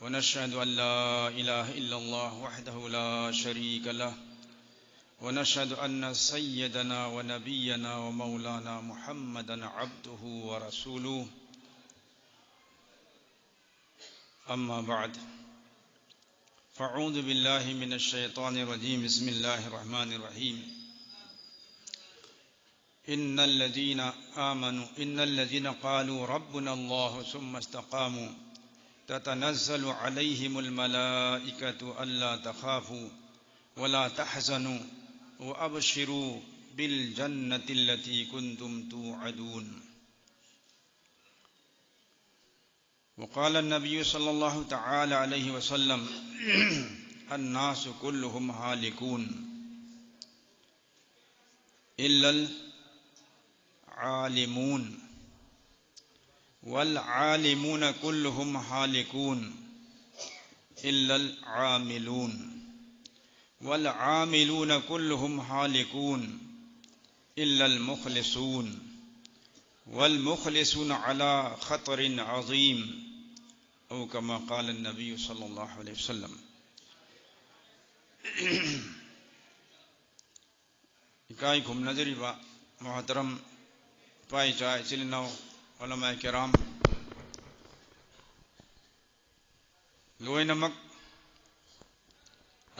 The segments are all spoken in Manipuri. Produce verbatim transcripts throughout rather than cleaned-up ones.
ونشهد أن لا إله إلا الله وحده لا شريك له، ونشهد أن سيدنا ونبينا ومولانا محمدا عبده ورسوله. أما بعد، فأعوذ بالله من الشيطان الرجيم. بسم الله الرحمن الرحيم. إن الذين آمنوا، إن الذين قالوا ربنا الله ثم استقاموا تتنزل عليهم الملائكة ألا تخافوا ولا تحزنوا وأبشروا بالجنة التي كنتم توعدون. وقال النبي صلى الله تعالى عليه وسلم: الناس كلهم هالكون إلا العالمون، والعالمون كلهم هالكون إلا العاملون، والعاملون كلهم هالكون إلا المخلصون، والمخلصون على خطر عظيم، أو كما قال النبي صلى الله عليه وسلم. ꯏꯀꯥꯏ ꯈꯨꯝꯅꯖꯔꯤꯕ ꯃꯣꯍꯇꯔꯝ ꯏꯄꯥ ꯏꯆꯥ ꯏꯆꯤꯜ ꯏꯅꯥꯎ ꯎꯂꯃꯥ ꯀꯤꯔꯥꯝ, ꯂꯣꯏꯅꯃꯛ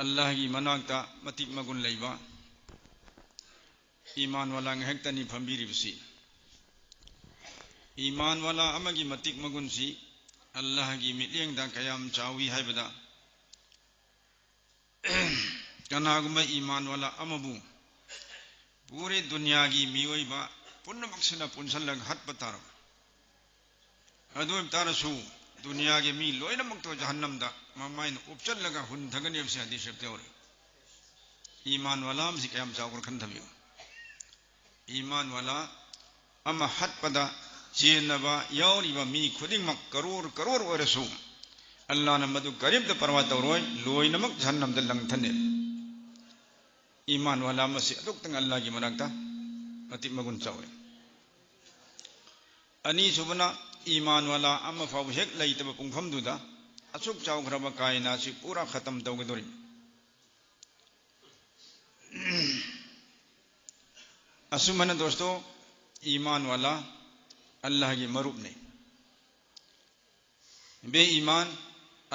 ꯑꯜꯂꯥꯍꯒꯤ ꯃꯅꯥꯛꯇ ꯃꯇꯤꯛ ꯃꯒꯨꯟ ꯂꯩꯕ ꯏꯃꯥꯟ ꯋꯥꯂꯥ ꯉꯥꯏꯍꯥꯛꯇꯅꯤ ꯐꯝꯕꯤꯔꯤꯕꯁꯤ꯫ ꯏꯃꯥꯟ ꯋꯥꯂꯥ ꯑꯃꯒꯤ ꯃꯇꯤꯛ ꯃꯒꯨꯟꯁꯤ ꯑꯜꯂꯥꯍꯒꯤ ꯃꯤꯠꯌꯦꯡꯗ ꯀꯌꯥꯝ ꯆꯥꯎꯏ ꯍꯥꯏꯕꯗ, ꯀꯅꯥꯒꯨꯝꯕ ꯏꯃꯥꯟ ꯋꯥꯂꯥ ꯑꯃꯕꯨ ꯄꯨꯔꯦ ꯗꯨꯅꯤꯌꯥꯒꯤ ꯃꯤꯑꯣꯏꯕ ꯄꯨꯝꯅꯃꯛꯁꯤꯅ ꯄꯨꯟꯁꯤꯜꯂꯒ ꯍꯥꯠꯄ ꯇꯥꯔꯕ, ꯑꯗꯨ ꯑꯣꯏꯕ ꯇꯥꯔꯁꯨ ꯗꯨꯅꯤꯌꯥꯒꯤ ꯃꯤ ꯂꯣꯏꯅꯃꯛꯇꯣ ꯖꯍꯟꯅꯝꯗ ꯃꯃꯥꯏꯅ ꯎꯞꯆꯜꯂꯒ ꯍꯨꯟꯊꯒꯅꯤ ꯍꯥꯏꯕꯁꯤ ꯍꯗꯤꯁ ꯁꯔꯤꯐꯇ ꯌꯥꯎꯔꯤ꯫ ꯏꯃꯥꯟ ꯋꯥꯂꯥ ꯑꯃꯁꯤ ꯀꯌꯥꯝ ꯆꯥꯎꯈ꯭ꯔꯦ ꯈꯟꯊꯕꯤꯌꯨ꯫ ꯏꯃꯥꯟ ꯋꯥꯂꯥ ꯑꯃ ꯍꯥꯠꯄꯗ ꯆꯦꯟꯅꯕ ꯌꯥꯎꯔꯤꯕ ꯃꯤ ꯈꯨꯗꯤꯡꯃꯛ ꯀꯔꯣꯔ ꯀꯔꯣꯔ ꯑꯣꯏꯔꯁꯨ, ꯑꯜꯂꯥꯅ ꯃꯗꯨ ꯀꯔꯤꯝꯇ ꯄꯔꯋꯥ ꯇꯧꯔꯣꯏ, ꯂꯣꯏꯅꯃꯛ ꯖꯍꯟꯅꯝꯗ ꯂꯪꯊꯅꯤ꯫ ꯏꯃꯥꯟ ꯋꯥꯂꯥ ꯑꯃꯁꯤ ꯑꯗꯨꯛꯇꯪ ꯑꯜꯂꯥꯒꯤ ꯃꯅꯥꯛꯇ ꯃꯇꯤꯛ ꯃꯒꯨꯟ ꯆꯥꯎꯏ꯫ ꯑꯅꯤꯁꯨꯕꯅ, ꯏꯃꯥꯟ ꯋꯥꯂꯥ ꯑꯃ ꯐꯥꯎꯕ ꯍꯦꯛ ꯂꯩꯇꯕ ꯄꯨꯡꯐꯝꯗꯨꯗ ꯑꯁꯨꯛ ꯆꯥꯎꯈ꯭ꯔꯕ ꯀꯥꯏꯅꯥ ꯑꯁꯤ ꯄꯨꯔꯥ ꯈꯇꯝ ꯇꯧꯒꯗꯧꯔꯤ꯫ ꯑꯁꯨꯝꯍꯥꯏꯅ ꯗꯣꯁꯇꯣ, ꯏꯃꯥꯟ ꯋꯥꯂꯥ ꯑꯜꯂꯥꯍꯒꯤ ꯃꯔꯨꯞꯅꯤ꯫ ꯕꯦ ꯏꯃꯥꯟ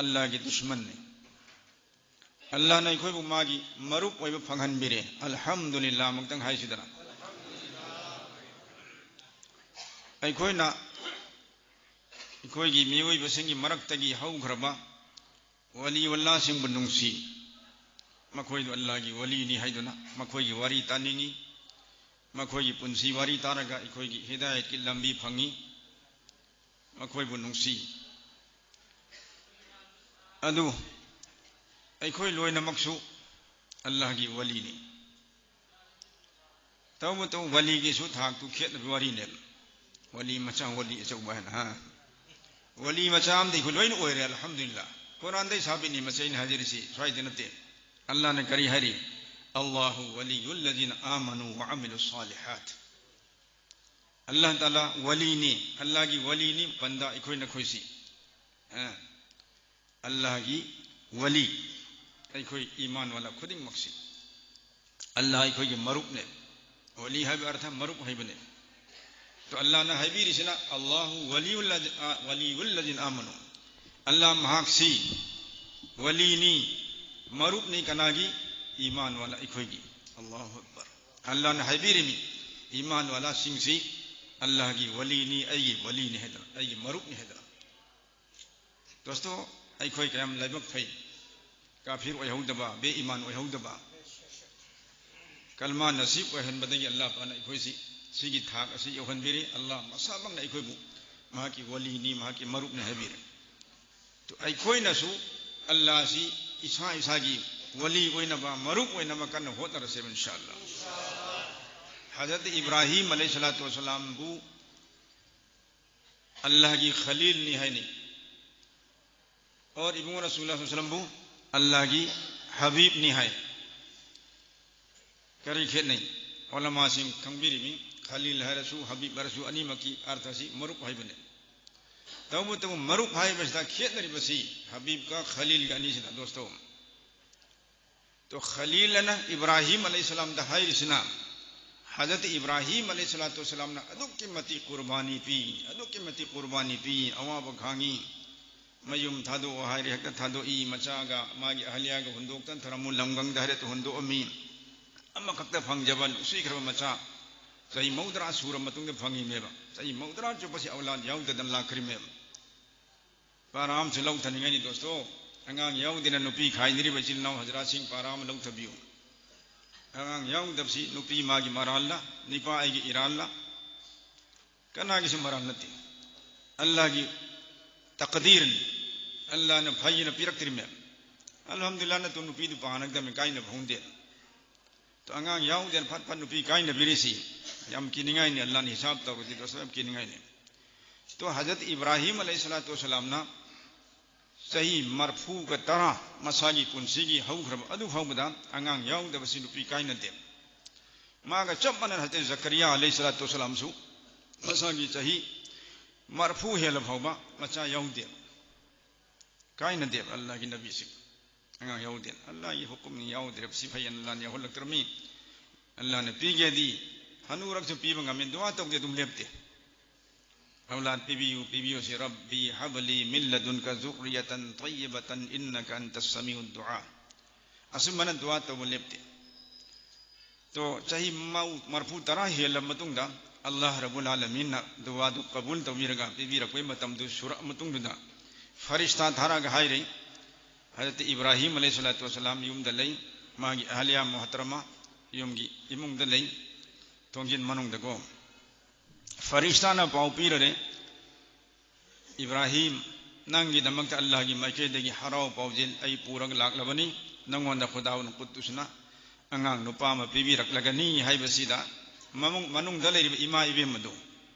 ꯑꯜꯂꯥꯍꯒꯤ ꯗꯨꯁꯃꯟꯅꯤ꯫ ꯑꯜꯂꯥꯍꯅ ꯑꯩꯈꯣꯏꯕꯨ ꯃꯥꯒꯤ ꯃꯔꯨꯞ ꯑꯣꯏꯕ ꯐꯪꯍꯟꯕꯤꯔꯦ꯫ ꯑꯜꯍꯝꯗꯨꯂꯤꯜꯂꯥꯍ ꯑꯃꯨꯛꯇꯪ ꯍꯥꯏꯁꯤꯗꯅ꯫ ꯑꯩꯈꯣꯏꯅ ꯑꯩꯈꯣꯏꯒꯤ ꯃꯤꯑꯣꯏꯕꯁꯤꯡꯒꯤ ꯃꯔꯛꯇꯒꯤ ꯍꯧꯈ꯭ꯔꯕ ꯋꯥꯂꯤ ꯋꯜꯂꯥꯁꯤꯡꯕꯨ ꯅꯨꯡꯁꯤ꯫ ꯃꯈꯣꯏꯗꯨ ꯑꯜꯂꯥꯍꯒꯤ ꯋꯥꯂꯤꯅꯤ ꯍꯥꯏꯗꯨꯅ ꯃꯈꯣꯏꯒꯤ ꯋꯥꯔꯤ ꯇꯥꯅꯤꯡꯏ꯫ ꯃꯈꯣꯏꯒꯤ ꯄꯨꯟꯁꯤ ꯋꯥꯔꯤ ꯇꯥꯔꯒ ꯑꯩꯈꯣꯏꯒꯤ ꯍꯤꯗꯥꯌꯠꯀꯤ ꯂꯝꯕꯤ ꯐꯪꯏ꯫ ꯃꯈꯣꯏꯕꯨ ꯅꯨꯡꯁꯤ꯫ ꯑꯗꯨ ꯑꯩꯈꯣꯏ ꯂꯣꯏꯅꯃꯛꯁꯨ ꯑꯜꯂꯥꯍꯒꯤ ꯋꯥꯂꯤꯅꯤ꯫ ꯇꯧꯕꯇꯕꯨ ꯋꯥꯂꯤꯒꯤꯁꯨ ꯊꯥꯛꯇꯨ ꯈꯦꯠꯅꯕ ꯋꯥꯔꯤꯅꯦꯕ꯫ ꯋꯥꯂꯤ ꯃꯆꯥ, ꯋꯥꯂꯤ ꯑꯆꯧꯕ ꯍꯥꯏꯅ, ꯍꯥ? ꯋꯥꯂꯤ ꯃꯆꯥ ꯑꯃꯗꯤ ꯑꯩꯈꯣꯏ ꯂꯣꯏꯅ ꯑꯣꯏꯔꯦ, ꯑꯜꯍꯝꯗꯨꯂꯤꯜꯂꯥꯍ꯫ ꯀꯨꯔꯥꯟꯗꯩ ꯁꯥꯕꯤꯅꯤ ꯃꯁꯤ ꯑꯩꯅ ꯍꯥꯏꯖꯔꯤꯁꯤ, ꯁ꯭ꯋꯥꯏꯗ ꯅꯠꯇꯦ꯫ ꯑꯜꯂꯥꯍꯅ ꯀꯔꯤ ꯍꯥꯏꯔꯤ? "ꯑꯜꯂꯥꯍꯨ ꯋꯥꯂꯤꯌꯨꯜꯂꯖꯤꯅ ꯑꯥꯃꯅꯨ ꯋ ꯑꯃꯤꯂꯨ ꯁꯥꯂꯤꯍꯥꯠ"꯫ ꯑꯜꯂꯥꯍ ꯇꯥꯂꯥ ꯋꯥꯂꯤꯅꯤ, ꯑꯜꯂꯥꯍꯒꯤ ꯋꯥꯂꯤꯅꯤ, ꯕꯟꯗꯥ ꯑꯩꯈꯣꯏ ꯅꯈꯣꯏꯁꯤ꯫ ꯑ, ꯑꯜꯂꯥꯍꯒꯤ ꯋꯥꯂꯤ, ꯑꯩꯈꯣꯏ ꯏꯃꯥꯟ ꯋꯥꯂꯥ ꯈꯨꯗꯤꯡꯃꯛꯁꯤ꯫ ꯑꯜꯂꯥꯍ ꯑꯩꯈꯣꯏꯒꯤ ꯃꯔꯨꯞꯅꯦ꯫ ꯋꯥꯂꯤ ꯍꯥꯏꯕ ꯑꯔꯊ ꯃꯔꯨꯞ ꯍꯥꯏꯕꯅꯦ꯫ ꯇꯣ ꯑꯜꯂꯥꯍꯅ ꯍꯥꯏꯕꯤꯔꯤꯁꯤꯅ, "ꯑꯜꯂꯥꯍꯨ ꯋꯥꯂꯤꯌꯨꯜꯂꯖꯤ-, ꯑ, ꯋꯥꯂꯤꯌꯨꯜꯂꯖꯤꯅ ꯑꯥꯃꯅꯨ"꯫ ꯑꯜꯂꯥꯍ ꯃꯍꯥꯛꯁꯤ ꯋꯥꯂꯤꯅꯤ, ꯃꯔꯨꯞꯅꯤ꯫ ꯀꯅꯥꯒꯤ? ꯏꯃꯥꯟ ꯋꯥꯂꯥ ꯑꯩꯈꯣꯏꯒꯤ꯫ ꯑꯜꯂꯥꯍꯨ ꯑꯛꯕꯔ꯫ ꯑꯜꯂꯥꯍꯅ ꯍꯥꯏꯕꯤꯔꯤꯃꯤ, ꯏꯃꯥꯟ ꯋꯥꯂꯥꯁꯤꯡꯁꯤ ꯑꯜꯂꯥꯍꯒꯤ ꯋꯥꯂꯤꯅꯤ, ꯑꯩꯒꯤ ꯋꯥꯂꯤꯅꯤ ꯍꯥꯏꯗꯅ, ꯑꯩꯒꯤ ꯃꯔꯨꯞꯅꯤ ꯍꯥꯏꯗꯅ꯫ ꯗꯣꯁꯇꯣ, ꯑꯩꯈꯣꯏ ꯀꯌꯥꯝ ꯂꯥꯏꯕꯛ ꯐꯩ꯫ ꯀꯥꯐꯤꯔ ꯑꯣꯏꯍꯧꯗꯕ, ꯕꯦ ꯏꯃꯥꯟ ꯑꯣꯏꯍꯧꯗꯕ, ꯀꯜꯃꯥ ꯅꯁꯤꯕ ꯑꯣꯏꯍꯟꯕꯗꯒꯤ ꯑꯜꯂꯥꯍ ꯄꯥꯛꯅ ꯑꯩꯈꯣꯏꯁꯤ ꯁꯤꯒꯤ ꯊꯥꯛ ꯑꯁꯤ ꯌꯧꯍꯟꯕꯤꯔꯦ꯫ ꯑꯜꯂꯥꯍ ꯃꯁꯥꯃꯛꯅ ꯑꯩꯈꯣꯏꯕꯨ ꯃꯍꯥꯛꯀꯤ ꯋꯥꯂꯤꯅꯤ, ꯃꯍꯥꯛꯀꯤ ꯃꯔꯨꯞꯅꯤ ꯍꯥꯏꯕꯤꯔꯦ꯫ ꯇꯣ ꯑꯩꯈꯣꯏꯅꯁꯨ ꯑꯜꯂꯥꯍꯁꯤ ꯏꯁꯥ ꯏꯁꯥꯒꯤ ꯋꯥꯂꯤ ꯑꯣꯏꯅꯕ, ꯃꯔꯨꯞ ꯑꯣꯏꯅꯕ ꯀꯟꯅ ꯍꯣꯠꯅꯔꯁꯦꯕ, ꯏꯟꯁꯥ ꯑꯜꯂꯥꯍ꯫ ꯍꯖꯔꯠ ꯏꯕ꯭ꯔꯥꯍꯤꯝ ꯑꯂꯩꯍꯤ ꯁꯂꯥꯇꯨ ꯋꯁꯂꯥꯝꯕꯨ ꯑꯜꯂꯥꯍꯒꯤ ꯈꯂꯤꯜꯅꯤ ꯍꯥꯏꯅꯩ꯫ ꯑꯣꯔ ꯏꯕꯨꯡꯉꯣ ꯔꯁꯨꯜꯂꯥꯍ ꯁꯜꯂꯜꯂꯥꯍꯨ ꯑꯂꯩꯍꯤ ꯋꯁꯜꯂꯝꯕꯨ ꯑꯜꯂꯥꯍꯒꯤ ꯍꯕꯤꯕꯅꯤ ꯍꯥꯏ꯫ ꯀꯔꯤ ꯈꯦꯠꯅꯩ? ꯎꯂꯃꯥꯁꯤꯡ ꯈꯪꯕꯤꯔꯤꯃꯤ, ꯈꯂꯤꯜ ꯍꯥꯏꯔꯁꯨ ꯍꯕꯤꯕ ꯍꯥꯏꯔꯁꯨ ꯑꯅꯤꯃꯛꯀꯤ ꯑꯔꯊꯁꯤ ꯃꯔꯨꯞ ꯍꯥꯏꯕꯅꯤ꯫ ꯇꯧꯕꯇꯕꯨ ꯃꯔꯨꯞ ꯍꯥꯏꯕꯁꯤꯗ ꯈꯦꯠꯅꯔꯤꯕꯁꯤ ꯍꯕꯤꯕꯀ ꯈꯂꯤꯜꯒ ꯑꯅꯤꯁꯤꯗ, ꯗꯣꯁꯇꯣ꯫ ꯇꯣ ꯈꯂꯤꯜ ꯑꯅ ꯏꯕ꯭ꯔꯥꯍꯤꯝ ꯑꯂꯩꯍꯤꯁꯁꯂꯥꯝꯗ ꯍꯥꯏꯔꯤꯁꯤꯅ, ꯍꯖꯔꯠ ꯏꯕ꯭ꯔꯥꯍꯤꯝ ꯑꯂꯩꯍꯤꯁꯁꯂꯥꯇꯨ ꯋꯁꯁꯂꯥꯝꯅ ꯑꯗꯨꯛꯀꯤ ꯃꯇꯤꯛ ꯀꯨꯔꯕꯥꯅꯤ ꯄꯤ, ꯑꯗꯨꯛꯀꯤ ꯃꯇꯤꯛ ꯀꯨꯔꯕꯥꯅꯤ ꯄꯤ, ꯑꯋꯥꯕ ꯈꯥꯡꯉꯤ, ꯃꯌꯨꯝ ꯊꯥꯗꯣꯛꯑꯣ ꯍꯥꯏꯔꯦ, ꯍꯦꯛꯇ ꯊꯥꯗꯣꯛꯏ, ꯃꯆꯥꯒ ꯃꯥꯒꯤ ꯑꯍꯜꯌꯥꯒ ꯍꯨꯟꯗꯣꯛꯇꯅ ꯊꯔꯝꯃꯨ, ꯂꯝꯒꯪꯗ ꯍꯥꯏꯔꯦ ꯍꯨꯟꯗꯣꯛꯑꯝꯃꯤ꯫ ꯑꯃꯈꯛꯇ ꯐꯪꯖꯕ ꯅꯨꯡꯁꯤꯈ꯭ꯔꯕ ꯃꯆꯥ ꯆꯍꯤ ꯃꯧꯗ꯭ꯔꯥ ꯁꯨꯔ ꯃꯇꯨꯡꯗ ꯐꯪꯉꯤꯃꯦꯕ꯫ ꯆꯍꯤ ꯃꯧꯗ꯭ꯔꯥ ꯆꯨꯞꯄꯁꯤ ꯑꯧꯂꯥꯗ ꯌꯥꯎꯗꯗꯅ ꯂꯥꯛꯈ꯭ꯔꯤꯃꯦꯕ꯫ ꯄꯥꯔꯥ ꯑꯃꯁꯨ ꯂꯧꯊꯅꯤꯡꯉꯥꯏꯅꯤ ꯗꯣꯁꯇꯣ꯫ ꯑꯉꯥꯡ ꯌꯥꯎꯗꯅ ꯅꯨꯄꯤ ꯈꯥꯏꯅꯔꯤꯕ ꯏꯆꯤꯜ ꯏꯅꯥꯎ ꯍꯖꯔꯥꯠꯁꯤꯡ, ꯄꯥꯔꯥ ꯑꯃ ꯂꯧꯊꯕꯤꯌꯨ꯫ ꯑꯉꯥꯡ ꯌꯥꯎꯗꯕꯁꯤ ꯅꯨꯄꯤ ꯃꯥꯒꯤ ꯃꯔꯥꯜꯂ, ꯅꯤꯄꯥ ꯑꯩꯒꯤ ꯏꯔꯥꯜꯂ? ꯀꯅꯥꯒꯤꯁꯨ ꯃꯔꯥꯜ ꯅꯠꯇꯦ꯫ ꯑꯜꯂꯥꯍꯒꯤ ꯇꯛꯗꯤꯔꯅꯤ꯫ ꯑꯜꯂꯥꯍꯅ ꯐꯩꯅ ꯄꯤꯔꯛꯇ꯭ꯔꯤꯃꯦ꯫ ꯑꯜꯍꯝꯗꯨꯂꯤꯜꯂꯥꯍ, ꯅꯠꯇꯨ ꯅꯨꯄꯤꯗꯨ ꯄꯥꯅꯒꯗꯕꯅꯤ, ꯀꯥꯏꯅꯕ ꯍꯧꯅꯗꯦ꯫ ꯇꯣ ꯑꯉꯥꯡ ꯌꯥꯎꯗꯅ ꯐꯠ ꯐꯠ ꯅꯨꯄꯤ ꯀꯥꯏꯅꯕꯤꯔꯤꯁꯤ ꯌꯥꯝ ꯀꯤꯅꯤꯡꯉꯥꯏꯅꯤ, ꯑꯜꯂꯥꯍꯅ ꯍꯤꯁꯥꯕ ꯇꯧꯔꯗꯤ ꯗꯣꯁꯇꯣ, ꯌꯥꯝ ꯀꯤꯅꯤꯡꯉꯥꯏꯅꯤ꯫ ꯇꯣ ꯍꯖꯔꯠ ꯏꯕ꯭ꯔꯥꯍꯤꯝ ꯑꯂꯩꯍꯤꯁꯁꯂꯥꯇꯨ ꯋꯁꯁꯂꯥꯝꯅ ꯆꯍꯤ ꯃꯔꯐꯨꯒ ꯇꯔꯥ ꯃꯁꯥꯒꯤ ꯄꯨꯟꯁꯤꯒꯤ ꯍꯧꯈ꯭ꯔꯕ ꯑꯗꯨ ꯐꯥꯎꯕꯗ ꯑꯉꯥꯡ ꯌꯥꯎꯗꯕꯁꯤ ꯅꯨꯄꯤ ꯀꯥꯏꯅꯗꯦ꯫ ꯃꯥꯒ ꯆꯞ ꯃꯥꯟꯅꯅ ꯍꯖꯔꯠ ꯖꯀꯔꯤꯌꯥ ꯑꯂꯩꯍꯤꯁꯁꯂꯥꯇꯨ ꯋꯁꯁꯂꯥꯝꯁꯨ ꯃꯁꯥꯒꯤ ꯆꯍꯤ ꯃꯔꯐꯨ ꯍꯦꯜꯂ ꯐꯥꯎꯕ ꯃꯆꯥ ꯌꯥꯎꯗꯦ꯫ ꯀꯥꯏꯅꯗꯦꯕ ꯑꯜꯂꯥꯍꯒꯤ ꯅꯕꯤꯁꯤ꯫ ꯑꯉꯥꯡ ꯌꯥꯎꯗꯦ꯫ ꯑꯜꯂꯥꯍꯒꯤ ꯍꯨꯀꯨꯝꯅꯤ, ꯌꯥꯎꯗ꯭ꯔꯕꯁꯤ ꯐꯩ, ꯑꯜꯂꯥꯍꯅ ꯌꯥꯎꯍꯜꯂꯛꯇ꯭ꯔꯕꯅꯤ꯫ ꯑꯜꯂꯥꯍꯅ ꯄꯤꯒꯦꯗꯤ ꯍꯅꯨꯔꯛꯁꯨ ꯄꯤꯕ ꯉꯝꯃꯤ, ꯗꯨꯋꯥ ꯇꯧꯗꯦ ꯑꯗꯨꯝ ꯂꯦꯞꯇꯦ꯫ ꯑꯧꯂꯥꯗ ꯄꯤꯕꯤꯌꯨ, ꯄꯤꯕꯤꯌꯨ ꯁꯤ, "ꯔꯕꯤ ꯍꯕꯂꯤ ꯃꯤꯜ ꯂꯗꯨꯟꯀ ꯖꯨꯔꯔꯤꯌꯇꯟ ꯇꯌꯤꯕꯇꯟ ꯏꯟꯅꯀ ꯑꯟꯇ ꯁꯃꯤꯎ ꯗꯨꯑꯥ"꯫ ꯑꯁꯨꯝꯕꯅ ꯗꯨꯋꯥ ꯇꯧꯕ ꯂꯦꯞꯇꯦ꯫ ꯇꯣ ꯆꯍꯤ ꯃꯧ-, ꯃꯔꯐꯨ ꯇꯔꯥ ꯍꯦꯜꯂꯕ ꯃꯇꯨꯡꯗ ꯑꯜꯂꯥꯍ ꯔꯕꯨꯜ ꯑꯥꯂꯃꯤꯟꯅ ꯗꯨꯋꯥꯗꯨ ꯀꯕꯨꯜ ꯇꯧꯕꯤꯔꯒ ꯄꯤꯕꯤꯔꯛꯄꯒꯤ ꯃꯇꯝꯗꯨ ꯁꯨꯔꯛꯑ ꯃꯇꯨꯡꯗꯨꯗ ꯐꯔꯤꯁꯇꯥ ꯊꯥꯔꯛꯑꯒ ꯍꯥꯏꯔꯦ, ꯍꯖꯔꯠ ꯏꯕ꯭ꯔꯥꯍꯤꯝ ꯑꯂꯩꯍꯤꯁꯁꯂꯥꯇꯨ ꯋꯁꯁꯂꯥꯝ ꯌꯨꯝꯗ ꯂꯩ, ꯃꯥꯒꯤ ꯑꯍꯂꯤꯌꯥ ꯃꯨꯍꯇꯔꯃꯥ ꯌꯨꯝꯒꯤ ꯏꯃꯨꯡꯗ ꯂꯩ, ꯊꯣꯡꯖꯤꯟ ꯃꯅꯨꯡꯗꯀꯣ꯫ ꯐꯔꯤꯁꯇꯥꯅ ꯄꯥꯎ ꯄꯤꯔꯔꯦ, "ꯏꯕ꯭ꯔꯥꯍꯤꯝ, ꯅꯪꯒꯤꯗꯃꯛꯇ ꯑꯜꯂꯥꯍꯒꯤ ꯃꯥꯏꯀꯩꯗꯒꯤ ꯍꯔꯥꯎ ꯄꯥꯎꯖꯦꯜ ꯑꯩ ꯄꯨꯔꯒ ꯂꯥꯛꯂꯕꯅꯤ꯫ ꯅꯪꯉꯣꯟꯗ ꯈꯨꯗꯥꯎꯅ ꯀꯨꯠꯇꯨꯁꯅ ꯑꯉꯥꯡ ꯅꯨꯄꯥ ꯑꯃ ꯄꯤꯕꯤꯔꯛꯂꯒꯅꯤ" ꯍꯥꯏꯕꯁꯤꯗ ꯃꯃꯨꯡ-, ꯃꯅꯨꯡꯗ ꯂꯩꯔꯤꯕ ꯏꯃꯥ ꯏꯕꯦꯝ ꯑꯗꯨ,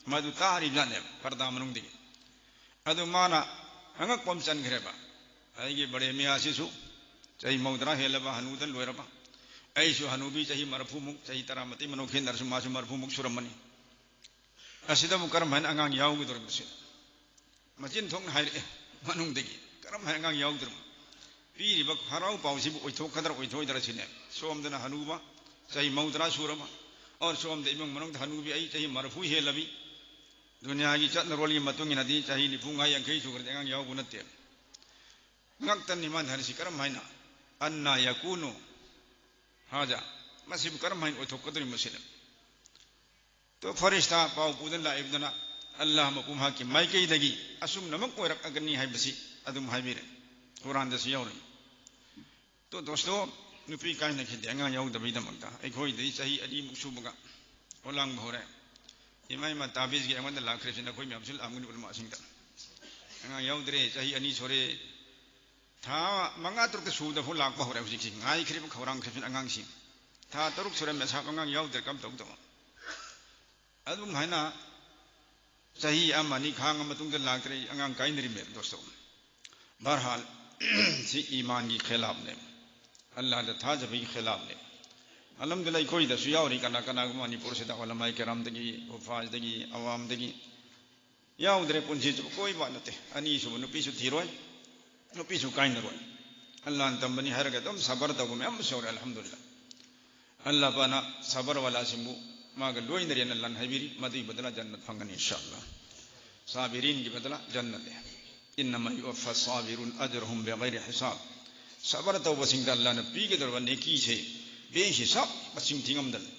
ꯃꯗꯨ ꯇꯥꯔꯤꯕꯖꯥꯠꯅꯦꯕ ꯄꯔꯗꯥ ꯃꯅꯨꯡꯗꯒꯤ꯫ ꯑꯗꯨ ꯃꯥꯅ ꯑꯉꯛꯄ ꯑꯃ ꯆꯟꯈ꯭ꯔꯦꯕ, "ꯑꯩꯒꯤ ꯕꯔꯦꯃꯤꯌꯥꯁꯤꯁꯨ ꯆꯍꯤ ꯃꯧꯗ꯭ꯔꯥ ꯍꯦꯜꯂꯕ, ꯍꯅꯨꯗ ꯂꯣꯏꯔꯕ, ꯑꯩꯁꯨ ꯍꯅꯨꯕꯤ ꯆꯍꯤ ꯃꯔꯐꯨꯃꯨꯛ, ꯆꯍꯤ ꯇꯔꯥꯃꯥꯊꯣꯏ ꯃꯅꯨꯡ ꯈꯦꯠꯅꯔꯁꯨ ꯃꯥꯁꯨ ꯃꯔꯐꯨꯃꯨꯛ ꯁꯨꯔꯝꯃꯅꯤ꯫ ꯑꯁꯤꯗꯕꯨ ꯀꯔꯝ ꯍꯥꯏꯅ ꯑꯉꯥꯡ ꯌꯥꯎꯒꯗꯧꯔꯤꯕꯁꯦ?" ꯃꯆꯤꯟ ꯊꯣꯛꯅ ꯍꯥꯏꯔꯛꯑꯦ ꯃꯅꯨꯡꯗꯒꯤ꯫ ꯀꯔꯝ ꯍꯥꯏꯅ ꯑꯉꯥꯡ ꯌꯥꯎꯗ꯭ꯔꯣ? ꯄꯤꯔꯤꯕ ꯍꯔꯥꯎ ꯄꯥꯎꯁꯤꯕꯨ ꯑꯣꯏꯊꯣꯛꯀꯗ꯭ꯔꯥ ꯑꯣꯏꯊꯣꯛꯑꯣꯏꯗ꯭ꯔꯥ ꯁꯤꯅꯦ꯫ ꯁꯣꯝꯗꯅ ꯍꯅꯨꯕ, ꯆꯍꯤ ꯃꯧꯗ꯭ꯔꯥ ꯁꯨꯔꯕ, ꯑꯣꯔ ꯁꯣꯝꯗ ꯏꯃꯨꯡ ꯃꯅꯨꯡꯗ ꯍꯅꯨꯕꯤ, ꯑꯩ ꯆꯍꯤ ꯃꯔꯐꯨ ꯍꯦꯜꯂꯕꯤ꯫ ꯗꯨꯅꯤꯌꯥꯒꯤ ꯆꯠꯅꯔꯣꯜꯒꯤ ꯃꯇꯨꯡ ꯏꯟꯅꯗꯤ ꯆꯍꯤ ꯅꯤꯐꯨ ꯃꯉꯥ, ꯌꯥꯡꯈꯩ ꯁꯨꯈ꯭ꯔꯗꯤ ꯑꯉꯥꯡ ꯌꯥꯎꯕ ꯅꯠꯇꯦ꯫ ꯉꯛꯇꯅꯤ ꯃꯥꯅ ꯍꯥꯏꯔꯤꯁꯤ꯫ ꯀꯔꯝ ꯍꯥꯏꯅ? "ꯑꯟꯅꯥ ꯌꯀꯨꯅꯨ ꯍꯥꯖꯥ", ꯃꯁꯤꯕꯨ ꯀꯔꯝ ꯍꯥꯏꯅ ꯑꯣꯏꯊꯣꯛꯀꯗꯧꯔꯤꯕ ꯃꯁꯤꯅ? ꯇꯣ ꯐꯔꯤꯁꯇꯥ ꯄꯥꯎ ꯄꯨꯗꯨꯅ ꯂꯥꯛꯏꯕꯗꯨꯅ ꯑꯜꯂꯥꯍ ꯃꯄꯨ ꯃꯍꯥꯛꯀꯤ ꯃꯥꯏꯀꯩꯗꯒꯤ ꯑꯁꯨꯝꯅꯃꯛ ꯑꯣꯏꯔꯛꯑꯒꯅꯤ ꯍꯥꯏꯕꯁꯤ ꯑꯗꯨꯝ ꯍꯥꯏꯕꯤꯔꯦ꯫ ꯀꯨꯔꯥꯟꯗꯁꯨ ꯌꯥꯎꯔꯤ꯫ ꯇꯣ ꯗꯣꯁꯇꯣ, ꯅꯨꯄꯤ ꯀꯥꯏꯅꯈꯤꯗꯦ ꯑꯉꯥꯡ ꯌꯥꯎꯗꯕꯒꯤꯗꯃꯛꯇ꯫ ꯑꯩꯈꯣꯏꯗꯤ ꯆꯍꯤ ꯑꯅꯤꯃꯨꯛ ꯁꯨꯕꯒ ꯑꯣꯂꯥꯡꯕ ꯍꯧꯔꯦ꯫ ꯏꯃꯥ, ꯏꯃꯥ, ꯇꯥꯕꯤꯖꯒꯦ, ꯑꯩꯉꯣꯟꯗ ꯂꯥꯛꯈ꯭ꯔꯤꯁꯤꯅ ꯑꯩꯈꯣꯏ ꯃꯌꯥꯝꯁꯨ ꯂꯥꯛꯑꯝꯒꯅꯤ ꯎꯂꯃꯥꯁꯤꯡꯗ꯫ ꯑꯉꯥꯡ ꯌꯥꯎꯗ꯭ꯔꯦ, ꯆꯍꯤ ꯑꯅꯤ ꯁꯨꯔꯦ꯫ ꯊꯥ ꯃꯉꯥ ꯇꯔꯨꯛꯇ ꯁꯨꯕꯗ ꯐꯥꯎ ꯂꯥꯛꯄ ꯍꯧꯔꯦ ꯍꯧꯖꯤꯛꯁꯤ꯫ ꯉꯥꯏꯈ꯭ꯔꯤꯕ ꯈꯧꯔꯥꯡꯈ꯭ꯔꯤꯕ ꯑꯉꯥꯡꯁꯤꯡ꯫ ꯊꯥ ꯇꯔꯨꯛ ꯁꯨꯔꯝꯃꯦ, ꯑꯁꯥꯞ ꯑꯉꯥꯡ ꯌꯥꯎꯗ꯭ꯔꯦ, ꯀꯝ ꯇꯧꯗꯕ꯫ ꯑꯗꯨꯝ ꯍꯥꯏꯅ ꯆꯍꯤ ꯑꯃ ꯑꯅꯤ ꯈꯥꯡꯉ ꯃꯇꯨꯡꯗ ꯂꯥꯛꯇ꯭ꯔꯦ, ꯑꯉꯥꯡ ꯀꯥꯏꯅꯔꯤꯃꯦ ꯗꯣꯁꯇꯣ꯫ ꯕꯍꯔꯍꯥꯜ, ꯁꯤ ꯏꯃꯥꯟꯒꯤ ꯈꯦꯂꯥꯞꯅꯦ, ꯑꯜꯂꯥꯗ ꯊꯥꯖꯕꯒꯤ ꯈꯦꯂꯥꯞꯅꯦ꯫ ꯑꯜꯍꯝꯗꯨꯂꯤꯜꯂꯥꯍ, ꯑꯩꯈꯣꯏꯗꯁꯨ ꯌꯥꯎꯔꯤ ꯀꯅꯥ ꯀꯅꯥꯒꯨꯝꯕ ꯃꯅꯤꯄꯨꯔꯁꯤꯗ ꯎꯂꯃꯥꯏ ꯀꯔꯥꯝꯗꯒꯤ, ꯍꯨꯐꯥꯖꯗꯒꯤ, ꯑꯋꯥꯝꯗꯒꯤ꯫ ꯌꯥꯎꯗ꯭ꯔꯦ ꯄꯨꯟꯁꯤ ꯆꯨꯞꯄ ꯀꯣꯏꯕ ꯅꯠꯇꯦ꯫ ꯑꯅꯤꯁꯨꯕ ꯅꯨꯄꯤꯁꯨ ꯊꯤꯔꯣꯏ, ꯅꯨꯄꯤꯁꯨ ꯀꯥꯏꯅꯔꯣꯏ꯫ ꯑꯜꯂꯥꯅ ꯇꯝꯕꯅꯤ ꯍꯥꯏꯔꯒ ꯑꯗꯨꯝ ꯁꯕꯔ ꯇꯧꯕ ꯃꯌꯥꯝ ꯑꯃꯁꯨ ꯌꯥꯎꯔꯦ, ꯑꯜꯍꯝꯗꯨꯂꯤꯜꯂꯥꯍ꯫ ꯑꯜꯂꯥꯍ ꯄꯥꯛꯅ ꯁꯕꯔ ꯋꯥꯂꯥꯁꯤꯡꯕꯨ ꯃꯥꯒ ꯂꯣꯏꯅꯔꯦꯅ ꯑꯜꯂꯥꯍꯅ ꯍꯥꯏꯕꯤꯔꯤ, ꯃꯗꯨꯒꯤ ꯕꯗꯂꯥ ꯖꯟꯅꯠ ꯐꯪꯒꯅꯤ ꯏꯟꯁꯥ ꯑꯜꯂꯥꯍ꯫ ꯁꯥꯕꯤꯔꯤꯟꯒꯤ ꯕꯗꯂꯥ ꯖꯟꯅꯠꯅꯤ꯫ "ꯏꯟꯅꯃꯥ ꯌꯨꯋꯥꯐꯐꯥ ꯁꯥꯕꯤꯔꯨꯟ ꯑꯖꯔꯍꯨꯝ ꯕꯤꯒꯩꯔꯤ ꯍꯤꯁꯥꯕ"꯫ ꯁꯕꯔ ꯇꯧꯕꯁꯤꯡꯗ ꯑꯜꯂꯥꯍꯅ ꯄꯤꯒꯗꯧꯔꯕ ꯅꯦꯀꯤꯁꯦ ꯕꯦꯍꯤꯁꯥꯕ, ꯃꯁꯤꯡ ꯊꯤꯉꯝꯗꯅ꯫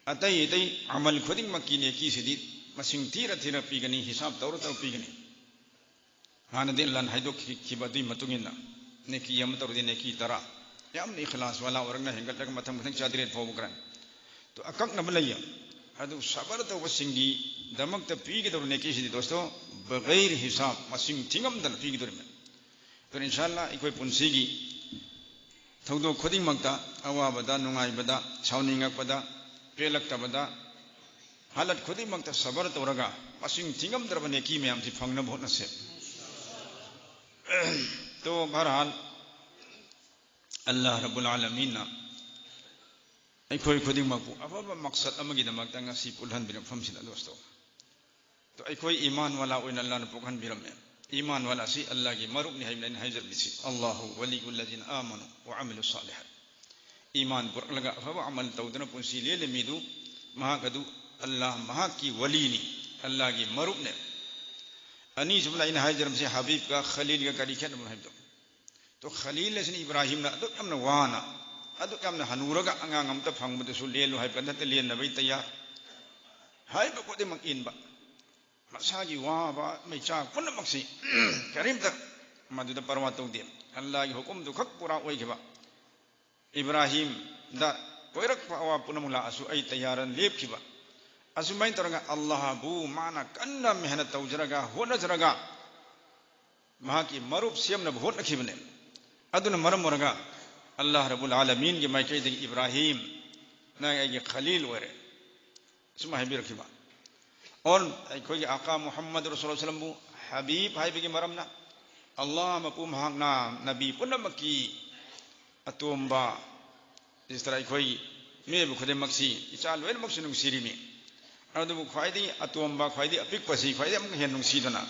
ꯑꯇꯩ ꯑꯇꯩ ꯑꯃꯜ ꯈꯨꯗꯤꯡꯃꯛꯀꯤ ꯅꯦꯀꯤꯁꯤꯗꯤ ꯃꯁꯤꯡ ꯊꯤꯔ ꯊꯤꯔ ꯄꯤꯒꯅꯤ, ꯍꯤꯁꯥꯕ ꯇꯧꯔ ꯇꯧꯔ ꯄꯤꯒꯅꯤ꯫ ꯍꯥꯟꯅꯗꯤ ꯑꯜꯂꯥꯍꯅ ꯍꯥꯏꯗꯣꯛꯈꯤꯕ ꯑꯗꯨꯒꯤ ꯃꯇꯨꯡ ꯏꯟꯅ ꯅꯦꯀꯤ ꯑꯃ ꯇꯧꯔꯗꯤ ꯅꯦꯀꯤ ꯇꯔꯥ꯫ ꯌꯥꯝꯅ ꯏꯈꯂꯥꯁ ꯋꯥꯂꯥ ꯑꯣꯏꯔꯒꯅ ꯍꯦꯟꯒꯠꯂꯒ ꯃꯊꯪ ꯃꯊꯪ ꯆꯥꯇꯔꯦꯠ ꯐꯥꯎꯕ ꯀꯔꯥꯏ꯫ ꯇꯣ ꯑꯀꯛꯅꯕ ꯂꯩꯌꯦ꯫ ꯑꯗꯨ ꯁꯕꯔ ꯇꯧꯕꯁꯤꯡꯒꯤꯗꯃꯛꯇ ꯄꯤꯒꯗꯧꯕ ꯅꯦꯀꯤꯁꯤꯗꯤ ꯗꯣꯁꯇꯣ, ꯕꯒꯩꯔ ꯍꯤꯁꯥꯕ, ꯃꯁꯤꯡ ꯊꯤꯉꯝꯗꯅ ꯄꯤꯒꯗꯧꯔꯤꯕꯅꯤ꯫ ꯑꯗꯨꯅ ꯏꯟꯁꯥ ꯑꯜꯂꯥꯍ ꯑꯩꯈꯣꯏ ꯄꯨꯟꯁꯤꯒꯤ ꯊꯧꯗꯣꯛ ꯈꯨꯗꯤꯡꯃꯛꯇ, ꯑꯋꯥꯕꯗ, ꯅꯨꯡꯉꯥꯏꯕꯗ, ꯁꯥꯎꯅꯤꯡꯉꯛꯄꯗ, ꯄꯦꯜꯂꯛꯇꯕꯗ, ꯍꯥꯂꯠ ꯈꯨꯗꯤꯡꯃꯛꯇ ꯁꯕꯔ ꯇꯧꯔꯒ ꯃꯁꯤꯡ ꯊꯤꯉꯝꯗ꯭ꯔꯕ ꯅꯦꯀꯤ ꯃꯌꯥꯝꯁꯤ ꯐꯪꯅꯕ ꯍꯣꯠꯅꯁꯦ꯫ ꯇꯣ ꯕꯍꯔꯍꯥꯜ, ꯑꯜꯂꯥꯍ ꯔꯕꯨꯜ ꯑꯥꯂꯃꯤꯟꯅ ꯑꯩꯈꯣꯏ ꯈꯨꯗꯤꯡꯃꯛꯄꯨ ꯑꯐꯕ ꯃꯛꯁꯠ ꯑꯃꯒꯤꯗꯃꯛꯇ ꯉꯁꯤ ꯄꯨꯜꯍꯟꯕꯤꯔꯕ ꯃꯐꯝꯁꯤꯗ ꯗꯣꯁꯇꯣ, ꯑꯗꯣ ꯑꯩꯈꯣꯏ ꯏꯃꯥꯟ ꯋꯥꯂꯥ ꯑꯣꯏꯅ ꯑꯜꯂꯥꯍꯅ ꯄꯣꯛꯍꯟꯕꯤꯔꯝꯃꯦ꯫ ꯏꯃꯥꯟ ꯋꯥꯂꯥꯁꯤ ꯑꯜꯂꯥꯍꯒꯤ ꯃꯔꯨꯞꯅꯤ ꯍꯥꯏꯕꯅꯤ ꯑꯩꯅ ꯍꯥꯏꯖꯔꯝꯃꯤꯁꯤ꯫ "ꯑꯜꯂꯥꯍꯨ ꯋꯂꯤꯌꯨꯜꯂꯖꯤꯅ ꯑꯥꯃꯅꯨ ꯋ ꯑꯃꯤꯂꯨ ꯁꯥꯂꯤꯍꯥꯠ"꯫ ꯏꯃꯥꯟ ꯄꯨꯔꯛꯂꯒ ꯑꯐꯕ ꯑꯃꯜ ꯇꯧꯗꯨꯅ ꯄꯨꯟꯁꯤ ꯂꯦꯜꯂꯤ ꯃꯤꯗꯨ, ꯃꯍꯥꯛ ꯑꯗꯨ ꯑꯜꯂꯥꯍ ꯃꯍꯥꯛꯀꯤ ꯋꯂꯤꯅꯤ, ꯑꯜꯂꯥꯍꯒꯤ ꯃꯔꯨꯞꯅꯦ꯫ ꯑꯅꯤꯁꯨꯕꯗ ꯑꯩꯅ ꯍꯥꯏꯖꯔꯝꯁꯤ, ꯍꯕꯤꯕꯀ ꯈꯂꯤꯜꯒ ꯀꯔꯤ ꯈꯦꯠꯅꯕꯅꯣ ꯍꯥꯏꯕꯗꯣ꯫ ꯇꯣ ꯈꯂꯤꯜ ꯑꯁꯤꯅ ꯏꯕ꯭ꯔꯥꯍꯤꯝꯅ ꯑꯗꯨꯛ ꯌꯥꯝꯅ ꯋꯥꯅ, ꯑꯗꯨꯛ ꯌꯥꯝꯅ ꯍꯅꯨꯔꯒ ꯑꯉꯥꯡ ꯑꯝꯇ ꯐꯪꯕꯗꯨꯁꯨ ꯂꯦꯜꯂꯨ ꯍꯥꯏꯕ ꯅꯠꯇꯦ, ꯂꯦꯟꯅꯕꯩ ꯇꯌꯥꯔ꯫ ꯍꯥꯏꯕ ꯈꯨꯗꯤꯡꯃꯛ ꯏꯟꯕ꯫ ꯃꯁꯥꯒꯤ ꯋꯥꯕ ꯃꯩꯆꯥꯛ ꯄꯨꯝꯅꯃꯛꯁꯤ ꯀꯔꯤꯝꯇ ꯃꯗꯨꯗ ꯄꯔꯋꯥ ꯇꯧꯗꯦ꯫ ꯑꯜꯂꯥꯍꯒꯤ ꯍꯨꯀꯨꯝꯗꯨ ꯈꯛ ꯄꯨꯔꯥ ꯑꯣꯏꯈꯤꯕ꯫ ꯏꯕ꯭ꯔꯥꯍꯤꯝꯗ ꯀꯣꯏꯔꯛꯄ ꯑꯋꯥ ꯄꯨꯝꯅꯃꯛ ꯂꯥꯛꯑꯁꯨ ꯑꯩ ꯇꯌꯥꯔꯅ ꯂꯦꯞꯈꯤꯕ꯫ ꯑꯁꯨꯃꯥꯏꯅ ꯇꯧꯔꯒ ꯑꯜꯂꯥꯍꯕꯨ ꯃꯥꯅ ꯀꯟꯅ ꯃꯦꯍꯅꯠ ꯇꯧꯖꯔꯒ, ꯍꯣꯠꯅꯖꯔꯒ, ꯃꯍꯥꯛꯀꯤ ꯃꯔꯨꯞ ꯁꯦꯝꯅꯕ ꯍꯣꯠꯅꯈꯤꯕꯅꯦ꯫ ꯑꯗꯨꯅ ꯃꯔꯝ ꯑꯣꯏꯔꯒ ꯑꯜꯂꯥꯍ ꯔꯕꯨꯜ ꯑꯥꯂꯃꯤꯟꯒꯤ ꯃꯥꯏꯀꯩꯗꯒꯤ ꯏꯕ꯭ꯔꯥꯍꯤꯝ, ꯅꯪ ꯑꯩꯒꯤ ꯈꯂꯤꯜ ꯑꯣꯏꯔꯦ, ꯑꯁꯨꯝ ꯍꯥꯏꯕꯤꯔꯛꯈꯤꯕ꯫ ꯑꯣꯔ ꯑꯩꯈꯣꯏꯒꯤ ꯑꯀꯥ ꯃꯨꯍꯝꯃꯗ ꯔꯁꯨꯜ ꯁꯂꯝꯕꯨ ꯍꯕꯤꯕ ꯍꯥꯏꯕꯒꯤ ꯃꯔꯝꯅ, ꯑꯜꯂꯥꯍ ꯃꯄꯨ ꯃꯍꯥꯛꯅ ꯅꯕꯤ ꯄꯨꯝꯅꯃꯛꯀꯤ ꯑꯇꯣꯝꯕ, ꯏꯁꯇꯔ ꯑꯩꯈꯣꯏꯒꯤ ꯃꯤꯑꯣꯏꯕ ꯈꯨꯗꯤꯡꯃꯛꯁꯤ, ꯏꯆꯥ ꯂꯣꯏꯅꯃꯛꯁꯨ ꯅꯨꯡꯁꯤꯔꯤꯃꯤ꯫ ꯑꯗꯨꯕꯨ ꯈ꯭ꯋꯥꯏꯗꯒꯤ ꯑꯇꯣꯝꯕ, ꯈ꯭ꯋꯥꯏꯗꯒꯤ ꯑꯄꯤꯛꯄꯁꯤ ꯈ꯭ꯋꯥꯏꯗꯒꯤ ꯑꯃꯨꯛꯀ ꯍꯦꯟꯅ ꯅꯨꯡꯁꯤꯗꯅ,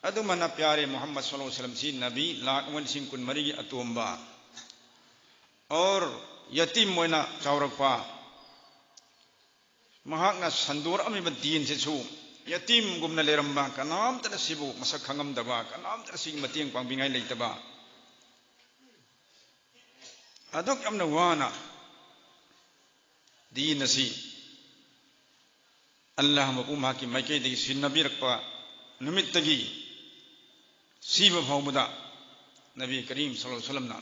ꯑꯗꯨꯃꯥꯏꯅ ꯄ꯭ꯌꯥꯔꯦ ꯃꯨꯍꯝꯃꯗ ꯁꯜꯂꯜꯂꯥꯍꯨ ꯑꯂꯩꯍꯤ ꯋꯁꯜꯂꯝꯁꯤ ꯅꯕꯤ ꯂꯥꯛ ꯑꯃ ꯂꯤꯁꯤꯡ ꯀꯨꯟꯃꯔꯤꯒꯤ ꯑꯇꯣꯝꯕ, ꯑꯣꯔ ꯌꯇꯤꯝ ꯑꯣꯏꯅ ꯆꯥꯎꯔꯛꯄ, ꯃꯍꯥꯛꯅ ꯁꯟꯗꯣꯔꯛꯑꯝꯃꯤꯕ ꯗꯤꯟꯁꯤꯁꯨ ꯌꯇꯤꯝꯒꯨꯝꯅ ꯂꯩꯔꯝꯕ, ꯀꯅꯥꯝꯇꯅ ꯁꯤꯕꯨ ꯃꯁꯛ ꯈꯪꯉꯝꯗꯕ, ꯀꯅꯥꯝꯇꯅ ꯁꯤꯒꯤ ꯃꯇꯦꯡ ꯄꯥꯡꯕꯤꯉꯥꯏ ꯂꯩꯇꯕ, ꯑꯗꯨꯛ ꯌꯥꯝꯅ ꯋꯥꯅ ꯗꯤꯟ ꯑꯁꯤ ꯑꯜꯂꯥꯍ ꯃꯄꯨ ꯃꯍꯥꯛꯀꯤ ꯃꯥꯏꯀꯩꯗꯒꯤ ꯁꯤꯟꯅꯕꯤꯔꯛꯄ ꯅꯨꯃꯤꯠꯇꯒꯤ ꯁꯤꯕ ꯐꯥꯎꯕꯗ ꯅꯕꯤ ꯀꯔꯤꯝ ꯁꯜꯂꯜꯂꯥꯍꯨ ꯑꯂꯩꯍꯤ ꯋꯁꯜꯂꯝꯅ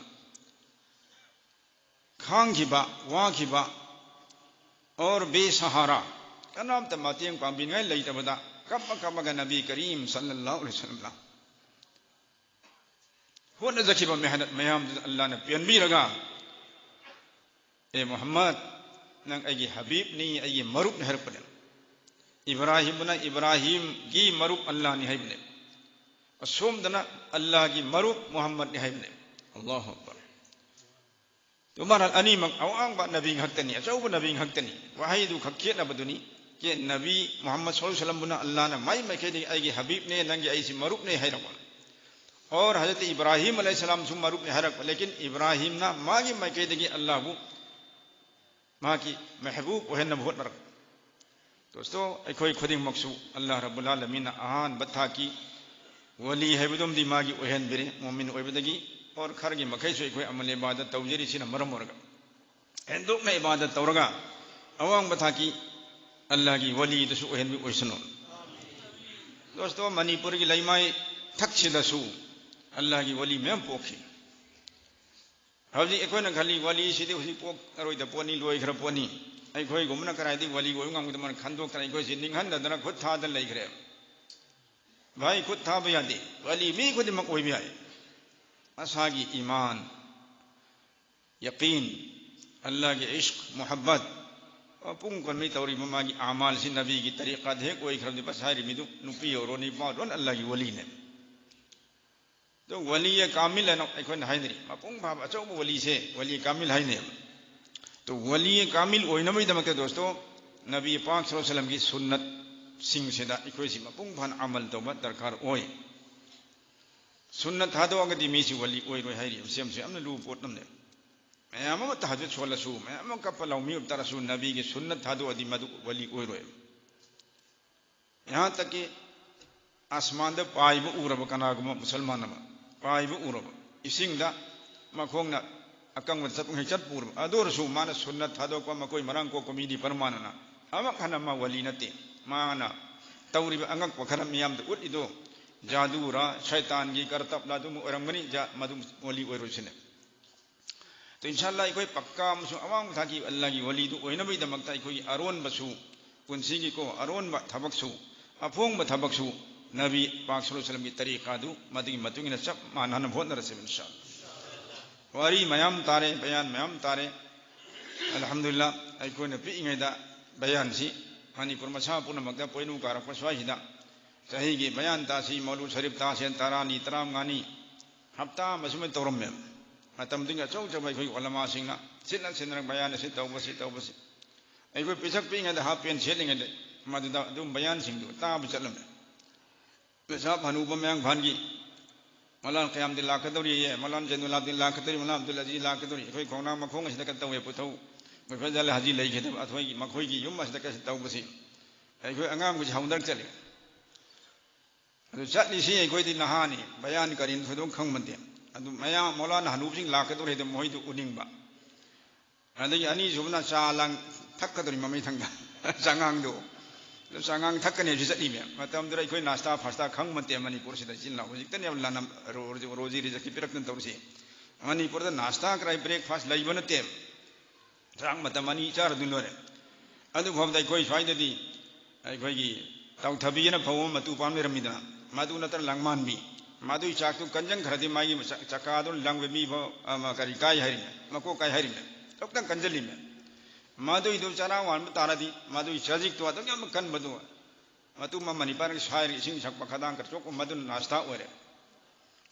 ꯈꯥꯡꯈꯤꯕ, ꯋꯥꯈꯤꯕ, ꯑꯣꯔ ꯕꯦꯁꯍꯥꯔꯥ, ꯀꯅꯥꯝꯇ ꯃꯇꯦꯡ ꯄꯥꯡꯕꯤꯅꯤꯡꯉꯥꯏ ꯂꯩꯇꯕꯗ ꯀꯞꯄ ꯀꯞꯄꯒ ꯅꯕꯤ ꯀꯔꯤꯝ ꯁꯜꯂꯜꯂꯥꯍꯨ ꯑꯂꯩꯍꯤ ꯋꯁꯜꯂꯝꯅ ꯍꯣꯠꯅꯖꯈꯤꯕ ꯃꯦꯍꯅꯠ ꯃꯌꯥꯝꯗꯨꯗ ꯑꯜꯂꯥꯍꯅ ꯄꯦꯟꯕꯤꯔꯒ, "ꯑꯦ ꯃꯨꯍꯝꯃꯗ, ꯅꯪ ꯑꯩꯒꯤ ꯍꯕꯤꯕꯅꯤ, ꯑꯩꯒꯤ ꯃꯔꯨꯞꯅꯤ" ꯍꯥꯏꯔꯛꯄꯅꯦ꯫ ꯏꯕ꯭ꯔꯥꯍꯤꯝꯅ ꯏꯕ꯭ꯔꯥꯍꯤꯝꯒꯤ ꯃꯔꯨꯞ ꯑꯜꯂꯥꯍꯅꯤ ꯍꯥꯏꯕꯅꯦ꯫ ꯑꯁꯣꯝꯗꯅ ꯑꯜꯂꯥꯍꯒꯤ ꯃꯔꯨꯞ ꯃꯨꯍꯝꯃꯗꯅꯤ ꯍꯥꯏꯕꯅꯦ꯫ ꯑꯜꯂꯥꯍꯨ ꯑꯛꯕꯔ꯫ ꯇꯨꯃꯥꯔ ꯑꯅꯤꯃꯛ ꯑꯋꯥꯡꯕ ꯅꯕꯤ ꯉꯥꯛꯇꯅꯤ, ꯑꯆꯧꯕ ꯅꯕꯤ ꯉꯥꯛꯇꯅꯤ꯫ ꯋꯥꯍꯩꯗꯨ ꯈꯛ ꯈꯦꯠꯅꯕꯗꯨꯅꯤ꯫ ꯀꯦ ꯅꯕꯤ ꯃꯨꯍꯝꯃꯗ ꯁꯜꯂꯜꯂꯥꯍꯨ ꯑꯂꯩꯍꯤ ꯋꯁꯜꯂꯝꯕꯨꯅ ꯑꯜꯂꯥꯍꯅ ꯃꯥꯏ ꯃꯥꯏꯀꯩꯗꯒꯤ ꯑꯩꯒꯤ ꯍꯕꯤꯕꯅꯦ, ꯅꯪꯒꯤ ꯑꯩꯁꯤ ꯃꯔꯨꯞꯅꯦ ꯍꯥꯏꯔꯛꯄ꯫ ꯑꯣꯔ ꯍꯖꯔꯠ ꯏꯕ꯭ꯔꯥꯍꯤꯝ ꯑꯂꯩꯍꯤꯁꯁꯂꯥꯝꯁꯨ ꯃꯔꯨꯞꯅꯦ ꯍꯥꯏꯔꯛꯄ꯫ ꯂꯦꯀꯤꯟ ꯏꯕ꯭ꯔꯥꯍꯤꯝꯅ ꯃꯥꯒꯤ ꯃꯥꯏꯀꯩꯗꯒꯤ ꯑꯜꯂꯥꯍꯕꯨ ꯃꯍꯥꯛꯀꯤ ꯃꯦꯍꯕꯨꯕ ꯑꯣꯏꯍꯟꯅꯕ ꯍꯣꯠꯅꯔꯛꯄ꯫ ꯗꯣꯁꯇꯣ, ꯑꯩꯈꯣꯏ ꯈꯨꯗꯤꯡꯃꯛꯁꯨ ꯑꯜꯂꯥꯍ ꯔꯕꯨꯜ ꯑꯥꯂꯃꯤꯟꯅ ꯑꯍꯥꯟꯕ ꯊꯥꯛꯀꯤ ꯋꯂꯤ ꯍꯥꯏꯕꯗꯨꯝꯗꯤ ꯃꯥꯒꯤ ꯑꯣꯏꯍꯟꯕꯤꯔꯦ, ꯃꯨꯃꯤꯟ ꯑꯣꯏꯕꯗꯒꯤ꯫ ꯑꯣꯔ ꯈꯔꯒꯤ ꯃꯈꯩꯁꯨ ꯑꯩꯈꯣꯏ ꯑꯃꯜ ꯏꯕꯥꯗꯠ ꯇꯧꯖꯔꯤꯁꯤꯅ ꯃꯔꯝ ꯑꯣꯏꯔꯒ ꯍꯦꯟꯗꯣꯛꯅ ꯏꯕꯥꯗꯠ ꯇꯧꯔꯒ ꯑꯋꯥꯡꯕ ꯊꯥꯛꯀꯤ ꯑꯜꯂꯥꯍꯒꯤ ꯋꯂꯤꯗꯁꯨ ꯑꯣꯏꯍꯟꯕꯤ ꯑꯣꯏꯁꯅꯨ꯫ ꯗꯣꯁꯇꯣ, ꯃꯅꯤꯄꯨꯔꯒꯤ ꯂꯩꯃꯥꯏ ꯊꯛꯁꯤꯗꯁꯨ ꯑꯜꯂꯥꯍꯒꯤ ꯋꯂꯤ ꯃꯌꯥꯝ ꯄꯣꯛꯈꯤ꯫ ꯍꯧꯖꯤꯛ ꯑꯩꯈꯣꯏꯅ ꯈꯜꯂꯤ, ꯋꯂꯤꯁꯤꯗꯤ ꯍꯧꯖꯤꯛ ꯄꯣꯛꯑꯔꯣꯏꯗ ꯄꯣꯠꯅꯤ, ꯂꯣꯏꯈ꯭ꯔ ꯄꯣꯠꯅꯤ, ꯑꯩꯈꯣꯏꯒꯨꯝꯕꯅ ꯀꯗꯥꯏꯗꯒꯤ ꯋꯂꯤ ꯑꯣꯏꯕ ꯉꯝꯒꯗꯕꯅ ꯈꯟꯗꯣꯛꯇꯅ ꯑꯩꯈꯣꯏꯁꯤ ꯅꯤꯡꯍꯟꯅꯗꯅ ꯈꯨꯠ ꯊꯥꯗꯅ ꯂꯩꯈ꯭ꯔꯦ꯫ ꯚꯥꯏ, ꯈꯨꯠ ꯊꯥꯕ ꯌꯥꯗꯦ꯫ ꯋꯂꯤ ꯃꯤ ꯈꯨꯗꯤꯡꯃꯛ ꯑꯣꯏꯕ ꯌꯥꯏ꯫ ꯃꯁꯥꯒꯤ ꯏꯃꯥꯟ, ꯌꯀꯤꯟ, ꯑꯜꯂꯥꯍꯒꯤ ꯏꯁ꯭ꯛ, ꯃꯨꯍꯕꯠ, ꯃꯄꯨꯡ ꯀꯣꯟꯕꯤ ꯇꯧꯔꯤꯕ ꯃꯥꯒꯤ ꯑꯃꯥꯜꯁꯤ ꯅꯕꯤꯒꯤ ꯇꯔꯤꯀꯥꯗ ꯍꯦꯛ ꯑꯣꯏꯈ꯭ꯔꯕꯗꯤ, ꯕꯁ ꯍꯥꯏꯔꯤ ꯃꯤꯗꯨ ꯅꯨꯄꯤ ꯑꯣꯏꯔꯣ, ꯅꯨꯄꯥ ꯑꯣꯏꯔꯣ, ꯑꯜꯂꯥꯍꯒꯤ ꯋꯂꯤꯅꯦ꯫ ꯑꯗꯣ ꯋꯂꯤ ꯀꯥꯃꯤꯜ ꯍꯥꯏꯅ ꯑꯩꯈꯣꯏꯅ ꯍꯥꯏꯅꯔꯤ, ꯃꯄꯨꯡ ꯐꯥꯕ ꯑꯆꯧꯕ ꯋꯂꯤꯁꯦ ꯋꯂꯤ ꯀꯥꯃꯤꯜ ꯍꯥꯏꯅꯩꯕ꯫ ꯑꯗꯣ ꯋꯂꯤ ꯀꯥꯃꯤꯜ ꯑꯣꯏꯅꯕꯒꯤꯗꯃꯛꯇ, ꯗꯣꯁꯇꯣ, ꯅꯕꯤ ꯄꯥꯛ ꯁꯜꯂꯜꯂꯥꯍꯨ ꯑꯂꯩꯍꯤ ꯋꯁꯜꯂꯝꯒꯤ ꯁꯨꯟꯅꯠꯁꯤꯡꯁꯤꯗ ꯑꯩꯈꯣꯏꯁꯤ ꯃꯄꯨꯡ ꯐꯥꯅ ꯑꯃꯜ ꯇꯧꯕ ꯗꯔꯀꯥꯔ ꯑꯣꯏ꯫ ꯁꯨꯟꯅꯠ ꯊꯥꯗꯣꯛꯑꯒꯗꯤ ꯃꯤꯁꯤ ꯋꯂꯤ ꯑꯣꯏꯔꯣꯏ ꯍꯥꯏꯔꯤ꯫ ꯁꯤ ꯌꯥꯝꯅ ꯂꯨꯕ ꯄꯣꯠ ꯑꯃꯅꯦ꯫ ꯃꯌꯥꯝ ꯑꯃ ꯇꯍꯖꯨꯗ ꯁꯣꯜꯂꯁꯨ, ꯃꯌꯥꯝ ꯑꯃ ꯀꯞꯄ ꯂꯥꯎꯃꯤ ꯑꯣꯏꯕ ꯇꯥꯔꯁꯨ, ꯅꯕꯤꯒꯤ ꯁꯨꯟꯅꯠ ꯊꯥꯗꯣꯛꯑꯗꯤ ꯃꯗꯨ ꯋꯂꯤ ꯑꯣꯏꯔꯣꯏ꯫ ꯌꯍꯥꯟ ꯇꯛꯀꯤ ꯑꯁꯃꯥꯟꯗ ꯄꯥꯏꯕ ꯎꯔꯕ ꯀꯅꯥꯒꯨꯝꯕ ꯃꯨꯁꯜꯃꯥꯟ ꯑꯃ, ꯄꯥꯏꯕ ꯎꯔꯕ, ꯏꯁꯤꯡꯗ ꯃꯈꯣꯡꯅ ꯑꯀꯪꯕꯗ ꯆꯠꯄ ꯉꯩ ꯆꯠꯄ ꯎꯔꯕ, ꯑꯗꯨ ꯑꯣꯏꯔꯁꯨ ꯃꯥꯅ ꯁꯨꯟꯅꯠ ꯊꯥꯗꯣꯛꯄ, ꯃꯀꯣꯏ ꯃꯔꯥꯡ ꯀꯣꯛꯄ ꯃꯤꯗꯤ ꯄꯔꯃꯥꯟꯅꯅ ꯑꯃꯨꯛ ꯍꯟꯅ ꯃꯥ ꯋꯂꯤ ꯅꯠꯇꯦ꯫ ꯃꯥꯅ ꯇꯧꯔꯤꯕ ꯑꯉꯛꯄ ꯈꯔ ꯃꯤꯌꯥꯝꯗ ꯎꯠꯂꯤꯗꯣ ꯖꯥꯗꯨꯔ, ꯁꯩꯇꯥꯟꯒꯤ ꯀꯔꯇꯞꯂ ꯑꯗꯨꯝ ꯑꯣꯏꯔꯝꯒꯅꯤ, ꯖꯥ-, ꯃꯗꯨ ꯋꯂꯤ ꯑꯣꯏꯔꯣꯏꯁꯤꯅꯦ꯫ ꯑꯗꯣ ꯏꯟꯁꯥ ꯑꯜꯂꯥꯍ ꯑꯩꯈꯣꯏ ꯄꯛꯀꯥ ꯑꯃꯁꯨꯡ ꯑꯋꯥꯡꯕ ꯊꯥꯛꯀꯤ ꯑꯜꯂꯥꯍꯒꯤ ꯋꯂꯤꯗꯨ ꯑꯣꯏꯅꯕꯒꯤꯗꯃꯛꯇ ꯑꯩꯈꯣꯏꯒꯤ ꯑꯔꯣꯟꯕꯁꯨ, ꯄꯨꯟꯁꯤꯒꯤꯀꯣ, ꯑꯔꯣꯟꯕ ꯊꯕꯛꯁꯨ, ꯑꯐꯣꯡꯕ ꯊꯕꯛꯁꯨ ꯅꯕꯤ ꯄꯥꯛ ꯁꯜꯂꯜꯂꯥꯍꯨ ꯑꯂꯩꯍꯤ ꯋꯁꯜꯂꯝꯒꯤ ꯇꯔꯤꯀꯥꯗꯨ ꯃꯗꯨꯒꯤ ꯃꯇꯨꯡ ꯏꯟꯅ ꯆꯞ ꯃꯥꯟꯅꯅꯕ ꯍꯣꯠꯅꯔꯁꯦꯕ, ꯏꯟꯁꯥ ꯑꯜꯂꯥꯍ꯫ ꯋꯥꯔꯤ ꯃꯌꯥꯝ ꯇꯥꯔꯦ, ꯕꯌꯥꯟ ꯃꯌꯥꯝ ꯇꯥꯔꯦ꯫ ꯑꯜꯍꯝꯗꯨꯂꯤꯜꯂꯥꯍ, ꯑꯩꯈꯣꯏꯅ ꯄꯤꯛꯏꯉꯩꯗ ꯕꯌꯥꯟꯁꯤ ꯃꯅꯤꯄꯨꯔ ꯃꯁꯥ ꯄꯨꯝꯅꯃꯛꯇ ꯄꯣꯏꯅꯨ ꯀꯥꯔꯛꯄ ꯁ꯭ꯋꯥꯏꯁꯤꯗ ꯆꯍꯤꯒꯤ ꯕꯌꯥꯟ ꯇꯥꯁꯤ, ꯃꯧꯂꯨꯗ ꯁꯔꯤꯐ ꯇꯥꯁꯦꯅ ꯇꯔꯥꯅꯤ, ꯇꯔꯥꯃꯉꯥꯅꯤ, ꯍꯞꯇꯥ ꯑꯃ ꯁꯨꯃꯥꯏꯅ ꯇꯧꯔꯝꯃꯦꯕ꯫ ꯃꯇꯝꯗꯨꯒꯤ ꯑꯆꯧ ꯑꯆꯧꯕ ꯑꯩꯈꯣꯏꯒꯤ ꯎꯂꯃꯥꯁꯤꯡꯅ ꯁꯤꯠꯅ ꯁꯤꯠꯅꯔꯒ ꯕꯌꯥꯟ ꯑꯁꯤ ꯇꯧꯕꯁꯤ, ꯇꯧꯕꯁꯤ꯫ ꯑꯩꯈꯣꯏ ꯄꯤꯁꯛ ꯄꯤꯛꯏꯉꯩꯗ ꯍꯥꯞ ꯄꯦꯟ ꯁꯦꯠꯂꯤꯉꯩꯗ ꯃꯗꯨꯗ ꯑꯗꯨꯝ ꯕꯌꯥꯟꯁꯤꯡꯗꯨ ꯇꯥꯕ ꯆꯠꯂꯝꯃꯦ꯫ ꯄꯩꯁꯥ ꯍꯅꯨꯕ ꯃꯌꯥꯡꯐꯥꯟꯒꯤ ꯃꯂꯥꯟ ꯀꯌꯥꯝꯗꯤ ꯂꯥꯛꯀꯗꯧꯔꯤꯌꯦ, ꯃꯂꯥꯟ ꯖꯦꯅꯨꯂꯥꯕꯗꯤꯟ ꯂꯥꯛꯀꯗꯧꯔꯤ, ꯃꯂꯥꯟ ꯑꯕꯗꯨꯜ ꯑꯖꯤꯖ ꯂꯥꯛꯀꯗꯧꯔꯤ, ꯑꯩꯈꯣꯏ ꯈꯣꯡꯅꯥꯡ ꯃꯈꯣꯡ ꯑꯁꯤꯗ ꯀꯩꯅꯣ ꯇꯧꯋꯦ, ꯄꯨꯊꯧ, ꯃꯨꯐꯖꯜ ꯍꯥꯖꯤ ꯂꯩꯈꯤꯗꯕ ꯑꯩꯈꯣꯏꯒꯤ, ꯃꯈꯣꯏꯒꯤ ꯌꯨꯝ ꯑꯁꯤꯗ ꯀꯩꯁꯨ ꯇꯧꯕꯁꯤ ꯑꯩꯈꯣꯏ ꯑꯉꯥꯡꯕꯁꯤ ꯍꯧꯅꯔ ꯆꯠꯂꯤ꯫ ꯑꯗꯨ ꯆꯠꯂꯤꯁꯤ ꯑꯩꯈꯣꯏꯗꯤ ꯅꯍꯥꯅꯤ, ꯕꯌꯥꯟ ꯀꯔꯤꯅꯣ ꯊꯣꯏꯗꯣꯛ ꯈꯪꯕ ꯅꯠꯇꯦ꯫ ꯑꯗꯨ ꯃꯌꯥꯝ ꯃꯧꯂꯥꯅ ꯍꯅꯨꯕꯁꯤꯡ ꯂꯥꯛꯀꯗꯧꯔꯦ ꯍꯥꯏꯗ ꯃꯈꯣꯏꯗꯨ ꯎꯅꯤꯡꯕ꯫ ꯑꯗꯒꯤ ꯑꯅꯤꯁꯨꯕꯅ ꯆꯥ ꯂꯥꯡ ꯊꯛꯀꯗꯧꯔꯤ ꯃꯃꯩ ꯊꯪꯗ ꯆꯉꯥꯡꯗꯣ꯫ ꯑꯗꯨ ꯆꯉꯥꯡ ꯊꯛꯀꯅꯤ ꯍꯥꯏꯕꯁꯤ ꯆꯠꯂꯤꯃꯦ꯫ ꯃꯇꯝꯗꯨꯗ ꯑꯩꯈꯣꯏ ꯅꯥꯁꯇꯥ ꯐꯥꯁꯇꯥ ꯈꯪꯕ ꯅꯠꯇꯦ ꯃꯅꯤꯄꯨꯔꯁꯤꯗ ꯏꯆꯤꯜ ꯏꯅꯥꯎ꯫ ꯍꯧꯖꯤꯛꯇꯅꯦꯕ ꯂꯅꯝ ꯔꯣ-, ꯔꯣ-, ꯔꯣꯖꯤ ꯔꯤꯖꯛꯀꯤ ꯄꯤꯔꯛꯇꯅ ꯇꯧꯔꯤꯁꯤ꯫ ꯃꯅꯤꯄꯨꯔꯗ ꯅꯥꯁꯇꯥ ꯀꯔꯥꯏ ꯕ꯭ꯔꯦꯛꯐꯥꯁ ꯂꯩꯕ ꯅꯠꯇꯦ꯫ ꯆꯥꯛ ꯃꯇꯝ ꯑꯅꯤ ꯆꯥꯔꯗꯨꯅ ꯂꯣꯏꯔꯦ꯫ ꯑꯗꯨ ꯐꯥꯎꯕꯗ ꯑꯩꯈꯣꯏ ꯁ꯭ꯋꯥꯏꯗꯗꯤ ꯑꯩꯈꯣꯏꯒꯤ ꯇꯥꯎꯊꯕꯤꯅ ꯐꯧ ꯑꯃ ꯃꯇꯨ ꯄꯥꯝ ꯂꯩꯔꯝꯃꯤꯗꯅ, ꯃꯗꯨ ꯅꯠꯇ꯭ꯔ ꯂꯥꯡꯃꯥꯟꯕꯤ, ꯃꯗꯨꯒꯤ ꯆꯥꯛꯇꯨ ꯀꯟꯖꯪꯈ꯭ꯔꯗꯤ ꯃꯥꯒꯤ ꯆ-, ꯆꯀꯥꯗꯨꯅ ꯂꯪꯕ ꯃꯤ ꯐꯥꯎ, ꯑꯃ, ꯀꯔꯤ ꯀꯥꯏ ꯍꯥꯏꯔꯤꯃꯦ, ꯃꯀꯣꯛ ꯀꯥꯏ ꯍꯥꯏꯔꯤꯃꯦ, ꯇꯣꯛꯇꯪ ꯀꯟꯖꯜꯂꯤꯃꯦ꯫ ꯃꯗꯨꯏꯗꯨ ꯆꯔꯥ ꯋꯥꯟꯕ ꯇꯥꯔꯗꯤ ꯃꯗꯨꯒꯤ ꯆꯖꯤꯛꯇꯨ ꯑꯗꯨꯛ ꯌꯥꯝꯅ ꯀꯟꯕꯗꯨ ꯃꯇꯨꯝ ꯑꯃ ꯃꯅꯤꯄꯥꯟꯒꯤ ꯁꯥꯏꯔꯒ ꯏꯁꯤꯡ ꯁꯛꯄ ꯈꯗꯥꯡ ꯈꯔ ꯆꯣꯛꯄ ꯃꯗꯨꯅ ꯅꯥꯁꯇꯥ ꯑꯣꯏꯔꯦ꯫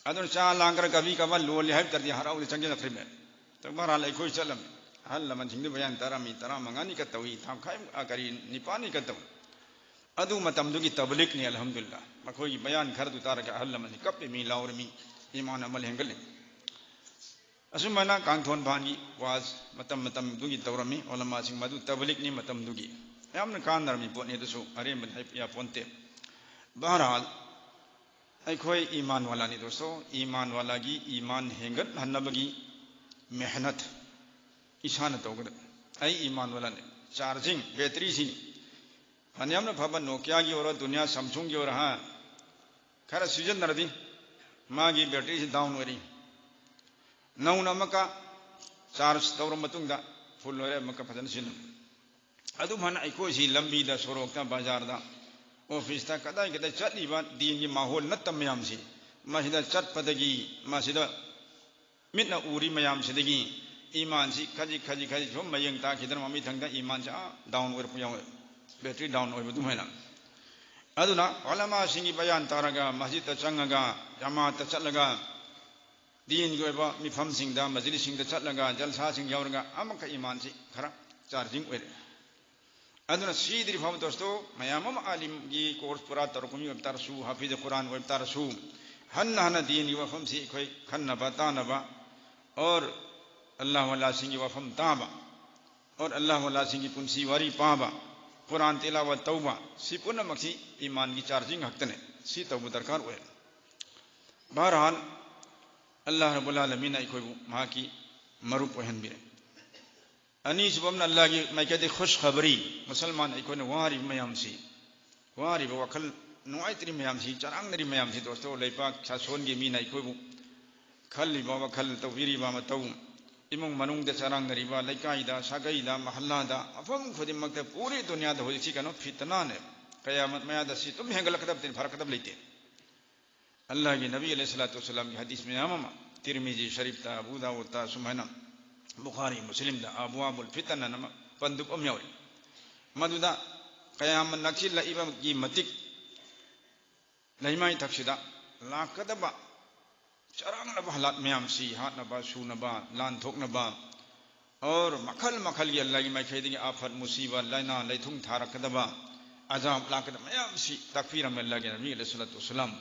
ꯑꯗꯨꯅ ꯆꯥ ꯂꯥꯡꯈ꯭ꯔ ꯀꯕꯤ ꯀꯕ ꯂꯣꯜꯂꯤ ꯍꯥꯏꯕ ꯇꯥꯔꯗꯤ ꯍꯔꯥꯎꯗ ꯆꯪꯁꯤꯜꯂꯛꯈ꯭ꯔꯤꯃꯦ꯫ ꯇ ꯃꯍꯥꯔꯥꯜ ꯑꯩꯈꯣꯏ ꯆꯠꯂꯝꯃꯤ꯫ ꯑꯍꯜ ꯂꯃꯟꯁꯤꯡꯗꯨ ꯕꯌꯥꯟ ꯇꯔꯥꯃꯤ ꯇꯔꯥꯃꯉꯥꯅꯤ ꯀ ꯇꯧꯏ, ꯊꯥꯈꯥꯏ, ꯑ, ꯀꯔꯤ, ꯅꯤꯄꯥꯜꯅꯤ ꯀ ꯇꯧꯏ꯫ ꯑꯗꯨ ꯃꯇꯝꯗꯨꯒꯤ ꯇꯕꯂꯤꯛꯅꯤ, ꯑꯜꯍꯝꯗꯨꯂꯤꯜꯂꯥ꯫ ꯃꯈꯣꯏꯒꯤ ꯕꯌꯥꯟ ꯈꯔꯗꯨ ꯇꯥꯔꯒ ꯑꯍꯜ ꯂꯃꯟꯁꯤ ꯀꯞꯄꯤ, ꯃꯤ ꯂꯥꯎꯔꯝꯃꯤ, ꯏꯃꯥꯟ ꯑꯃꯜ ꯍꯦꯟꯒꯠꯂꯤ꯫ ꯑꯁꯨꯃꯥꯏꯅ ꯀꯥꯡꯊꯣꯟ ꯐꯥꯟꯒꯤ ꯋꯥꯖ ꯃꯇꯝ ꯃꯇꯝꯗꯨꯒꯤ ꯇꯧꯔꯝꯃꯤ꯫ ꯑꯣꯂꯃꯥꯁꯤꯡ ꯃꯗꯨ ꯇꯕꯂꯤꯛꯅꯤ ꯃꯇꯝꯗꯨꯒꯤ꯫ ꯌꯥꯝꯅ ꯀꯥꯟꯅꯔꯝꯃꯤ ꯄꯣꯠꯅꯤ, ꯑꯗꯨꯁꯨ ꯑꯔꯦꯝꯕꯗ ꯍꯥꯏꯕ ꯌꯥꯄꯣꯟꯇꯦ꯫ ꯕꯍꯔꯍꯥꯜ, ꯑꯩꯈꯣꯏ ꯏꯃꯥꯟ ꯋꯥꯂꯥꯅꯤ ꯗꯣꯁꯇꯣ, ꯏꯃꯥꯟ ꯋꯥꯂꯥꯒꯤ ꯏꯃꯥꯟ ꯍꯦꯟꯒꯠꯍꯟꯅꯕꯒꯤ ꯃꯦꯍꯅꯠ ꯏꯁꯥꯅ ꯇꯧꯒꯗꯕ꯫ ꯑꯩ ꯏꯃꯥꯟ ꯋꯥꯂꯥꯅꯤ꯫ ꯆꯥꯔꯖꯤꯡ, ꯕꯦꯇ꯭ꯔꯤꯁꯤ ꯐꯅꯌꯥꯝꯅ ꯐꯕ ꯅꯣꯀꯤꯌꯥꯒꯤ ꯑꯣꯏꯔꯣ, ꯗꯨꯅꯤꯌꯥ ꯁꯝꯁꯨꯡꯒꯤ ꯑꯣꯏꯔꯣ, ꯍꯥ, ꯈꯔ ꯁꯤꯖꯤꯟꯅꯔꯗꯤ ꯃꯥꯒꯤ ꯕꯦꯇ꯭ꯔꯤꯁꯤ ꯗꯥꯎꯟ ꯑꯣꯏꯔꯤ꯫ ꯅꯧꯅ ꯑꯃꯨꯛꯀ ꯆꯥꯔꯖ ꯇꯧꯔ ꯃꯇꯨꯡꯗ ꯐꯨꯜ ꯑꯣꯏꯔꯦ, ꯑꯃꯨꯛꯀ ꯐꯖꯅ ꯁꯤꯖꯤꯟꯅꯧ꯫ ꯑꯗꯨꯝ ꯍꯥꯏꯅ ꯑꯩꯈꯣꯏꯁꯤ ꯂꯝꯕꯤꯗ, ꯁꯣꯔꯣꯛꯇ, ꯕꯖꯥꯔꯗ, ꯑꯣꯐꯤꯁꯇ, ꯀꯗꯥꯏ ꯀꯗꯥꯏ ꯆꯠꯂꯤꯕ ꯗꯤꯟꯒꯤ ꯃꯥꯍꯣꯜ ꯅꯠꯇꯕ ꯃꯌꯥꯝꯁꯤ, ꯃꯁꯤꯗ ꯆꯠꯄꯗꯒꯤ, ꯃꯁꯤꯗ ꯃꯤꯠꯅ ꯎꯔꯤ ꯃꯌꯥꯝꯁꯤꯗꯒꯤ ꯏꯃꯥꯟꯁꯤ ꯈꯖꯤꯛ ꯈꯖꯤꯛ ꯈꯖꯤꯛ ꯁꯨꯝ ꯃꯌꯦꯡ ꯇꯥꯈꯤꯗꯅ ꯃꯃꯤꯊꯪꯗ ꯏꯃꯥꯟꯁꯤ ꯑꯥ ꯗꯥꯎꯟ ꯑꯣꯏꯔꯛꯄ ꯌꯥꯎꯋꯦ, ꯕꯦꯇ꯭ꯔꯤ ꯗꯥꯎꯟ ꯑꯣꯏꯕ ꯑꯗꯨꯃꯥꯏꯅ꯫ ꯑꯗꯨꯅ ꯎꯂꯃꯥꯁꯤꯡꯒꯤ ꯕꯌꯥꯟ ꯇꯥꯔꯒ, ꯃꯁꯖꯤꯗꯇ ꯆꯪꯉꯒ, ꯖꯃꯥꯠꯇ ꯆꯠꯂꯒ, ꯗꯤꯟꯒꯤ ꯑꯣꯏꯕ ꯃꯤꯐꯝꯁꯤꯡꯗ, ꯃꯖꯂꯤꯁꯁꯤꯡꯗ ꯆꯠꯂꯒ, ꯖꯜꯁꯥꯁꯤꯡ ꯌꯥꯎꯔꯒ ꯑꯃꯈꯛ ꯏꯃꯥꯟꯁꯤ ꯈꯔ ꯆꯥꯔꯖꯤꯡ ꯑꯣꯏꯔꯦ꯫ ꯑꯗꯨꯅ ꯁꯤꯗ꯭ꯔꯤ ꯐꯥꯎꯕ ꯗꯣꯁꯇꯣ ꯃꯌꯥꯝ ꯑꯃ ꯑꯥꯂꯤꯝꯒꯤ ꯀꯣꯔꯁ ꯄꯨꯔꯥ ꯇꯧꯔꯛꯄ ꯃꯤ ꯑꯣꯏꯕ ꯇꯥꯔꯁꯨ, ꯍꯥꯐꯤꯖ ꯀꯨꯔꯥꯟ ꯑꯣꯏꯕ ꯇꯥꯔꯁꯨ, ꯍꯟꯅ ꯍꯟꯅ ꯗꯤꯟꯒꯤ ꯋꯥꯐꯝꯁꯤ ꯑꯩꯈꯣꯏ ꯈꯟꯅꯕ ꯇꯥꯅꯕ, ꯑꯣꯔ ꯑꯜꯂꯥꯍ ꯋꯥꯂꯥꯁꯤꯡꯒꯤ ꯋꯥꯐꯝ ꯇꯥꯕ, ꯑꯣꯔ ꯑꯜꯂꯥꯍ ꯋꯥꯂꯥꯁꯤꯡꯒꯤ ꯄꯨꯟꯁꯤ ꯋꯥꯔꯤ ꯄꯥꯕ, ꯀꯨꯔꯥꯟ ꯇꯤꯂꯥꯋꯠ ꯇꯧꯕ, ꯁꯤ ꯄꯨꯝꯅꯃꯛꯁꯤ ꯏꯃꯥꯟꯒꯤ ꯆꯥꯔꯖꯤꯡ ꯉꯥꯛꯇꯅꯦ꯫ ꯁꯤ ꯇꯧꯕ ꯗꯔꯀꯥꯔ ꯑꯣꯏ꯫ ꯕꯍꯔꯍꯥꯜ, ꯑꯜꯂꯥꯍ ꯔꯕꯨꯜ ꯑꯥꯂꯃꯤꯟꯅ ꯑꯩꯈꯣꯏꯕꯨ ꯃꯍꯥꯛꯀꯤ ꯃꯔꯨꯞ ꯑꯣꯏꯍꯟꯕꯤꯔꯦ꯫ ꯑꯅꯤꯁꯨꯕ ꯑꯃꯅ ꯑꯜꯂꯥꯍꯒꯤ ꯃꯥꯏꯀꯩꯗꯒꯤ ꯈꯨꯁ ꯈꯕꯔꯤ, ꯃꯨꯁꯜꯃꯥꯟ ꯑꯩꯈꯣꯏꯅ ꯋꯥꯔꯤꯕ ꯃꯌꯥꯝꯁꯤ, ꯋꯥꯔꯤꯕ ꯋꯥꯈꯜ ꯅꯨꯡꯉꯥꯏꯇ꯭ꯔꯤ ꯃꯌꯥꯝꯁꯤ, ꯆꯔꯥꯡꯅꯔꯤ ꯃꯌꯥꯝꯁꯤ, ꯗꯣꯁꯇꯣ, ꯂꯩꯄꯥꯛ ꯁꯥꯁꯣꯟꯒꯤ ꯃꯤꯅ ꯑꯩꯈꯣꯏꯕꯨ ꯈꯜꯂꯤꯕ ꯋꯥꯈꯜ, ꯇꯧꯕꯤꯔꯤꯕ ꯃꯇꯧ, ꯏꯃꯨꯡ ꯃꯅꯨꯡꯗ ꯆꯔꯥꯡꯅꯔꯤꯕ, ꯂꯩꯀꯥꯏꯗ, ꯁꯥꯒꯩꯗ, ꯃꯍꯜꯂꯥꯗ, ꯃꯐꯝ ꯈꯨꯗꯤꯡꯃꯛꯇ ꯄꯨꯔꯤ ꯗꯨꯅꯤꯌꯥꯗ ꯍꯧꯖꯤꯛꯁꯤ ꯀꯩꯅꯣ ꯐꯤꯇꯅꯥꯅꯦ꯫ ꯀꯌꯥꯃꯠ ꯃꯌꯥꯗ ꯁꯤ ꯑꯗꯨꯝ ꯍꯦꯟꯒꯠꯂꯛꯀꯗꯕꯅꯤ, ꯐꯔꯛꯀꯗꯕ ꯂꯩꯇꯦ꯫ ꯑꯜꯂꯥꯍꯒꯤ ꯅꯕꯤ ꯑꯂꯩꯍꯤ ꯁꯂꯥꯇꯨ ꯋꯁꯁꯂꯥꯝꯒꯤ ꯍꯗꯤꯁ ꯃꯌꯥꯝ ꯑꯃ, ꯇꯤꯔꯃꯤꯖꯤ ꯁꯔꯤꯐꯇ, ꯑꯕꯨ ꯗꯥꯎꯗꯇ, ꯁꯨꯃꯥꯏꯅ ꯕꯨꯈꯥꯔꯤ, ꯃꯨꯁꯂꯤꯝꯗ ꯑꯕꯋꯥꯕꯨꯜ ꯐꯤꯇꯟ ꯑꯅ ꯑꯃ ꯄꯟꯗꯨꯞ ꯑꯃ ꯌꯥꯎꯔꯤ꯫ ꯃꯗꯨꯗ ꯀꯌꯥꯃꯠ ꯅꯛꯁꯤꯜꯂꯛꯏꯕꯒꯤ ꯃꯇꯤꯛ ꯂꯩꯃꯥꯏ ꯊꯛꯁꯤꯗ ꯂꯥꯛꯀꯗꯕ ꯆꯔꯥꯡꯅꯕ ꯍꯥꯂꯥꯠ ꯃꯌꯥꯝꯁꯤ, ꯍꯥꯠꯅꯕ, ꯁꯨꯅꯕ, ꯂꯥꯟ ꯊꯣꯛꯅꯕ, ꯑꯣꯔ ꯃꯈꯜ ꯃꯈꯜꯒꯤ ꯑꯜꯂꯥꯍꯒꯤ ꯃꯥꯏꯀꯩꯗꯒꯤ ꯑꯥꯐꯠ, ꯃꯨꯁꯤꯕ, ꯂꯥꯏꯅꯥ, ꯂꯩꯊꯨꯡ ꯊꯥꯔꯛꯀꯗꯕ, ꯑꯖꯥꯕ ꯂꯥꯛꯀꯗꯕ ꯃꯌꯥꯝꯁꯤ ꯇꯥꯛꯄꯤꯔꯝꯃꯦ ꯑꯜꯂꯥꯍꯒꯤ ꯅꯕꯤ ꯑꯂꯩꯍꯤ ꯁꯂꯥꯇꯨ ꯋꯁꯁꯂꯥꯝ꯫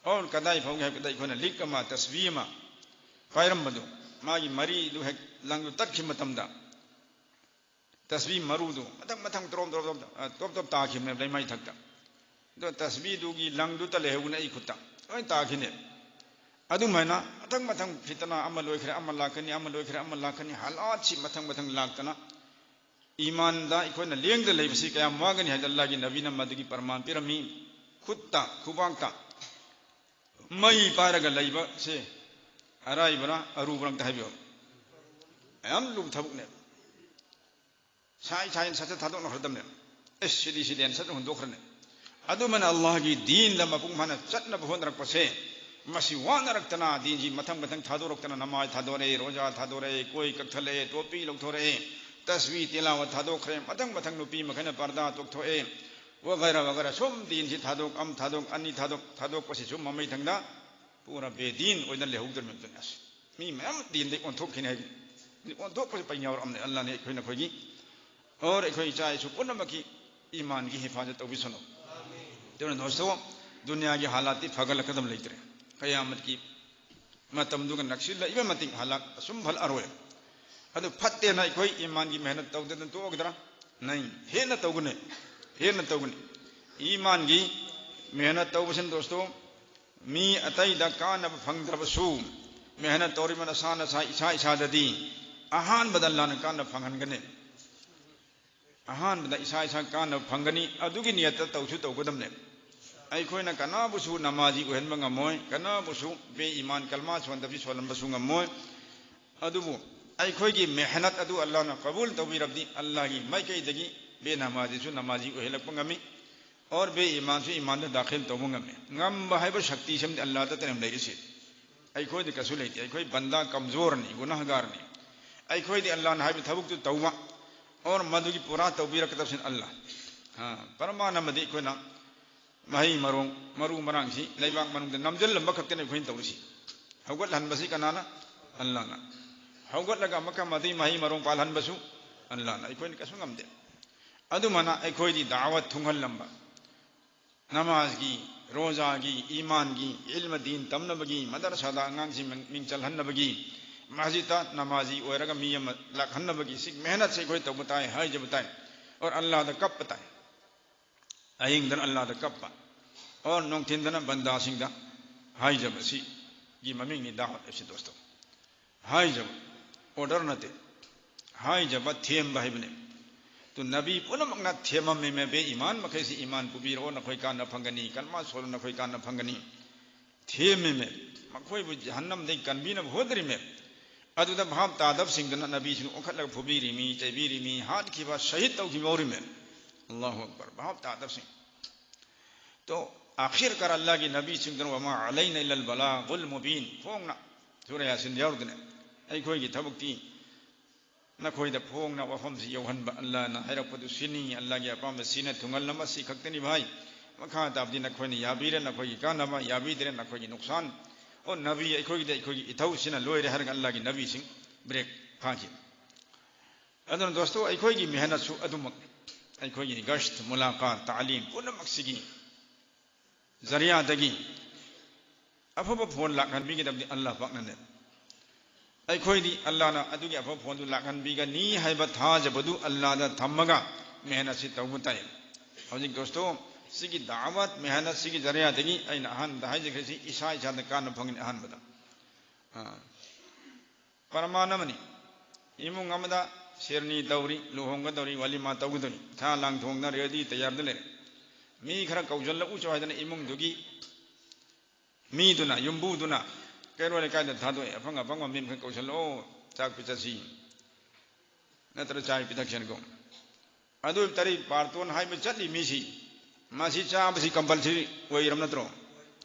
ꯑꯣꯔ ꯀꯗꯥꯏ ꯐꯥꯎꯒꯦ ꯍꯥꯏꯕꯗ ꯑꯩꯈꯣꯏꯅ ꯂꯤꯛ ꯑꯃ, ꯇꯁꯕꯤ ꯑꯃ ꯄꯥꯏꯔꯝꯕꯗꯨ, ꯃꯥꯒꯤ ꯃꯔꯤꯗꯨ ꯍꯦꯛ ꯂꯪꯗꯨ ꯇꯠꯈꯤꯕ ꯃꯇꯝꯗ, ꯇꯁꯕꯤ ꯃꯔꯨꯗꯨ ꯃꯊꯪ ꯃꯊꯪ ꯇꯣꯞ ꯇꯣꯞ ꯇꯣꯞ, ꯑ, ꯇꯣꯞ ꯇꯣꯞ ꯇꯥꯈꯤꯕꯅꯦꯕ ꯂꯩꯃꯥꯏ ꯊꯛꯇ꯫ ꯑꯗꯣ ꯇꯁꯕꯤꯗꯨꯒꯤ ꯂꯪꯗꯨꯇ ꯂꯩꯍꯧꯕꯅꯦ ꯑꯩ ꯈꯨꯠꯇ꯫ ꯂꯣꯏ ꯇꯥꯈꯤꯅꯦ꯫ ꯑꯗꯨꯃꯥꯏꯅ ꯃꯊꯪ ꯃꯊꯪ ꯐꯤꯇꯅꯥ ꯑꯃ ꯂꯣꯏꯈ꯭ꯔꯦ, ꯑꯃ ꯂꯥꯛꯀꯅꯤ, ꯑꯃ ꯂꯣꯏꯈ꯭ꯔꯦ, ꯑꯃ ꯂꯥꯛꯀꯅꯤ, ꯍꯥꯂꯥꯠꯁꯤ ꯃꯊꯪ ꯃꯊꯪ ꯂꯥꯛꯇꯅ ꯏꯃꯥꯟꯗ ꯑꯩꯈꯣꯏꯅ ꯂꯦꯡꯗ ꯂꯩꯕꯁꯤ ꯀꯌꯥꯝ ꯋꯥꯒꯅꯤ ꯍꯥꯏꯗꯅ ꯑꯜꯂꯥꯍꯒꯤ ꯅꯕꯤꯅ ꯃꯗꯨꯒꯤ ꯄ꯭ꯔꯃꯥꯟ ꯄꯤꯔꯝꯃꯤ꯫ ꯈꯨꯠꯇ, ꯈꯨꯕꯥꯛꯇ ꯃꯩ ꯄꯥꯏꯔꯒ ꯂꯩꯕꯁꯦ ꯑꯔꯥꯏꯕꯔꯥ, ꯑꯔꯨꯕꯔꯥ ꯑꯝꯇ ꯍꯥꯏꯕꯤꯌꯨ꯫ ꯌꯥꯝ ꯂꯨꯕ ꯊꯕꯛꯅꯦꯕ꯫ ꯁꯥꯏ ꯁꯥꯏꯅ ꯁꯠ ꯁꯠ ꯊꯥꯗꯣꯛꯅꯈ꯭ꯔꯗꯕꯅꯦ꯫ ꯑꯦꯁ, ꯁꯤꯗꯤ ꯁꯤꯗꯦꯅ ꯁꯠ ꯍꯨꯟꯗꯣꯛꯈ꯭ꯔꯅꯤ꯫ ꯑꯗꯨꯃꯥꯏꯅ ꯑꯜꯂꯥꯍꯒꯤ ꯗꯤꯟꯗ ꯃꯄꯨꯡ ꯐꯥꯅ ꯆꯠꯅꯕ ꯍꯣꯠꯅꯔꯛꯄꯁꯦ, ꯃꯁꯤ ꯋꯥꯅꯔꯛꯇꯅ ꯗꯤꯟꯁꯤ ꯃꯊꯪ ꯃꯊꯪ ꯊꯥꯗꯣꯔꯛꯇꯅ, ꯅꯃꯥꯖ ꯊꯥꯗꯣꯔꯛꯑꯦ, ꯔꯣꯖꯥ ꯊꯥꯗꯣꯔꯛꯑꯦ, ꯀꯣꯏ ꯀꯛꯊꯠꯂꯛꯑꯦ, ꯇꯣꯄꯤ ꯂꯧꯊꯣꯔꯛꯑꯦ, ꯇꯁꯕꯤ ꯇꯤꯂꯥꯋꯠ ꯊꯥꯗꯣꯛꯈ꯭ꯔꯦ, ꯃꯊꯪ ꯃꯊꯪ ꯅꯨꯄꯤ ꯃꯈꯩꯅ ꯄꯔꯗꯥ ꯇꯣꯛꯊꯣꯛꯑꯦ, ꯋꯒꯩꯔ ꯋꯒꯩꯔ ꯁꯨꯝ ꯗꯤꯟꯁꯤ ꯊꯥꯗꯣꯛ, ꯑꯃ ꯊꯥꯗꯣꯛ, ꯑꯅꯤ ꯊꯥꯗꯣꯛ, ꯊꯥꯗꯣꯛꯄꯁꯤ ꯁꯨꯝ ꯃꯃꯩ ꯊꯪꯗ ꯄꯨꯔꯥ ꯕꯦꯗꯤꯟ ꯑꯣꯏꯅ ꯂꯩꯍꯧꯗ꯭ꯔꯕꯅꯤ꯫ ꯑꯁ, ꯃꯤ ꯃꯌꯥꯝ ꯗꯤꯟꯗꯒꯤ ꯑꯣꯟꯊꯣꯛꯈꯤꯅꯤ ꯍꯥꯏꯕꯅꯤ꯫ ꯑꯣꯟꯊꯣꯛꯄꯁꯤ ꯄꯩ ꯌꯥꯎꯔꯛꯑꯕꯅꯤ꯫ ꯑꯜꯂꯥꯍꯅ ꯑꯩꯈꯣꯏ ꯅꯈꯣꯏꯒꯤ ꯑꯣꯔ ꯑꯩꯈꯣꯏ ꯏꯆꯥ ꯏꯁꯨ ꯄꯨꯝꯅꯃꯛꯀꯤ ꯏꯃꯥꯟꯒꯤ ꯍꯤꯐꯥꯖꯠ ꯇꯧꯕꯤꯁꯅꯨ꯫ ꯑꯗꯨꯅ ꯗꯣꯁꯇꯣ, ꯗꯨꯅꯤꯌꯥꯒꯤ ꯍꯥꯂꯥꯠꯇꯤ ꯐꯒꯠꯂꯛꯀꯗꯕ ꯂꯩꯇ꯭ꯔꯦ꯫ ꯀꯌꯥꯃꯠꯀꯤ ꯃꯇꯝꯗꯨꯒ ꯅꯛꯁꯤꯜꯂꯛꯏꯕ ꯃꯇꯤꯛ ꯍꯥꯂꯥꯠ ꯑꯁꯨꯝ ꯐꯠꯂꯛꯑꯔꯣꯏ꯫ ꯑꯗꯨ ꯐꯠꯇꯦꯅ ꯑꯩꯈꯣꯏ ꯏꯃꯥꯟꯒꯤ ꯃꯦꯍꯅꯠ ꯇꯧꯗꯅ ꯇꯣꯛꯑꯒꯗ꯭ꯔꯥ? ꯅꯩ, ꯍꯦꯟꯅ ꯇꯧꯒꯅꯤ, ꯍꯦꯟꯅ ꯇꯧꯒꯅꯤ꯫ ꯏꯃꯥꯟꯒꯤ ꯃꯦꯍꯅꯠ ꯇꯧꯕꯁꯤꯅ ꯗꯣꯁꯇꯣ, ꯃꯤ ꯑꯇꯩꯗ ꯀꯥꯟꯅꯕ ꯐꯪꯗ꯭ꯔꯕꯁꯨ, ꯃꯦꯍꯅꯠ ꯇꯧꯔꯤꯕ ꯅꯁꯥ ꯅꯁꯥ, ꯏꯁꯥ ꯏꯁꯥꯗꯗꯤ ꯑꯍꯥꯟꯕꯗ ꯑꯜꯂꯥꯅ ꯀꯥꯟꯅꯕ ꯐꯪꯍꯟꯒꯅꯤ꯫ ꯑꯍꯥꯟꯕꯗ ꯏꯁꯥ ꯏꯁꯥ ꯀꯥꯟꯅꯕ ꯐꯪꯒꯅꯤ꯫ ꯑꯗꯨꯒꯤ ꯅꯤꯌꯠꯇ ꯇꯧꯁꯨ ꯇꯧꯒꯗꯕꯅꯦ꯫ ꯑꯩꯈꯣꯏꯅ ꯀꯅꯥꯕꯨꯁꯨ ꯅꯃꯥꯖꯤ ꯑꯣꯏꯍꯟꯕ ꯉꯝꯃꯣꯏ, ꯀꯅꯥꯕꯨꯁꯨ ꯕꯦ ꯏꯃꯥꯟ ꯀꯜꯃꯥ ꯁꯣꯟꯗꯕꯤ ꯁꯣꯜꯍꯟꯕꯁꯨ ꯉꯝꯃꯣꯏ꯫ ꯑꯗꯨꯕꯨ ꯑꯩꯈꯣꯏꯒꯤ ꯃꯦꯍꯅꯠ ꯑꯗꯨ ꯑꯜꯂꯥꯅ ꯀꯕꯨꯜ ꯇꯧꯕꯤꯔꯕꯗꯤ, ꯑꯜꯂꯥꯒꯤ ꯃꯥꯏꯀꯩꯗꯒꯤ ꯕꯦ ꯅꯃꯥꯖꯤꯁꯨ ꯅꯃꯥꯖꯤ ꯑꯣꯏꯍꯜꯂꯛꯄ ꯉꯝꯃꯤ꯫ ꯑꯣꯔ ꯕꯦ ꯏꯃꯥꯟꯁꯨ ꯏꯃꯥꯟꯗ ꯗꯥꯈꯤꯜ ꯇꯧꯕ ꯉꯝꯃꯤ꯫ ꯉꯝꯕ ꯍꯥꯏꯕ ꯁꯛꯇꯤꯁꯤꯃꯗꯤ ꯑꯜꯂꯥꯗꯇꯅꯦ ꯂꯩꯔꯤꯁꯤ꯫ ꯑꯩꯈꯣꯏꯗꯤ ꯀꯩꯁꯨ ꯂꯩꯇꯦ꯫ ꯑꯩꯈꯣꯏ ꯕꯟꯗꯥ ꯀꯝꯖꯣꯔꯅꯤ, ꯒꯨꯅꯥꯍꯒꯥꯔꯅꯤ꯫ ꯑꯩꯈꯣꯏꯗꯤ ꯑꯜꯂꯥꯅ ꯍꯥꯏꯕ ꯊꯕꯛꯇꯨ ꯇꯧꯕ, ꯑꯣꯔ ꯃꯗꯨꯒꯤ ꯄꯨꯔꯥ ꯇꯧꯕꯤꯔꯛꯀꯗꯕꯁꯤꯅ ꯑꯜꯂꯥ꯫ ꯑ, ꯄꯔꯃꯥꯟ ꯑꯃꯗꯤ ꯑꯩꯈꯣꯏꯅ ꯃꯍꯩ ꯃꯔꯣꯡ, ꯃꯔꯨ ꯃꯔꯥꯡꯁꯤ ꯂꯩꯕꯥꯛ ꯃꯅꯨꯡꯗ ꯅꯝꯁꯤꯜꯂꯝꯕ ꯈꯛꯇꯅꯤ ꯑꯩꯈꯣꯏꯅ ꯇꯧꯔꯤꯁꯤ꯫ ꯍꯧꯒꯠꯍꯟꯕꯁꯤ ꯀꯅꯥꯅ? ꯑꯜꯂꯥꯅ꯫ ꯍꯧꯒꯠꯂꯒ ꯑꯃꯨꯛꯀ ꯃꯗꯨꯒꯤ ꯃꯍꯩ ꯃꯔꯣꯡ ꯄꯥꯜꯍꯟꯕꯁꯨ ꯑꯜꯂꯥꯅ꯫ ꯑꯩꯈꯣꯏꯅ ꯀꯩꯁꯨ ꯉꯝꯗꯦ꯫ ꯑꯗꯨꯃꯥꯏꯅ ꯑꯩꯈꯣꯏꯗꯤ ꯗꯥꯋꯠ ꯊꯨꯡꯍꯜꯂꯝꯕ, ꯅꯃꯥꯖꯒꯤ, ꯔꯣꯖꯥꯒꯤ, ꯏꯃꯥꯟꯒꯤ, ꯏꯜꯃ ꯗꯤꯟ ꯇꯝꯅꯕꯒꯤ, ꯃꯗꯔꯁꯥꯗ ꯑꯉꯥꯡꯁꯤꯡ ꯃꯤꯡ, ꯃꯤꯡ ꯆꯜꯍꯟꯅꯕꯒꯤ, ꯃꯁꯖꯤꯗꯇ ꯅꯃꯥꯖꯤ ꯑꯣꯏꯔꯒ ꯃꯤ ꯑꯃ ꯂꯥꯛꯍꯟꯅꯕꯒꯤ ꯁꯤ ꯃꯦꯍꯅꯠꯁꯦ ꯑꯩꯈꯣꯏ ꯇꯧꯕ ꯇꯥꯏ, ꯍꯥꯏꯖꯕ ꯇꯥꯏ꯫ ꯑꯣꯔ ꯑꯜꯂꯥꯗ ꯀꯞꯄ ꯇꯥꯏ꯫ ꯑꯍꯤꯡꯗꯅ ꯑꯜꯂꯥꯗ ꯀꯞꯄ, ꯑꯣꯔ ꯅꯨꯡꯊꯤꯟꯗꯅ ꯕꯟꯗꯥꯁꯤꯡꯗ ꯍꯥꯏꯖꯕ, ꯁꯤꯒꯤ ꯃꯃꯤꯡꯅꯤ ꯗꯥꯋꯠ ꯍꯥꯏꯕꯁꯤ ꯗꯣꯁꯇꯣ꯫ ꯍꯥꯏꯖꯕ, ꯑꯣꯔꯗꯔ ꯅꯠꯇꯦ꯫ ꯍꯥꯏꯖꯕ, ꯊꯦꯝꯕ ꯍꯥꯏꯕꯅꯦ꯫ ꯇꯨ ꯅꯕꯤ ꯄꯨꯝꯅꯃꯛꯅ ꯊꯦꯝꯃꯝꯃꯦ, ꯃꯦ ꯕꯦ ꯏꯃꯥꯟ ꯃꯈꯩꯁꯤ ꯏꯃꯥꯟ ꯄꯨꯕꯤꯔꯛꯑꯣ, ꯅꯈꯣꯏ ꯀꯥꯟꯅ ꯐꯪꯒꯅꯤ, ꯀꯜꯃꯥ ꯁꯣꯜꯂꯣ, ꯅꯈꯣꯏ ꯀꯥꯟꯅ ꯐꯪꯒꯅꯤ꯫ ꯊꯦꯝꯃꯤꯃꯦ, ꯃꯈꯣꯏꯕꯨ ꯖꯍꯟꯅꯝꯗꯒꯤ ꯀꯟꯕꯤꯅꯕ ꯍꯣꯠꯅꯔꯤꯃꯦ꯫ ꯑꯗꯨꯗ ꯚꯥꯞ ꯇꯥꯗꯕꯁꯤꯡꯗꯨꯅ ꯅꯕꯤꯁꯤꯡ ꯑꯣꯟꯈꯠꯂꯒ ꯐꯨꯕꯤꯔꯤꯃꯤ, ꯆꯩꯕꯤꯔꯤꯃꯤ, ꯍꯥꯠꯈꯤꯕ, ꯁꯍꯤꯗ ꯇꯧꯈꯤꯕ ꯌꯥꯎꯔꯤꯃꯦ꯫ ꯑꯜꯂꯥꯍꯨ ꯑꯛꯕꯔ, ꯚꯥꯞ ꯇꯥꯗꯕꯁꯤꯡ꯫ ꯇꯣ, ꯑꯈꯤꯔ ꯀꯔ ꯑꯜꯂꯥꯍꯒꯤ ꯅꯕꯤꯁꯤꯡꯗꯨꯅ "ꯋꯃꯥ ꯑꯂꯩꯅ ꯏꯜꯂꯜ ꯕꯂꯥꯒꯨꯜ ꯃꯨꯕꯤꯟ" ꯈꯣꯡꯅ ꯁꯨꯔꯥ ꯌꯥꯁꯤꯟ ꯌꯥꯎꯔꯗꯅ, ꯑꯩꯈꯣꯏꯒꯤ ꯊꯕꯛꯇꯤ ꯅꯈꯣꯏꯗ ꯐꯣꯡꯅ ꯋꯥꯐꯝꯁꯤ ꯌꯧꯍꯟꯕ, ꯑꯜꯂꯥꯅ ꯍꯥꯏꯔꯛꯄꯗꯨ ꯁꯤꯅꯤ, ꯑꯜꯂꯥꯒꯤ ꯑꯄꯥꯝꯕ ꯁꯤꯅ ꯊꯨꯡꯍꯜꯂꯝꯕ ꯁꯤ ꯈꯛꯇꯅꯤ ꯚꯥꯏ꯫ ꯃꯈꯥ ꯇꯥꯕꯗꯤ ꯅꯈꯣꯏꯅ ꯌꯥꯕꯤꯔꯦ, ꯅꯈꯣꯏꯒꯤ ꯀꯥꯟꯅꯕ, ꯌꯥꯕꯤꯗ꯭ꯔꯦ, ꯅꯈꯣꯏꯒꯤ ꯅꯨꯛꯁꯥꯟ꯫ ꯑꯣ ꯅꯕꯤ, ꯑꯩꯈꯣꯏꯒꯤꯗꯤ ꯑꯩꯈꯣꯏꯒꯤ ꯏꯊꯧꯁꯤꯅ ꯂꯣꯏꯔꯦ ꯍꯥꯏꯔꯒ ꯑꯜꯂꯥꯒꯤ ꯅꯕꯤꯁꯤꯡ ꯕ꯭ꯔꯦꯛ ꯐꯥꯈꯤ꯫ ꯑꯗꯨꯅ ꯗꯣꯁꯇꯣ, ꯑꯩꯈꯣꯏꯒꯤ ꯃꯦꯍꯅꯠꯁꯨ ꯑꯗꯨꯃꯛ, ꯑꯩꯈꯣꯏꯒꯤ ꯒꯁꯠ, ꯃꯨꯂꯥꯀꯥꯠ, ꯇꯥꯂꯤꯝ ꯄꯨꯝꯅꯃꯛꯁꯤꯒꯤ ꯖꯔꯤꯌꯥꯗꯒꯤ ꯑꯐꯕ ꯐꯣꯟ ꯂꯥꯛꯍꯟꯕꯤꯒꯗꯕꯗꯤ ꯑꯜꯂꯥꯍ ꯄꯥꯛꯅꯅꯦ꯫ ꯑꯩꯈꯣꯏꯗꯤ ꯑꯜꯂꯥꯍꯅ ꯑꯗꯨꯒꯤ ꯑꯐꯕ ꯐꯣꯟꯗꯨ ꯂꯥꯛꯍꯟꯕꯤꯒꯅꯤ ꯍꯥꯏꯕ ꯊꯥꯖꯕꯗꯨ ꯑꯜꯂꯥꯍꯗ ꯊꯝꯃꯒ ꯃꯦꯍꯅꯠꯁꯤ ꯇꯧꯕ ꯇꯥꯏ꯫ ꯍꯧꯖꯤꯛ ꯗꯣꯁꯇꯣ, ꯁꯤꯒꯤ ꯗꯥꯋꯠ ꯃꯦꯍꯅꯠꯁꯤꯒꯤ ꯖꯔꯤꯌꯥꯗꯒꯤ ꯑꯩꯅ ꯑꯍꯥꯟꯕꯗ ꯍꯥꯏꯖꯈ꯭ꯔꯤꯁꯤ ꯏꯁꯥ ꯏꯁꯥꯗ ꯀꯥꯟꯅꯕ ꯐꯪꯒꯅꯤ꯫ ꯑꯍꯥꯟꯕꯗ, ꯑꯥ, ꯄ꯭ꯔꯃꯥꯟ ꯑꯃꯅꯤ꯫ ꯏꯃꯨꯡ ꯑꯃꯗ ꯁꯦꯔꯅꯤ ꯇꯧꯔꯤ, ꯂꯨꯍꯣꯡꯒꯗꯧꯔꯤ, ꯋꯥꯂꯤꯃꯥ ꯇꯧꯒꯗꯧꯔꯤ, ꯁꯥ ꯂꯥꯡ ꯊꯣꯡꯗꯅ ꯔꯦꯗꯤ ꯇꯌꯥꯔꯗ ꯂꯩꯔꯦ꯫ ꯃꯤ ꯈꯔ ꯀꯧꯁꯤꯜꯂꯛꯎꯁꯨ ꯍꯥꯏꯗꯅ ꯏꯃꯨꯡꯗꯨꯒꯤ ꯃꯤꯗꯨꯅ, ꯌꯨꯝꯕꯨꯗꯨꯅ, ꯀꯩꯔꯣꯜ ꯂꯩꯀꯥꯏꯗ ꯊꯥꯗꯣꯛꯑꯦ, ꯑꯐꯪ ꯑꯐꯪꯕ ꯃꯤ ꯃꯈꯩ ꯀꯧꯁꯤꯜꯂꯛꯑꯣ, ꯆꯥꯛ ꯄꯤꯖꯁꯤ, ꯅꯠꯇ꯭ꯔ ꯆꯥꯏ ꯄꯤꯊꯛꯁꯦꯅꯀꯣ꯫ ꯑꯗꯨ ꯇꯔꯤ ꯕꯥꯔꯇꯣꯟ ꯍꯥꯏꯕ ꯆꯠꯂꯤ ꯃꯤꯁꯤ, ꯃꯁꯤ ꯆꯥꯕꯁꯤ ꯀꯝꯄꯜꯁꯔꯤ ꯑꯣꯏꯔꯝ ꯅꯠꯇ꯭ꯔꯣ?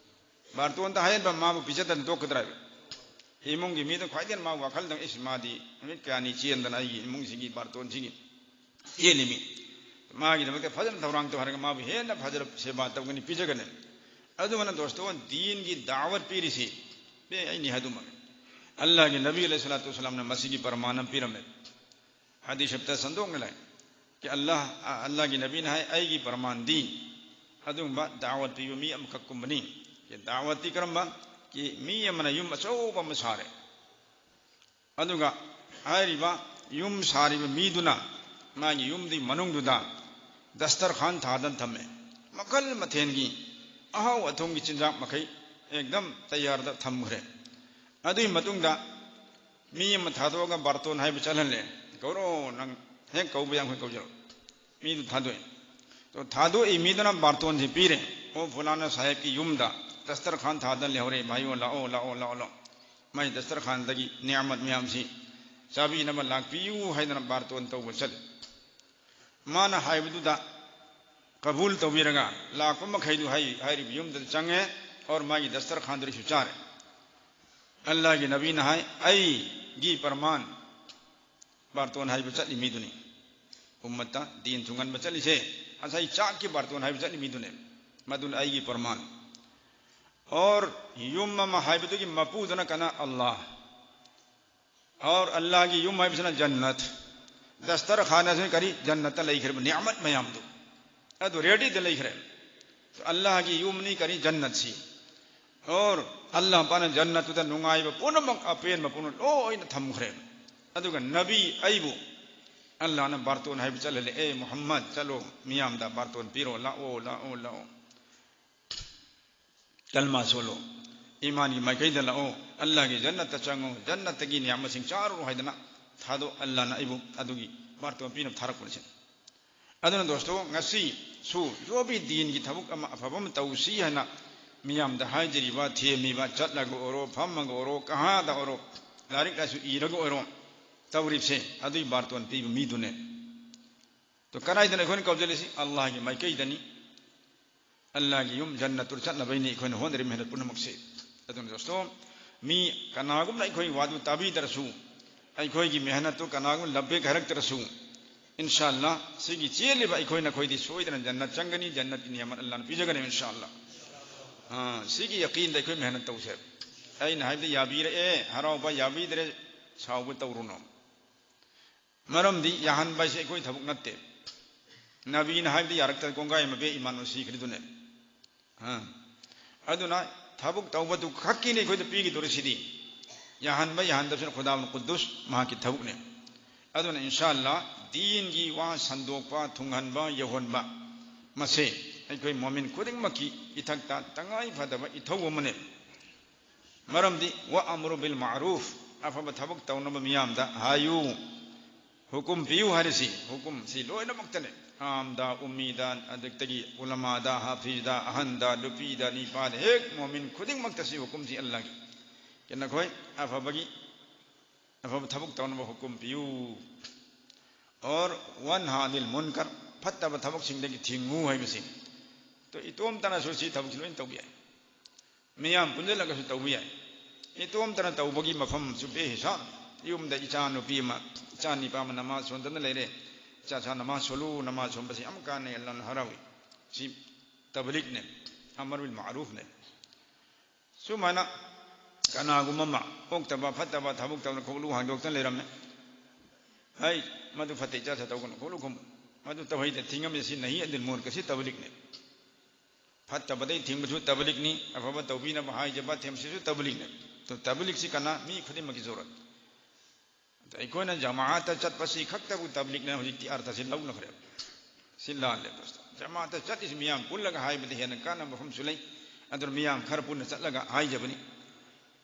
ꯕꯥꯔꯇꯣꯟꯗ ꯍꯥꯏꯍꯟꯕ ꯃꯥꯕꯨ ꯄꯤꯖꯗꯅ ꯇꯣꯛꯀꯗ꯭ꯔꯥ ꯍꯥꯏꯕ? ꯏꯃꯨꯡꯒꯤ ꯃꯤꯗ ꯈ꯭ꯋꯥꯏꯗꯒꯤ ꯃꯥ ꯋꯥꯈꯜꯗꯪ, "ꯏꯁ, ꯃꯥꯗꯤ ꯅꯨꯃꯤꯠ ꯀꯌꯥꯅꯤ ꯆꯦꯟꯗꯅ ꯑꯩꯒꯤ ꯏꯃꯨꯡꯁꯤꯒꯤ ꯕꯥꯔꯇꯣꯟꯁꯤꯒꯤ ꯆꯦꯜꯂꯤꯃꯤ, ꯃꯥꯒꯤꯗꯃꯛꯇ ꯐꯖꯅ ꯊꯧꯔꯥꯡ ꯇꯧ" ꯍꯥꯏꯔꯒ ꯃꯥꯕꯨ ꯍꯦꯟꯅ ꯐꯖꯅ ꯁꯦꯕꯥ ꯇꯧꯒꯅꯤ, ꯄꯤꯖꯒꯅꯤ꯫ ꯑꯗꯨꯃꯅ ꯗꯣꯁꯇꯣ, ꯗꯤꯟꯒꯤ ꯗꯥꯋꯠ ꯄꯤꯔꯤꯁꯤ, ꯄꯦ ꯑꯩꯅꯤ ꯍꯥꯏꯗꯨꯃꯛ꯫ ꯑꯜꯂꯥꯍꯒꯤ ꯅꯕꯤ ꯑꯂꯩꯍꯤ ꯁꯂꯥꯇꯨ ꯋꯁꯂꯥꯝꯅ ꯃꯁꯤꯒꯤ ꯄ꯭ꯔꯃꯥꯟ ꯑꯃ ꯄꯤꯔꯝꯃꯦ꯫ ꯍꯗꯤꯁ ꯁꯔꯤꯐꯇ ꯁꯟꯗꯣꯛꯅ ꯂꯩ꯫ ꯀꯤ ꯑꯜꯂꯥꯍ, ꯑ, ꯑꯜꯂꯥꯍꯒꯤ ꯅꯕꯤꯅ ꯍꯥꯏ, "ꯑꯩꯒꯤ ꯄ꯭ꯔꯃꯥꯟꯗꯤ ꯑꯗꯨꯒꯨꯝꯕ ꯗꯥꯋꯠ ꯄꯤꯕ ꯃꯤ ꯑꯃꯈꯛꯀꯨꯝꯕꯅꯤ"꯫ ꯀꯤ ꯗꯥꯋꯠꯇꯤ ꯀꯔꯝꯕ? ꯀꯤ ꯃꯤ ꯑꯃꯅ ꯌꯨꯝ ꯑꯆꯧꯕ ꯑꯃ ꯁꯥꯔꯦ, ꯑꯗꯨꯒ ꯍꯥꯏꯔꯤꯕ ꯌꯨꯝ ꯁꯥꯔꯤꯕ ꯃꯤꯗꯨꯅ ꯃꯥꯒꯤ ꯌꯨꯝꯗꯤ ꯃꯅꯨꯡꯗꯨꯗ ꯗꯁꯇꯔꯈꯥꯟ ꯊꯥꯗꯅ ꯊꯝꯃꯦ, ꯃꯈꯜ ꯃꯊꯦꯜꯒꯤ ꯑꯍꯥꯎ ꯑꯊꯨꯝꯒꯤ ꯆꯤꯟꯖꯥꯛ ꯃꯈꯩ ꯑꯦꯛꯗꯝ ꯇꯌꯥꯔꯗ ꯊꯝꯈ꯭ꯔꯦ꯫ ꯑꯗꯨꯒꯤ ꯃꯇꯨꯡꯗ ꯃꯤ ꯑꯃ ꯊꯥꯗꯣꯛꯑꯒ ꯕꯥꯔꯇꯣꯟ ꯍꯥꯏꯕ ꯆꯠꯍꯜꯂꯦ꯫ "ꯀꯧꯔꯣ, ꯅꯪ ꯍꯦꯛ ꯀꯧꯕ ꯌꯥꯏ, ꯑꯩꯈꯣꯏ ꯀꯧꯖꯔꯣ"꯫ ꯃꯤꯗꯨ ꯊꯥꯗꯣꯛꯑꯦ꯫ ꯑꯗꯣ ꯊꯥꯗꯣꯛꯏ ꯃꯤꯗꯨꯅ ꯕꯥꯔꯇꯣꯟꯁꯤ ꯄꯤꯔꯦ꯫ "ꯑꯣ, ꯐꯨꯂꯥꯅ ꯁꯥꯍꯦꯕꯀꯤ ꯌꯨꯝꯗ ꯗꯁꯇꯔꯈꯥꯟ ꯊꯥꯗꯅ ꯂꯩꯍꯧꯔꯦ, ꯚꯥꯏꯌꯣ, ꯂꯥꯛꯑꯣ, ꯂꯥꯛꯑꯣ, ꯂꯥꯛꯑꯣ, ꯂꯥꯛꯑꯣ꯫ ꯃꯥꯏ ꯗꯁꯇꯔꯈꯥꯟꯗꯒꯤ ꯅꯤꯌꯥꯃꯠ ꯃꯌꯥꯝꯁꯤ ꯆꯥꯕꯤꯅꯕ ꯂꯥꯛꯄꯤꯌꯨ" ꯍꯥꯏꯗꯅ ꯕꯥꯔꯇꯣꯟ ꯇꯧꯕ ꯆꯠꯂꯦ꯫ ꯃꯥꯅ ꯍꯥꯏꯕꯗꯨꯗ ꯀꯕꯨꯜ ꯇꯧꯕꯤꯔꯒ ꯂꯥꯛꯄ ꯃꯈꯩꯗꯨ ꯍꯥꯏ-, ꯍꯥꯏꯔꯤꯕ ꯌꯨꯝꯗꯨꯗ ꯆꯪꯉꯦ꯫ ꯑꯣꯔ ꯃꯥꯒꯤ ꯗꯁꯇꯔꯈꯥꯟꯗꯨꯗꯁꯨ ꯆꯥꯔꯦ꯫ ꯑꯜꯂꯥꯍꯒꯤ ꯅꯕꯤꯅ ꯍꯥꯏ, "ꯑꯩꯒꯤ ꯄ꯭ꯔꯃꯥꯟ ꯕꯥꯔꯇꯣꯟ ꯍꯥꯏꯕ ꯆꯠꯂꯤ ꯃꯤꯗꯨꯅꯤ꯫ ꯎꯝꯃꯠꯇ ꯗꯤꯟ ꯊꯨꯡꯍꯟꯕ ꯆꯠꯂꯤꯁꯦ ꯉꯁꯥꯏ ꯆꯥꯛꯀꯤ ꯕꯥꯔꯇꯣꯟ ꯍꯥꯏꯕ ꯆꯠꯂꯤ ꯃꯤꯗꯨꯅꯦ꯫ ꯃꯗꯨꯅ ꯑꯩꯒꯤ ꯄ꯭ꯔꯃꯥꯟ"꯫ ꯑꯣꯔ ꯌꯨꯝ ꯑꯃ ꯍꯥꯏꯕꯗꯨꯒꯤ ꯃꯄꯨꯗꯨꯅ ꯀꯅꯥ? ꯑꯜꯂꯥꯍ꯫ ꯑꯣꯔ ꯑꯜꯂꯥꯍꯒꯤ ꯌꯨꯝ ꯍꯥꯏꯕꯁꯤꯅ ꯖꯟꯅꯠ꯫ ꯗꯁꯇꯔꯈꯥꯟ ꯑꯁꯤ ꯀꯔꯤ? ꯖꯟꯅꯠꯇ ꯂꯩꯈ꯭ꯔꯕ ꯅꯤꯌꯥꯃꯠ ꯃꯌꯥꯝꯗꯨ ꯑꯗꯨ ꯔꯦꯗꯤꯗ ꯂꯩꯈ꯭ꯔꯦ꯫ ꯑꯜꯂꯥꯍꯒꯤ ꯌꯨꯝꯅꯤ ꯀꯔꯤ? ꯖꯟꯅꯠꯁꯤ꯫ ꯑꯣꯔ ꯑꯜꯂꯥꯍ ꯄꯥꯛꯅ ꯖꯟꯅꯠꯇꯨꯗ ꯅꯨꯡꯉꯥꯏꯕ ꯄꯨꯝꯅꯃꯛ, ꯑꯄꯦꯟꯕ ꯄꯨꯝꯅꯃꯛ ꯂꯣꯏꯅ ꯊꯝꯈ꯭ꯔꯦ꯫ ꯑꯗꯨꯒ ꯅꯕꯤ ꯑꯩꯕꯨ ꯑꯜꯂꯥꯍꯅ ꯕꯥꯔꯇꯣꯟ ꯍꯥꯏꯕ ꯆꯠꯍꯜꯂꯦ, "ꯑꯦ ꯃꯨꯍꯝꯃꯗ, ꯆꯠꯂꯣ, ꯃꯤꯌꯥꯝꯗ ꯕꯥꯔꯇꯣꯟ ꯄꯤꯔꯣ, ꯂꯥꯛꯑꯣ, ꯂꯥꯛꯑꯣ, ꯂꯥꯛꯑꯣ꯫ ꯀꯜꯃꯥ ꯁꯣꯜꯂꯣ, ꯏꯃꯥꯟꯒꯤ ꯃꯥꯏꯀꯩꯗ ꯂꯥꯛꯑꯣ, ꯑꯜꯂꯥꯍꯒꯤ ꯖꯟꯅꯠꯇ ꯆꯪꯉꯣ, ꯖꯟꯅꯠꯇꯒꯤ ꯅꯤꯌꯥꯃꯠꯁꯤꯡ ꯆꯥꯔꯨꯔꯣ" ꯍꯥꯏꯗꯅ ꯊꯥꯗꯣꯛ, ꯑꯜꯂꯥꯍꯅ ꯑꯩꯕꯨ ꯑꯗꯨꯒꯤ ꯕꯥꯔꯇꯣꯟ ꯄꯤꯅꯕ ꯊꯥꯔꯛꯄꯅꯤ ꯁꯤꯅꯤ꯫ ꯑꯗꯨꯅ ꯗꯣꯁꯇꯣ, ꯉꯁꯤꯁꯨ ꯌꯣꯕꯤ ꯗꯤꯟꯒꯤ ꯊꯕꯛ ꯑꯃ ꯑꯐꯕ ꯑꯃ ꯇꯧꯁꯤ ꯍꯥꯏꯅ ꯃꯤꯌꯥꯝꯗ ꯍꯥꯏꯖꯔꯤꯕ, ꯊꯦꯝꯃꯤꯕ, ꯆꯠꯂꯒ ꯑꯣꯏꯔꯣ, ꯐꯝꯃꯒ ꯑꯣꯏꯔꯣ, ꯀꯍꯥꯗ ꯑꯣꯏꯔꯣ, ꯂꯥꯏꯔꯤꯛ ꯂꯥꯏꯁꯨ ꯏꯔꯒ ꯑꯣꯏꯔꯣ, ꯇꯧꯔꯤꯕꯁꯦ ꯑꯗꯨꯒꯤ ꯕꯥꯔꯇꯣꯟ ꯄꯤꯕ ꯃꯤꯗꯨꯅꯦ꯫ ꯇꯣ, ꯀꯗꯥꯏꯗꯅ ꯑꯩꯈꯣꯏꯅ ꯀꯧꯖꯜꯂꯤꯁꯤ? ꯑꯜꯂꯥꯍꯒꯤ ꯃꯥꯏꯀꯩꯗꯅꯤ꯫ ꯑꯜꯂꯥꯍꯒꯤ ꯌꯨꯝ ꯖꯟꯅꯠꯇꯨ ꯆꯠꯅꯕꯩꯅꯤ ꯑꯩꯈꯣꯏꯅ ꯍꯣꯠꯅꯔꯤꯕ ꯃꯦꯍꯅꯠ ꯄꯨꯝꯅꯃꯛꯁꯦ꯫ ꯑꯗꯨꯅ ꯗꯣꯁꯇꯣ, ꯃꯤ ꯀꯅꯥꯒꯨꯝꯅ ꯑꯩꯈꯣꯏ ꯋꯥꯗꯨ ꯇꯥꯕꯤꯗ꯭ꯔꯁꯨ, ꯑꯩꯈꯣꯏꯒꯤ ꯃꯦꯍꯅꯠꯇꯨ ꯀꯅꯥꯒꯨꯝꯅ ꯂꯕꯦꯛ ꯍꯥꯏꯔꯛꯇ꯭ꯔꯁꯨ, ꯏꯟꯁꯥ ꯑꯜꯂꯥ, ꯁꯤꯒꯤ ꯆꯦꯜꯂꯤꯕ ꯑꯩꯈꯣꯏ ꯅꯈꯣꯏꯗꯤ ꯁꯣꯏꯗꯅ ꯖꯟꯅꯠ ꯆꯪꯒꯅꯤ, ꯖꯟꯅꯠꯀꯤ ꯅꯤꯌꯥꯃꯠ ꯑꯜꯂꯥꯍꯅ ꯄꯤꯖꯒꯅꯤ, ꯏꯟꯁꯥ ꯑꯜꯂꯥ꯫ ꯑꯥ, ꯁꯤꯒꯤ ꯌꯀꯤꯟꯗ ꯑꯩꯈꯣꯏ ꯃꯦꯍꯅꯠ ꯇꯧꯁꯦ꯫ ꯑꯩꯅ ꯍꯥꯏꯕꯗ ꯌꯥꯕꯤꯔꯛꯑꯦ, ꯍꯔꯥꯎꯕ, ꯌꯥꯕꯤꯗ꯭ꯔꯦ, ꯁꯥꯎꯕ ꯇꯧꯔꯨꯅꯨ꯫ ꯃꯔꯝꯗꯤ ꯌꯥꯍꯟꯕ ꯍꯥꯏꯁꯦ ꯑꯩꯈꯣꯏ ꯊꯕꯛ ꯅꯠꯇꯦ꯫ ꯅꯕꯤꯅ ꯍꯥꯏꯕꯗ ꯌꯥꯔꯛꯇ ꯀꯣꯡꯒꯥꯏ ꯑꯃ ꯕꯦ ꯏꯃꯥꯟꯅꯕ ꯁꯤꯈ꯭ꯔꯤꯗꯨꯅꯦ꯫ ꯑꯥ꯫ ꯑꯗꯨꯅ ꯊꯕꯛ ꯇꯧꯕꯗꯨ ꯈꯛꯀꯤꯅꯤ ꯑꯩꯈꯣꯏꯗ ꯄꯤꯒꯗꯧꯔꯤꯁꯤꯗꯤ꯫ ꯌꯥꯍꯟꯕ ꯌꯥꯍꯟꯗꯕꯁꯤꯅ ꯈꯨꯗꯥ ꯀꯨꯗꯨꯁ ꯃꯍꯥꯛꯀꯤ ꯊꯕꯛꯅꯦ꯫ ꯑꯗꯨꯅ ꯏꯟꯁꯥ ꯑꯜꯂꯥ, ꯗꯤꯟꯒꯤ ꯋꯥ ꯁꯟꯗꯣꯛꯄ, ꯊꯨꯡꯍꯟꯕ, ꯌꯧꯍꯟꯕ, ꯃꯁꯦ ꯑꯩꯈꯣꯏ ꯃꯣꯃꯤꯟ ꯈꯨꯗꯤꯡꯃꯛꯀꯤ ꯏꯊꯛꯇ ꯇꯉꯥꯏ ꯐꯗꯕ ꯏꯊꯧ ꯑꯃꯅꯦ꯫ ꯃꯔꯝꯗꯤ "ꯋꯥ ꯑꯃꯔꯨ ꯕꯤꯜ ꯃꯥꯔꯨꯐ", ꯑꯐꯕ ꯊꯕꯛ ꯇꯧꯅꯕ ꯃꯤꯌꯥꯝꯗ ꯍꯥꯏꯌꯨ, ꯍꯨꯀꯨꯝ ꯄꯤꯌꯨ ꯍꯥꯏꯔꯤꯁꯤ, ꯍꯨꯀꯨꯝꯁꯤ ꯂꯣꯏꯅꯃꯛꯇꯅꯦ꯫ ꯑꯥꯝꯗ, ꯎꯝꯃꯤꯗ, ꯑꯗꯨꯗꯒꯤ ꯎꯂꯃꯥꯗ, ꯍꯥꯐꯤꯖꯗ, ꯑꯍꯟꯗ, ꯅꯨꯄꯤꯗ, ꯅꯤꯄꯥꯗ, ꯍꯦꯛ ꯃꯣꯃꯤꯟ ꯈꯨꯗꯤꯡꯃꯛꯇ ꯁꯤ ꯍꯨꯀꯨꯝꯁꯤ ꯑꯜꯂꯥꯍꯒꯤ꯫ ꯀꯩꯅꯣ ꯑꯩꯈꯣꯏ ꯑꯐꯕꯒꯤ, ꯑꯐꯕ ꯊꯕꯛ ꯇꯧꯅꯕ ꯍꯨꯀꯨꯝ ꯄꯤꯌꯨ꯫ ꯑꯣꯔ ꯋꯥꯟꯍꯥ ꯑꯅꯤꯜ ꯃꯨꯟꯀꯔ, ꯐꯠꯇꯕ ꯊꯕꯛꯁꯤꯡꯗꯒꯤ ꯊꯤꯡꯉꯨ ꯍꯥꯏꯕꯁꯤ꯫ ꯇꯣ, ꯏꯇꯣꯝꯇꯅꯁꯨ ꯁꯤ ꯊꯕꯛꯁꯤ ꯂꯣꯏꯅ ꯇꯧꯕ ꯌꯥꯏ꯫ ꯃꯤꯌꯥꯝ ꯄꯨꯟꯁꯤꯜꯂꯒꯁꯨ ꯇꯧꯕ ꯌꯥꯏ꯫ ꯏꯇꯣꯝꯇꯅ ꯇꯧꯕꯒꯤ ꯃꯐꯝꯁꯨ ꯕꯦꯍꯤꯁꯥꯕ꯫ ꯌꯨꯝꯗ ꯏꯆꯥ ꯅꯨꯄꯤ ꯑꯃ, ꯏꯆꯥ ꯅꯤꯄꯥ ꯑꯃ ꯅꯃꯥꯖ ꯁꯣꯟꯗꯅ ꯂꯩꯔꯦ꯫ "ꯏꯆꯥ ꯁꯥ ꯅꯃꯥꯖ ꯁꯣꯜꯂꯨ, ꯅꯃꯥꯖ ꯁꯣꯟꯕꯁꯤ ꯌꯥꯝ ꯀꯥꯟꯅꯩ, ꯑꯜꯂꯥꯍꯅ ꯍꯔꯥꯎꯏ"꯫ ꯁꯤ ꯇꯕꯂꯤꯛꯅꯦ, ꯑꯃꯔ ꯕꯤꯜ ꯃꯥꯔꯨꯐꯅꯦ꯫ ꯁꯨꯃꯥꯏꯅ ꯀꯅꯥꯒꯨꯝꯕ ꯑꯃ ꯑꯣꯛꯇꯕ ꯐꯠꯇꯕ ꯊꯕꯛ ꯇꯧꯗꯅ ꯈꯣꯛꯂꯨ ꯍꯥꯡꯗꯣꯛꯇꯅ ꯂꯩꯔꯝꯃꯦ꯫ ꯍꯩ, ꯃꯗꯨ ꯐꯠꯇꯦ, ꯏꯆꯥ ꯁꯥ ꯇꯧꯒꯅꯨ ꯈꯣꯠꯂꯨ ꯈꯨꯝ꯫ ꯃꯗꯨ ꯇꯧꯍꯩꯗꯦ, ꯊꯤꯡꯉꯝꯃꯤ꯫ ꯁꯤ ꯅꯍꯤ ꯑꯅꯤꯜ ꯃꯨꯟꯀꯔ, ꯁꯤ ꯇꯕꯂꯤꯒꯅꯤ꯫ ꯐꯠꯇꯕꯗꯩ ꯊꯤꯡꯕꯁꯨ ꯇꯕꯂꯤꯒꯅꯤ, ꯑꯐꯕ ꯇꯧꯕꯤꯅꯕ ꯍꯥꯏꯖꯕ ꯊꯦꯝꯁꯤꯁꯨ ꯇꯕꯂꯤꯒꯅꯤ꯫ ꯑꯗꯣ ꯇꯕꯂꯤꯒꯁꯤ ꯀꯅꯥ? ꯃꯤ ꯈꯨꯗꯤꯡꯃꯛꯀꯤ ꯖꯔꯨꯔꯠ꯫ ꯑꯗꯣ ꯑꯩꯈꯣꯏꯅ ꯖꯃꯥꯑꯠꯇ ꯆꯠꯄꯁꯤ ꯈꯛꯇꯕꯨ ꯇꯕꯂꯤꯒꯅ ꯍꯧꯖꯤꯛꯇꯤ ꯑꯔꯊꯁꯤ ꯂꯧꯅꯈ꯭ꯔꯦ꯫ ꯁꯤ ꯂꯥꯜꯂꯦ ꯗꯣꯁꯇꯣ꯫ ꯖꯃꯥꯑꯠꯇ ꯆꯠꯂꯤꯁꯤ ꯃꯤꯌꯥꯝ ꯄꯨꯜꯂꯒ ꯍꯥꯏꯕꯗ ꯍꯦꯟꯅ ꯀꯥꯟꯅꯕ ꯃꯐꯝꯁꯨ ꯂꯩ꯫ ꯑꯗꯨꯅ ꯃꯤꯌꯥꯝ ꯈꯔ ꯄꯨꯟꯅ ꯆꯠꯂꯒ ꯍꯥꯏꯖꯕꯅꯤ꯫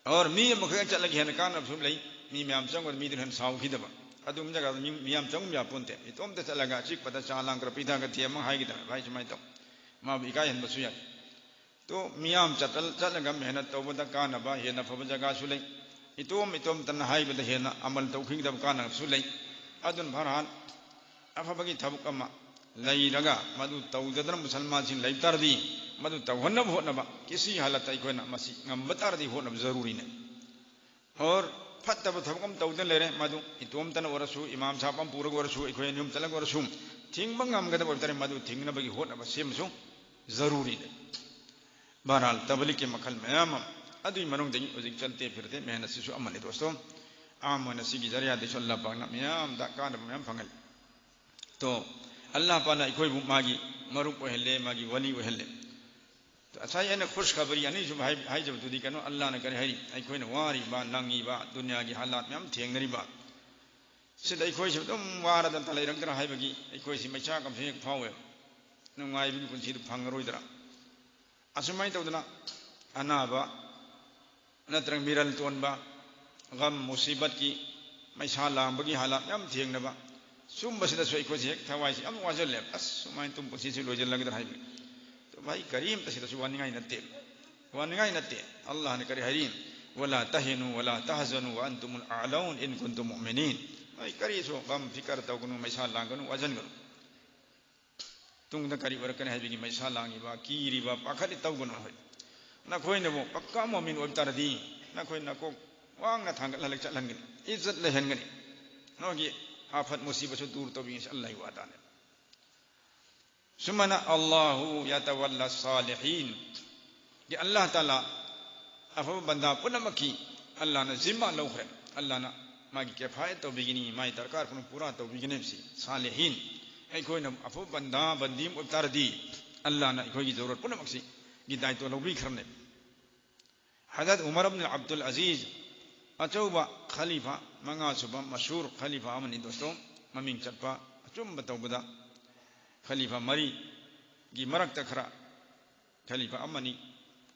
ꯑꯣꯔ ꯃꯤ ꯑꯃꯈꯛ ꯆꯠꯂꯒ ꯍꯦꯟꯅ ꯀꯥꯟꯅꯕꯁꯨ ꯂꯩ꯫ ꯃꯤ ꯃꯌꯥꯝ ꯆꯪꯕꯗ ꯃꯤꯗꯨꯅ ꯍꯦꯟꯅ ꯁꯥꯎꯈꯤꯗꯕ꯫ ꯑꯗꯨꯒꯨꯝꯕ ꯖꯒꯥꯗ ꯃꯤ, ꯃꯤꯌꯥꯝ ꯆꯪꯕ ꯌꯥꯄꯣꯟꯇꯦ꯫ ꯏꯇꯣꯝꯇ ꯆꯠꯂꯒ ꯑꯆꯤꯛꯄꯗ ꯆꯥ ꯂꯥꯡ ꯈꯔ ꯄꯤꯊꯛꯑꯒ ꯊꯦꯝꯃꯒ ꯍꯥꯏꯒꯗꯕꯅꯦ, "ꯚꯥꯏ, ꯁꯨꯃꯥꯏꯅ ꯇꯧ"꯫ ꯃꯥꯕꯨ ꯏꯀꯥꯏꯍꯟꯕꯁꯨ ꯌꯥꯏ꯫ ꯇꯣ ꯃꯤꯌꯥꯝ ꯆꯠ-, ꯆꯠꯂꯒ ꯃꯦꯍꯅꯠ ꯇꯧꯕꯗ ꯀꯥꯟꯅꯕ ꯍꯦꯟꯅ ꯐꯕ ꯖꯒꯥꯁꯨ ꯂꯩ꯫ ꯏꯇꯣꯝ ꯏꯇꯣꯝꯇꯅ ꯍꯥꯏꯕꯗ ꯍꯦꯟꯅ ꯑꯃꯜ ꯇꯧꯈꯤꯒꯗꯕ ꯀꯥꯟꯅꯕꯁꯨ ꯂꯩ꯫ ꯑꯗꯨꯅ ꯐꯔꯍꯥꯟ ꯑꯐꯕꯒꯤ ꯊꯕꯛ ꯑꯃ ꯂꯩꯔꯒ ꯃꯗꯨ ꯇꯧꯗꯗꯅ ꯃꯨꯁꯜꯃꯥꯟꯁꯤꯡ ꯂꯩꯕ ꯇꯥꯔꯗꯤ, ꯃꯗꯨ ꯇꯧꯍꯟꯅꯕ ꯍꯣꯠꯅꯕ, ꯀꯤꯁꯤ ꯍꯥꯂꯠꯇ ꯑꯩꯈꯣꯏꯅ ꯃꯁꯤ ꯉꯝꯕ ꯇꯥꯔꯗꯤ ꯍꯣꯠꯅꯕ ꯖꯔꯨꯔꯤꯅꯦ꯫ ꯑꯣꯔ ꯐꯠꯇꯕ ꯊꯕꯛ ꯑꯃ ꯇꯧꯗꯅ ꯂꯩꯔꯦ, ꯃꯗꯨ ꯏꯇꯣꯝꯇꯅ ꯑꯣꯏꯔꯁꯨ, ꯏꯃꯥꯝ ꯁꯥꯍꯕ ꯑꯃ ꯄꯨꯔꯒ ꯑꯣꯏꯔꯁꯨ, ꯑꯩꯈꯣꯏ ꯌꯨꯝ ꯆꯠꯂꯒ ꯑꯣꯏꯔꯁꯨ, ꯊꯤꯡꯕ ꯉꯝꯒꯗꯕ ꯑꯣꯏꯕ ꯇꯥꯔꯗꯤ ꯃꯗꯨ ꯊꯤꯡꯅꯕꯒꯤ ꯍꯣꯠꯅꯕ ꯁꯤꯃꯁꯨ ꯖꯔꯨꯔꯤꯅꯦ꯫ ꯕꯍꯔꯍꯥꯜ, ꯇꯕꯂꯤꯒꯀꯤ ꯃꯈꯜ ꯃꯌꯥꯝ ꯑꯃ, ꯑꯗꯨꯒꯤ ꯃꯅꯨꯡꯗꯒꯤ ꯍꯧꯖꯤꯛ ꯆꯠꯇꯦ ꯐꯤꯔꯇꯦ ꯃꯦꯍꯅꯠꯁꯤꯁꯨ ꯑꯃꯅꯤ ꯗꯣꯁꯇꯣ꯫ ꯑꯥꯝ ꯑꯣꯏꯅ ꯁꯤꯒꯤ ꯖꯔꯤꯌꯥꯗꯒꯤꯁꯨ ꯑꯜꯂꯥꯍ ꯄꯥꯛꯅ ꯃꯌꯥꯝꯗ ꯀꯥꯟꯅꯕ ꯃꯌꯥꯝ ꯐꯪꯍꯜꯂꯤ꯫ ꯇꯣ, ꯑꯜꯂꯥꯍ ꯄꯥꯛꯅ ꯑꯩꯈꯣꯏꯕꯨ ꯃꯥꯒꯤ ꯃꯔꯨꯞ ꯑꯣꯏꯍꯜꯂꯦ, ꯃꯥꯒꯤ ꯋꯥꯂꯤ ꯑꯣꯏꯍꯜꯂꯦ꯫ ꯉꯁꯥꯏ ꯑꯩꯅ ꯈꯨꯁ ꯈꯕꯔꯤ ꯑꯅꯤꯁꯨꯕ ꯍꯥꯏ-, ꯍꯥꯏꯖꯕꯗꯨꯗꯤ ꯀꯩꯅꯣ, ꯑꯜꯂꯥꯍꯅ ꯀꯔꯤ ꯍꯥꯏꯔꯤ? ꯑꯩꯈꯣꯏꯅ ꯋꯥꯔꯤꯕ, ꯅꯪꯉꯤꯕ, ꯗꯨꯅꯤꯌꯥꯒꯤ ꯍꯥꯂꯥꯠ ꯃꯌꯥꯝ ꯊꯦꯡꯅꯔꯤꯕ, ꯁꯤꯗ ꯑꯩꯈꯣꯏꯁꯨ ꯑꯗꯨꯝ ꯋꯥꯔꯗꯅ ꯂꯩꯔꯛꯇ꯭ꯔꯥ ꯍꯥꯏꯕꯒꯤ ꯑꯩꯈꯣꯏꯁꯤ ꯃꯩꯁꯥ ꯀꯝꯁꯨ ꯍꯦꯛ ꯐꯥꯎꯋꯦꯕ꯫ ꯅꯨꯡꯉꯥꯏꯕꯒꯤ ꯄꯨꯟꯁꯤꯗꯨ ꯐꯪꯉꯔꯣꯏꯗ꯭ꯔꯥ? ꯑꯁꯨꯃꯥꯏꯅ ꯇꯧꯗꯅ ꯑꯅꯥꯕ ꯅꯠꯇ꯭ꯔꯒ ꯃꯤꯔꯜ ꯇꯣꯟꯕ, ꯒꯝ ꯃꯨꯁꯤꯕꯠꯀꯤ ꯃꯩꯁꯥ ꯂꯥꯡꯕꯒꯤ ꯍꯥꯂꯥꯠ ꯌꯥꯝ ꯊꯦꯡꯅꯕ, ꯁꯨꯝꯕꯁꯤꯗꯁꯨ ꯑꯩꯈꯣꯏꯁꯦ ꯍꯦꯛ ꯊꯋꯥꯏꯁꯦ ꯌꯥꯝ ꯋꯥꯁꯤꯜꯂꯦ꯫ ꯑꯁ, ꯁꯨꯃꯥꯏꯅ ꯇꯨꯝ ꯄꯨꯟꯁꯤꯁꯤ ꯂꯣꯏꯁꯤꯜꯂꯒꯗ꯭ꯔꯥ ꯍꯥꯏꯕꯒꯤ꯫ ꯑꯗꯨ ꯚꯥꯏ, ꯀꯔꯤꯝꯇ ꯁꯤꯗꯁꯨ ꯋꯥꯅꯤꯡꯉꯥꯏ ꯅꯠꯇꯦ꯫ ꯋꯥꯅꯤꯡꯉꯥꯏ ꯅꯠꯇꯦ꯫ ꯑꯜꯂꯥꯍꯅ ꯀꯔꯤ ꯍꯥꯏꯔꯤ? "ꯋꯂꯥ ꯇꯍꯤꯅꯨ ꯋꯂꯥ ꯇꯍꯖꯅꯨ ꯋ ꯑꯟꯇꯨꯃꯨꯜ ꯑꯥꯂꯥꯎꯟ ꯏꯟ ꯀꯨꯟꯇꯨꯝ ꯃꯨꯑꯃꯤꯅꯤꯟ"꯫ ꯅꯣꯏ ꯀꯔꯤꯁꯨ ꯒꯝ ꯐꯤꯀꯔ ꯇꯧꯒꯅꯨ, ꯃꯩꯁꯥ ꯂꯥꯡꯒꯅꯨ, ꯋꯥꯁꯤꯟꯒꯅꯨ꯫ ꯇꯨꯡꯗ ꯀꯔꯤ ꯑꯣꯏꯔꯛꯀꯅꯤ ꯍꯥꯏꯕꯒꯤ ꯃꯩꯁꯥ ꯂꯥꯡꯉꯤꯕ, ꯀꯤꯔꯤꯕ, ꯄꯥꯈꯠꯂꯤ ꯇꯧꯒꯅꯨ꯫ ꯍꯣꯏ, ꯅꯈꯣꯏꯅꯕꯨ ꯄꯛꯀꯥ ꯃꯣꯃꯤꯟ ꯑꯣꯏꯕ ꯇꯥꯔꯗꯤ, ꯅꯈꯣꯏ ꯅꯀꯣꯛ ꯋꯥꯡꯅ ꯊꯥꯡꯒꯠꯍꯜꯂꯒ ꯆꯠꯍꯟꯒꯅꯤ, ꯏꯖꯠ ꯂꯩꯍꯟꯒꯅꯤ꯫ ꯅꯈꯣꯏꯒꯤ ꯑꯥꯐꯠ ꯃꯨꯁꯤꯕꯁꯨ ꯗꯨꯔ ꯇꯧꯕꯤꯒꯅꯤ꯫ ꯑꯜꯂꯥꯍꯒꯤ ꯋꯥꯗꯥꯅꯦ꯫ ꯁꯨꯃꯥꯏꯅ "ꯑꯜꯂꯥꯍꯨ ꯌꯥꯇꯋꯜꯂꯥ ꯁꯥꯂꯤꯍꯤꯟ"꯫ ꯒꯤ ꯑꯜꯂꯥꯍ ꯇꯥꯂꯥ ꯑꯐꯕ ꯕꯟꯗꯥ ꯄꯨꯝꯅꯃꯛꯀꯤ ꯑꯜꯂꯥꯍꯅ ꯖꯤꯝꯃꯥ ꯂꯧꯈ꯭ꯔꯦ꯫ ꯑꯜꯂꯥꯍꯅ ꯃꯥꯒꯤ ꯀꯤꯐꯥꯌꯠ ꯇꯧꯕꯤꯒꯅꯤ, ꯃꯥꯒꯤ ꯗꯔꯀꯥꯔ ꯄꯨꯝꯅꯃꯛ ꯄꯨꯔꯥ ꯇꯧꯕꯤꯒꯅꯤ ꯍꯥꯏꯕꯁꯤ꯫ ꯁꯥꯂꯤꯍꯤꯟ, ꯑꯩꯈꯣꯏꯅ ꯑꯐꯕ ꯕꯟꯗꯥ, ꯕꯟꯗꯤ ꯑꯃ ꯑꯣꯏꯕ ꯇꯥꯔꯗꯤ, ꯑꯜꯂꯥꯍꯅ ꯑꯩꯈꯣꯏꯒꯤ ꯖꯔꯨꯔꯠ ꯄꯨꯝꯅꯃꯛꯁꯤꯒꯤ ꯗꯥꯏꯇ꯭ꯋ ꯂꯧꯕꯤꯈ꯭ꯔꯕꯅꯦ꯫ ꯍꯖꯔꯠ ꯎꯃꯔ ꯏꯕꯅꯨ ꯑꯕꯗꯨꯜ ꯑꯖꯤꯖ, ꯑꯆꯧꯕ ꯈꯂꯤꯐꯥ, ꯃꯉꯥꯁꯨꯕ ꯃꯁꯍꯨꯔ ꯈꯂꯤꯐꯥ ꯑꯃꯅꯤ ꯗꯣꯁꯇꯣ, ꯃꯃꯤꯡ ꯆꯠꯄ, ꯑꯆꯨꯝꯕ ꯇꯧꯕꯗ ꯈꯂꯤꯐꯥ ꯃꯔꯤꯒꯤ ꯃꯔꯛꯇ ꯈꯔ ꯈꯂꯤꯐꯥ ꯑꯃꯅꯤ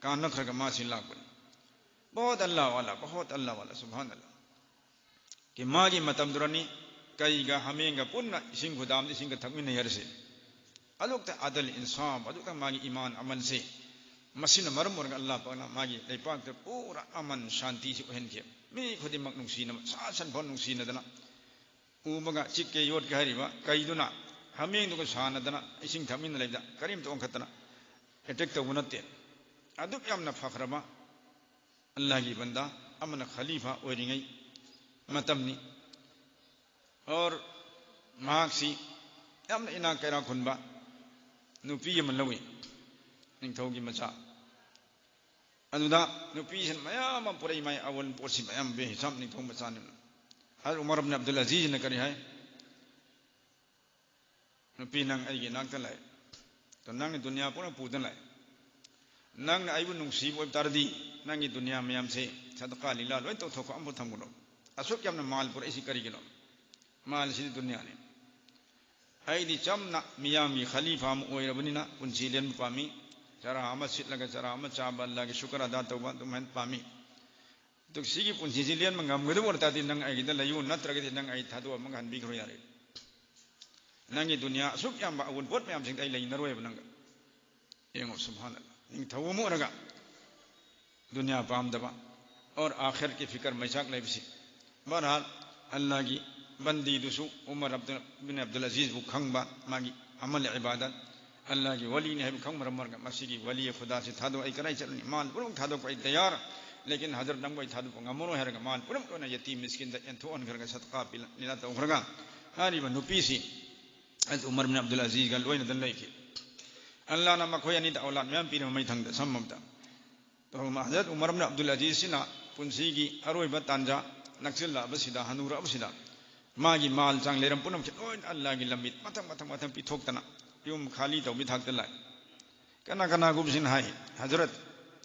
ꯀꯥꯟꯅꯈ꯭ꯔꯒ ꯃꯥꯁꯤ ꯂꯥꯛꯄꯅꯤ꯫ ꯕꯍꯨꯠ ꯑꯜꯂꯥꯍ ꯋꯥꯂꯥ, ꯕꯍꯨꯠ ꯑꯜꯂꯥꯍ ꯋꯥꯂꯥ, ꯁꯨꯕꯍꯥꯅꯜꯂꯥꯍ꯫ ꯀꯤ ꯃꯥꯒꯤ ꯃꯇꯝꯗꯨꯔꯅꯤ ꯀꯩꯒ ꯍꯥꯃꯦꯡꯒ ꯄꯨꯟꯅ ꯏꯁꯤꯡ ꯈꯨꯗꯥꯝꯗ ꯏꯁꯤꯡꯒ ꯊꯛꯃꯤꯟꯅꯩ ꯍꯥꯏꯔꯁꯦ꯫ ꯑꯗꯨꯛꯇ ꯑꯗꯜ ꯏꯟꯁꯥꯐ, ꯑꯗꯨꯛꯇ ꯃꯥꯒꯤ ꯏꯃꯥꯟ ꯑꯃꯜꯁꯦ, ꯃꯁꯤꯅ ꯃꯔꯝ ꯑꯣꯏꯔꯒ ꯑꯜꯂꯥꯍ ꯄꯥꯛꯅ ꯃꯥꯒꯤ ꯂꯩꯄꯥꯛꯇ ꯄꯨꯔꯥ ꯑꯃꯟ ꯁꯥꯟꯇꯤꯁꯤ ꯑꯣꯏꯍꯟꯈꯤ꯫ ꯃꯤ ꯈꯨꯗꯤꯡꯃꯛ ꯅꯨꯡꯁꯤꯅꯕ, ꯁꯥ ꯁꯟ ꯐꯥꯎ ꯅꯨꯡꯁꯤꯅꯗꯅ, ꯎꯕꯒ ꯆꯤꯛꯀꯦ ꯌꯣꯠꯀꯦ ꯍꯥꯏꯔꯤꯕ ꯀꯩꯗꯨꯅ ꯍꯥꯃꯦꯡꯗꯨꯒ ꯁꯥꯟꯅꯗꯅ ꯏꯁꯤꯡ ꯊꯛꯃꯤꯟꯅ ꯂꯩꯕꯗ ꯀꯔꯤꯝꯇ ꯑꯣꯟꯈꯠꯇꯅ ꯑꯦꯇꯦꯛ ꯇꯧꯕ ꯅꯠꯇꯦ꯫ ꯑꯗꯨꯛ ꯌꯥꯝꯅ ꯐꯈ꯭ꯔꯕ ꯑꯜꯂꯥꯍꯒꯤ ꯕꯟꯗꯥ ꯑꯃꯅ ꯈꯂꯤꯐꯥ ꯑꯣꯏꯔꯤꯉꯩ ꯃꯇꯝꯅꯤ꯫ ꯑꯣꯔ ꯃꯍꯥꯛꯁꯤ ꯌꯥꯝꯅ ꯏꯅꯥꯛ ꯀꯩꯔꯥꯛ ꯈꯨꯟꯕ ꯅꯨꯄꯤ ꯑꯃ ꯂꯧꯏ, ꯅꯤꯡꯊꯧꯒꯤ ꯃꯆꯥ꯫ ꯑꯗꯨꯗ ꯅꯨꯄꯤꯁꯤꯅ ꯃꯌꯥꯝ ꯑꯃ ꯄꯨꯔꯛꯏ, ꯃꯥꯏ ꯑꯋꯟ ꯄꯣꯠꯁꯤ ꯃꯌꯥꯝ, ꯕꯦꯍꯤꯁꯥꯕ ꯅꯤꯡꯊꯧ ꯃꯆꯥꯅꯤꯅ꯫ ꯍꯖꯔꯠ ꯎꯃꯔ ꯏꯕꯅꯨ ꯑꯕꯗꯨꯜ ꯑꯖꯤꯖꯅ ꯀꯔꯤ ꯍꯥꯏ? "ꯅꯨꯄꯤ, ꯅꯪ ꯑꯩꯒꯤ ꯏꯅꯥꯛꯇ ꯂꯥꯛꯑꯦ꯫ ꯑꯗꯣ ꯅꯪꯅ ꯗꯨꯅꯤꯌꯥ ꯄꯨꯝꯅꯃꯛ ꯄꯨꯗꯅ ꯂꯥꯛꯑꯦ꯫ ꯅꯪꯅ ꯑꯩꯕꯨ ꯅꯨꯡꯁꯤꯕ ꯑꯣꯏꯕ ꯇꯥꯔꯗꯤ, ꯅꯪꯒꯤ ꯗꯨꯅꯤꯌꯥ ꯃꯌꯥꯝꯁꯦ ꯁꯗꯀꯥ ꯂꯤꯂꯥ ꯂꯣꯏ ꯇꯧꯊꯣꯛꯈꯣ, ꯑꯃꯐꯥꯎ ꯊꯝꯒꯅꯨ꯫ ꯑꯁꯨꯛ ꯌꯥꯝꯅ ꯃꯥꯜ ꯄꯨꯔꯛꯏꯁꯤ ꯀꯔꯤꯒꯤꯅꯣ? ꯃꯥꯜꯁꯤꯗꯤ ꯗꯨꯅꯤꯌꯥꯅꯤ꯫ ꯑꯩꯗꯤ ꯆꯝꯅ ꯃꯤꯌꯥꯝꯒꯤ ꯈꯂꯤꯐꯥ ꯑꯃ ꯑꯣꯏꯔꯕꯅꯤꯅ ꯄꯨꯟꯁꯤ ꯂꯦꯟꯕ ꯄꯥꯝꯃꯤ꯫ ꯆꯔꯥ ꯑꯃ ꯁꯤꯠꯂꯒ ꯆꯔꯥ ꯑꯃ ꯆꯥꯕ, ꯑꯜꯂꯥꯍꯒꯤ ꯁꯨꯀꯔ ꯑꯗꯥ ꯇꯧꯕ ꯑꯗꯨꯃꯥꯏꯅ ꯄꯥꯝꯃꯤ꯫ ꯑꯗꯨ ꯁꯤꯒꯤ ꯄꯨꯟꯁꯤꯁꯤ ꯂꯦꯟꯕ ꯉꯝꯒꯗꯕ ꯑꯣꯏꯔ ꯇꯥꯔꯗꯤ ꯅꯪ ꯑꯩꯒꯤꯗ ꯂꯩꯌꯨ, ꯅꯠꯇ꯭ꯔꯒꯗꯤ ꯅꯪ ꯑꯩ ꯊꯥꯗꯣꯛꯑꯝꯃꯒ ꯍꯟꯕꯤꯈ꯭ꯔꯣ ꯌꯥꯔꯦ꯫ ꯅꯪꯒꯤ ꯗꯨꯅꯤꯌꯥ ꯑꯁꯨꯛ ꯌꯥꯝꯕ ꯑꯋꯨꯟꯄꯣꯠ ꯃꯌꯥꯝꯁꯤꯡꯗ ꯑꯩ ꯂꯩꯅꯔꯣꯏꯕ ꯅꯪꯒ"꯫ ꯌꯦꯡꯉꯣ, ꯁꯨꯕꯍꯥꯅꯜꯂꯥꯍ꯫ ꯅꯤꯡꯊꯧ ꯑꯃ ꯑꯣꯏꯔꯒ ꯗꯨꯅꯤꯌꯥ ꯄꯥꯝꯗꯕ ꯑꯣꯔ ꯑꯥꯈꯤꯔꯠꯀꯤ ꯐꯤꯀꯔ ꯃꯩꯆꯥꯛ ꯂꯩꯕꯁꯤ꯫ ꯕꯍꯔꯍꯥꯜ, ꯑꯜꯂꯥꯍꯒꯤ ꯕꯟꯗꯤꯗꯨꯁꯨ ꯎꯃꯔ ꯑꯕꯗꯨꯜ, ꯕꯤꯟ ꯑꯕꯗꯨꯜ ꯑꯖꯤꯖꯕꯨ ꯈꯪꯕ, ꯃꯥꯒꯤ ꯑꯃꯜ ꯏꯕꯥꯗꯠ, ꯑꯜꯂꯥꯍꯒꯤ ꯋꯥꯂꯤꯅꯤ ꯍꯥꯏꯕ ꯈꯪꯕ ꯃꯔꯝ ꯑꯣꯏꯔꯒ ꯃꯁꯤꯒꯤ ꯋꯥꯂꯤ ꯈꯨꯗꯥꯁꯤ ꯊꯥꯗꯣꯛ ꯑꯩ ꯀꯗꯥꯏ ꯆꯠꯂꯅꯤ? ꯃꯥꯜ ꯄꯨꯝꯅꯃꯛ ꯊꯥꯗꯣꯛꯄ ꯑꯩ ꯇꯌꯥꯔ, ꯂꯦꯀꯤꯟ ꯍꯖꯔꯠ ꯅꯪꯕꯨ ꯑꯩ ꯊꯥꯗꯣꯛꯄ ꯉꯝꯃꯔꯣꯏ ꯍꯥꯏꯔꯒ ꯃꯥꯜ ꯄꯨꯝꯅꯃꯛ ꯂꯣꯏꯅ ꯌꯇꯤꯝ ꯃꯤꯁꯀꯤꯟꯗ ꯌꯦꯟꯊꯣꯛꯍꯟꯈ꯭ꯔꯒ ꯁꯗꯀꯥ ꯄꯤꯂ-, ꯂꯤꯂꯥ ꯇꯧꯈ꯭ꯔꯒ ꯍꯥꯏꯔꯤꯕ ꯅꯨꯄꯤꯁꯤ ꯍꯖꯔꯠ ꯎꯃꯔ ꯕꯤꯟ ꯑꯕꯗꯨꯜ ꯑꯖꯤꯖꯒ ꯂꯣꯏꯅꯗꯅ ꯂꯩꯈꯤ꯫ ꯑꯜꯂꯥꯍꯅ ꯃꯈꯣꯏ ꯑꯅꯤꯗ ꯑꯧꯂꯥꯗ ꯃꯌꯥꯝ ꯄꯤꯔꯕ ꯃꯩꯊꯪꯗ ꯁꯝꯃꯝꯗ꯫ ꯍꯖꯔꯠ ꯎꯃꯔ ꯕꯤꯟ ꯑꯕꯗꯨꯜ ꯑꯖꯤꯖꯁꯤꯅ ꯄꯨꯟꯁꯤꯒꯤ ꯑꯔꯣꯏꯕ ꯇꯥꯟꯖꯥ ꯅꯛꯁꯤꯜꯂꯛꯑꯕꯁꯤꯗ, ꯍꯅꯨꯔꯛꯑꯕꯁꯤꯗ, ꯃꯥꯒꯤ ꯃꯥꯜ ꯆꯥꯡ ꯂꯩꯔꯝ ꯄꯨꯝꯅꯃꯛꯁꯦ ꯂꯣꯏꯅ ꯑꯜꯂꯥꯒꯤ ꯂꯝꯕꯤ ꯃꯊꯪ ꯃꯊꯪ ꯃꯊꯪ ꯄꯤꯊꯣꯛꯇꯅ, ꯌꯨꯝ ꯈꯥꯂꯤ ꯇꯧꯕꯤ ꯊꯥꯛꯇ ꯂꯥꯛꯑꯦ꯫ ꯀꯅꯥ ꯀꯅꯥꯒꯨꯝꯕꯁꯤꯅ ꯍꯥꯏ, "ꯍꯖꯔꯠ,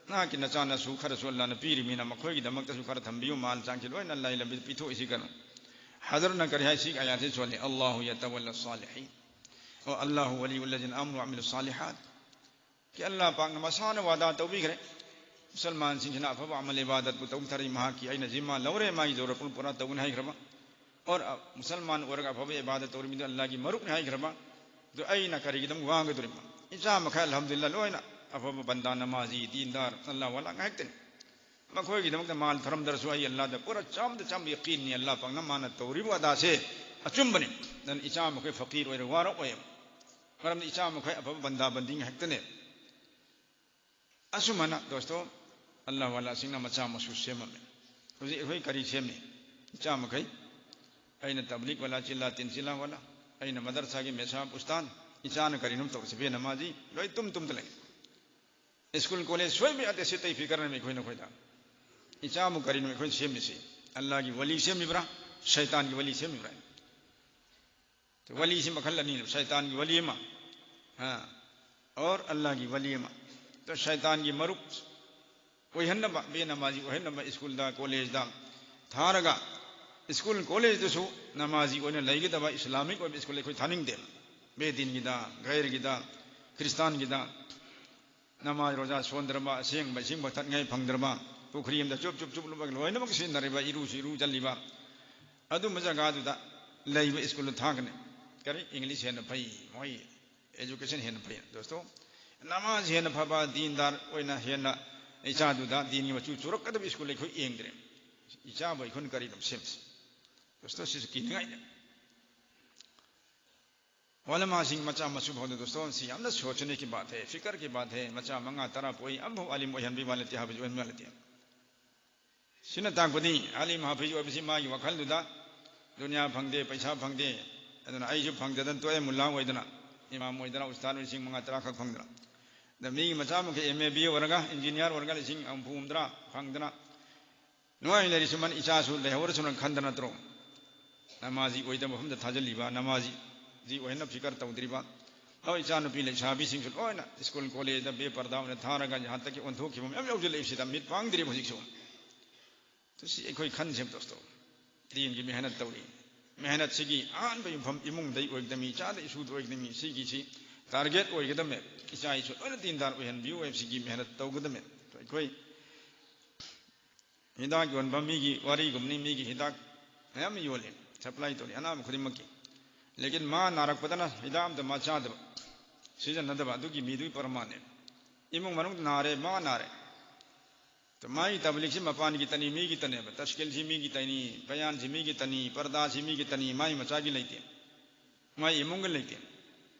ꯅꯍꯥꯛꯀꯤ ꯅꯆꯥ ꯅꯁꯨ ꯈꯔꯁꯨ ꯑꯜꯂꯥꯅ ꯄꯤꯔꯤꯃꯤꯅ ꯃꯈꯣꯏꯒꯤꯗꯃꯛꯇꯁꯨ ꯈꯔ ꯊꯝꯕꯤꯌꯨ, ꯃꯥꯜ ꯆꯥꯡꯁꯤ ꯂꯣꯏꯅ ꯑꯜꯂꯥꯒꯤ ꯂꯝꯕꯤꯗ ꯄꯤꯊꯣꯛꯏꯁꯤ ꯀꯩꯅꯣ?" ꯍꯖꯔꯠꯅ ꯀꯔꯤ ꯍꯥꯏ? ꯁꯤꯒꯤ ꯑꯌꯥꯠꯁꯤ ꯁꯣꯜꯂꯤ, "ꯑꯜꯂꯥꯍꯨ ꯌꯇꯋꯜꯂ ꯁꯥꯂꯤꯍꯤꯟ, ꯑꯣ ꯑꯜꯂꯥꯍꯨ ꯋꯂꯤꯌꯨꯜꯂꯖꯤꯅ ꯑꯃꯅꯨ ꯋ ꯑꯃꯤꯂꯨ ꯁꯥꯂꯤꯍꯥꯠ"꯫ ꯀꯤ ꯑꯜꯂꯥ ꯄꯥꯛꯅ ꯃꯁꯥꯅ ꯋꯥꯗꯥ ꯇꯧꯕꯤꯈ꯭ꯔꯦ꯫ ꯃꯨꯁꯜꯃꯥꯟꯁꯤꯡꯁꯤꯅ ꯑꯐꯕ ꯑꯃꯜ ꯏꯕꯥꯗꯠꯄꯨ ꯇꯧꯊꯔꯤ, ꯃꯍꯥꯛꯀꯤ ꯑꯩꯅ ꯖꯤꯝꯃꯥ ꯂꯧꯔꯦ, ꯃꯥꯒꯤ ꯖꯧꯔꯠ ꯄꯨꯔꯥ ꯇꯧꯒꯅꯤ ꯍꯥꯏꯈ꯭ꯔꯕ꯫ ꯑꯣꯔ, ꯑ, ꯃꯨꯁꯜꯃꯥꯟ ꯑꯣꯏꯔꯒ ꯑꯐꯕ ꯏꯕꯥꯗꯠ ꯇꯧꯔꯤ ꯃꯤꯗꯨ ꯑꯜꯂꯥꯒꯤ ꯃꯔꯨꯞꯅꯤ ꯍꯥꯏꯈ꯭ꯔꯕ꯫ ꯑꯗꯨ ꯑꯩꯅ ꯀꯔꯤꯒꯤꯗꯃꯛ ꯋꯥꯒꯗꯧꯔꯤꯕ? ꯏꯆꯥ ꯃꯈꯩ ꯑꯜꯍꯝꯗꯨꯂꯤꯜꯂꯥ ꯂꯣꯏꯅ ꯑꯐꯕ ꯕꯟꯗꯥ, ꯅꯃꯥꯖꯤ, ꯗꯤꯟꯗꯥꯔ, ꯑꯜꯂꯥ ꯋꯥꯂꯥ ꯉꯥꯛꯇꯅꯤ꯫ ꯃꯈꯣꯏꯒꯤꯗꯃꯛꯇ ꯃꯥꯜ ꯊꯔꯝꯗ꯭ꯔꯁꯨ ꯑꯩ ꯑꯜꯂꯥꯗ ꯄꯨꯔꯥ ꯆꯥꯝꯗ ꯆꯥꯝ ꯌꯀꯤꯟꯅꯤ꯫ ꯑꯜꯂꯥ ꯄꯥꯛꯅ ꯃꯥꯅ ꯇꯧꯔꯤꯕ ꯋꯥꯗꯥꯁꯦ ꯑꯆꯨꯝꯕꯅꯤ꯫ ꯑꯗꯨꯅ ꯏꯆꯥ ꯃꯈꯩ ꯐꯀꯤꯔ ꯑꯣꯏꯔ ꯋꯥꯔꯛꯑꯣꯏꯕ꯫ ꯃꯔꯝꯗꯤ ꯏꯆꯥ ꯃꯈꯩ ꯑꯐꯕ ꯕꯟꯗꯥ ꯕꯟꯗꯤ ꯉꯥꯛꯇꯅꯦ꯫ ꯑꯁꯨꯝꯍꯥꯏꯅ ꯗꯣꯁꯇꯣ, ꯑꯜꯂꯥ ꯋꯥꯂꯥꯁꯤꯡꯅ ꯃꯆꯥ ꯃꯁꯨ ꯁꯦꯝꯃꯝꯃꯦ꯫ ꯍꯧꯖꯤꯛ ꯑꯩꯈꯣꯏ ꯀꯔꯤ ꯁꯦꯝꯃꯤ? ꯏꯆꯥ ꯃꯈꯩ, ꯑꯩꯅ ꯇꯕ꯭ꯂꯤꯒ ꯋꯥꯂꯥ, ꯆꯤꯜꯂꯥ ꯇꯤꯟ ꯆꯤꯜꯂꯥ ꯋꯥꯂꯥ, ꯑꯩꯅ ꯃꯗꯔꯁꯥꯒꯤ ꯃꯦꯁꯥꯕ ꯎꯁꯇꯥꯟ, ꯏꯆꯥꯅ ꯀꯔꯤꯅꯣꯝ ꯇꯧꯔꯁꯤ, ꯕꯦ ꯅꯃꯥꯖꯤ, ꯂꯣꯏ ꯇꯨꯝ ꯇꯨꯝꯗ ꯂꯩ꯫ ꯁ꯭ꯀꯨꯜ ꯀꯣꯂꯦꯖ ꯁꯣꯏꯕ ꯌꯥꯗꯦ, ꯁꯤ ꯇꯩ ꯐꯤꯀꯔꯅꯤ ꯑꯩꯈꯣꯏ ꯅꯈꯣꯏꯗ꯫ ꯏꯆꯥꯕꯨ ꯀꯔꯤꯅꯣ ꯑꯩꯈꯣꯏꯅ ꯁꯦꯝꯃꯤꯁꯤ? ꯑꯜꯂꯥꯒꯤ ꯋꯂꯤ ꯁꯦꯝꯃꯤꯕ꯭ꯔꯥ, ꯁꯩꯇꯥꯟꯒꯤ ꯋꯂꯤ ꯁꯦꯝꯃꯤꯕ꯭ꯔꯥ? ꯋꯂꯤꯁꯤ ꯃꯈꯜ ꯑꯅꯤꯅꯦꯕ, ꯁꯩꯇꯥꯟꯒꯤ ꯋꯂꯤ ꯑꯃ, ꯍꯥ, ꯑꯣꯔ ꯑꯜꯂꯥꯒꯤ ꯋꯂꯤ ꯑꯃ꯫ ꯑꯗꯣ ꯁꯩꯇꯥꯟꯒꯤ ꯃꯔꯨꯞ ꯑꯣꯏꯍꯟꯅꯕ, ꯕꯦ ꯅꯃꯥꯖꯤ ꯑꯣꯏꯍꯟꯅꯕ ꯁ꯭ꯀꯨꯜꯗ, ꯀꯣꯂꯦꯖꯗ ꯊꯥꯔꯒ, ꯁ꯭ꯀꯨꯜ ꯀꯣꯂꯦꯖꯇꯁꯨ ꯅꯃꯥꯖꯤ ꯑꯣꯏꯅ ꯂꯩꯒꯗꯕ ꯏꯁꯂꯥꯃꯤꯛ ꯑꯣꯏꯕ ꯁ꯭ꯀꯨꯜ ꯑꯩꯈꯣꯏ ꯊꯥꯅꯤꯡꯗꯦ꯫ ꯕꯦ ꯗꯤꯟꯒꯤꯗ, ꯒꯩꯔꯒꯤꯗ, ꯈ꯭ꯔꯤꯁꯇꯥꯟꯒꯤꯗ ꯅꯃꯥꯖ ꯔꯣꯖꯥ ꯁꯣꯟꯗ꯭ꯔꯕ, ꯑꯁꯦꯡꯕ ꯏꯁꯤꯡ ꯊꯛꯅꯤꯡꯉꯥꯏ ꯐꯪꯗ꯭ꯔꯕ, ꯄꯨꯈ꯭ꯔꯤ ꯑꯃꯗ ꯆꯨꯞ ꯆꯨꯞ ꯆꯨꯞ ꯂꯨꯞꯄꯒ ꯂꯣꯏꯅꯃꯛ ꯁꯤꯖꯤꯟꯅꯔꯤꯕ, ꯏꯔꯨꯁꯨ ꯏꯔꯨ ꯆꯜꯂꯤꯕ, ꯑꯗꯨꯝꯕ ꯖꯒꯥꯗꯨꯗ ꯂꯩꯕ ꯁ꯭ꯀꯨꯜꯗ ꯊꯥꯒꯅꯤ꯫ ꯀꯔꯤ? ꯏꯪꯂꯤꯁ ꯍꯦꯟꯅ ꯐꯩ, ꯃꯣꯏ ꯑꯦꯖꯨꯀꯦꯁꯟ ꯍꯦꯟꯅ ꯐꯩ꯫ ꯗꯣꯁꯇꯣ, ꯅꯃꯥꯖ ꯍꯦꯟꯅ ꯐꯕ, ꯗꯤꯟꯗꯥꯔ ꯑꯣꯏꯅ ꯍꯦꯟꯅ ꯏꯆꯥꯗꯨꯗ ꯗꯤꯟꯒꯤ ꯃꯆꯨ ꯆꯨꯔꯛꯀꯗꯕ ꯁ꯭ꯀꯨꯜ ꯑꯩꯈꯣꯏ ꯌꯦꯡꯗ꯭ꯔꯦ꯫ ꯏꯆꯥꯕꯨ ꯑꯩꯈꯣꯏꯅ ꯀꯔꯤꯅꯣ ꯁꯦꯝꯁꯤ? ꯗꯣꯁꯇꯣ, ꯁꯤꯁꯨ ꯀꯤꯅꯤꯡꯉꯥꯏꯅꯦ꯫ ꯎꯂꯃꯥꯁꯤꯡ ꯃꯆꯥ ꯃꯁꯨ ꯐꯥꯎꯗ ꯗꯣꯁꯇꯣ, ꯁꯤ ꯌꯥꯝꯅ ꯁꯣꯆꯅꯦ ꯀꯤ ꯕꯥꯠ ꯍꯦ, ꯐꯤꯀꯔ ꯀꯤ ꯕꯥꯠ ꯍꯦ, ꯃꯆꯥ ꯃꯉꯥ ꯇꯔꯥ ꯄꯣꯛꯏ, ꯑꯃꯐꯥꯎ ꯑꯂꯤꯝ ꯑꯣꯏꯍꯟꯕꯤ ꯋꯥ ꯂꯩꯇꯦ, ꯍꯥꯐꯤꯖ ꯑꯣꯏꯍꯟꯕꯤ ꯋꯥ ꯂꯩꯇꯦ꯫ ꯁꯤꯅ ꯇꯥꯛꯄꯗꯤ ꯑꯂꯤꯝ ꯍꯥꯐꯤꯖ ꯑꯣꯏꯕꯁꯤ ꯃꯥꯒꯤ ꯋꯥꯈꯜꯗꯨꯗ ꯗꯨꯅꯤꯌꯥ ꯐꯪꯗꯦ, ꯄꯩꯁꯥ ꯐꯪꯗꯦ, ꯑꯗꯨꯅ ꯑꯩꯁꯨ ꯐꯪꯗꯗꯅ ꯇꯣꯛꯑꯦ, ꯃꯨꯜꯂꯥ ꯑꯣꯏꯗꯅ, ꯏꯃꯥꯝ ꯑꯣꯏꯗꯅ, ꯎꯁꯇꯥꯗ ꯂꯤꯁꯤꯡ ꯃꯉꯥ ꯇꯔꯥ ꯈꯛ ꯐꯪꯗꯅ꯫ ꯑꯗ ꯃꯤꯒꯤ ꯃꯆꯥ ꯃꯈꯩ ꯑꯦꯝ ꯑꯦ ꯕꯤ ꯑꯦ ꯑꯣꯏꯔꯒ, ꯏꯟꯖꯤꯅꯤꯌꯥꯔ ꯑꯣꯏꯔꯒ ꯂꯤꯁꯤꯡ ꯍꯨꯝꯐꯨ ꯍꯨꯝꯗ꯭ꯔꯥ ꯐꯪꯗꯅ, ꯅꯨꯡꯉꯥꯏꯅ ꯂꯩꯔꯤꯁꯤ ꯃꯥꯅ ꯏꯆꯥꯁꯨ ꯂꯩꯍꯧꯔꯁꯅꯨ ꯈꯟꯗꯅ ꯅꯠꯇ꯭ꯔꯣ? ꯅꯃꯥꯖꯤ ꯑꯣꯏꯗꯕ ꯃꯐꯝꯗ ꯊꯥꯖꯤꯜꯂꯤꯕ, ꯅꯃꯥꯖꯤ ꯑꯣꯏꯅ ꯐꯤꯀꯔ ꯇꯧꯗ꯭ꯔꯤꯕ꯫ ꯑꯩꯈꯣꯏ ꯏꯆꯥꯅꯨꯄꯤ ꯂꯩꯁꯥꯕꯤꯁꯤꯡꯁꯨ ꯂꯣꯏꯅ ꯁ꯭ꯀꯨꯜ ꯀꯣꯂꯦꯖꯇ ꯕꯦꯄꯔꯗꯥ ꯑꯣꯏꯅ ꯊꯥꯔꯒ ꯍꯟꯗꯛꯀꯤ ꯑꯣꯟꯊꯣꯛꯈꯤꯕ ꯃꯌꯥꯝ ꯌꯥꯎꯁꯤꯜꯂꯛꯏꯕꯁꯤꯗ ꯃꯤꯠ ꯄꯥꯡꯗ꯭ꯔꯤꯕ ꯍꯧꯖꯤꯛꯁꯨ꯫ ꯇꯨ ꯁꯤ ꯑꯩꯈꯣꯏ ꯈꯟꯁꯦꯕ ꯗꯣꯁꯇꯣ꯫ ꯗꯤꯟꯒꯤ ꯃꯦꯍꯅꯠ ꯇꯧꯔꯤ꯫ ꯃꯦꯍꯅꯠꯁꯤꯒꯤ ꯑꯍꯥꯟꯕ ꯌꯨꯝꯐꯝ ꯏꯃꯨꯡꯗꯩ ꯑꯣꯏꯒꯗꯕꯅꯤ, ꯏꯆꯥꯗ ꯏꯁꯨꯗ ꯑꯣꯏꯒꯗꯕꯅꯤ, ꯁꯤꯒꯤꯁꯤ ꯇꯥꯔꯒꯦꯠ ꯑꯣꯏꯒꯗꯕꯅꯦ꯫ ꯏꯆꯥ ꯏꯁꯨ ꯂꯣꯏꯅ ꯗꯤꯟꯗꯥꯔ ꯑꯣꯏꯍꯟꯕꯤꯌꯨ ꯍꯥꯏꯕꯁꯤꯒꯤ ꯃꯦꯍꯅꯠ ꯇꯧꯒꯗꯕꯅꯦ꯫ ꯑꯩꯈꯣꯏ ꯍꯤꯗꯥꯛ ꯌꯣꯟꯕ ꯃꯤꯒꯤ ꯋꯥꯔꯤꯒꯨꯝꯕꯅꯤ, ꯃꯤꯒꯤ ꯍꯤꯗꯥꯛ ꯃꯌꯥꯝ ꯌꯣꯜꯂꯤ, ꯁꯄ꯭ꯂꯥꯏ ꯇꯧꯔꯤ ꯑꯅꯥꯕ ꯈꯨꯗꯤꯡꯃꯛꯀꯤ꯫ ꯂꯦꯀꯤꯟ ꯃꯥ ꯅꯥꯔꯛꯄꯗꯅ ꯍꯤꯗꯥꯛ ꯑꯝꯇ ꯃꯥ ꯆꯥꯗꯕ, ꯁꯤꯖꯤꯟꯅꯗꯕ, ꯑꯗꯨꯒꯤ ꯃꯤꯗꯨꯒꯤ ꯄ꯭ꯔꯃꯥꯟꯅꯦ꯫ ꯏꯃꯨꯡ ꯃꯅꯨꯡ ꯅꯥꯔꯦ, ꯃꯥ ꯅꯥꯔꯦ꯫ ꯇ ꯃꯥꯒꯤ ꯇꯕꯂꯤꯛꯁꯤ ꯃꯄꯥꯟꯒꯤ ꯇꯅꯤ, ꯃꯤꯒꯤ ꯇꯅꯦꯕ꯫ ꯇꯁꯀꯤꯜꯁꯤ ꯃꯤꯒꯤ ꯇꯅꯤ, ꯕꯌꯥꯟꯁꯤ ꯃꯤꯒꯤ ꯇꯅꯤ, ꯄꯔꯗꯥꯁꯤ ꯃꯤꯒꯤ ꯇꯅꯤ, ꯃꯥꯒꯤ ꯃꯆꯥꯒꯤ ꯂꯩꯇꯦ, ꯃꯥꯒꯤ ꯏꯃꯨꯡꯒꯤ ꯂꯩꯇꯦ꯫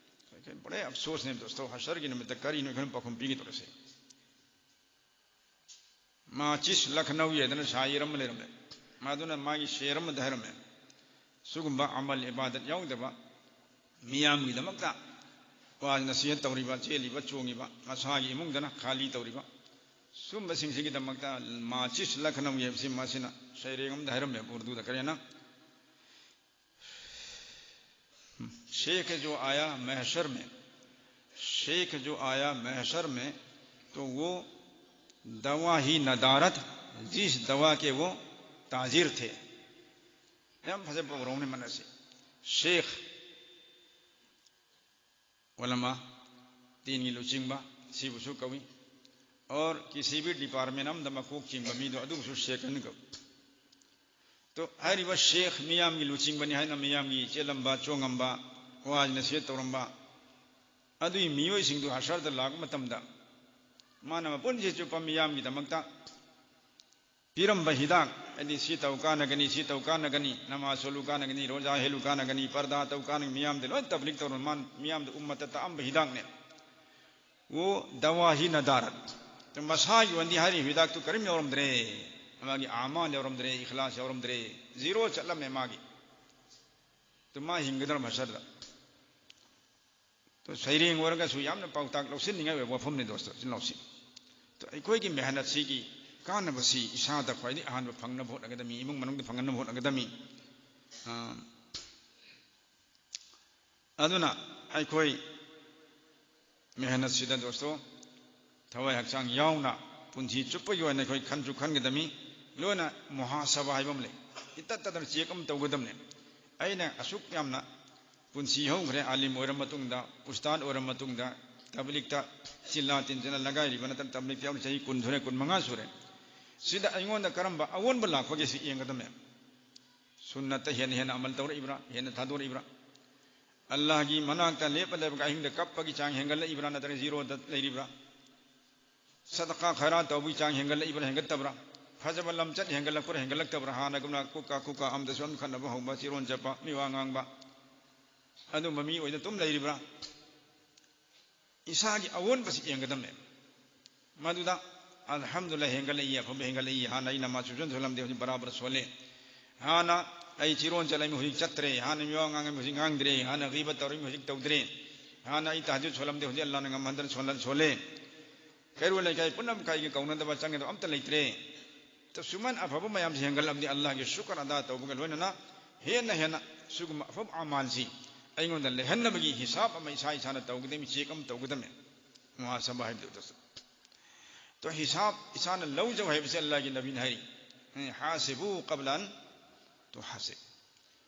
ꯕꯣꯔꯦ ꯑꯐꯁꯣꯁꯅꯦ ꯗꯣꯁꯇꯣ, ꯍꯁꯔꯒꯤ ꯅꯨꯃꯤꯠꯇ ꯀꯔꯤꯅꯣ ꯑꯩꯈꯣꯏꯅ ꯄꯥꯎꯈꯨꯝ ꯄꯤꯒꯗꯧꯔꯤꯁꯦ? ꯃꯥꯆꯤꯁ ꯂꯈꯅꯧ ꯍꯥꯏꯗꯅ ꯁꯥꯏꯔ ꯑꯃ ꯂꯩꯔꯝꯃꯦ꯫ ꯃꯗꯨꯅ ꯃꯥꯒꯤ ꯁꯦꯔ ꯑꯃꯗ ꯍꯥꯏꯔꯝꯃꯦ, ꯁꯤꯒꯨꯝꯕ ꯑꯃꯜ ꯏꯕꯥꯗꯠ ꯌꯥꯎꯗꯕ, ꯃꯤꯌꯥꯝꯒꯤꯗꯃꯛꯇ ꯋꯥ ꯅꯁꯤꯍꯠ ꯇꯧꯔꯤꯕ, ꯆꯦꯜꯂꯤꯕ, ꯆꯣꯡꯉꯤꯕ, ꯃꯁꯥꯒꯤ ꯏꯃꯨꯡꯗꯅ ꯈꯥꯂꯤ ꯇꯧꯔꯤꯕ, ꯁꯨꯝꯕꯁꯤꯡꯁꯤꯒꯤꯗꯃꯛꯇ ꯃꯥꯆꯤꯁ ꯂꯈꯅꯧ ꯍꯥꯏꯕꯁꯤ ꯃꯁꯤꯅ ꯁꯩꯔꯦꯡ ꯑꯃꯗ ꯍꯥꯏꯔꯝꯃꯦꯕ ꯎꯔꯗꯨꯗ꯫ ꯀꯔꯤꯅ? शेख जो आया महशर में, शेख जो आया महशर में, तो वो दवा ही नदारत, जिस दवा के वो ताजिर थे। ꯌꯥꯝ ꯐꯖꯕ ꯄꯥꯎꯔꯧꯅꯤ ꯃꯅꯁꯤ꯫ ꯁꯦꯈ, ꯎꯂꯃꯥ, ꯗꯤꯟꯒꯤ ꯂꯨꯆꯤꯡꯕ, ꯁꯤꯕꯨꯁꯨ ꯀꯧꯏ꯫ और किसी भी डिपार्टमेंट ꯑꯃꯗ ꯃꯀꯣꯛ ꯆꯤꯡꯕ ꯃꯤꯗꯣ ꯑꯗꯨꯕꯨꯁꯨ ꯁꯦꯈ ꯍꯥꯏꯅ ꯀꯧꯏ꯫ ꯇꯣ, ꯍꯥꯏꯔꯤꯕ ꯁꯦꯈ ꯃꯤꯌꯥꯝꯒꯤ ꯂꯨꯆꯤꯡꯕꯅꯤ ꯍꯥꯏꯅ ꯃꯤꯌꯥꯝꯒꯤ ꯆꯦꯜꯂꯝꯕ, ꯆꯣꯡꯉꯝꯕ, ꯋꯥꯖꯅ ꯁꯦꯠ ꯇꯧꯔꯝꯕ ꯑꯗꯨꯒꯤ ꯃꯤꯑꯣꯏꯁꯤꯡꯗꯨ ꯍꯁꯔꯗ ꯂꯥꯛꯄ ꯃꯇꯝꯗ ꯃꯥꯅ ꯃꯄꯨꯟꯁꯤ ꯆꯨꯞꯄ ꯃꯤꯌꯥꯝꯒꯤꯗꯃꯛꯇ ꯄꯤꯔꯝꯕ ꯍꯤꯗꯥꯛ, ꯍꯥꯏꯗꯤ ꯁꯤ ꯇꯧ ꯀꯥꯟꯅꯒꯅꯤ, ꯁꯤ ꯇꯧ ꯀꯥꯟꯅꯒꯅꯤ, ꯅꯃꯥꯖ ꯁꯣꯜꯂꯨ ꯀꯥꯟꯅꯒꯅꯤ, ꯔꯣꯖꯥ ꯍꯦꯜꯂꯨ ꯀꯥꯟꯅꯒꯅꯤ, ꯄꯔꯗꯥ ꯇꯧ ꯀꯥꯟꯅꯒꯅꯤ, ꯃꯤꯌꯥꯝꯗ ꯂꯣꯏ ꯇꯕ꯭ꯂꯤꯛ ꯇꯧꯔ ꯃꯥꯅ ꯃꯤꯌꯥꯝꯗ ꯎꯝꯃꯠꯇ ꯇꯥꯛꯑꯝꯕ ꯍꯤꯗꯥꯛꯅꯦ꯫ वो दवा ही नदारत꯫ ꯃꯁꯥꯒꯤ ꯑꯣꯏꯅꯗꯤ ꯍꯥꯏꯔꯤꯕ ꯍꯤꯗꯥꯛꯇꯨ ꯀꯔꯤꯝ ꯌꯥꯎꯔꯝꯗ꯭ꯔꯦ꯫ ꯃꯥꯒꯤ ꯑꯃꯥꯜ ꯌꯥꯎꯔꯝꯗ꯭ꯔꯦ, ꯏꯈꯂꯥꯁ ꯌꯥꯎꯔꯝꯗ꯭ꯔꯦ, ꯖꯤꯔꯣ ꯆꯠꯂꯝꯃꯦ ꯃꯥꯒꯤ꯫ ꯑꯗꯨ ꯃꯥ ꯍꯤꯡꯒꯗ꯭ꯔꯥ ꯃꯁꯔꯗ? ꯑꯗꯨ ꯁꯩꯔꯦꯡ ꯑꯣꯏꯔꯒꯁꯨ ꯌꯥꯝꯅ ꯄꯥꯎꯇꯥꯛ ꯂꯧꯁꯤꯟꯅꯤꯡꯉꯥꯏ ꯑꯣꯏꯕ ꯋꯥꯐꯝꯅꯤ ꯗꯣꯁꯇꯣ, ꯏꯆꯤꯟ ꯏꯅꯥꯎꯁꯤꯡ꯫ ꯑꯗꯨ ꯑꯩꯈꯣꯏꯒꯤ ꯃꯦꯍꯅꯠꯁꯤꯒꯤ ꯀꯥꯟꯅꯕꯁꯤ ꯏꯁꯥꯗ ꯈ꯭ꯋꯥꯏꯗꯒꯤ ꯑꯍꯥꯟꯕ ꯐꯪꯅꯕ ꯍꯣꯠꯅꯒꯗꯕꯅꯤ, ꯏꯃꯨꯡ ꯃꯅꯨꯡꯗ ꯐꯪꯍꯟꯅꯕ ꯍꯣꯠꯅꯒꯗꯕꯅꯤ꯫ ꯑ, ꯑꯗꯨꯅ ꯑꯩꯈꯣꯏ ꯃꯦꯍꯅꯠꯁꯤꯗ ꯗꯣꯁꯇꯣ, ꯊꯋꯥꯏ ꯍꯛꯆꯥꯡ ꯌꯥꯎꯅ ꯄꯨꯟꯁꯤ ꯆꯨꯞꯄꯒꯤ ꯑꯣꯏꯅ ꯑꯩꯈꯣꯏ ꯈꯟꯁꯨ ꯈꯟꯒꯗꯕꯅꯤ꯫ ꯂꯣꯏꯅ ꯃꯨꯍꯥꯁꯕꯥ ꯍꯥꯏꯕ ꯑꯃ ꯂꯩ꯫ ꯏꯇꯠ ꯇꯠꯇꯅ ꯆꯦꯛ ꯑꯃ ꯇꯧꯒꯗꯕꯅꯤ꯫ ꯑꯩꯅ ꯑꯁꯨꯛ ꯌꯥꯝꯅ ꯄꯨꯟꯁꯤ ꯍꯧꯈ꯭ꯔꯦ, ꯑꯥꯂꯤꯝ ꯑꯣꯏꯔ ꯃꯇꯨꯡꯗ, ꯎꯁꯇꯥꯗ ꯑꯣꯏꯔ ꯃꯇꯨꯡꯗ, ꯇꯕꯂꯤꯛꯇ ꯆꯤꯜꯂꯥ ꯇꯤꯟꯖꯅ ꯂꯒꯥꯏꯔꯤꯕ ꯅꯠꯇꯅ ꯇꯕꯂꯤꯛ ꯌꯥꯎꯅ ꯆꯍꯤ ꯀꯨꯟ ꯁꯨꯔꯦ, ꯀꯨꯟ ꯃꯉꯥ ꯁꯨꯔꯦ꯫ ꯁꯤꯗ ꯑꯩꯉꯣꯟꯗ ꯀꯔꯝꯕ ꯑꯑꯣꯟꯕ ꯂꯥꯛꯄꯒꯦ ꯁꯤ ꯌꯦꯡꯒꯗꯕꯅꯦ꯫ ꯁꯨꯟꯅꯠꯇ ꯍꯦꯟꯅ ꯍꯦꯟꯅ ꯑꯃꯜ ꯇꯧꯔꯛꯏꯕ꯭ꯔꯥ, ꯍꯦꯟꯅ ꯊꯥꯗꯣꯔꯛꯏꯕ꯭ꯔꯥ? ꯑꯜꯂꯥꯍꯒꯤ ꯃꯅꯥꯛꯇ ꯂꯦꯞꯄ ꯂꯩꯕꯒ ꯑꯍꯤꯡꯗ ꯀꯞꯄꯒꯤ ꯆꯥꯡ ꯍꯦꯟꯒꯠꯂꯛꯏꯕ꯭ꯔꯥ, ꯅꯠꯇ꯭ꯔꯒ ꯖꯤꯔꯣꯗ ꯂꯩꯔꯤꯕ꯭ꯔꯥ? ꯁꯗꯀꯥ ꯈꯩꯔꯥꯠ ꯇꯧꯕꯒꯤ ꯆꯥꯡ ꯍꯦꯟꯒꯠꯂꯛꯏꯕ꯭ꯔꯥ, ꯍꯦꯟꯒꯠꯇꯕ꯭ꯔꯥ? ꯐꯖꯕ ꯂꯝꯆꯠ ꯍꯦꯟꯒꯠꯂꯛꯄ꯭ꯔꯥ, ꯍꯦꯟꯒꯠꯂꯛꯇꯕ꯭ꯔꯥ? ꯍꯥꯟꯅꯒꯨꯝꯅ ꯀꯨꯛꯀꯥ ꯀꯨꯛꯀꯥ ꯑꯃꯗꯁꯨ ꯑꯃ ꯈꯠꯅꯕ ꯍꯧꯕ, ꯆꯤꯔꯣꯟ ꯆꯠꯄ, ꯃꯤꯋꯥ ꯉꯥꯡꯕ, ꯑꯗꯨꯝꯕ ꯃꯤ ꯑꯣꯏꯅ ꯑꯗꯨꯝ ꯂꯩꯔꯤꯕ꯭ꯔꯥ? ꯏꯁꯥꯒꯤ ꯑꯑꯣꯟꯕꯁꯤ ꯌꯦꯡꯒꯗꯕꯅꯦ꯫ ꯃꯗꯨꯗ ꯑꯜꯍꯝꯗꯨꯂꯤꯜꯂꯥꯍ ꯍꯦꯟꯒꯠꯂꯛꯏ, ꯑꯐꯕ ꯍꯦꯟꯒꯠꯂꯛꯏ꯫ ꯍꯥꯟꯅ ꯑꯩ ꯅꯃꯥꯖ ꯁꯨꯡꯁꯣꯟ ꯁꯣꯜꯂꯝꯗꯦ, ꯍꯧꯖꯤꯛ ꯕꯔꯥꯕꯔ ꯁꯣꯜꯂꯦ꯫ ꯍꯥꯟꯅ ꯑꯩ ꯆꯤꯔꯣꯟ ꯆꯠꯂꯝꯃꯤ, ꯍꯧꯖꯤꯛ ꯆꯠꯇ꯭ꯔꯦ꯫ ꯍꯥꯟꯅ ꯃꯤꯋꯥ ꯉꯥꯡꯉꯝꯃꯤ, ꯍꯧꯖꯤꯛ ꯉꯥꯡꯗ꯭ꯔꯦ꯫ ꯍꯥꯟꯅ ꯒꯤꯕꯠ ꯇꯧꯔꯝꯃꯤ, ꯍꯧꯖꯤꯛ ꯇꯧꯗ꯭ꯔꯦ꯫ ꯍꯥꯟꯅ ꯑꯩ ꯇꯍꯖꯨꯗ ꯁꯣꯜꯂꯝꯗꯦ, ꯍꯧꯖꯤꯛ ꯑꯜꯂꯥꯍꯅ ꯉꯝꯍꯟꯗꯅ ꯁꯣꯜꯍꯟ-, ꯁꯣꯜꯂꯦ꯫ ꯀꯩꯔꯣꯜ ꯂꯩꯀꯥꯏ ꯄꯨꯝꯅꯃꯛ ꯀꯥꯏꯒꯤ ꯀꯧꯅꯗꯕ ꯆꯪꯒꯗꯕ ꯑꯝꯇ ꯂꯩꯇ꯭ꯔꯦ꯫ ꯇ ꯁꯨꯃꯥꯏꯅ ꯑꯐꯕ ꯃꯌꯥꯝꯁꯤ ꯍꯦꯟꯒꯠꯂꯝꯗꯤ ꯑꯜꯂꯥꯍꯒꯤ ꯁꯨꯀꯔ ꯑꯗꯥ ꯇꯧꯕꯒ ꯂꯣꯏꯅꯅ ꯍꯦꯟꯅ ꯍꯦꯟꯅ ꯁꯤꯒꯨꯝꯕ ꯑꯐꯕ ꯑꯃꯥꯜꯁꯤ ꯑꯩꯉꯣꯟꯗ ꯂꯩꯍꯟꯅꯕꯒꯤ ꯍꯤꯁꯥꯕ ꯑꯃ ꯏꯁꯥ ꯏꯁꯥꯅ ꯇꯧꯒꯗꯕꯅꯤ, ꯆꯦꯛ ꯑꯃ ꯇꯧꯒꯗꯕꯅꯤ꯫ ꯃꯨꯍꯥꯁꯕꯥ ꯍꯥꯏꯕꯗꯨ ꯑꯗꯨꯁꯨ꯫ ꯇꯣ ꯍꯤꯁꯥꯕ ꯏꯁꯥꯅ ꯂꯧꯖꯧ ꯍꯥꯏꯕꯁꯦ ꯑꯜꯂꯥꯍꯒꯤ ꯅꯕꯤꯅ ꯍꯥꯏꯔꯤ꯫ ꯍꯥꯁꯤꯕꯨ ꯀꯕꯂ ꯑꯟ ꯇꯨꯍꯥꯁꯤꯕ꯫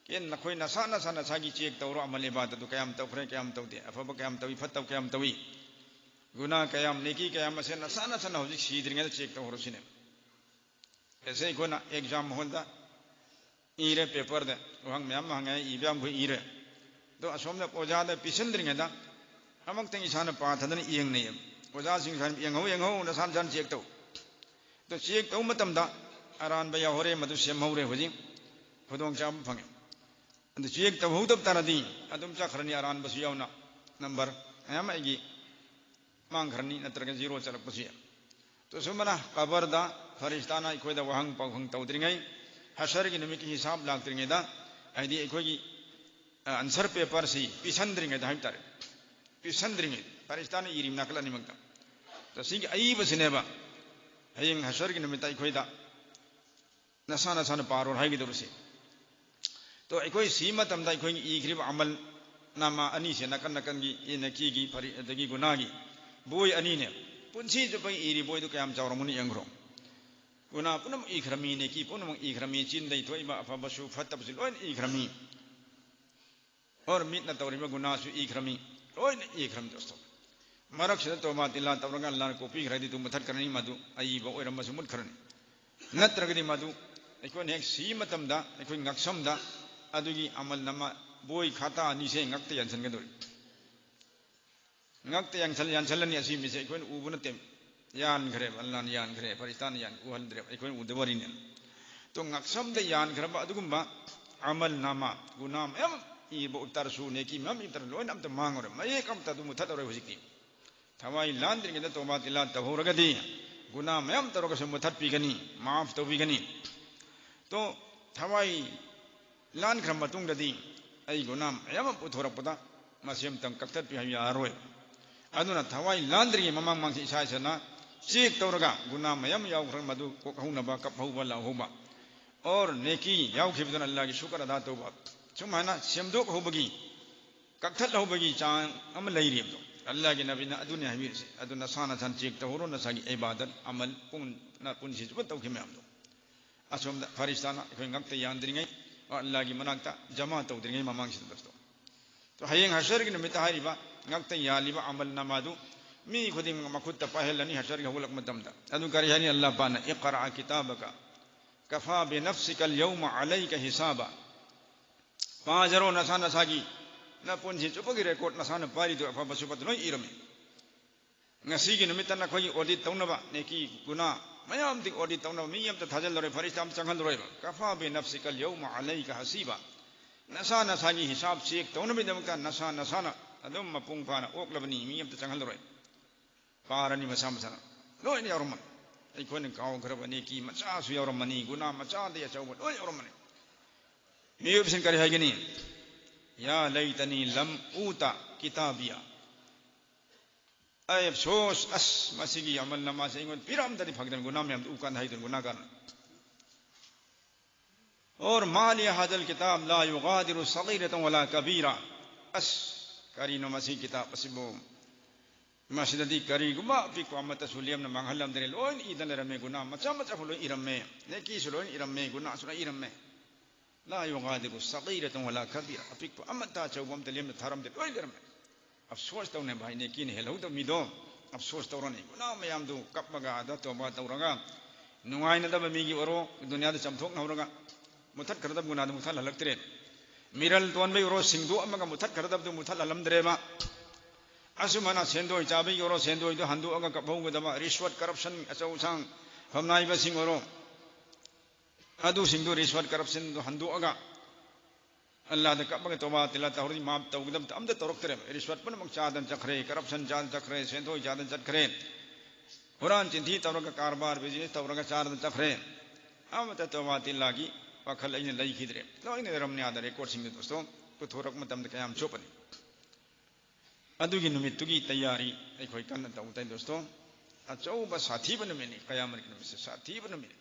ꯀꯦꯟ ꯅꯈꯣꯏ ꯅꯁꯥ ꯅꯁꯥ ꯅꯁꯥꯒꯤ ꯆꯦꯛ ꯇꯧꯔꯣ, ꯑꯃꯜ ꯏꯕꯥꯗꯠ ꯑꯗꯨ ꯀꯌꯥꯝ ꯇꯧꯈ꯭ꯔꯦ, ꯀꯌꯥꯝ ꯇꯧꯗꯦ, ꯑꯐꯕ ꯀꯌꯥꯝ ꯇꯧꯏ, ꯐꯠꯇꯕ ꯀꯌꯥꯝ ꯇꯧꯏ, ꯒꯨꯅꯥ ꯀꯌꯥꯝ, ꯅꯦꯀꯤ ꯀꯌꯥꯝ, ꯑꯁꯦ ꯅꯁꯥ ꯅꯁꯥꯅ ꯍꯧꯖꯤꯛ ꯁꯤꯗ꯭ꯔꯤꯉꯩꯗ ꯆꯦꯛ ꯇꯧꯍꯧꯔꯣ ꯁꯤꯅꯦ꯫ ꯑꯦꯁꯦ ꯑꯩꯈꯣꯏꯅ ꯑꯦꯛꯖꯥꯝ ꯍꯣꯜꯗ ꯏꯔꯦ, ꯄꯦꯄꯔꯗ ꯋꯥꯍꯪ ꯃꯌꯥꯝ ꯑꯃ ꯍꯪꯉꯦ, ꯏꯕ ꯌꯥꯝ ꯑꯩꯈꯣꯏ ꯏꯔꯦ꯫ ꯑꯗꯣ ꯑꯁꯣꯝꯗ ꯑꯣꯖꯥꯗ ꯄꯤꯁꯤꯟꯗ꯭ꯔꯤꯉꯩꯗ ꯑꯃꯨꯛꯇꯪ ꯏꯁꯥꯅ ꯄꯥꯊꯗꯅ ꯌꯦꯡꯅꯩꯌꯦꯕ꯫ ꯑꯣꯖꯥꯁꯤꯡ ꯁꯨꯃꯥꯏꯅ ꯌꯦꯡꯍꯧ, ꯌꯦꯡꯍꯧ, ꯅꯁꯥ ꯅꯁꯥꯅ ꯆꯦꯛ ꯇꯧ꯫ ꯑꯗꯣ ꯆꯦꯛ ꯇꯧꯕ ꯃꯇꯝꯗ ꯑꯔꯥꯟꯕ ꯌꯥꯎꯍꯧꯔꯦ, ꯃꯗꯨ ꯁꯦꯝꯍꯧꯔꯦ, ꯍꯧꯖꯤꯛ ꯈꯨꯗꯣꯡꯆꯥꯕ ꯐꯪꯉꯦ꯫ ꯑꯗꯨ ꯆꯦꯛ ꯇꯧꯍꯧꯗꯕ ꯇꯥꯔꯗꯤ ꯑꯗꯨꯝ ꯆꯠꯈ꯭ꯔꯅꯤ, ꯑꯔꯥꯟꯕꯁꯨ ꯌꯥꯎꯅ꯫ ꯅꯝꯕꯔ ꯃꯌꯥꯝ ꯑꯩꯒꯤ ꯃꯥꯡꯈ꯭ꯔꯅꯤ, ꯅꯠꯇ꯭ꯔꯒ ꯖꯤꯔꯣ ꯆꯠꯂꯛꯄꯁꯨ ꯌꯥꯏ꯫ ꯇꯣ ꯁꯨꯃꯥꯏꯅ ꯀꯕꯔꯗ ꯐꯔꯤꯁꯇꯥꯅ ꯑꯩꯈꯣꯏꯗ ꯋꯥꯍꯪ ꯄꯥꯎꯍꯪ ꯇꯧꯗ꯭ꯔꯤꯉꯩ, ꯍꯁꯔꯒꯤ ꯅꯨꯃꯤꯠꯀꯤ ꯍꯤꯁꯥꯕ ꯂꯥꯛꯇ꯭ꯔꯤꯉꯩꯗ, ꯍꯥꯏꯗꯤ ꯑꯩꯈꯣꯏꯒꯤ, ꯑ, ꯑꯟꯁꯔ ꯄꯦꯄꯔꯁꯤ ꯄꯤꯁꯟꯗ꯭ꯔꯤꯉꯩꯗ ꯍꯥꯏꯕ ꯇꯥꯔꯦ, ꯄꯤꯁꯟꯗ꯭ꯔꯤꯉꯩ, ꯐꯔꯤꯁꯇꯥꯅ ꯏꯔꯤꯕ ꯅꯥꯀꯜ ꯑꯅꯤꯃꯛꯇ꯫ ꯇꯣ ꯁꯤꯒꯤ ꯑꯏꯕꯁꯤꯅꯦꯕ ꯍꯌꯦꯡ ꯍꯁꯔꯒꯤ ꯅꯨꯃꯤꯠꯇ ꯑꯩꯈꯣꯏꯗ ꯅꯁꯥ ꯅꯁꯥꯅ ꯄꯥꯔꯣ ꯍꯥꯏꯒꯗꯧꯔꯤꯁꯦ꯫ ꯇꯣ, ꯑꯩꯈꯣꯏ ꯁꯤ ꯃꯇꯝꯗ ꯑꯩꯈꯣꯏꯒꯤ ꯏꯈ꯭ꯔꯤꯕ ꯑꯃꯜ ꯅꯥꯃꯥ ꯑꯅꯤꯁꯦ, ꯅꯥꯀꯟ ꯅꯥꯀꯟꯒꯤ ꯅꯦꯀꯤꯒꯤ ꯐꯔꯤ-, ꯑꯗꯒꯤ ꯒꯨꯅꯥꯒꯤ ꯕꯣꯏ ꯑꯅꯤꯅꯦ꯫ ꯄꯨꯟꯁꯤ ꯆꯨꯞꯄꯒꯤ ꯏꯔꯤ ꯕꯣꯏꯗꯨ ꯀꯌꯥꯝ ꯆꯥꯎꯔꯝꯒꯅꯤ ꯌꯦꯡꯈ꯭ꯔꯣ꯫ ꯒꯨꯅꯥ ꯄꯨꯝꯅꯃꯛ ꯏꯈ꯭ꯔꯃꯤ, ꯅꯦꯀꯤ ꯄꯨꯝꯅꯃꯛ ꯏꯈ꯭ꯔꯃꯤ, ꯆꯤꯟꯗꯩ ꯊꯣꯛꯏꯕ ꯑꯐꯕꯁꯨ ꯐꯠꯇꯕꯁꯨ ꯂꯣꯏꯅ ꯏꯈ꯭ꯔꯃꯤ꯫ ꯑꯣꯔ ꯃꯤꯠꯅ ꯇꯧꯔꯤꯕ ꯒꯨꯅꯥꯁꯨ ꯏꯈ꯭ꯔꯃꯤ, ꯂꯣꯏꯅ ꯏꯈ꯭ꯔꯃꯤ ꯗꯣꯁꯇꯣ꯫ ꯃꯔꯛꯁꯤꯗ ꯇꯣꯕꯥ ꯇꯤꯂꯥ ꯇꯧꯔꯒ ꯑꯜꯂꯥꯅ ꯀꯣꯛꯄꯤꯈ꯭ꯔꯗꯤ ꯑꯗꯨ ꯃꯨꯊꯠꯈ꯭ꯔꯅꯤ, ꯃꯗꯨ ꯑꯏꯕ ꯑꯣꯏꯔꯝꯃꯁꯨ ꯃꯨꯠꯈ꯭ꯔꯅꯤ꯫ ꯅꯠꯇ꯭ꯔꯒꯗꯤ ꯃꯗꯨ ꯑꯩꯈꯣꯏꯅ ꯍꯦꯛ ꯁꯤ ꯃꯇꯝꯗ ꯑꯩꯈꯣꯏ ꯉꯛꯁꯝꯗ ꯑꯗꯨꯒꯤ ꯑꯃꯜ ꯅꯥꯃꯥ ꯕꯣꯏ ꯈꯥꯇꯥ ꯑꯅꯤꯁꯦ ꯉꯛꯇ ꯌꯥꯟꯁꯤꯟꯒꯗꯧꯔꯤ꯫ ꯉꯛꯇ ꯌꯥꯟꯁꯜ-, ꯌꯥꯟꯁꯜꯂꯅꯤ꯫ ꯑꯁꯤ ꯃꯤꯁꯦ ꯑꯩꯈꯣꯏꯅ ꯎꯕ ꯅꯠꯇꯦ, ꯌꯥꯟꯈ꯭ꯔꯦꯕ, ꯑꯜꯂꯥꯅ ꯌꯥꯟꯈ꯭ꯔꯦ, ꯐꯔꯤꯁꯇꯥꯅ ꯌꯥꯟ-, ꯎꯍꯟꯗ꯭ꯔꯦꯕ, ꯑꯩꯈꯣꯏꯅ ꯎꯗꯕ ꯋꯥꯔꯤꯅꯦ꯫ ꯇꯣ, ꯉꯛꯁꯝꯗ ꯌꯥꯟꯈ꯭ꯔꯕ ꯑꯗꯨꯒꯨꯝꯕ ꯑꯃꯜ ꯅꯥꯃꯥ, ꯒꯨꯅꯥ ꯃꯌꯥꯝ ꯏꯕ ꯎꯠꯇꯔꯁꯨ, ꯅꯦꯀꯤ ꯃꯌꯥꯝ ꯏꯕ ꯎꯠꯇꯔꯁꯨ, ꯂꯣꯏꯅ ꯑꯝꯇ ꯃꯥꯡꯉꯔꯣꯏ, ꯃꯌꯦꯛ ꯑꯝꯇ ꯑꯗꯨ ꯃꯨꯊꯠꯂꯔꯣꯏ ꯍꯧꯖꯤꯛꯇꯤ꯫ ꯊꯋꯥꯏ ꯂꯥꯟꯗ꯭ꯔꯤꯉꯩꯗ ꯇꯣꯕꯥ ꯇꯤꯂꯥ ꯇꯧꯍꯧꯔꯒꯗꯤ ꯒꯨꯅꯥ ꯃꯌꯥꯝ ꯇꯧꯔꯒꯁꯨ ꯃꯨꯊꯠꯄꯤꯒꯅꯤ, ꯃꯥꯐ ꯇꯧꯕꯤꯒꯅꯤ꯫ ꯇꯣ, ꯊꯋꯥꯏ ꯂꯥꯟꯈ꯭ꯔ ꯃꯇꯨꯡꯗꯗꯤ ꯑꯩ ꯒꯨꯅꯥ ꯃꯌꯥꯝ ꯑꯃ ꯄꯨꯊꯣꯔꯛꯄꯗ ꯃꯁꯤ ꯑꯃꯇꯪ ꯀꯛꯊꯠꯄꯤꯌꯨ ꯍꯥꯏꯕ ꯌꯥꯔꯔꯣꯏ꯫ ꯑꯗꯨꯅ ꯊꯋꯥꯏ ꯂꯥꯟꯗ꯭ꯔꯤꯉꯩ ꯃꯃꯥꯡ ꯃꯃꯥꯡꯁꯤ ꯏꯁꯥ ꯏꯁꯥꯅ ꯆꯦꯛ ꯇꯧꯔꯒ ꯒꯨꯅꯥ ꯃꯌꯥꯝ ꯌꯥꯎꯈ꯭ꯔ ꯃꯗꯨ ꯀꯣꯛꯍꯧꯅꯕ, ꯀꯞꯍꯧꯕ, ꯂꯥꯎꯍꯧꯕ꯫ ꯑꯣꯔ ꯅꯦꯀꯤ ꯌꯥꯎꯈꯤꯕꯗꯨꯅ ꯑꯜꯂꯥꯒꯤ ꯁꯨꯀꯔ ꯑꯗꯥ ꯇꯧꯕ꯫ ꯁꯨꯃꯥꯏꯅ ꯁꯦꯝꯗꯣꯛꯍꯧꯕꯒꯤ, ꯀꯛꯊꯠꯍꯧꯕꯒꯤ ꯆꯥꯡ ꯑꯃ ꯂꯩꯔꯤꯕꯗꯣ꯫ ꯑꯜꯂꯥꯒꯤ ꯅꯕꯤꯅ ꯑꯗꯨꯅꯤ ꯍꯥꯏꯕꯤꯔꯤꯁꯦ꯫ ꯑꯗꯨ ꯅꯁꯥ ꯅꯁꯥꯅ ꯆꯦꯛ ꯇꯧꯍꯧꯔꯣ, ꯅꯁꯥꯒꯤ ꯏꯕꯥꯗꯠ ꯑꯃꯜ ꯄꯨꯡ-, ꯅ ꯄꯨꯟꯁꯤ ꯆꯨꯞꯄ ꯇꯧꯈꯤꯕ ꯃꯌꯥꯝꯗꯣ꯫ ꯑꯁꯣꯝꯗ ꯐꯔꯤꯁꯇꯥꯅ ꯑꯩꯈꯣꯏ ꯉꯛꯇ ꯌꯥꯟꯗ꯭ꯔꯤꯉꯩ, ꯑꯜꯂꯥꯒꯤ ꯃꯅꯥꯛꯇ ꯖꯃꯥ ꯇꯧꯗ꯭ꯔꯤꯉꯩ ꯃꯃꯥꯡꯁꯤꯗ ꯗꯣꯁꯇꯣ꯫ ꯇꯣ, ꯍꯌꯦꯡ ꯍꯁꯔꯒꯤ ꯅꯨꯃꯤꯠꯇ ꯍꯥꯏꯔꯤꯕ ꯉꯛꯇ ꯌꯥꯜꯂꯤꯕ ꯑꯃꯜ ꯅꯥꯃꯥꯗꯨ ꯃꯤ ꯈꯨꯗꯤꯡꯃꯛ ꯃꯈꯨꯠꯇ ꯄꯥꯏꯍꯜꯂꯅꯤ ꯍꯁꯔꯒꯤ ꯍꯧꯒꯠꯂꯛꯄ ꯃꯇꯝꯗ꯫ ꯑꯗꯨ ꯀꯔꯤ ꯍꯥꯏꯅꯤ? ꯑꯜꯂꯥ ꯄꯥꯛꯅ, "اقرأ كتابك كفى بنفسك اليوم عليك حسابا"꯫ ꯄꯥꯖꯔꯣ ꯅꯁꯥ ꯅꯁꯥꯒꯤ, ꯅꯄꯨꯟꯁꯤ ꯆꯨꯞꯄꯒꯤ ꯔꯦꯀꯣꯔꯗ ꯅꯁꯥꯅ ꯄꯥꯏꯔꯤꯗꯨ ꯑꯐꯕꯁꯨ ꯐꯠꯇ ꯂꯣꯏ ꯏꯔꯝꯃꯤ꯫ ꯉꯁꯤꯒꯤ ꯅꯨꯃꯤꯠꯇ ꯅꯈꯣꯏꯒꯤ ꯑꯣꯗꯤꯠ ꯇꯧꯅꯕ, ꯅꯦꯀꯤ ꯒꯨꯅꯥ ꯃꯌꯥꯝꯗꯤ ꯑꯣꯗꯤꯠ ꯇꯧꯅꯕ ꯃꯤ ꯑꯝꯇ ꯊꯥꯖꯤꯜꯂꯔꯣꯏ, ꯐꯔꯤꯁꯇꯥ ꯑꯃ ꯆꯪꯍꯜꯂꯔꯣꯏꯕ꯫ "كفى بنفسك اليوم عليك حسيبا"꯫ ꯅꯁꯥ ꯅꯁꯥꯒꯤ ꯍꯤꯁꯥꯕ ꯆꯦꯛ ꯇꯧꯅꯕꯒꯤꯗꯃꯛꯇ ꯅꯁꯥ ꯅꯁꯥꯅ ꯑꯗꯨꯝ ꯃꯄꯨꯡ ꯐꯥꯅ ꯑꯣꯛꯂꯕꯅꯤ, ꯃꯤ ꯑꯝꯇ ꯆꯪꯍꯜꯂꯔꯣꯏ꯫ ꯄꯥꯔꯅꯤ ꯃꯁꯥ ꯃꯁꯥꯅ꯫ ꯂꯣꯏꯅ ꯌꯥꯎꯔꯝꯃꯅꯤ꯫ ꯑꯩꯈꯣꯏꯅ ꯀꯥꯎꯈ꯭ꯔꯕ ꯅꯦꯀꯤ ꯃꯆꯥꯁꯨ ꯌꯥꯎꯔꯝꯃꯅꯤ, ꯒꯨꯅꯥ ꯃꯆꯥꯗꯒꯤ ꯑꯆꯧꯕ ꯂꯣꯏ ꯌꯥꯎꯔꯝꯃꯅꯤ꯫ ꯃꯤꯑꯣꯏꯕꯁꯤꯡ ꯀꯔꯤ ꯍꯥꯏꯒꯅꯤ? "يا ليتني لم أوت كتابيه". ꯑꯩ ꯑꯐꯁꯣꯁ, ꯑꯁ, ꯃꯁꯤꯒꯤ ꯑꯃꯜ ꯅꯃꯥꯁꯦ ꯑꯩꯉꯣꯟꯗ ꯄꯤꯔꯛꯑꯝꯗꯗꯤ ꯐꯒꯗꯕꯅꯤ, ꯒꯨꯅꯥ ꯃꯌꯥꯝꯗꯨ ꯎ ꯀꯥꯟꯗ ꯍꯥꯏꯗꯣꯏꯅꯤ, ꯒꯨꯅꯥꯒꯥꯔꯅ꯫ "ꯑꯣꯔ ꯃꯥ ꯂꯤ ꯍꯥꯗꯜ ꯀꯤꯇꯥꯕ ꯂꯥ ꯌꯨꯒꯥꯗꯤꯔꯨ ꯁꯒꯤꯔꯇꯟ ꯋꯂꯥ ꯀꯕꯤꯔꯥ"꯫ ꯑꯁ, ꯀꯔꯤꯅꯣ ꯃꯁꯤ ꯀꯤꯇꯥꯕ ꯑꯁꯤꯕꯨ? ꯃꯁꯤꯗꯗꯤ ꯀꯔꯤꯒꯨꯝꯕ ꯑꯄꯤꯛꯄ ꯑꯃꯠꯇꯁꯨ ꯂꯦꯝꯅ ꯃꯥꯡꯍꯜꯂꯝꯗ꯭ꯔꯦ, ꯂꯣꯏꯅ ꯏꯗꯅ ꯂꯩꯔꯝꯃꯦ, ꯒꯨꯅꯥ ꯃꯆꯥ ꯃꯆꯥ ꯐꯥꯎ ꯂꯣꯏ ꯏꯔꯝꯃꯦ, ꯅꯦꯀꯤꯁꯨ ꯂꯣꯏꯅ ꯏꯔꯝꯃꯦ, ꯒꯨꯅꯥꯁꯨ ꯂꯣꯏ ꯏꯔꯝꯃꯦ꯫ "ꯂꯥ ꯌꯨꯒꯥꯗꯤꯔꯨ ꯁꯒꯤꯔꯇꯟ ꯋꯂꯥ ꯀꯕꯤꯔꯥ", ꯑꯄꯤꯛꯄ ꯑꯃꯠꯇ ꯑꯆꯧꯕ ꯑꯃꯠꯇ ꯂꯦꯝꯅ ꯊꯥꯔꯝꯗꯦ, ꯂꯣꯏ ꯂꯩꯔꯝꯃꯦ꯫ ꯑꯐꯁꯣꯁ ꯇꯧꯅꯕ ꯍꯥꯏ, ꯅꯦꯀꯤꯅ ꯍꯦꯜꯍꯧꯗꯕ ꯃꯤꯗꯣ ꯑꯐꯁꯣꯁ ꯇꯧꯔꯅꯤ꯫ ꯒꯨꯅꯥ ꯃꯌꯥꯝꯗꯨ ꯀꯞꯄꯒ ꯑꯗ ꯇꯧꯕ ꯇꯧꯔꯒ ꯅꯨꯡꯉꯥꯏꯅꯗꯕ ꯃꯤꯒꯤ ꯑꯣꯏꯔꯣ, ꯗꯨꯅꯤꯌꯥꯗ ꯆꯥꯝꯊꯣꯛꯅꯍꯧꯔꯒ ꯃꯨꯊꯠꯈ꯭ꯔꯗꯕ ꯒꯨꯅꯥꯗꯨ ꯃꯨꯊꯠꯍꯜꯂꯛꯇ꯭ꯔꯦ꯫ ꯃꯤꯔꯜ ꯇꯣꯟꯕꯒꯤ ꯑꯣꯏꯔꯣ, ꯁꯤꯡꯗꯣꯛꯑꯝꯃꯒ ꯃꯨꯊꯠꯈ꯭ꯔꯗꯕꯗꯨ ꯃꯨꯊꯠꯍꯜꯂꯝꯗ꯭ꯔꯦꯕ꯫ ꯑꯁꯨꯃꯥꯏꯅ ꯁꯦꯟꯗꯣꯏ ꯆꯥꯕꯒꯤ ꯑꯣꯏꯔꯣ, ꯁꯦꯟꯗꯣꯏꯗꯨ ꯍꯟꯗꯣꯛꯑꯒ ꯀꯞꯍꯧꯒꯗꯕ, ꯔꯤꯁꯋꯠ, ꯀꯔꯞꯁꯟ ꯑꯆꯧ ꯑꯁꯥꯡ ꯐꯝꯅꯥꯏꯕꯁꯤꯡ ꯑꯣꯏꯔꯣ, ꯑꯗꯨꯁꯤꯡꯗꯨ ꯔꯤꯁꯋꯠ, ꯀꯔꯞꯁꯟꯗꯨ ꯍꯟꯗꯣꯛꯑꯒ ꯑꯜꯂꯥꯗ ꯀꯞꯄꯒ ꯇꯧꯕꯥ ꯇꯤꯜꯂꯥ ꯇꯧꯔꯗꯤ ꯃꯥꯞ ꯇꯧꯒꯗꯕ ꯑꯝꯇ ꯇꯧꯔꯛꯇ꯭ꯔꯦꯕ꯫ ꯔꯤꯁꯋꯠ ꯄꯨꯝꯅꯃꯛ ꯆꯥꯗꯅ ꯆꯠꯈ꯭ꯔꯦ, ꯀꯔꯞꯁꯟ ꯆꯥꯗꯅ ꯆꯠꯈ꯭ꯔꯦ, ꯁꯦꯟꯗꯣꯏ ꯆꯥꯗꯅ ꯆꯠꯈ꯭ꯔꯦ, ꯍꯨꯔꯥꯟ ꯆꯤꯟꯊꯤ ꯇꯧꯔꯒ ꯀꯔꯕꯥꯔ ꯕꯤꯖꯤꯅꯦꯁ ꯇꯧꯔꯒ ꯆꯥꯗꯅ ꯆꯠꯈ꯭ꯔꯦ꯫ ꯑꯃꯠꯇ ꯇꯧꯕꯥ ꯇꯤꯜꯂꯥꯒꯤ ꯋꯥꯈꯜ ꯑꯩꯅ ꯂꯩꯈꯤꯗ꯭ꯔꯦ꯫ ꯂꯣꯏꯅ ꯂꯩꯔꯝꯅꯤ ꯑꯥꯗ ꯔꯦꯀꯣꯔꯠꯁꯤꯡꯗꯨ ꯗꯣꯁꯇꯣ, ꯄꯨꯊꯣꯔꯛꯄ ꯃꯇꯝꯗ ꯀꯌꯥꯝ ꯆꯣꯞꯄꯅꯤ꯫ ꯑꯗꯨꯒꯤ ꯅꯨꯃꯤꯠꯇꯨꯒꯤ ꯇꯌꯥꯔꯤ ꯑꯩꯈꯣꯏ ꯀꯟꯅ ꯇꯧ ꯇꯥꯏ ꯗꯣꯁꯇꯣ꯫ ꯑꯆꯧꯕ ꯁꯥꯊꯤꯕ ꯅꯨꯃꯤꯠꯅꯤ, ꯀꯌꯥꯃꯠꯀꯤ ꯅꯨꯃꯤꯠꯁꯦ ꯁꯥꯊꯤꯕ ꯅꯨꯃꯤꯠꯅꯤ꯫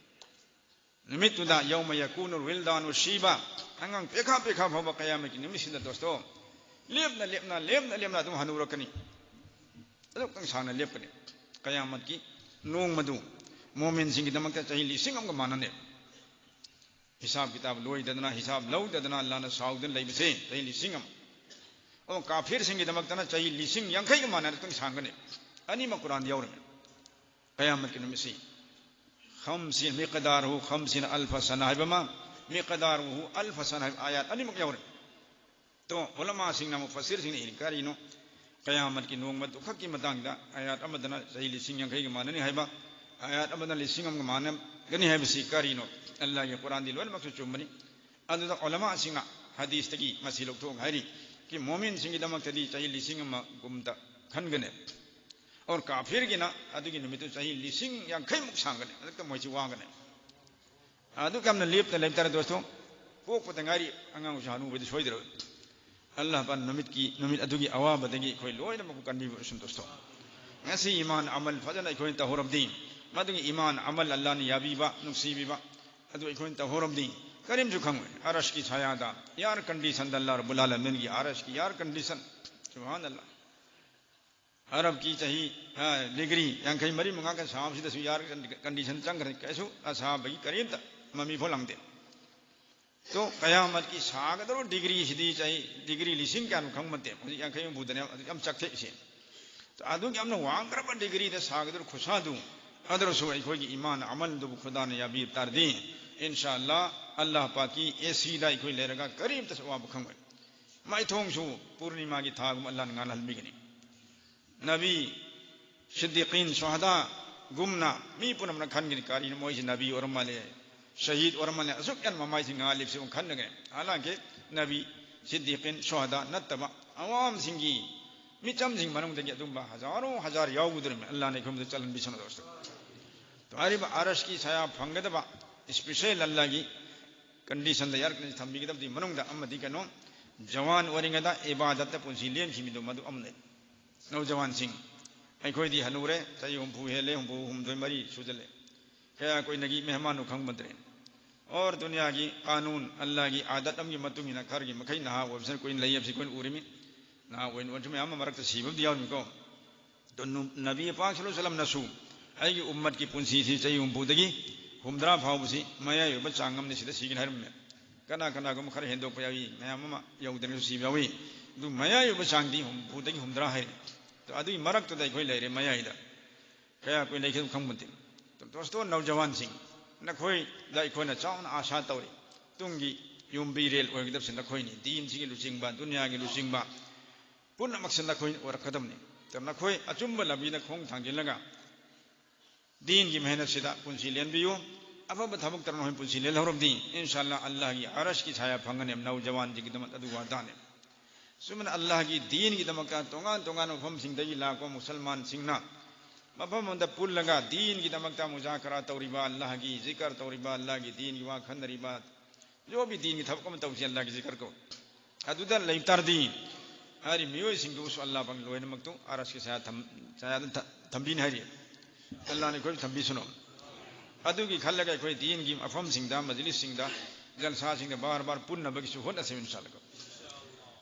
ꯅꯨꯃꯤꯠꯇꯨꯗ ꯌꯧꯃ ꯌꯀꯨꯅꯨꯜ ꯋꯤꯜꯗꯥꯅꯨ ꯁꯤꯕꯥ, ꯑꯉꯥꯡ ꯄꯦꯈꯥ ꯄꯦꯈꯥ ꯐꯥꯎꯕ ꯀꯌꯥꯃꯠꯀꯤ ꯅꯨꯃꯤꯠꯁꯤꯗ ꯗꯣꯁꯇꯣ, ꯂꯦꯞꯅ ꯂꯦꯞꯅ ꯂꯦꯞꯅ ꯂꯦꯞꯅ ꯑꯗꯨꯝ ꯍꯅꯨꯔꯛꯀꯅꯤ꯫ ꯑꯗꯨꯛꯇꯪ ꯁꯥꯡꯅ ꯂꯦꯞꯀꯅꯤ꯫ ꯀꯌꯥꯃꯠꯀꯤ ꯅꯣꯡꯃꯗꯨ ꯃꯣꯃꯤꯟꯁꯤꯡꯒꯤꯗꯃꯛꯇ ꯆꯍꯤ ꯂꯤꯁꯤꯡ ꯑꯃꯒ ꯃꯥꯟꯅꯅꯦ꯫ ꯍꯤꯁꯥꯕ ꯀꯤꯇꯥꯕ ꯂꯣꯏꯗꯗꯅ, ꯍꯤꯁꯥꯕ ꯂꯧꯗꯗꯅ ꯑꯜꯂꯥꯅ ꯁꯥꯎꯗꯅ ꯂꯩꯕꯁꯦ ꯆꯍꯤ ꯂꯤꯁꯤꯡ ꯑꯃ꯫ ꯑꯣ, ꯀꯥꯐꯤꯔꯁꯤꯡꯒꯤꯗꯃꯛꯇꯅ ꯆꯍꯤ ꯂꯤꯁꯤꯡ ꯌꯥꯡꯈꯩꯒ ꯃꯥꯟꯅꯅ ꯑꯗꯨꯝ ꯁꯥꯡꯒꯅꯤ꯫ ꯑꯅꯤꯃꯛ ꯀꯨꯔꯥꯟꯗ ꯌꯥꯎꯔꯝꯃꯤ꯫ ꯀꯌꯥꯃꯠꯀꯤ ꯅꯨꯃꯤꯠꯁꯤ ꯈꯝꯁꯤꯟ ꯃꯤꯀꯗꯥꯔꯨꯍꯨ ꯈꯝꯁꯤꯟ ꯑꯜꯐ ꯁꯅꯥ ꯍꯥꯏꯕ ꯑꯃ, ꯃꯤꯀꯗꯥꯔꯨꯍꯨ ꯑꯜꯐ ꯁꯅꯥ ꯍꯥꯏꯕ ꯑꯥꯌꯥꯠ ꯑꯅꯤꯃꯛ ꯌꯥꯎꯔꯦ꯫ ꯇꯣ, ꯎꯂꯃꯥꯁꯤꯡꯅ, ꯃꯨꯐꯁꯤꯔꯁꯤꯡꯅ ꯏꯔꯤ ꯀꯔꯤꯅꯣ? ꯀꯌꯥꯃꯠꯀꯤ ꯅꯣꯡꯃ ꯗꯨꯈꯛꯀꯤ ꯃꯇꯥꯡꯗ ꯑꯥꯌꯥꯠ ꯑꯃꯗꯅ ꯆꯍꯤ ꯂꯤꯁꯤꯡ ꯌꯥꯡꯈꯩꯒ ꯃꯥꯟꯅꯅꯤ ꯍꯥꯏꯕ, ꯑꯥꯌꯥꯠ ꯑꯃꯗꯅ ꯂꯤꯁꯤꯡ ꯑꯃꯒ ꯃꯥꯟꯅꯒꯅꯤ ꯍꯥꯏꯕꯁꯤ ꯀꯔꯤꯅꯣ? ꯑꯜꯂꯥꯍꯒꯤ ꯀꯨꯔꯥꯟꯗꯤ ꯂꯣꯏꯅꯃꯛꯁꯨ ꯆꯨꯝꯕꯅꯤ꯫ ꯑꯗꯨꯗ ꯎꯂꯃꯥꯁꯤꯡꯅ ꯍꯗꯤꯁꯇꯒꯤ ꯃꯁꯤ ꯂꯧꯊꯣꯛꯑꯒ ꯍꯥꯏꯔꯤ, ꯀꯤ ꯃꯣꯃꯤꯟꯁꯤꯡꯒꯤꯗꯃꯛꯇꯗꯤ ꯆꯍꯤ ꯂꯤꯁꯤꯡ ꯑꯃꯒꯨꯝꯇ ꯈꯟꯒꯅꯤ꯫ ꯑꯣꯔ ꯀꯥꯐꯤꯔꯒꯤꯅ ꯑꯗꯨꯒꯤ ꯅꯨꯃꯤꯠꯇꯨ ꯆꯍꯤ ꯂꯤꯁꯤꯡ ꯌꯥꯡꯈꯩꯃꯨꯛ ꯁꯥꯡꯒꯅꯤ꯫ ꯑꯗꯨꯛꯇ ꯃꯣꯏꯁꯤ ꯋꯥꯒꯅꯤ꯫ ꯑꯗꯨꯛ ꯌꯥꯝꯅ ꯂꯦꯞꯇ ꯂꯩꯇꯥꯔꯦ ꯗꯣꯁꯇꯣ, ꯄꯣꯛꯄꯗ ꯉꯥꯏꯔꯤ ꯑꯉꯥꯡꯁꯨ ꯍꯅꯨꯕꯗꯤ ꯁꯣꯏꯗ꯭ꯔꯕ꯫ ꯑꯜꯂꯥꯍ ꯄꯥꯛꯅ ꯅꯨꯃꯤꯠꯀꯤ, ꯅꯨꯃꯤꯠ ꯑꯗꯨꯒꯤ ꯑꯋꯥꯕꯗꯒꯤ ꯑꯩꯈꯣꯏ ꯂꯣꯏꯅꯃꯛꯄꯨ ꯀꯟꯕꯤꯕ ꯑꯣꯏꯁꯅꯨ ꯗꯣꯁꯇꯣ꯫ ꯉꯁꯤ ꯏꯃꯥꯟ ꯑꯃꯜ ꯐꯖꯅ ꯑꯩꯈꯣꯏꯅ ꯇꯧꯍꯧꯔꯕꯗꯤ, ꯃꯗꯨꯒꯤ ꯏꯃꯥꯟ ꯑꯃꯜ ꯑꯜꯂꯥꯅ ꯌꯥꯕꯤꯕ, ꯅꯨꯡꯁꯤꯕꯤꯕ, ꯑꯗꯨ ꯑꯩꯈꯣꯏꯅ ꯇꯧꯍꯧꯔꯕꯗꯤ ꯀꯔꯤꯝꯁꯨ ꯈꯪꯉꯣꯏ꯫ ꯑꯔꯁꯀꯤ ꯁꯥꯌꯥꯗ, ꯏꯌꯥꯔ ꯀꯟꯗꯤꯁꯟꯗ ꯑꯜꯂꯥ ꯔꯕꯨꯜ ꯑꯥꯂꯃꯤꯟꯒꯤ ꯑꯔꯁꯀꯤ ꯏꯌꯥꯔ ꯀꯟꯗꯤꯁꯟ, ꯁꯨꯕꯍꯥꯟ ꯑꯜꯂꯥ꯫ ꯑꯔꯕꯀꯤ ꯆꯍꯤ, ꯑ, ꯗꯤꯒ꯭ꯔꯤ ꯌꯥꯡꯈꯩ ꯃꯔꯤ ꯃꯉꯥ ꯈꯛ ꯁꯥꯕꯁꯤꯗꯁꯨ ꯏꯌꯥꯔ ꯀꯟꯗꯤꯁꯟ ꯆꯪꯈ꯭ꯔꯦ, ꯀꯩꯁꯨ ꯑꯁꯥꯕꯒꯤ ꯀꯔꯤꯝꯇ ꯃꯃꯤ ꯐꯥꯎ ꯂꯪꯗꯦ꯫ ꯇꯣ, ꯀꯌꯥꯃꯠꯀꯤ ꯁꯥꯒꯗꯧꯔꯤꯕ ꯗꯤꯒ꯭ꯔꯤꯁꯤꯗꯤ ꯆꯍꯤ ꯗꯤꯒ꯭ꯔꯤ ꯂꯤꯁꯤꯡ ꯀꯌꯥꯅꯣ ꯈꯪꯕ ꯅꯠꯇꯦ꯫ ꯍꯧꯖꯤꯛ ꯌꯥꯡꯈꯩ ꯍꯨꯝꯐꯨꯗꯅꯦ, ꯍꯧꯖꯤꯛ ꯌꯥꯝ ꯆꯥꯛꯊꯦꯛꯏꯁꯦ꯫ ꯇꯣ, ꯑꯗꯨꯛ ꯌꯥꯝꯅ ꯋꯥꯡꯈ꯭ꯔꯕ ꯗꯤꯒ꯭ꯔꯤꯗ ꯁꯥꯒꯗꯧꯔꯤꯕ ꯈꯨꯁꯥꯗꯨ, ꯑꯗꯨꯔꯁꯨ ꯑꯩꯈꯣꯏꯒꯤ ꯏꯃꯥꯟ ꯑꯃꯜꯗꯨꯕꯨ ꯈꯨꯗꯥꯅ ꯌꯥꯕꯤꯕ ꯇꯥꯔꯗꯤ, ꯏꯟꯁꯥ ꯑꯜꯂꯥ, ꯑꯜꯂꯥꯍ ꯄꯥꯛꯀꯤ ꯑꯦꯁꯤꯗ ꯑꯩꯈꯣꯏ ꯂꯩꯔꯒ ꯀꯔꯤꯝꯇꯁꯨ ꯑꯋꯥꯕ ꯈꯪꯉꯣꯏ꯫ ꯃꯥꯏꯊꯣꯡꯁꯨ ꯄꯨꯔꯅꯤꯃꯥꯒꯤ ꯊꯥꯒꯨꯝ ꯑꯜꯂꯥꯅ ꯉꯥꯜꯍꯟꯕꯤꯒꯅꯤ꯫ ꯅꯕꯤ, ꯁꯤꯗꯤꯀꯤꯟ, ꯁꯨꯍꯗꯥꯒꯨꯝꯅ ꯃꯤ ꯄꯨꯝꯅꯃꯛꯅ ꯈꯟꯒꯅꯤ, "ꯀꯔꯤꯅꯣ, ꯃꯣꯏꯁꯤ ꯅꯕꯤ ꯑꯣꯏꯔ ꯃꯥꯜꯂꯦ, ꯁꯍꯤꯗ ꯑꯣꯏꯔ ꯃꯥꯜꯂꯦ, ꯑꯁꯨꯛ ꯌꯥꯝꯅ ꯃꯃꯥꯏꯁꯤ ꯉꯥꯜꯂꯤꯕꯁꯤ?" ꯑꯃꯨꯛ ꯈꯟꯅꯒꯅꯤ꯫ ꯍꯥꯂꯥꯟꯀꯤ ꯅꯕꯤ, ꯁꯤꯗꯤꯀꯤꯟ, ꯁꯨꯍꯗꯥ ꯅꯠꯇꯕ ꯑꯋꯥꯝꯁꯤꯡꯒꯤ ꯃꯤꯆꯝꯁꯤꯡ ꯃꯅꯨꯡꯗꯒꯤ ꯑꯗꯨꯝꯕ ꯍꯖꯥꯔꯣ ꯍꯖꯥꯔ ꯌꯥꯎꯒꯗꯧꯔꯤꯕꯅꯤ꯫ ꯑꯜꯂꯥꯅ ꯑꯩꯈꯣꯏ ꯃꯗꯨ ꯆꯜꯍꯟꯕꯤꯁꯅꯨ, ꯗꯣꯁꯇꯣ꯫ ꯍꯥꯏꯔꯤꯕ ꯑꯔꯁꯀꯤ ꯁꯥꯌꯥ ꯐꯪꯒꯗꯕ ꯏꯁꯄꯤꯁꯦꯜ ꯑꯜꯂꯥꯒꯤ ꯀꯟꯗꯤꯁꯟꯗ ꯏꯌꯥꯔ ꯀꯟꯗꯤꯁꯟ ꯊꯝꯕꯤꯒꯗꯕꯗꯤ ꯃꯅꯨꯡꯗ ꯑꯃꯗꯤ ꯀꯩꯅꯣ, ꯖꯋꯥꯟ ꯑꯣꯏꯔꯤꯉꯩꯗ ꯏꯕꯥꯗꯠꯇ ꯄꯨꯟꯁꯤ ꯂꯦꯟꯈꯤꯕꯗꯨ ꯃꯗꯨ ꯑꯃꯅꯤ꯫ ꯅꯧꯖꯋꯥꯟꯁꯤꯡ, ꯑꯩꯈꯣꯏꯗꯤ ꯍꯅꯨꯔꯦ, ꯆꯍꯤ ꯍꯨꯝꯐꯨ ꯍꯦꯜꯂꯦ, ꯍꯨꯝꯐꯨ ꯍꯨꯝꯗꯣꯏ ꯃꯔꯤ ꯁꯨꯖꯜꯂꯦ꯫ ꯀꯌꯥ ꯀꯨꯏꯅꯒꯤ ꯃꯦꯍꯃꯥꯟꯅꯣ ꯈꯪꯕ ꯅꯠꯇ꯭ꯔꯦ꯫ ꯑꯣꯔ ꯗꯨꯅꯤꯌꯥꯒꯤ ꯀꯥꯅꯨꯟ, ꯑꯜꯂꯥꯒꯤ ꯑꯥꯗꯠ ꯑꯃꯒꯤ ꯃꯇꯨꯡ ꯏꯟꯅ ꯈꯔꯒꯤ ꯃꯈꯩ ꯅꯍꯥ ꯑꯣꯏꯕꯁꯤꯅ ꯀꯨꯏꯅ ꯂꯩ ꯍꯥꯏꯕꯁꯤ ꯑꯩꯈꯣꯏꯅ ꯎꯔꯤꯃꯤ꯫ ꯅꯍꯥ ꯑꯣꯏꯅ ꯑꯣꯏꯔꯁꯨ ꯃꯌꯥꯝ ꯑꯃ ꯃꯔꯛꯇ ꯁꯤꯕꯕꯨꯗꯤ ꯌꯥꯎꯔꯤꯃꯤꯀꯣ꯫ ꯑꯗꯣ ꯅꯨ-, ꯅꯕꯤ ꯄꯥꯛ ꯁꯜꯂꯜꯂꯥꯍꯨ ꯑꯂꯩꯍꯤ ꯋꯥꯁꯜꯂꯝꯅꯁꯨ ꯑꯩꯒꯤ ꯎꯝꯃꯠꯀꯤ ꯄꯨꯟꯁꯤꯁꯤ ꯆꯍꯤ ꯍꯨꯝꯐꯨꯗꯒꯤ ꯍꯨꯝꯗ꯭ꯔꯥ ꯐꯥꯎꯕꯁꯤ ꯃꯌꯥꯏ ꯑꯣꯏꯕ ꯆꯥꯡ ꯑꯃꯅꯤ, ꯁꯤꯗ ꯁꯤꯒꯅꯤ ꯍꯥꯏꯔꯝꯃꯦ꯫ ꯀꯅꯥ ꯀꯅꯥꯒꯨꯝꯕ ꯈꯔ ꯍꯦꯟꯗꯣꯛꯄ ꯌꯥꯎꯏ, ꯃꯌꯥꯝ ꯑꯃ ꯌꯧꯗꯅꯁꯨ ꯁꯤꯕ ꯌꯥꯎꯏ꯫ ꯑꯗꯨ ꯃꯌꯥꯏ ꯑꯣꯏꯕ ꯆꯥꯡꯗꯤ ꯍꯨꯝꯐꯨꯗꯒꯤ ꯍꯨꯝꯗ꯭ꯔꯥ ꯍꯥꯏꯔꯦ꯫ ꯑꯗꯣ ꯑꯗꯨꯒꯤ ꯃꯔꯛꯇꯨꯗ ꯑꯩꯈꯣꯏ ꯂꯩꯔꯦ ꯃꯌꯥꯏꯗ꯫ ꯀꯌꯥ ꯀꯨꯏꯅ ꯂꯩꯈꯤꯗꯕ ꯈꯪꯕ ꯅꯠꯇꯦ꯫ ꯗꯣꯁꯇꯣ ꯅꯧꯖꯋꯥꯟꯁꯤꯡ, ꯅꯈꯣꯏꯗ ꯑꯩꯈꯣꯏꯅ ꯆꯥꯎꯅ ꯑꯥꯁꯥ ꯇꯧꯔꯤ꯫ ꯇꯨꯡꯒꯤ ꯌꯨꯝꯕꯤꯔꯦꯜ ꯑꯣꯏꯒꯗꯕꯁꯤ ꯅꯈꯣꯏꯅꯤ꯫ ꯗꯤꯟꯁꯤꯒꯤ ꯂꯨꯆꯤꯡꯕ, ꯗꯨꯅꯤꯌꯥꯒꯤ ꯂꯨꯆꯤꯡꯕ ꯄꯨꯝꯅꯃꯛꯁꯤ ꯅꯈꯣꯏꯅ ꯑꯣꯏꯔꯛꯀꯗꯕꯅꯤ꯫ ꯑꯗꯨꯅ ꯅꯈꯣꯏ ꯑꯆꯨꯝꯕ ꯂꯝꯕꯤꯗ ꯈꯣꯡ ꯊꯥꯡꯖꯤꯜꯂꯒ ꯗꯤꯟꯒꯤ ꯃꯦꯍꯅꯠꯁꯤꯗ ꯄꯨꯟꯁꯤ ꯂꯦꯟꯕꯤꯌꯨ꯫ ꯑꯐꯕ ꯊꯕꯛ ꯇꯧꯔ ꯅꯈꯣꯏ ꯄꯨꯟꯁꯤ ꯂꯦꯜꯍꯧꯔꯕꯗꯤ, ꯏꯟꯁꯥ ꯑꯜꯂꯥ, ꯑꯜꯂꯥꯍꯒꯤ ꯑꯔꯁꯀꯤ ꯁꯥꯌꯥ ꯐꯪꯒꯅꯤ꯫ ꯅꯧꯖꯋꯥꯟꯁꯤꯡꯒꯤꯗꯃꯛ ꯑꯗꯨ ꯋꯥꯇꯥꯅꯤ꯫ ꯁꯨꯃꯥꯏꯅ ꯑꯜꯂꯥꯍꯒꯤ ꯗꯤꯟꯒꯤꯗꯃꯛꯇ ꯇꯣꯉꯥꯟ ꯇꯣꯉꯥꯟꯕ ꯃꯐꯝꯁꯤꯡꯗꯒꯤ ꯂꯥꯛꯄ ꯃꯨꯁꯜꯃꯥꯟꯁꯤꯡꯅ ꯃꯐꯝ ꯑꯃꯗ ꯄꯨꯜꯂꯒ ꯗꯤꯟꯒꯤꯗꯃꯛꯇ ꯃꯨꯖꯥꯀꯔꯥ ꯇꯧꯔꯤꯕ, ꯑꯜꯂꯥꯍꯒꯤ ꯖꯤꯀꯔ ꯇꯧꯔꯤꯕ, ꯑꯜꯂꯥꯍꯒꯤ ꯗꯤꯟꯒꯤ ꯋꯥ ꯈꯟꯅꯔꯤꯕ, ꯖꯣꯕꯤ ꯗꯤꯟꯒꯤ ꯊꯕꯛ ꯑꯃ ꯇꯧꯁꯤ, ꯑꯜꯂꯥꯍꯒꯤ ꯖꯤꯀꯔ ꯀꯧ꯫ ꯑꯗꯨꯗ ꯂꯩꯕ ꯇꯥꯔꯗꯤ ꯍꯥꯏꯔꯤꯕ ꯃꯤꯑꯣꯏꯁꯤꯡꯗꯨꯕꯨꯁꯨ ꯑꯜꯂꯥꯍ ꯄꯥꯛꯅ ꯂꯣꯏꯅꯃꯛꯇꯨ ꯑꯔꯁꯀꯤ ꯁꯥꯌꯥ ꯊꯝ-, ꯁꯥꯌꯥꯗ ꯊ-, ꯊꯝꯕꯤꯅꯤ ꯍꯥꯏꯔꯤ꯫ ꯑꯜꯂꯥꯍꯅ ꯑꯩꯈꯣꯏꯕꯨ ꯊꯝꯕꯤꯁꯅꯨ꯫ ꯑꯗꯨꯒꯤ ꯈꯜꯂꯒ ꯑꯩꯈꯣꯏ ꯗꯤꯟꯒꯤ ꯃꯐꯝꯁꯤꯡꯗ, ꯃꯖꯂꯤꯁꯁꯤꯡꯗ, ꯖꯜꯁꯥꯁꯤꯡꯗ ꯕꯥꯔ ꯕꯥꯔ ꯄꯨꯟꯅꯕꯒꯤꯁꯨ ꯍꯣꯠꯅꯁꯤ ꯏꯟꯁꯥ ꯑꯜꯂꯥꯍ꯫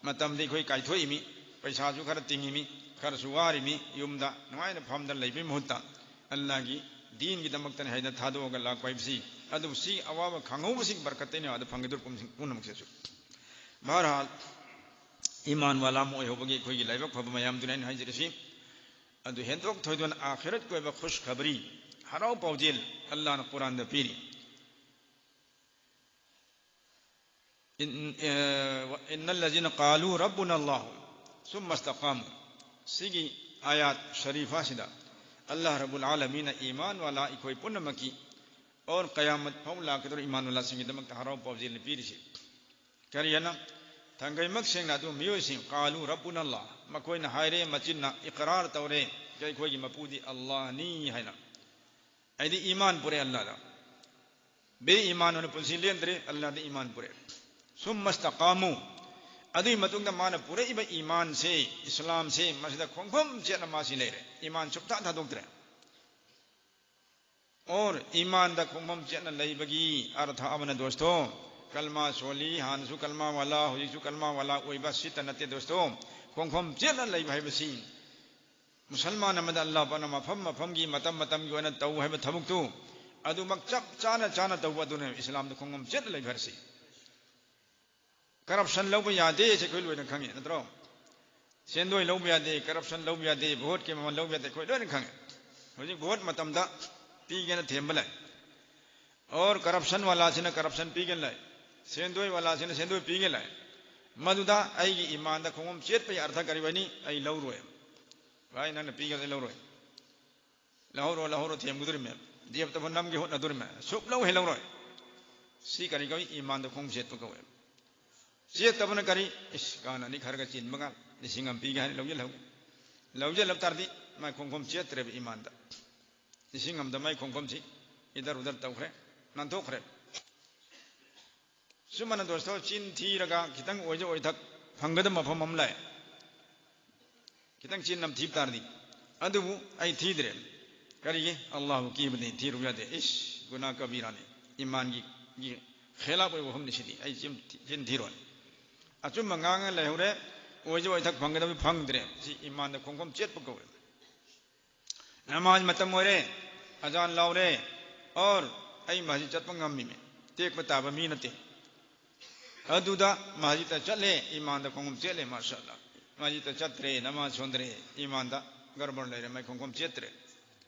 ꯃꯇꯝꯗꯤ ꯑꯩꯈꯣꯏ ꯀꯥꯏꯊꯣꯛꯏꯃꯤ, ꯄꯩꯁꯥꯁꯨ ꯈꯔ ꯇꯤꯡꯉꯤꯃꯤ, ꯈꯔꯁꯨ ꯋꯥꯔꯤꯃꯤ, ꯌꯨꯝꯗ ꯅꯨꯡꯉꯥꯏꯅ ꯐꯝꯗꯅ ꯂꯩꯕꯒꯤ ꯃꯍꯨꯠꯇ ꯑꯜꯂꯥꯍꯒꯤ ꯗꯤꯟꯒꯤꯗꯃꯛꯇꯅꯤ ꯍꯥꯏꯗꯅ ꯊꯥꯗꯣꯛꯑꯒ ꯂꯥꯛꯄ ꯍꯥꯏꯕꯁꯤ, ꯑꯗꯨꯕꯨ ꯁꯤ ꯑꯋꯥꯕ ꯈꯪꯍꯧꯕꯁꯤꯡ ꯕꯔꯀꯠꯇꯩꯅ ꯑꯗꯨ ꯐꯪꯒꯗꯧꯔꯤꯕ ꯄꯨꯝꯅꯃꯛꯁꯤꯁꯨ꯫ ꯕꯍꯔꯍꯥꯜ, ꯏꯃꯥꯟ ꯋꯥꯂꯥ ꯑꯃ ꯑꯣꯏꯍꯧꯕꯒꯤ ꯑꯩꯈꯣꯏꯒꯤ ꯂꯥꯏꯕꯛ ꯐꯕ ꯃꯌꯥꯝꯗꯨꯅ ꯑꯩꯅ ꯍꯥꯏꯖꯔꯤꯁꯤ꯫ ꯑꯗꯨ ꯍꯦꯟꯗꯣꯛ ꯊꯣꯏꯗꯣꯛꯅ ꯑꯥꯈꯤꯔꯠꯀꯤ ꯑꯣꯏꯕ ꯈꯨꯁ ꯈꯕꯔꯤ, ꯍꯔꯥꯎ ꯄꯥꯎꯖꯦꯜ ꯑꯜꯂꯥꯍꯅ ꯀꯨꯔꯥꯟꯗ ꯄꯤꯔꯤ꯫ ꯏꯟ-, ꯑꯦ, ꯋ-, "ꯏꯟꯅꯜ ꯂꯖꯤꯅ ꯀꯥꯂꯨ ꯔꯕꯨꯅ ꯑꯜꯂꯥꯍꯨ ꯁꯨꯝꯃ ꯏꯁꯇꯀꯥꯃꯨ"꯫ ꯁꯤꯒꯤ ꯑꯥꯌꯥꯠ ꯁꯔꯤꯐꯥꯁꯤꯗ ꯑꯜꯂꯥꯍ ꯔꯕꯨꯜ ꯑꯥꯂꯃꯤꯅ ꯏꯃꯥꯟ ꯋꯥꯂꯥ ꯑꯩꯈꯣꯏ ꯄꯨꯝꯅꯃꯛꯀꯤ ꯑꯣꯔ ꯀꯌꯥꯃꯠ ꯐꯥꯎ ꯂꯥꯛꯀꯗꯧꯔꯤꯕ ꯏꯃꯥꯟ ꯋꯥꯂꯥꯁꯤꯡꯒꯤꯗꯃꯛꯇ ꯍꯔꯥꯎ ꯄꯥꯎꯖꯦꯜꯅ ꯄꯤꯔꯤꯁꯤ꯫ ꯀꯔꯤ ꯍꯥꯏꯅ? ꯊꯥꯡꯒꯩꯃꯛ ꯁꯦꯡꯅ ꯑꯗꯨ ꯃꯤꯑꯣꯏꯁꯤꯡ, "ꯀꯥꯂꯨ ꯔꯕꯨꯅ ꯑꯜꯂꯥꯍ", ꯃꯈꯣꯏꯅ ꯍꯥꯏꯔꯦ, ꯃꯆꯤꯟꯅ ꯏꯀꯔꯥꯔ ꯇꯧꯔꯦ, "ꯑꯩꯈꯣꯏꯒꯤ ꯃꯄꯨꯗꯤ ꯑꯜꯂꯥꯍꯅꯤ" ꯍꯥꯏꯅ꯫ ꯑꯩꯗꯤ ꯏꯃꯥꯟ ꯄꯨꯔꯦ ꯑꯜꯂꯥꯍꯗ꯫ ꯕꯦ ꯏꯃꯥꯟ ꯑꯣꯏꯅ ꯄꯨꯟꯁꯤ ꯂꯦꯟꯗ꯭ꯔꯦ, ꯑꯜꯂꯥꯍꯗ ꯏꯃꯥꯟ ꯄꯨꯔꯦ꯫ ꯁꯨꯝꯃ ꯏꯁꯇꯀꯥꯃꯨ꯫ ꯑꯗꯨꯒꯤ ꯃꯇꯨꯡꯗ ꯃꯥꯅ ꯄꯨꯔꯛꯏꯕ ꯏꯃꯥꯟꯁꯦ, ꯏꯁꯂꯥꯝꯁꯦ, ꯃꯁꯤꯗ ꯈꯣꯡꯐꯝ ꯆꯦꯠꯅ ꯃꯥꯁꯤ ꯂꯩꯔꯦ꯫ ꯏꯃꯥꯟ ꯁꯨꯛꯊꯥ ꯊꯥꯗꯣꯛꯇ꯭ꯔꯦ꯫ ꯑꯣꯔ ꯏꯃꯥꯟꯗ ꯈꯣꯡꯐꯝ ꯆꯦꯠꯅ ꯂꯩꯕꯒꯤ ꯑꯔꯊ ꯑꯃꯅ, ꯗꯣꯁꯇꯣ, ꯀꯜꯃꯥ ꯁꯣꯜꯂꯤ, ꯍꯥꯟꯅꯁꯨ ꯀꯜꯃꯥ ꯋꯥꯂꯥ, ꯍꯧꯖꯤꯛꯁꯨ ꯀꯜꯃꯥ ꯋꯥꯂꯥ ꯑꯣꯏꯕ ꯁꯤꯇ ꯅꯠꯇꯦ, ꯗꯣꯁꯇꯣ꯫ ꯈꯣꯡꯐꯝ ꯆꯦꯠꯅ ꯂꯩꯕ ꯍꯥꯏꯕꯁꯤ ꯃꯨꯁꯜꯃꯥꯟ ꯑꯃꯗ ꯑꯜꯂꯥꯍ ꯄꯥꯛꯅ ꯃꯐꯝ ꯃꯐꯝꯒꯤ, ꯃꯇꯝ ꯃꯇꯝꯒꯤ ꯑꯣꯏꯅ ꯇꯧ ꯍꯥꯏꯕ ꯊꯕꯛꯇꯨ ꯑꯗꯨꯃꯛ ꯆꯞ ꯆꯥꯅ ꯆꯥꯅ ꯇꯧꯕ ꯑꯗꯨꯅ ꯏꯁꯂꯥꯝꯗ ꯈꯣꯡꯐꯝ ꯆꯦꯠꯅ ꯂꯩꯕ ꯍꯥꯏꯔꯁꯤ꯫ ꯀꯔꯞꯁꯟ ꯂꯧꯕ ꯌꯥꯗꯦ ꯁꯤ ꯑꯩꯈꯣꯏ ꯂꯣꯏꯅ ꯈꯪꯉꯤ, ꯅꯠꯇ꯭ꯔꯣ? ꯁꯦꯟꯗꯣꯏ ꯂꯧꯕ ꯌꯥꯗꯦ, ꯀꯔꯞꯁꯟ ꯂꯧꯕ ꯌꯥꯗꯦ, ꯚꯣꯠꯀꯤ ꯃꯃꯜ ꯂꯧꯕ ꯌꯥꯗꯦ, ꯑꯩꯈꯣꯏ ꯂꯣꯏꯅ ꯈꯪꯉꯤ꯫ ꯍꯧꯖꯤꯛ ꯚꯣꯠ ꯃꯇꯝꯗ ꯄꯤꯒꯦꯅ ꯊꯦꯝꯕ ꯂꯩ, ꯑꯣꯔ ꯀꯔꯞꯁꯟ ꯋꯥꯂꯥꯁꯤꯅ ꯀꯔꯞꯁꯟ ꯄꯤꯒꯦꯅ ꯂꯩ, ꯁꯦꯟꯗꯣꯏ ꯋꯥꯂꯥꯁꯤꯅ ꯁꯦꯟꯗꯣꯏ ꯄꯤꯒꯦꯅ ꯂꯩ꯫ ꯃꯗꯨꯗ ꯑꯩꯒꯤ ꯏꯃꯥꯟꯗ ꯈꯣꯡꯐꯝ ꯆꯦꯠꯄꯒꯤ ꯑꯔꯊ ꯀꯔꯤ ꯑꯣꯏꯅꯤ? ꯑꯩ ꯂꯧꯔꯣꯏ꯫ ꯚꯥꯏ, ꯅꯪꯅ ꯄꯤꯒꯦꯁꯨ ꯑꯩ ꯂꯧꯔꯣꯏ꯫ ꯂꯧꯍꯧꯔꯣ, ꯂꯧꯍꯧꯔꯣ, ꯊꯦꯝꯒꯗꯧꯔꯤꯃꯦ꯫ ꯖꯦꯕꯇꯕꯨ ꯅꯝꯒꯦ ꯍꯣꯠꯅꯗꯧꯔꯤꯃꯦ꯫ ꯁꯨꯛꯂꯧ ꯍꯦꯛ ꯂꯧꯔꯣꯏ꯫ ꯁꯤ ꯀꯔꯤ ꯀꯧꯏ? ꯏꯃꯥꯟꯗ ꯈꯣꯡ ꯆꯦꯠꯄ ꯀꯧꯏ꯫ ꯆꯦꯠꯇꯕꯅ ꯀꯔꯤ? ꯏꯁ, ꯀꯥꯟꯅꯅꯤ ꯈꯔꯒ ꯆꯤꯟꯕꯒ ꯂꯤꯁꯤꯡ ꯑꯃ ꯄꯤꯒꯦ ꯍꯥꯏꯅ ꯂꯧꯁꯤꯜꯍꯧ-, ꯂꯧꯁꯤꯜꯂꯕ ꯇꯥꯔꯗꯤ ꯃꯥꯏ ꯈꯣꯡꯐꯝ ꯆꯦꯠꯇ꯭ꯔꯦꯕ ꯏꯃꯥꯟꯗ꯫ ꯂꯤꯁꯤꯡ ꯑꯃꯗ ꯃꯥꯏ ꯈꯣꯡꯐꯝꯁꯤ ꯏꯗꯔ ꯎꯗꯔ ꯇꯧꯈ꯭ꯔꯦ, ꯅꯥꯟꯊꯣꯛꯈ꯭ꯔꯦ꯫ ꯆꯨꯝꯃꯅ ꯗꯣꯁꯇꯣ, ꯆꯤꯟ ꯊꯤꯔꯒ ꯈꯤꯇꯪ ꯑꯣꯏꯖ ꯑꯣꯏꯊꯛ ꯐꯪꯒꯗꯕ ꯃꯐꯝ ꯑꯃ ꯂꯩ꯫ ꯈꯤꯇꯪ ꯆꯤꯟ ꯅꯝꯊꯤꯕ ꯇꯥꯔꯗꯤ꯫ ꯑꯗꯨꯕꯨ ꯑꯩ ꯊꯤꯗ꯭ꯔꯦ꯫ ꯀꯔꯤꯒꯤ? ꯑꯜꯂꯥꯍꯕꯨ ꯀꯤꯕꯗꯤ ꯊꯤꯔꯨ ꯌꯥꯗꯦ꯫ ꯏꯁ, ꯒꯨꯅꯥ ꯀꯕꯤꯔꯥꯅꯤ꯫ ꯏꯃꯥꯟꯒꯤ, ꯒꯤ ꯈꯦꯂꯥꯞ ꯑꯣꯏꯕ ꯋꯥꯐꯝꯅꯤ ꯁꯤꯗꯤ꯫ ꯑꯩ ꯆꯤꯟ ꯊꯤ-, ꯆꯤꯟ ꯊꯤꯔꯣꯏ꯫ ꯑꯆꯨꯝꯕ ꯉꯥꯡꯉ ꯂꯩꯍꯧꯔꯦ꯫ ꯑꯣꯏꯖ ꯑꯣꯏꯊꯛ ꯐꯪꯒꯗꯕ ꯐꯪꯗ꯭ꯔꯦ꯫ ꯁꯤ ꯏꯃꯥꯟꯗ ꯈꯣꯡꯐꯝ ꯆꯦꯠꯄ ꯀꯧꯋꯦ꯫ ꯅꯃꯥꯖ ꯃꯇꯝ ꯑꯣꯏꯔꯦ, ꯑꯖꯥꯟ ꯂꯥꯎꯔꯦ, ꯑꯣꯔ ꯑꯩ ꯃꯁꯖꯤꯗ ꯆꯠꯄ ꯉꯝꯃꯤꯃꯦ, ꯇꯦꯛꯄ ꯇꯥꯕ ꯃꯤ ꯅꯠꯇꯦ꯫ ꯑꯗꯨꯗ ꯃꯁꯖꯤꯗꯇ ꯆꯠꯂꯦ, ꯏꯃꯥꯟꯗ ꯈꯣꯡꯎꯞ ꯆꯦꯠꯂꯦ, ꯃꯥꯁꯥꯜꯂꯥ꯫ ꯃꯁꯖꯤꯗꯇ ꯆꯠꯇ꯭ꯔꯦ, ꯅꯃꯥꯖ ꯁꯣꯟꯗ꯭ꯔꯦ, ꯏꯃꯥꯟꯗ ꯒꯔꯕꯔ ꯂꯩꯔꯦ, ꯃꯥꯏ ꯈꯣꯡꯎꯞ ꯆꯦꯠꯇ꯭ꯔꯦ꯫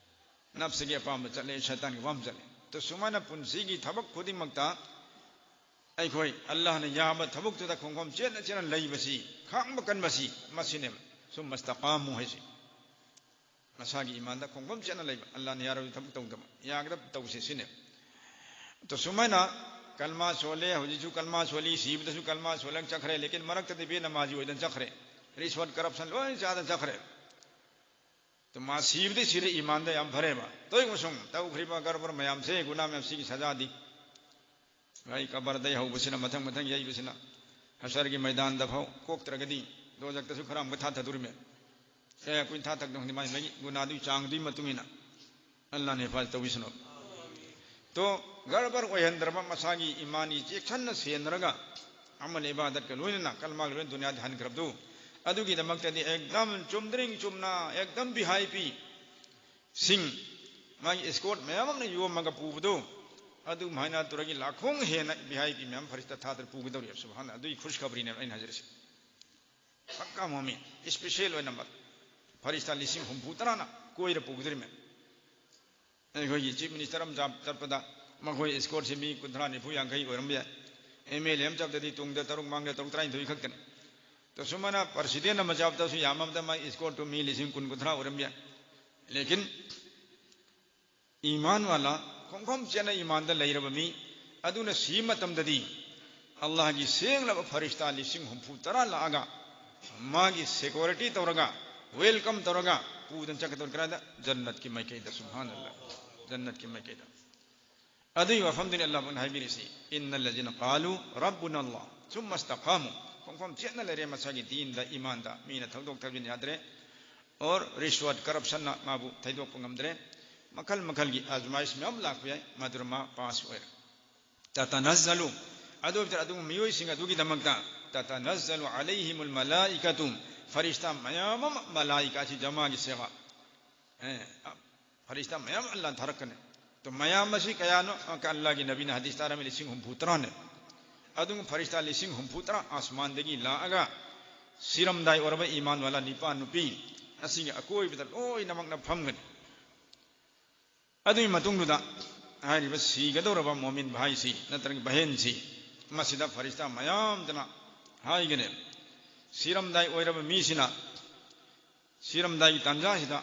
ꯅꯞꯁꯒꯤ ꯑꯄꯥꯝꯕ ꯆꯠꯂꯦ, ꯁꯩꯇꯥꯟꯒꯤ ꯑꯄꯥꯝꯕ ꯆꯠꯂꯦ꯫ ꯑꯗꯣ ꯁꯨꯃꯥꯏꯅ ꯄꯨꯟꯁꯤꯒꯤ ꯊꯕꯛ ꯈꯨꯗꯤꯡꯃꯛꯇ ꯑꯩꯈꯣꯏ ꯑꯜꯂꯥꯍꯅ ꯌꯥꯕ ꯊꯕꯛꯇꯨꯗ ꯈꯣꯡꯐꯝ ꯆꯦꯠꯅ ꯆꯦꯠꯅ ꯂꯩꯕꯁꯤ, ꯈꯥꯡꯕ ꯀꯟꯕꯁꯤ, ꯃꯁꯤꯅꯦꯕ ꯁꯨꯝꯃ ꯏꯁꯇꯀꯥꯃꯨ ꯍꯥꯏꯁꯤ꯫ ꯃꯁꯥꯒꯤ ꯏꯃꯥꯟꯗ ꯈꯣꯡꯐꯝ ꯆꯦꯠꯅ ꯂꯩꯕ, ꯑꯜꯂꯥꯍꯅ ꯌꯥꯔꯣꯏꯗꯕ ꯊꯕꯛ ꯇꯧꯗꯕ, ꯌꯥꯒꯗꯕ ꯇꯧꯁꯦ ꯁꯤꯅꯦ꯫ ꯑꯗꯣ ꯁꯨꯃꯥꯏꯅ ꯀꯜꯃꯥ ꯁꯣꯜꯂꯦ, ꯍꯧꯖꯤꯛꯁꯨ ꯀꯜꯃꯥ ꯁꯣꯜꯂꯤ, ꯁꯤꯕꯗꯁꯨ ꯀꯜꯃꯥ ꯁꯣꯜꯂꯒ ꯆꯠꯈ꯭ꯔꯦ, ꯂꯦꯀꯤꯟ ꯃꯔꯛꯇꯗꯤ ꯕꯦꯅꯃꯥꯖꯤ ꯑꯣꯏꯗꯅ ꯆꯠꯈ꯭ꯔꯦ, ꯔꯤꯁꯋꯠ ꯀꯔꯞꯁꯟ ꯂꯣꯏ ꯆꯥꯗꯅ ꯆꯠꯈ꯭ꯔꯦ꯫ ꯑꯗꯣ ꯃꯥ ꯁꯤꯕꯗꯤ ꯁꯤꯔꯦ, ꯏꯃꯥꯟꯗ ꯌꯥꯝ ꯐꯔꯦꯕ꯫ ꯇꯧꯏ ꯑꯃꯁꯨꯡ ꯇꯧꯈ꯭ꯔꯤꯕ ꯒꯔꯕꯔ ꯃꯌꯥꯝꯁꯦ, ꯒꯨꯅꯥ ꯃꯌꯥꯝꯁꯤꯒꯤ ꯁꯖꯥꯗꯤ꯫ ꯑꯩ ꯀꯕꯔꯗꯩ ꯍꯧꯕꯁꯤꯅ ꯃꯊꯪ ꯃꯊꯪ ꯌꯩꯕꯁꯤꯅ ꯍꯁꯔꯒꯤ ꯃꯩꯗꯥꯟꯗ ꯐꯥꯎ ꯀꯣꯛꯇ꯭ꯔꯒꯗꯤ ꯗꯣꯖꯛꯇꯁꯨ ꯈꯔ ꯑꯃꯨꯛꯀ ꯊꯥꯊꯗꯣꯔꯤꯃꯦ꯫ ꯀꯌꯥ ꯀꯨꯏꯅ ꯊꯥꯊꯛꯅꯣ ꯈꯪꯗꯦ, ꯃꯥꯒꯤ ꯃꯩ ꯒꯨꯅꯥꯗꯨꯒꯤ ꯆꯥꯡꯗꯨꯒꯤ ꯃꯇꯨꯡ ꯏꯟꯅ꯫ ꯑꯜꯂꯥꯍꯅ ꯍꯤꯐꯥꯖꯠ ꯇꯧꯕꯤꯁꯅꯨ꯫ ꯇꯣ ꯒꯔꯕꯔ ꯑꯣꯏꯍꯟꯗ꯭ꯔꯕ, ꯃꯁꯥꯒꯤ ꯏꯃꯥꯟꯒꯤ ꯆꯦꯛꯁꯟꯅ ꯁꯦꯟꯅꯔꯒ ꯑꯃꯜ ꯏꯕꯥꯗꯠꯀ ꯂꯣꯏꯅꯅ ꯀꯜꯃꯥꯒ ꯂꯣꯏꯅ ꯗꯨꯅꯤꯌꯥꯗ ꯍꯟꯈ꯭ꯔꯕꯗꯨ, ꯑꯗꯨꯒꯤꯗꯃꯛꯇꯗꯤ ꯑꯦꯛꯗꯝ ꯆꯨꯝꯗ꯭ꯔꯤꯡ ꯆꯨꯝꯅ, ꯑꯦꯛꯗꯝ ꯚꯤ ꯑꯥꯏ ꯄꯤ ꯁꯤꯡ, ꯃꯥꯒꯤ ꯏꯁꯀꯣꯔꯠ ꯃꯌꯥꯝ ꯑꯃꯅ ꯌꯣꯝꯃꯒ ꯄꯨꯕꯗꯨ, ꯑꯗꯨꯃꯥꯏꯅ ꯇꯧꯔꯒ ꯂꯥꯈꯣꯡ ꯍꯦꯟꯅ ꯚꯤ ꯑꯥꯏ ꯄꯤ ꯃꯌꯥꯝ ꯐꯔꯤꯁꯇ ꯊꯥꯗꯅ ꯄꯨꯒꯗꯧꯔꯤ꯫ ꯁꯨꯕꯍꯥꯟ, ꯑꯗꯨꯒꯤ ꯈꯨꯁ ꯈꯕꯔꯤꯅꯦꯕ ꯑꯩꯅ ꯍꯥꯏꯖꯔꯤꯁꯦ꯫ ꯄꯛꯀꯥ ꯃꯣꯃꯤꯟ, ꯏꯁꯄꯤꯁꯦꯜ ꯑꯣꯏꯅ ꯐꯔꯤꯁꯇ ꯂꯤꯁꯤꯡ ꯍꯨꯝꯐꯨ ꯇꯔꯥꯅ ꯀꯣꯏꯔ ꯄꯨꯒꯗꯧꯔꯤꯃꯦ꯫ ꯑꯩꯈꯣꯏꯒꯤ ꯆꯤꯐ ꯃꯤꯅꯤꯁꯇꯔ ꯑꯃ ꯆꯥꯞ-, ꯆꯠꯄꯗ ꯃꯈꯣꯏ ꯏꯁꯀꯣꯔꯠꯁꯤ ꯃꯤ ꯀꯨꯟꯊ꯭ꯔꯥ ꯅꯤꯐꯨ ꯌꯥꯡꯈꯩ ꯑꯣꯏꯔꯝꯕ ꯌꯥꯏ꯫ ꯑꯦꯝ ꯑꯦꯜ ꯑꯦ ꯑꯃ ꯆꯠꯄꯗꯗꯤ ꯇꯨꯡꯗ ꯇꯔꯨꯛ, ꯃꯥꯡꯗ ꯇꯔꯨꯛ, ꯇꯔꯥꯅꯤꯊꯣꯏ ꯈꯛꯇꯅꯤ꯫ ꯑꯗꯣ ꯁꯨꯃꯥꯏꯅ ꯄ꯭ꯔꯁꯤꯗꯦꯟ ꯑꯃ ꯆꯠꯄꯗꯁꯨ ꯌꯥꯝꯃꯕꯗ ꯃꯥꯒꯤ ꯏꯁꯀꯣꯔꯠꯇꯨ ꯃꯤ ꯂꯤꯁꯤꯡ ꯀꯨꯟ, ꯀꯨꯟꯊ꯭ꯔꯥ ꯑꯣꯏꯔꯝꯕ ꯌꯥꯏ꯫ ꯂꯦꯀꯤꯟ ꯏꯃꯥꯟ ꯋꯥꯂꯥ, ꯈꯣꯡꯐꯝ ꯆꯦꯠꯅ ꯏꯃꯥꯟꯗ ꯂꯩꯔꯕ ꯃꯤ ꯑꯗꯨꯅ ꯁꯤꯕ ꯃꯇꯝꯗꯗꯤ ꯑꯜꯂꯥꯍꯒꯤ ꯁꯦꯡꯂꯕ ꯐꯔꯤꯁꯇꯥ ꯂꯤꯁꯤꯡ ꯍꯨꯝꯐꯨ ꯇꯔꯥ ꯂꯥꯛꯑꯒ ꯃꯥꯒꯤ ꯁꯦꯀ꯭ꯌꯨꯔꯤꯇꯤ ꯇꯧꯔꯒ, ꯋꯦꯜꯀꯝ ꯇꯧꯔꯒ ꯄꯨꯗꯅ ꯆꯠꯀꯗꯧꯔꯤ꯫ ꯀꯗꯥꯏꯗ? ꯖꯟꯅꯠꯀꯤ ꯃꯥꯏꯀꯩꯗ꯫ ꯁꯨꯕꯍꯥꯅꯜꯂꯥꯍ꯫ ꯖꯟꯅꯠꯀꯤ ꯃꯥꯏꯀꯩꯗ꯫ ꯑꯗꯨꯒꯤ ꯋꯥꯐꯝꯗꯨꯅꯤ ꯑꯜꯂꯥꯍꯅ ꯍꯥꯏꯕꯤꯔꯤꯁꯤ, "ꯏꯟꯅꯜꯂꯖꯤꯅ ꯀꯥꯂꯨ ꯔꯕꯨꯅ ꯑꯜꯂꯥꯍ ꯁꯨꯝꯃ ꯏꯁꯇꯀꯥꯃꯨ"꯫ ꯈꯣꯡꯐꯝ ꯆꯦꯠꯅ ꯂꯩꯔꯦ ꯃꯁꯥꯒꯤ ꯗꯤꯟꯗ, ꯏꯃꯥꯟꯗ꯫ ꯃꯤꯅ ꯊꯧꯗꯣꯛ ꯊꯧꯖꯤꯟ ꯌꯥꯗ꯭ꯔꯦ꯫ ꯑꯣꯔ ꯔꯤꯁꯋꯠ, ꯀꯔꯞꯁꯟꯅ ꯃꯥꯕꯨ ꯊꯩꯗꯣꯛꯄ ꯉꯝꯗ꯭ꯔꯦ꯫ ꯃꯈꯜ ꯃꯈꯜꯒꯤ ꯑꯖꯃꯥꯏꯁ ꯃꯌꯥꯝ ꯂꯥꯛꯄ ꯌꯥꯏ, ꯃꯗꯨꯅ ꯃꯥ ꯄꯥꯁ ꯑꯣꯏꯔꯦ꯫ ꯇꯇꯅꯖꯂꯨ꯫ ꯑꯗꯨ ꯑꯣꯏꯕ ꯇꯥꯔꯗꯤ ꯑꯗꯨꯒꯨꯝꯕ ꯃꯤꯑꯣꯏꯁꯤꯡ ꯑꯗꯨꯒꯤꯗꯃꯛꯇ ꯇꯇꯅꯖꯂꯨ ꯑꯂꯩꯍꯤꯃꯨꯜ ꯃꯂꯥꯏꯀꯥꯇꯨ, ꯐꯔꯤꯁꯇꯥ ꯃꯌꯥꯝ ꯑꯃ, ꯃꯂꯥꯏꯀꯥ ꯑꯁꯤ ꯖꯃꯥꯒꯤ ꯁꯤꯒꯥ, ꯑꯦ, ꯐꯔꯤꯁꯇꯥ ꯃꯌꯥꯝ ꯑꯜꯂꯥꯍꯅ ꯊꯥꯔꯛꯀꯅꯤ꯫ ꯑꯗꯣ ꯃꯌꯥꯝ ꯑꯁꯤ ꯀꯌꯥꯅꯣ? ꯑꯜꯂꯥꯍꯒꯤ ꯅꯕꯤꯅ ꯍꯗꯤꯁ ꯇꯥꯔꯝꯃꯤ, ꯂꯤꯁꯤꯡ ꯍꯨꯝꯐꯨ ꯇꯔꯥꯅꯦ꯫ ꯑꯗꯨꯒ ꯐꯔꯤꯁꯇꯥ ꯂꯤꯁꯤꯡ ꯍꯨꯝꯐꯨ ꯇꯔꯥ ꯑꯁꯃꯥꯟꯗꯒꯤ ꯂꯥꯛꯑꯒ ꯁꯤꯔꯝꯗꯥꯏ ꯑꯣꯏꯔꯕ ꯏꯃꯥꯟ ꯋꯥꯂꯥ ꯅꯤꯄꯥ ꯅꯨꯄꯤ ꯑꯁꯤꯒꯤ ꯑꯀꯣꯏꯕꯗ ꯂꯣꯏꯅꯃꯛꯅ ꯐꯝꯒꯅꯤ꯫ ꯑꯗꯨꯒꯤ ꯃꯇꯨꯡꯗꯨꯗ ꯍꯥꯏꯔꯤꯕ ꯁꯤꯒꯗꯧꯔꯕ ꯃꯣꯃꯤꯟ ꯚꯥꯏꯁꯤ ꯅꯠꯇ꯭ꯔꯒ ꯕꯍꯦꯟꯁꯤ, ꯃꯁꯤꯗ ꯐꯔꯤꯁꯇꯥ ꯃꯌꯥꯝꯗꯨꯅ ꯍꯥꯏꯒꯅꯤ, ꯁꯤꯔꯝꯗꯥꯏ ꯑꯣꯏꯔꯕ ꯃꯤꯁꯤꯅ ꯁꯤꯔꯝꯗꯥꯏꯒꯤ ꯇꯥꯟꯖꯥꯁꯤꯗ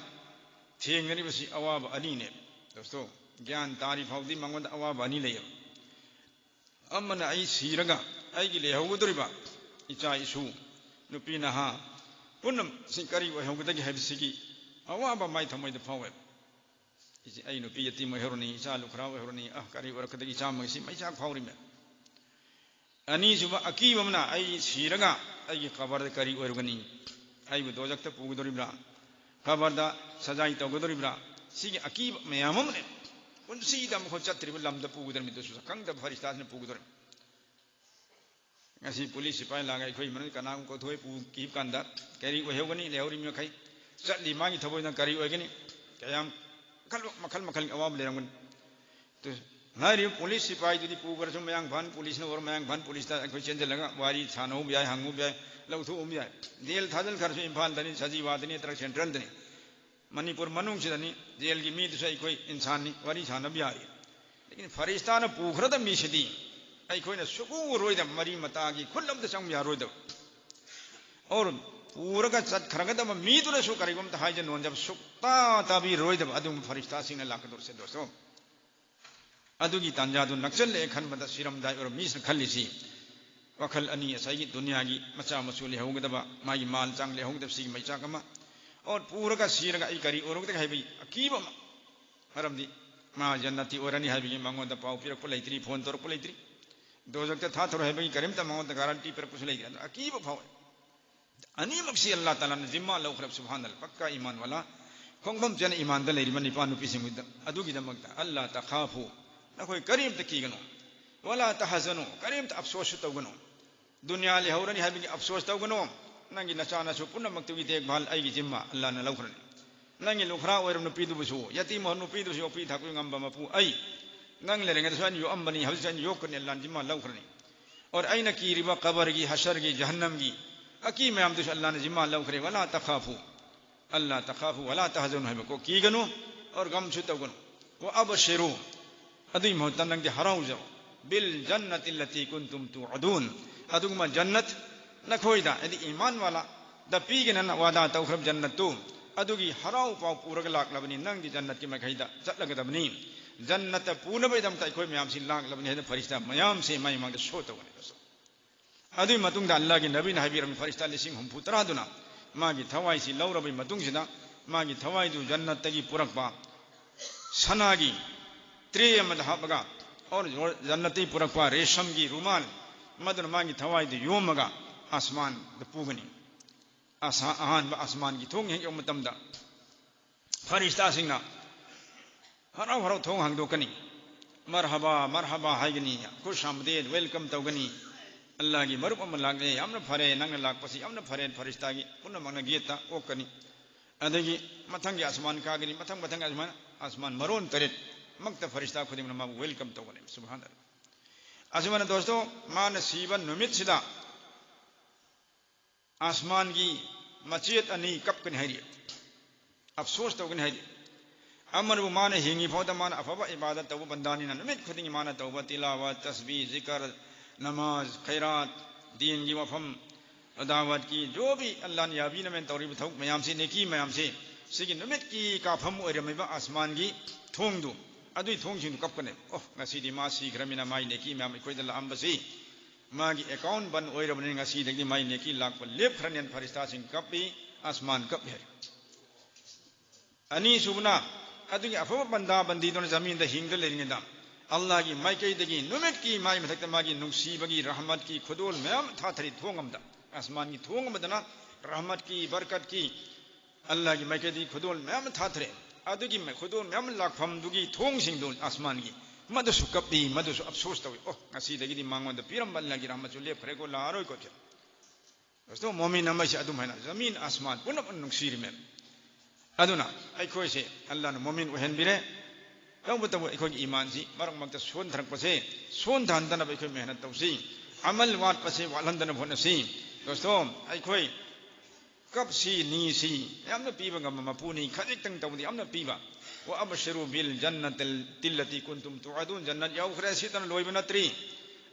ꯊꯦꯡꯅꯔꯤꯕꯁꯤ ꯑꯋꯥꯕ ꯑꯅꯤꯅꯦ꯫ ꯗꯣꯁꯇꯣ, ꯒ꯭ꯌꯥꯟ ꯇꯥꯔꯤ ꯐꯥꯎꯗꯤ ꯃꯉꯣꯟꯗ ꯑꯋꯥꯕ ꯑꯅꯤ ꯂꯩꯌꯦꯕ꯫ ꯑꯃꯅ ꯑꯩ ꯁꯤꯔꯒ ꯑꯩꯒꯤ ꯂꯩꯍꯧꯒꯗꯧꯔꯤꯕ ꯏꯆꯥ ꯏꯁꯨ, ꯅꯨꯄꯤ ꯅꯍꯥ ꯄꯨꯝꯅꯃꯛꯁꯤ ꯀꯔꯤ ꯑꯣꯏꯍꯧꯒꯗꯒꯦ ꯍꯥꯏꯕꯁꯤꯒꯤ ꯑꯋꯥꯕ ꯃꯥꯏ ꯊꯃꯣꯏꯗ ꯐꯥꯎꯋꯦ꯫ ꯏꯆꯦ, ꯑꯩ ꯅꯨꯄꯤ ꯌꯦꯇꯤꯝ ꯑꯣꯏꯍꯧꯔꯅꯤ, ꯏꯆꯥ ꯂꯨꯈ꯭ꯔꯥ ꯑꯣꯏꯍꯧꯔꯅꯤ, ꯑ, ꯀꯔꯤ ꯑꯣꯏꯔꯛꯀꯗꯒꯦ, ꯏꯆꯥ ꯑꯃꯒꯤꯁꯤ ꯃꯩꯆꯥꯛ ꯐꯥꯎꯔꯤꯃꯦ꯫ ꯑꯅꯤꯁꯨꯕ ꯑꯀꯤꯕ ꯑꯃꯅ ꯑꯩ ꯁꯤꯔꯒ ꯑꯩꯒꯤ ꯀꯕꯔꯗ ꯀꯔꯤ ꯑꯣꯏꯔꯨꯒꯅꯤ? ꯑꯩꯕꯨ ꯗꯣꯖꯛꯇ ꯄꯨꯒꯗꯧꯔꯤꯕ꯭ꯔꯥ? ꯀꯕꯔꯗ ꯁꯖꯥꯏ ꯇꯧꯒꯗꯧꯔꯤꯕ꯭ꯔꯥ? ꯁꯤꯒꯤ ꯑꯀꯤꯕ ꯃꯌꯥꯝ ꯑꯃꯅꯦ꯫ ꯄꯨꯟꯁꯤꯗ ꯑꯃꯨꯛ ꯆꯠꯇ꯭ꯔꯤꯕ ꯂꯝꯗ ꯄꯨꯒꯗꯧꯔꯤꯕꯅꯤ, ꯑꯗꯨꯁꯨ ꯈꯪꯗꯕ ꯐꯔꯤꯁꯇꯥꯁꯤꯅ ꯄꯨꯒꯗꯧꯔꯤꯕꯅꯤ꯫ ꯉꯁꯤ ꯄꯨꯂꯤꯁ ꯁꯤꯄꯥꯏ ꯂꯥꯛꯑꯒ ꯑꯩꯈꯣꯏ ꯃꯅꯨꯡꯗ ꯀꯅꯥꯒꯨꯝꯕ ꯀꯧꯊꯣꯛꯑꯦ ꯄꯨꯈꯤꯕ ꯀꯥꯟꯗ ꯀꯔꯤ ꯑꯣꯏꯍꯧꯒꯅꯤ? ꯂꯩꯍꯧꯔꯤꯕ ꯃꯈꯩ ꯆꯠꯂꯤ ꯃꯥꯒꯤ ꯊꯕꯛꯅ ꯀꯔꯤ ꯑꯣꯏꯒꯅꯤ? ꯀꯌꯥꯝ ꯃꯈꯜ, ꯃꯈꯜ ꯃꯈꯜꯒꯤ ꯑꯋꯥꯕ ꯂꯩꯔꯝꯒꯅꯤ꯫ ꯑꯗꯨ ꯍꯥꯏꯔꯤꯕ ꯄꯨꯂꯤꯁ ꯁꯤꯄꯥꯏꯗꯨꯗꯤ ꯄꯨꯈ꯭ꯔꯁꯨ ꯃꯌꯥꯡꯐꯥꯟ ꯄꯨꯂꯤꯁꯅ ꯑꯣꯏꯔꯣ, ꯃꯌꯥꯡꯐꯥꯟ ꯄꯨꯂꯤꯁꯇ ꯑꯩꯈꯣꯏ ꯆꯦꯟꯁꯤꯜꯂꯒ ꯋꯥꯔꯤ ꯁꯥꯟꯅꯍꯧꯕ ꯌꯥꯏ, ꯍꯪꯉꯨꯕ ꯌꯥꯏ, ꯂꯧꯊꯣꯛꯎꯕ ꯌꯥꯏ꯫ ꯖꯦꯜ ꯊꯥꯖꯤꯟꯈ꯭ꯔꯁꯨ ꯏꯝꯐꯥꯜꯗꯅꯤ, ꯁꯖꯤꯋꯥꯗꯅꯤ ꯅꯠꯇ꯭ꯔꯒ ꯁꯦꯟꯇ꯭ꯔꯦꯜꯗꯅꯤ, ꯃꯅꯤꯄꯨꯔ ꯃꯅꯨꯡꯁꯤꯗꯅꯤ꯫ ꯖꯦꯜꯒꯤ ꯃꯤꯗꯨꯁꯨ ꯑꯩꯈꯣꯏ ꯏꯟꯁꯥꯟꯅꯤ, ꯋꯥꯔꯤ ꯁꯥꯟꯅꯕ ꯌꯥꯔꯤ꯫ ꯂꯦꯀꯤꯟ ꯐꯔꯤꯁꯇꯥꯅ ꯄꯨꯈ꯭ꯔꯗꯕ ꯃꯤꯁꯤꯗꯤ ꯑꯩꯈꯣꯏꯅ ꯁꯨꯛꯎꯔꯣꯏꯗꯕ, ꯃꯔꯤ ꯃꯇꯥꯒꯤ ꯈꯨꯠ ꯑꯝꯇ ꯆꯪꯕ ꯌꯥꯔꯣꯏꯗꯕ꯫ ꯑꯣꯔ ꯄꯨꯔꯒ ꯆꯠꯈ꯭ꯔꯒꯗꯕ ꯃꯤꯗꯨꯅꯁꯨ ꯀꯔꯤꯒꯨꯝꯕ ꯍꯥꯏꯖ ꯅꯣꯟꯖꯕ ꯁꯨꯛꯇꯥ ꯇꯥꯕꯤꯔꯣꯏꯗꯕ ꯑꯗꯨꯒꯨꯝꯕ ꯐꯔꯤꯁꯇꯥꯁꯤꯡꯅ ꯂꯥꯛꯀꯗꯧꯔꯤꯁꯦ꯫ ꯗꯣꯁꯇꯣ, ꯑꯗꯨꯒꯤ ꯇꯥꯟꯖꯥꯗꯨ ꯅꯛꯁꯜꯂꯛꯑꯦ ꯈꯟꯕꯗ ꯁꯤꯔꯝꯗꯥꯏ ꯑꯣꯏꯔꯕ ꯃꯤꯁꯤꯅ ꯈꯜꯂꯤꯁꯤ ꯋꯥꯈꯜ ꯑꯅꯤ, ꯉꯁꯥꯏꯒꯤ ꯗꯨꯅꯤꯌꯥꯒꯤ ꯃꯆꯥ ꯃꯁꯨ ꯂꯩꯍꯧꯒꯗꯕ, ꯃꯥꯒꯤ ꯃꯥꯜ ꯆꯥꯡ ꯂꯩꯍꯧꯒꯗꯕ, ꯁꯤꯒꯤ ꯃꯩꯆꯥꯛ ꯑꯃ, ꯑꯣꯔ ꯄꯨꯔꯒ ꯁꯤꯔꯒ ꯑꯩ ꯀꯔꯤ ꯑꯣꯏꯔꯨꯒꯗꯒꯦ ꯍꯥꯏꯕꯒꯤ ꯑꯀꯤꯕ ꯑꯃ꯫ ꯃꯔꯝꯗꯤ ꯃꯥ ꯖꯟꯅꯇꯤ ꯑꯣꯏꯔꯅꯤ ꯍꯥꯏꯕꯒꯤ ꯃꯉꯣꯟꯗ ꯄꯥꯎ ꯄꯤꯔꯛꯄ ꯂꯩꯇ꯭ꯔꯤ, ꯐꯣꯟ ꯇꯧꯔꯛꯄ ꯂꯩꯇ꯭ꯔꯤ, ꯗꯣꯖꯛꯇ ꯊꯥꯊꯔꯣꯏ ꯍꯥꯏꯕꯒꯤ ꯀꯔꯤꯝꯇ ꯃꯉꯣꯟꯗ ꯒꯥꯔꯟꯇꯤ ꯄꯤꯔꯛꯄꯁꯨ ꯂꯩꯇ꯭ꯔꯤ꯫ ꯑꯗꯨꯅ ꯑꯀꯤꯕ ꯐꯥꯎꯋꯦ꯫ ꯑꯅꯤꯃꯛꯁꯤ ꯑꯜꯂꯥ ꯇꯥꯂꯥꯅ ꯖꯤꯝꯃꯥ ꯂꯧꯈ꯭ꯔꯦ꯫ ꯁꯨꯕꯍꯥꯅꯜꯂꯥ, ꯄꯛꯀꯥ ꯏꯃꯥꯟ ꯋꯥꯂꯥ, ꯈꯣꯡꯐꯝ ꯆꯦꯟꯅ ꯏꯃꯥꯟꯗ ꯂꯩꯔꯤꯕ ꯅꯨꯄꯥ ꯅꯨꯄꯤꯁꯤꯡꯗ꯫ ꯑꯗꯨꯒꯤꯗꯃꯛꯇ, "ꯑꯜꯂꯥ ꯇꯈꯥꯐꯨ", ꯅꯈꯣꯏ ꯀꯔꯤꯝꯇ ꯀꯤꯒꯅꯨ꯫ "ꯋꯥꯂꯥ ꯇꯍꯖꯅꯨ", ꯀꯔꯤꯝꯇ ꯑꯐꯁꯣꯁꯁꯨ ꯇꯧꯒꯅꯨ꯫ ꯗꯨꯅꯤꯌꯥ ꯂꯩꯍꯧꯔꯅꯤ ꯍꯥꯏꯕꯒꯤ ꯑꯐꯁꯣꯁ ꯇꯧꯒꯅꯨ꯫ ꯅꯪꯒꯤ ꯅꯆꯥ ꯅꯁꯨ ꯄꯨꯝꯅꯃꯛꯇꯨꯒꯤ ꯗꯦꯈꯚꯥꯜ ꯑꯩꯒꯤ ꯖꯤꯝꯃꯥ ꯑꯜꯂꯥꯅ ꯂꯧꯈ꯭ꯔꯅꯤ꯫ ꯅꯪꯒꯤ ꯂꯨꯈ꯭ꯔꯥ ꯑꯣꯏꯔꯕ ꯅꯨꯄꯤꯗꯨꯕꯨꯁꯨ, ꯌꯥꯇꯤꯝ ꯑꯣꯏꯍꯧꯔꯕ ꯅꯨꯄꯤꯗꯨꯕꯨꯁꯨ ꯌꯣꯛꯄꯤ ꯊꯥꯛꯄꯤ ꯉꯝꯕ ꯃꯄꯨ ꯑꯩ꯫ ꯅꯪ ꯂꯩꯔꯤꯉꯩꯗꯁꯨ ꯑꯩꯅ ꯌꯣꯛꯑꯝꯕꯅꯤ, ꯍꯧꯖꯤꯛꯁꯨ ꯑꯩꯅ ꯌꯣꯛꯀꯅꯤ, ꯑꯜꯂꯥꯅ ꯖꯤꯝꯃꯥ ꯂꯧꯈ꯭ꯔꯅꯤ꯫ ꯑꯣꯔ ꯑꯩꯅ ꯀꯤꯔꯤꯕ ꯀꯕꯔꯒꯤ, ꯍꯁꯔꯒꯤ, ꯖꯍꯟꯅꯝꯒꯤ ꯑꯀꯤ ꯃꯌꯥꯝꯗꯨꯁꯨ ꯑꯜꯂꯥꯅ ꯖꯤꯝꯃꯥ ꯂꯧꯈ꯭ꯔꯦ꯫ "ꯋꯥꯂꯥ ꯇꯈꯥꯐꯨ", "ꯑꯜꯂꯥ ꯇꯈꯥꯐꯨ ꯋꯥꯂꯥ ꯇꯍꯖꯅꯨ" ꯍꯥꯏꯕꯀꯣ, ꯀꯤꯒꯅꯨ, ꯑꯣꯔ ꯒꯝꯁꯨ ꯇꯧꯒꯅꯨ꯫ "ꯋꯥ ꯑꯕꯁꯤꯔꯨ", ꯑꯗꯨꯒꯤ ꯃꯍꯨꯠꯇ ꯅꯪꯗꯤ ꯍꯔꯥꯎꯖꯧ꯫ "ꯕꯤꯜ ꯖꯟꯅꯇꯤ ꯂꯇꯤ ꯀꯨꯟꯇꯨꯝ ꯇꯨꯑꯗꯨꯟ", ꯑꯗꯨꯒꯨꯝꯕ ꯖꯟꯅꯠ, ꯅꯈꯣꯏꯗ, ꯍꯥꯏꯗꯤ ꯏꯃꯥꯟ ꯋꯥꯂꯥꯗ ꯄꯤꯒꯅꯦꯅ ꯋꯥꯗꯥ ꯇꯧꯈ꯭ꯔꯕ ꯖꯟꯅꯠꯇꯨ, ꯑꯗꯨꯒꯤ ꯍꯔꯥꯎ ꯄꯥꯎ ꯄꯨꯔꯒ ꯂꯥꯛꯂꯕꯅꯤ꯫ ꯅꯪꯗꯤ ꯖꯟꯅꯠꯀꯤ ꯃꯥꯏꯀꯩꯗ ꯆꯠꯂꯒꯗꯕꯅꯤ꯫ ꯖꯟꯅꯠꯇ ꯄꯨꯅꯕꯒꯤꯗꯃꯛꯇ ꯑꯩꯈꯣꯏ ꯃꯌꯥꯝꯁꯤ ꯂꯥꯛꯂꯕꯅꯤ ꯍꯥꯏꯅ ꯐꯔꯤꯁꯇꯥ ꯃꯌꯥꯝꯁꯦ ꯃꯥꯏ ꯃꯃꯥꯡꯗ ꯁꯣ ꯇꯧꯒꯅꯤ꯫ ꯑꯗꯨꯒꯤ ꯃꯇꯨꯡꯗ ꯑꯜꯂꯥꯍꯒꯤ ꯅꯕꯤꯅ ꯍꯥꯏꯕꯤꯔꯝꯃꯤ, ꯐꯔꯤꯁꯇꯥ ꯂꯤꯁꯤꯡ ꯍꯨꯝꯐꯨ ꯇꯔꯥꯗꯨꯅ ꯃꯥꯒꯤ ꯊꯋꯥꯏꯁꯤ ꯂꯧꯔꯕꯒꯤ ꯃꯇꯨꯡꯁꯤꯗ, ꯃꯥꯒꯤ ꯊꯋꯥꯏꯗꯨ ꯖꯟꯅꯠꯇꯒꯤ ꯄꯨꯔꯛꯄ ꯁꯅꯥꯒꯤ ꯇ꯭ꯔꯦ ꯑꯃꯗ ꯍꯥꯞꯄꯒ, ꯑꯣꯔ ꯖꯟꯅꯠꯇꯒꯤ ꯄꯨꯔꯛꯄ ꯔꯦꯁꯝꯒꯤ ꯔꯨꯃꯥꯜ, ꯃꯗꯨꯅ ꯃꯥꯒꯤ ꯊꯋꯥꯏꯗꯨ ꯌꯣꯝꯃꯒ ꯑꯁꯃꯥꯟꯗ ꯄꯨꯒꯅꯤ꯫ ꯑꯁꯥ-, ꯑꯍꯥꯟꯕ ꯑꯁꯃꯥꯟꯒꯤ ꯊꯣꯡ ꯍꯦꯛ ꯌꯧꯕ ꯃꯇꯝꯗ, ꯐꯔꯤꯁꯇꯥꯁꯤꯡꯅ ꯍꯔꯥꯎ ꯍꯔꯥꯎ ꯊꯣꯡ ꯍꯥꯡꯗꯣꯛꯀꯅꯤ꯫ "ꯃꯔꯍꯕꯥ, ꯃꯔꯍꯕꯥ" ꯍꯥꯏꯒꯅꯤ, "ꯈꯨꯁ ꯑꯃꯗꯦꯗ", ꯋꯦꯜꯀꯝ ꯇꯧꯒꯅꯤ꯫ "ꯑꯜꯂꯥꯍꯒꯤ ꯃꯔꯨꯞ ꯑꯃ ꯂꯥꯛꯂꯦ, ꯌꯥꯝꯅ ꯐꯔꯦ, ꯅꯪꯅ ꯂꯥꯛꯄꯁꯤ ꯌꯥꯝꯅ ꯐꯔꯦ", ꯐꯔꯤꯁꯇꯥꯒꯤ ꯄꯨꯝꯅꯃꯛꯅ ꯒꯦꯠꯇ ꯑꯣꯛꯀꯅꯤ꯫ ꯑꯗꯒꯤ ꯃꯊꯪꯒꯤ ꯑꯁꯃꯥꯟ ꯀꯥꯒꯅꯤ, ꯃꯊꯪ ꯃꯊꯪꯒꯤ ꯑꯁꯃꯥꯟ, ꯑꯁꯃꯥꯟ ꯃꯔꯣꯟ ꯇꯔꯦꯠ ꯃꯛꯇ ꯐꯔꯤꯁꯇꯥ ꯈꯨꯗꯤꯡꯃꯛꯅ ꯃꯥꯕꯨ ꯋꯦꯜꯀꯝ ꯇꯧꯒꯅꯤ꯫ ꯁꯨꯕꯍꯥꯅꯜꯂꯥꯍ꯫ ꯑꯁꯨꯃꯥꯏꯅ ꯗꯣꯁꯇꯣ, ꯃꯥꯅ ꯁꯤꯕ ꯅꯨꯃꯤꯠꯁꯤꯗ ꯑꯁꯃꯥꯟꯒꯤ ꯃꯆꯦꯠ ꯑꯅꯤ ꯀꯞꯀꯅꯤ ꯍꯥꯏꯔꯤ, ꯑꯐꯁꯣꯁ ꯇꯧꯒꯅꯤ ꯍꯥꯏꯔꯤ꯫ ꯑꯃꯅꯕꯨ ꯃꯥꯅ ꯍꯤꯡꯉꯤ ꯐꯥꯎꯗ ꯃꯥꯅ ꯑꯐꯕ ꯏꯕꯥꯗꯠ ꯇꯧꯕ ꯕꯟꯗꯥꯅꯤꯅ, ꯅꯨꯃꯤꯠ ꯈꯨꯗꯤꯡꯒꯤ ꯃꯥꯅ ꯇꯧꯕ ꯇꯤꯂꯥꯋꯠ, ꯇꯁꯕꯤ, ꯖꯤꯀꯔ, ꯅꯃꯥꯖ, ꯈꯩꯔꯥꯠ, ꯗꯤꯟꯒꯤ ꯋꯥꯐꯝ, ꯗꯥꯋꯠꯀꯤ ꯖꯣꯕꯤ ꯑꯜꯂꯥꯅ ꯌꯥꯕꯤꯅꯕꯅ ꯇꯧꯔꯤꯕ ꯊꯕꯛ ꯃꯌꯥꯝꯁꯤ, ꯅꯦꯀꯤ ꯃꯌꯥꯝꯁꯤ, ꯁꯤꯒꯤ ꯅꯨꯃꯤꯠꯀꯤ ꯀꯥꯐꯝ ꯑꯣꯏꯔꯝꯃꯤꯕ ꯑꯁꯃꯥꯟꯒꯤ ꯊꯣꯡꯗꯨ, ꯑꯗꯨꯒꯤ ꯊꯣꯡꯁꯤꯡꯗꯨ ꯀꯞꯀꯅꯤ꯫ ꯑꯣ, ꯉꯁꯤꯗꯤ ꯃꯥ ꯁꯤꯈ꯭ꯔꯃꯤꯅ ꯃꯥꯒꯤ ꯅꯦꯀꯤ ꯃꯌꯥꯝ ꯑꯩꯈꯣꯏꯗ ꯂꯥꯛꯑꯝꯕꯁꯤ ꯃꯥꯒꯤ ꯑꯦꯀꯥꯎꯟ ꯕꯟ ꯑꯣꯏꯔꯕꯅꯤꯅ ꯉꯁꯤꯗꯒꯤ ꯃꯥꯒꯤ ꯅꯦꯀꯤ ꯂꯥꯛꯄ ꯂꯦꯞꯈ꯭ꯔꯅꯦꯅ ꯐꯔꯤꯁꯇꯥꯁꯤꯡ ꯀꯞꯄꯤ, ꯑꯁꯃꯥꯟ ꯀꯞꯄꯤ ꯍꯥꯏ꯫ ꯑꯅꯤꯁꯨꯕꯅ, ꯑꯗꯨꯒꯤ ꯑꯐꯕ ꯕꯟꯗꯥ ꯕꯟꯗꯤꯗꯨꯅ ꯖꯃꯤꯟꯗ ꯍꯤꯡꯗ ꯂꯩꯔꯤꯉꯩꯗ ꯑꯜꯂꯥꯍꯒꯤ ꯃꯥꯏꯀꯩꯗꯒꯤ ꯅꯨꯃꯤꯠꯀꯤ ꯃꯥꯏ ꯃꯊꯛꯇ ꯃꯥꯒꯤ ꯅꯨꯡꯁꯤꯕꯒꯤ ꯔꯍꯃꯠꯀꯤ ꯈꯨꯗꯣꯜ ꯃꯌꯥꯝ ꯊꯥꯊꯔꯤ ꯊꯣꯡ ꯑꯃꯗ, ꯑꯁꯃꯥꯟꯒꯤ ꯊꯣꯡ ꯑꯃꯗꯅ ꯔꯍꯃꯠꯀꯤ, ꯕꯔꯀꯠꯀꯤ, ꯑꯜꯂꯥꯍꯒꯤ ꯃꯥꯏꯀꯩꯗꯒꯤ ꯈꯨꯗꯣꯜ ꯃꯌꯥꯝ ꯑꯃ ꯊꯥꯊꯔꯦ꯫ ꯑꯗꯨꯒꯤ ꯃ-, ꯈꯨꯗꯣꯜ ꯃꯌꯥꯝ ꯑꯃ ꯂꯥꯛꯐꯝꯗꯨꯒꯤ ꯊꯣꯡꯁꯤꯡꯗꯨ ꯑꯁꯃꯥꯟꯒꯤ, ꯃꯗꯨꯁꯨ ꯀꯞꯄꯤ, ꯃꯗꯨꯁꯨ ꯑꯐꯁꯣꯁ ꯇꯧꯏ꯫ ꯑꯣ, ꯉꯁꯤꯗꯒꯤꯗꯤ ꯃꯉꯣꯟꯗ ꯄꯤꯔꯝꯕ ꯑꯜꯂꯥꯍꯒꯤ ꯔꯍꯃꯠꯁꯨ ꯂꯦꯞꯈ꯭ꯔꯦꯀꯣ, ꯂꯥꯛꯑꯔꯣꯏꯀꯣ꯫ ꯗꯣꯁꯇꯣ, ꯃꯣꯃꯤꯟ ꯑꯃꯁꯦ ꯑꯗꯨꯝ ꯍꯥꯏꯅ ꯖꯃꯤꯟ ꯑꯁꯃꯥꯟ ꯄꯨꯝꯅꯃꯛ ꯅꯨꯡꯁꯤꯔꯤꯃꯦ꯫ ꯑꯗꯨꯅ ꯑꯩꯈꯣꯏꯁꯦ ꯑꯜꯂꯥꯍꯅ ꯃꯣꯃꯤꯟ ꯑꯣꯏꯍꯟꯕꯤꯔꯦ꯫ ꯇꯧꯕꯇꯕꯨ ꯑꯩꯈꯣꯏꯒꯤ ꯏꯃꯥꯟꯁꯤ ꯃꯔꯛ ꯃꯔꯛꯇ ꯁꯣꯟꯊꯔꯛꯄꯁꯦ ꯁꯣꯟꯊꯍꯟꯗꯅꯕ ꯑꯩꯈꯣꯏ ꯃꯦꯍꯅꯠ ꯇꯧꯁꯤ꯫ ꯑꯃꯜ ꯋꯥꯠꯄꯁꯦ ꯋꯥꯠꯍꯟꯗꯅꯕ ꯍꯣꯠꯅꯁꯤ꯫ ꯗꯣꯁꯇꯣ, ꯑꯩꯈꯣꯏ ꯀꯞꯁꯤ ꯅꯤꯁꯤ, ꯌꯥꯝꯅ ꯄꯤꯕ ꯉꯝꯕ ꯃꯄꯨꯅꯤ, ꯈꯖꯤꯛꯇꯪ ꯇꯧꯕꯗ ꯌꯥꯝꯅ ꯄꯤꯕ꯫ "ꯋꯥ ꯑꯕꯁꯤꯔꯨ ꯕꯤꯜ ꯖꯟꯅꯇꯤꯜ ꯇꯤꯜꯂꯇꯤ ꯀꯨꯟꯇꯨꯝ ꯇꯨꯑꯗꯨꯟ", ꯖꯟꯅꯠ ꯌꯧꯈ꯭ꯔꯦ, ꯁꯤꯗꯅ ꯂꯣꯏꯕ ꯅꯠꯇ꯭ꯔꯤ꯫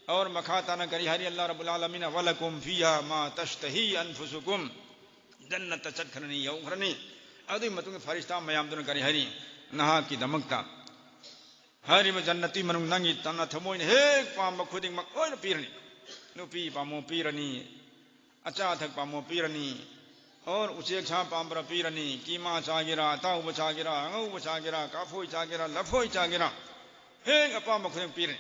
ꯑꯣꯔ ꯃꯈꯥ ꯇꯥꯅ ꯀꯔꯤ ꯍꯥꯏꯔꯤ ꯑꯜꯂꯥꯍ ꯔꯕꯨꯜ ꯑꯥꯂꯃꯤꯅ? "ꯋꯂꯀꯨꯝ ꯐꯤꯍꯥ ꯃꯥ ꯇꯁꯇꯍꯤ ꯑꯟꯐꯨꯁꯨꯀꯨꯝ", ꯖꯟꯅꯠꯇ ꯆꯠꯈ꯭ꯔꯅꯤ, ꯌꯧꯈ꯭ꯔꯅꯤ꯫ ꯑꯗꯨꯒꯤ ꯃꯇꯨꯡꯗ ꯐꯔꯤꯁꯇꯥ ꯃꯌꯥꯝꯗꯨꯅ ꯀꯔꯤ ꯍꯥꯏꯔꯤ? "ꯅꯍꯥꯛꯀꯤꯗꯃꯛꯇ ꯍꯥꯏꯔꯤꯕ ꯖꯟꯅꯠꯇꯤ ꯃꯅꯨꯡ ꯅꯪꯒꯤ ꯇꯅ ꯊꯃꯣꯏꯅ ꯍꯦꯛ ꯄꯥꯝꯕ ꯈꯨꯗꯤꯡꯃꯛ ꯂꯣꯏꯅ ꯄꯤꯔꯅꯤ꯫ ꯅꯨꯄꯤ ꯄꯥꯝꯃꯣ ꯄꯤꯔꯅꯤ, ꯑꯆꯥ ꯑꯊꯛ ꯄꯥꯝꯃꯣ ꯄꯤꯔꯅꯤ, ꯑꯣꯔ ꯎꯆꯦꯛ ꯁꯥ ꯄꯥꯝꯕ꯭ꯔꯥ ꯄꯤꯔꯅꯤ, ꯀꯤꯃꯥ ꯆꯥꯒꯦꯔꯥ, ꯑꯇꯥꯎꯕ ꯆꯥꯒꯦꯔꯥ, ꯑꯉꯧꯕ ꯆꯥꯒꯦꯔꯥ, ꯀꯥꯐꯣꯏ ꯆꯥꯒꯦꯔꯥ, ꯂꯐꯣꯏ ꯆꯥꯒꯦꯔꯥ, ꯍꯦꯛ ꯑꯄꯥꯝꯕ ꯈꯨꯗꯤꯡ ꯄꯤꯔꯅꯤ꯫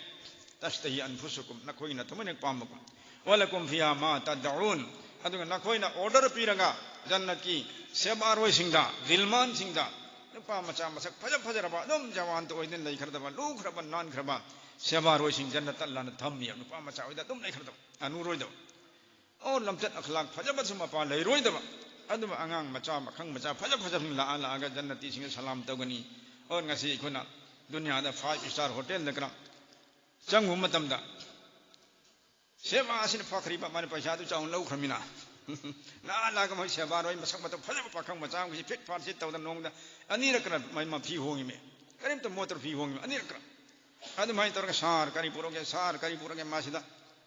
"ꯇꯁꯇꯍꯤ ꯑꯟꯐꯨꯁꯨꯀꯨꯝ", ꯅꯈꯣꯏꯅ ꯊꯃꯣꯏꯅ ꯄꯥꯝꯕꯒꯨꯝ꯫ "ꯋꯂꯀꯨꯝ ꯐꯤꯍꯥ ꯃꯥ ꯇꯗꯎꯟ", ꯑꯗꯨꯒ ꯅꯈꯣꯏꯅ ꯑꯣꯔꯗꯔ ꯄꯤꯔꯒ ꯖꯟꯅꯠꯀꯤ ꯁꯦꯕꯥꯔꯣꯏꯁꯤꯡꯗ, ꯒꯤꯜꯃꯥꯟꯁꯤꯡꯗ, ꯅꯨꯄꯥ ꯃꯆꯥ ꯃꯁꯛ ꯐꯖ ꯐꯖꯔꯕ, ꯑꯗꯨꯝ ꯖꯋꯥꯟꯇ ꯑꯣꯏꯗꯨꯅ ꯂꯩꯈ꯭ꯔꯗꯕ, ꯂꯨꯈ꯭ꯔꯕ, ꯅꯥꯟꯈ꯭ꯔꯕ ꯁꯦꯕꯥꯔꯣꯏꯁꯤꯡ ꯖꯟꯅꯠꯇ ꯑꯜꯂꯥꯍꯅ ꯊꯝꯃꯤ, ꯅꯨꯄꯥ ꯃꯆꯥ ꯑꯣꯏꯗ ꯑꯗꯨꯝ ꯂꯩꯈ꯭ꯔꯗꯕ꯫ ꯑꯅꯨꯔꯣꯏꯗꯕ꯫ ꯑꯣ, ꯂꯝꯆꯠ ꯑꯈꯂꯥꯛ ꯐꯖꯕꯁꯨ ꯃꯄꯥ ꯂꯩꯔꯣꯏꯗꯕ꯫ ꯑꯗꯨꯕꯨ ꯑꯉꯥꯡ ꯃꯆꯥ, ꯃꯈꯪ ꯃꯆꯥ ꯐꯖ ꯐꯖꯕꯁꯤꯡ ꯂꯥꯛꯑ ꯂꯥꯛꯑꯒ ꯖꯟꯅꯇꯤꯁꯤꯡꯗ ꯁꯂꯥꯝ ꯇꯧꯒꯅꯤ꯫ ꯑꯣ, ꯉꯁꯤ ꯑꯩꯈꯣꯏꯅ ꯗꯨꯅꯤꯌꯥꯗ five star hotel ꯗ ꯀꯔꯝ ꯆꯪꯉꯨꯕ ꯃꯇꯝꯗ ꯁꯦꯕꯥꯁꯤꯅ ꯐꯈ꯭ꯔꯤꯕ, ꯃꯥꯅ ꯄꯩꯁꯥꯗꯨ ꯆꯥꯎꯅ ꯂꯧꯈ꯭ꯔꯃꯤꯅ꯫ ꯂꯥꯛꯑ ꯂꯥꯛꯑꯒ ꯃꯣꯏ ꯁꯦꯕꯥꯔꯣꯏ ꯃꯁꯛ ꯃꯇꯧ ꯐꯖꯕ ꯄꯥꯈꯪ ꯃꯆꯥ ꯑꯃꯈꯩꯁꯤ ꯐꯤꯠ ꯐꯥꯠ ꯁꯤꯠ ꯇꯧꯗꯅ ꯅꯣꯡꯃꯗ ꯑꯅꯤꯔꯛ ꯀꯔ ꯃꯥꯏ ꯃꯐꯤ ꯍꯣꯡꯉꯤꯃꯦ꯫ ꯀꯔꯤꯝꯇ ꯃꯣꯇꯣꯔ ꯐꯤ ꯍꯣꯡꯉꯤꯃꯦ ꯑꯅꯤꯔꯛ ꯀꯔ꯫ ꯑꯗꯨꯃꯥꯏꯅ ꯇꯧꯔꯒ, "ꯁꯥꯔ, ꯀꯔꯤ ꯄꯨꯔꯛꯑꯒꯦ? ꯁꯥꯔ, ꯀꯔꯤ ꯄꯨꯔꯛꯑꯒꯦ?" ꯃꯥꯁꯤꯗ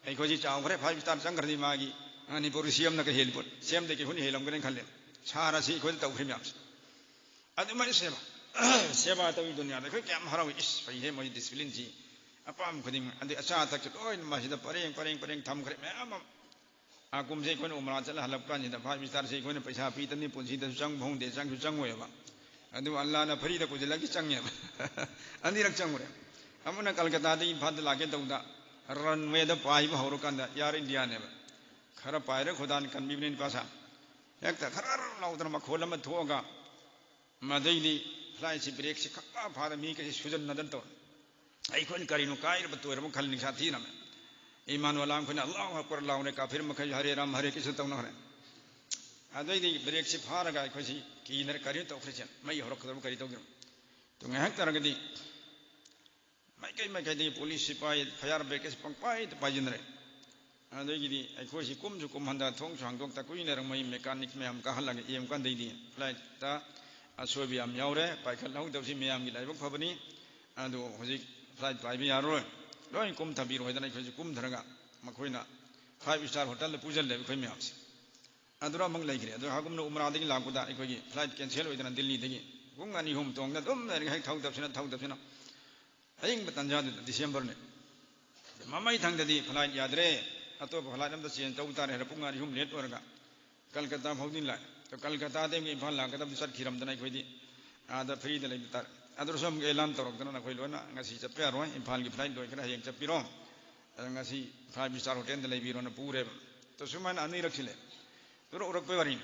ꯑꯩꯈꯣꯏꯁꯤ ꯆꯥꯎꯈ꯭ꯔꯦ, five star ꯆꯪꯈ꯭ꯔꯗꯤ ꯃꯥꯒꯤ ꯃꯅꯤꯄꯨꯔꯒꯤ ꯁꯤ ꯑꯦꯝꯅꯒ ꯍꯦꯜꯂꯤꯄꯣꯠ, ꯁꯤ ꯑꯦꯝꯗꯒꯤ ꯑꯩꯈꯣꯏꯅ ꯍꯦꯜꯂꯝꯒꯅꯤ ꯈꯜꯂꯦ꯫ ꯁꯥꯔ ꯑꯁꯤ ꯑꯩꯈꯣꯏꯗ ꯇꯧꯈ꯭ꯔꯤ ꯃꯌꯥꯝꯁꯦ꯫ ꯑꯗꯨꯃꯥꯏꯅ ꯁꯦꯕꯥ, ꯁꯦꯕꯥ ꯇꯧꯏ ꯗꯨꯅꯤꯌꯥꯗ꯫ ꯑꯩꯈꯣꯏ ꯀꯌꯥꯝ ꯍꯔꯥꯎꯏ꯫ ꯏꯁ, ꯐꯩꯍꯦ ꯃꯣꯏ ꯗꯤꯁꯤꯄ꯭ꯂꯤꯟꯁꯤ꯫ ꯑꯄꯥꯝꯕ ꯈꯨꯗꯤꯡꯃꯛ, ꯑꯗꯩ ꯑꯆꯥ ꯑꯊꯛꯁꯨ ꯂꯣꯏꯅ ꯃꯁꯤꯗ ꯄꯔꯦꯡ, ꯄꯔꯦꯡ, ꯄꯔꯦꯡ ꯊꯝꯈ꯭ꯔꯦ ꯃꯌꯥꯝ ꯑꯃ꯫ ꯑꯥ ꯀꯨꯝꯁꯤ ꯑꯩꯈꯣꯏꯅ ꯎꯃꯔꯥ ꯆꯠꯂ ꯍꯜꯂꯛꯄ ꯀꯥꯟꯁꯤꯗ five star ꯁꯤ ꯑꯩꯈꯣꯏꯅ ꯄꯩꯁꯥ ꯄꯤꯗꯕꯅꯤ, ꯄꯨꯟꯁꯤꯗꯁꯨ ꯆꯪꯕ ꯐꯪꯗꯦ, ꯆꯪꯁꯨ ꯆꯪꯉꯣꯏꯕ꯫ ꯑꯗꯨ ꯑꯜꯂꯥꯅ ꯐ꯭ꯔꯤꯗ ꯀꯨꯁꯤꯜꯂꯛꯀꯤ ꯆꯪꯉꯦꯕ꯫ ꯑꯅꯤꯔꯛ ꯆꯪꯉꯨꯔꯦ꯫ ꯑꯃꯅ ꯀꯜꯀꯇꯥꯗꯒꯤ ꯏꯝꯐꯥꯜꯗ ꯂꯥꯛꯀꯦ ꯇꯧꯕꯗ runway ꯗ ꯄꯥꯏꯕ ꯍꯧꯔꯀꯥꯟꯗ Air India ꯅꯦꯕ꯫ ꯈꯔ ꯄꯥꯏꯔꯦ, ꯈꯨꯗꯥꯅ ꯀꯟꯕꯤꯕꯅꯤ ꯅꯨꯄꯥ ꯁꯥ꯫ ꯍꯦꯛꯇ ꯈꯔ ꯂꯥꯎꯗꯅ ꯃꯈꯣꯜ ꯑꯃ ꯊꯣꯛꯑꯒ, ꯃꯗꯩꯗꯤ flightꯁꯤ brakeꯁꯤ ꯈꯪꯐꯥ ꯐꯥꯗ ꯃꯤ ꯀꯩꯁꯤ ꯁꯨꯖꯟꯅꯗꯅ ꯇꯧꯔꯦ꯫ ꯑꯩꯈꯣꯏꯅ ꯀꯔꯤꯅꯣ ꯀꯥꯏꯔꯕ ꯇꯣꯏꯔꯕ ꯈꯜꯂꯤ, ꯅꯤꯡꯁꯥ ꯊꯤꯔꯝꯃꯦ꯫ ꯏꯃꯥꯟ ꯋꯥꯂꯥ ꯑꯩꯈꯣꯏꯅ "ꯑꯜꯂꯥꯍꯨ ꯑꯛꯕꯔ" ꯂꯥꯎꯔꯦ, ꯀꯥꯐꯤꯔ ꯃꯈꯩ "ꯍꯔꯦ ꯔꯥꯝ ꯍꯔꯦ ꯀ꯭ꯔꯤꯁꯅ" ꯇꯧꯅꯈ꯭ꯔꯦ꯫ ꯑꯗꯩꯗꯤ brakeꯁꯤ ꯐꯥꯔꯒ ꯑꯩꯈꯣꯏꯁꯤ ꯀꯤꯅꯔꯦ, ꯀꯔꯤꯅꯣ ꯇꯧꯈ꯭ꯔꯤꯁꯦ, ꯃꯩ ꯍꯧꯔꯛꯀꯗꯕ ꯀꯔꯤ ꯇꯧꯒꯦ꯫ ꯑꯗꯨ ꯉꯥꯏꯍꯥꯛ ꯇꯧꯔꯒꯗꯤ ꯃꯥꯏꯀꯩ ꯃꯥꯏꯀꯩꯗꯒꯤ police ꯁꯤꯄꯥꯏ, fire brigade ꯄꯪꯄꯥꯏꯗ ꯄꯥꯏꯁꯤꯟꯅꯔꯦ꯫ ꯑꯗꯒꯤꯗꯤ ꯑꯩꯈꯣꯏꯁꯤ ꯀꯨꯝꯁꯨ ꯀꯨꯝꯍꯟꯗ, ꯊꯣꯡꯁꯨ ꯍꯥꯡꯗꯣꯛꯇ, ꯀꯨꯏꯅ ꯂꯩꯔꯝꯃꯤ mechanic ꯃꯌꯥꯝ ꯀꯥꯍꯜꯂꯒ ꯌꯦꯡꯕ ꯀꯥꯟꯗꯩꯗꯤ flightꯇ ꯑꯁꯣꯏꯕ ꯌꯥꯝ ꯌꯥꯎꯔꯦ, ꯄꯥꯏꯈꯠꯍꯧꯗꯕꯁꯤ ꯃꯌꯥꯝꯒꯤ ꯂꯥꯏꯕꯛ ꯐꯕꯅꯤ꯫ ꯑꯗꯨ ꯍꯧꯖꯤꯛ flight ꯄꯥꯏꯕ ꯌꯥꯔꯔꯣꯏ, ꯂꯣꯏ ꯀꯨꯝꯊꯕꯤꯔꯣ ꯍꯥꯏꯗꯅ ꯑꯩꯈꯣꯏꯁꯨ ꯀꯨꯝꯊꯔꯒ ꯃꯈꯣꯏꯅ five star hotelꯗ ꯄꯨꯁꯤꯜꯂꯦꯕ ꯑꯩꯈꯣꯏ ꯃꯌꯥꯝꯁꯦ꯫ ꯑꯗꯨꯔ ꯑꯃꯨꯛ ꯂꯩꯈ꯭ꯔꯦ꯫ ꯑꯗꯨ ꯍꯥꯒꯨꯝꯅ ꯎꯃꯔꯥꯗꯒꯤ ꯂꯥꯛꯄꯗ ꯑꯩꯈꯣꯏꯒꯤ flight cancel ꯑꯣꯏꯗꯅ ꯗꯤꯜꯂꯤꯗꯒꯤ ꯄꯨꯡ ꯑꯅꯤ ꯑꯍꯨꯝ ꯇꯣꯡꯗ ꯑꯗꯨꯝ ꯂꯩꯔꯒ ꯍꯦꯛ ꯊꯧꯗꯕꯁꯤꯅ ꯊꯧꯗꯕꯁꯤꯅ ꯑꯌꯤꯡꯕ ꯇꯟꯖꯥꯗꯨꯗ, Decemberꯅꯤ꯫ ꯃꯃꯩ ꯊꯪꯗꯗꯤ flight ꯌꯥꯗ꯭ꯔꯦ, ꯑꯇꯣꯞꯄ flight ꯑꯝꯗ change ꯇꯧꯕ ꯇꯥꯔꯦ ꯍꯥꯏꯔ ꯄꯨꯡ ꯑꯅꯤ ꯑꯍꯨꯝ late ꯑꯣꯏꯔꯒ ꯀꯜꯀꯇꯥ ꯐꯥꯎꯗꯤ ꯂꯥꯛꯑꯦ꯫ ꯑꯗꯣ ꯀꯜꯀꯇꯥꯗꯒꯤ ꯏꯝꯐꯥꯜ ꯂꯥꯛꯀꯗꯕꯗꯤ ꯆꯠꯈꯤꯔꯝꯗꯅ ꯑꯩꯈꯣꯏꯗꯤ ꯑꯥꯗ freeꯗ ꯂꯩꯕ ꯇꯥꯔꯦ꯫ ꯑꯗꯨꯗꯁꯨ ꯑꯃꯨꯛ ꯑꯦꯂꯥꯟ ꯇꯧꯔꯛꯇꯅ ꯅꯈꯣꯏ ꯂꯣꯏꯅ ꯉꯁꯤ ꯆꯠꯄ ꯌꯥꯔꯣꯏ, ꯏꯝꯐꯥꯜꯒꯤ flight ꯂꯣꯏꯈ꯭ꯔꯦ, ꯍꯌꯦꯡ ꯆꯠꯄꯤꯔꯣ꯫ ꯑꯗ ꯉꯁꯤ five star hotelꯗ ꯂꯩꯕꯤꯔꯣꯅ ꯄꯨꯔꯦꯕ꯫ ꯑꯗꯣ ꯁꯨꯃꯥꯏꯅ ꯑꯅꯤꯔꯛ ꯁꯤꯜꯂꯦ꯫ ꯇꯨꯔꯛ ꯎꯔꯛꯄꯩ ꯋꯥꯔꯤꯅꯤ꯫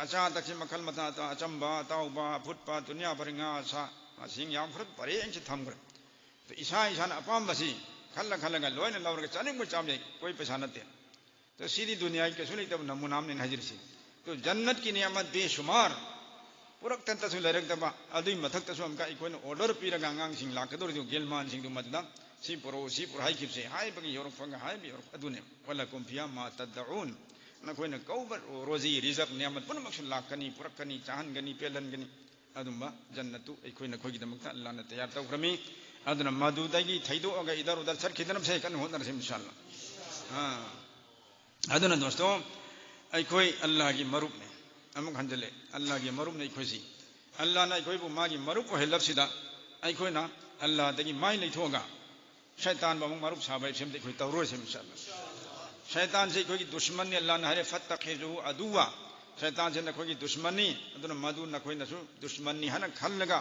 ꯑꯆꯥ ꯑꯊꯛꯁꯤ ꯃꯈꯜ ꯃꯊꯥ, ꯑꯆꯝꯕ, ꯑꯇꯥꯎꯕ, ꯑꯐꯨꯠꯄ, ꯗꯨꯅꯤꯌꯥ ꯄꯔꯤꯉꯥ, ꯁꯥ, ꯃꯁꯤꯡ ꯌꯥꯝꯈ꯭ꯔ ꯄꯔꯦꯡꯁꯤ ꯊꯝꯈ꯭ꯔꯦ꯫ ꯑꯗ ꯏꯁꯥ ꯏꯁꯥꯅ ꯑꯄꯥꯝꯕꯁꯤ ꯈꯜꯂ ꯈꯜꯂꯒ ꯂꯣꯏꯅ ꯂꯧꯔꯒ ꯆꯥꯅꯤꯡꯕ ꯆꯥꯕ ꯌꯥꯏ, ꯀꯣꯏ ꯄꯩꯁꯥ ꯅꯠꯇꯦ꯫ ꯑꯗ ꯁꯤꯗꯤ ꯗꯨꯅꯤꯌꯥꯒꯤ ꯀꯩꯁꯨ ꯂꯩꯇꯕ ꯅꯃꯨꯅꯥ ꯑꯃꯅꯦꯅ ꯍꯥꯏꯖꯔꯤꯁꯤ꯫ ꯑꯗꯨ ꯖꯟꯅꯠꯀꯤ ꯅꯤꯌꯥꯃꯠ ꯕꯦꯁꯨꯃꯥꯔ ꯄꯨꯔꯛꯇꯅꯇꯁꯨ ꯂꯩꯔꯛꯇꯕ, ꯑꯗꯨꯏ ꯃꯊꯛꯇꯁꯨ ꯑꯃꯨꯛꯀ ꯑꯩꯈꯣꯏꯅ order ꯄꯤꯔꯒ ꯑꯉꯥꯡꯁꯤꯡ ꯂꯥꯛꯀꯗꯧꯔꯤꯗꯨ ꯒꯦꯜꯃꯥꯟꯁꯤꯡꯗꯨ ꯃꯗꯨꯗ "ꯁꯤ ꯄꯨꯔꯛꯎ, ꯁꯤ ꯄꯨꯔꯛꯎ" ꯍꯥꯏꯈꯤꯕꯁꯦ, ꯍꯥꯏꯕꯒꯤ ꯌꯧꯔꯛꯐꯝꯒ ꯍꯥꯏꯕ ꯌꯧꯔꯛ ꯑꯗꯨꯅꯦ꯫ "ꯋꯂꯀꯨꯝ ꯐꯤꯍꯥ ꯃꯥ ꯇꯗꯎꯟ", ꯅꯈꯣꯏꯅ ꯀꯧꯕ ꯔꯣꯖꯤ, ꯔꯤꯖꯛ, ꯅꯤꯌꯥꯃꯠ ꯄꯨꯝꯅꯃꯛꯁꯨ ꯂꯥꯛꯀꯅꯤ, ꯄꯨꯔꯛꯀꯅꯤ, ꯆꯥꯍꯟꯒꯅꯤ, ꯄꯦꯜꯍꯟꯒꯅꯤ꯫ ꯑꯗꯨꯝꯕ ꯖꯟꯅꯠꯇꯨ ꯑꯩꯈꯣꯏ ꯅꯈꯣꯏꯒꯤꯗꯃꯛꯇ ꯑꯜꯂꯥꯍꯅ ꯇꯌꯥꯔ ꯇꯧꯈ꯭ꯔꯃꯤ꯫ ꯑꯗꯨꯅ ꯃꯗꯨꯗꯒꯤ ꯊꯩꯗꯣꯛꯑꯒ ꯏꯗꯔ ꯎꯗꯔ ꯆꯠꯈꯤꯗꯅꯕꯁꯦ ꯀꯟꯅ ꯍꯣꯠꯅꯔꯁꯤ, ꯏꯟꯁꯥ ꯑꯜꯂꯥꯍ꯫ ꯑꯥ꯫ ꯑꯗꯨꯅ ꯗꯣꯁꯇꯣ, ꯑꯩꯈꯣꯏ ꯑꯜꯂꯥꯍꯒꯤ ꯃꯔꯨꯞꯅꯤ꯫ ꯑꯃꯨꯛ ꯍꯟꯖꯤꯜꯂꯦ, ꯑꯜꯂꯥꯍꯒꯤ ꯃꯔꯨꯞꯅꯤ ꯑꯩꯈꯣꯏꯁꯤ꯫ ꯑꯜꯂꯥꯍꯅ ꯑꯩꯈꯣꯏꯕꯨ ꯃꯥꯒꯤ ꯃꯔꯨꯞ ꯑꯣꯏꯍꯜꯂꯕꯁꯤꯗ ꯑꯩꯈꯣꯏꯅ ꯑꯜꯂꯥꯍꯗꯒꯤ ꯃꯥꯏ ꯂꯩꯊꯣꯛꯑꯒ ꯁꯩꯇꯥꯟꯕꯨ ꯑꯃꯨꯛ ꯃꯔꯨꯞ ꯁꯥꯕ ꯍꯥꯏꯕꯁꯤꯃꯗꯤ ꯑꯩꯈꯣꯏ ꯇꯧꯔꯣꯏꯁꯦ, ꯏꯟꯁꯥ ꯑꯜꯂꯥꯍ꯫ ꯁꯩꯇꯥꯟꯁꯦ ꯑꯩꯈꯣꯏꯒꯤ ꯗꯨꯁꯃꯟꯅꯤ, ꯑꯜꯂꯥꯍꯅ ꯍꯥꯏꯔꯦ, "ꯐꯠꯇꯈꯤꯖꯨ ꯑꯗꯨꯋꯥ"꯫ ꯁꯩꯇꯥꯟꯁꯦ ꯅꯈꯣꯏꯒꯤ ꯗꯨꯁꯃꯟꯅꯤ, ꯑꯗꯨꯅ ꯃꯗꯨ ꯅꯈꯣꯏꯅꯁꯨ ꯗꯨꯁꯃꯟꯅꯤ ꯍꯥꯏꯅ ꯈꯜꯂꯒ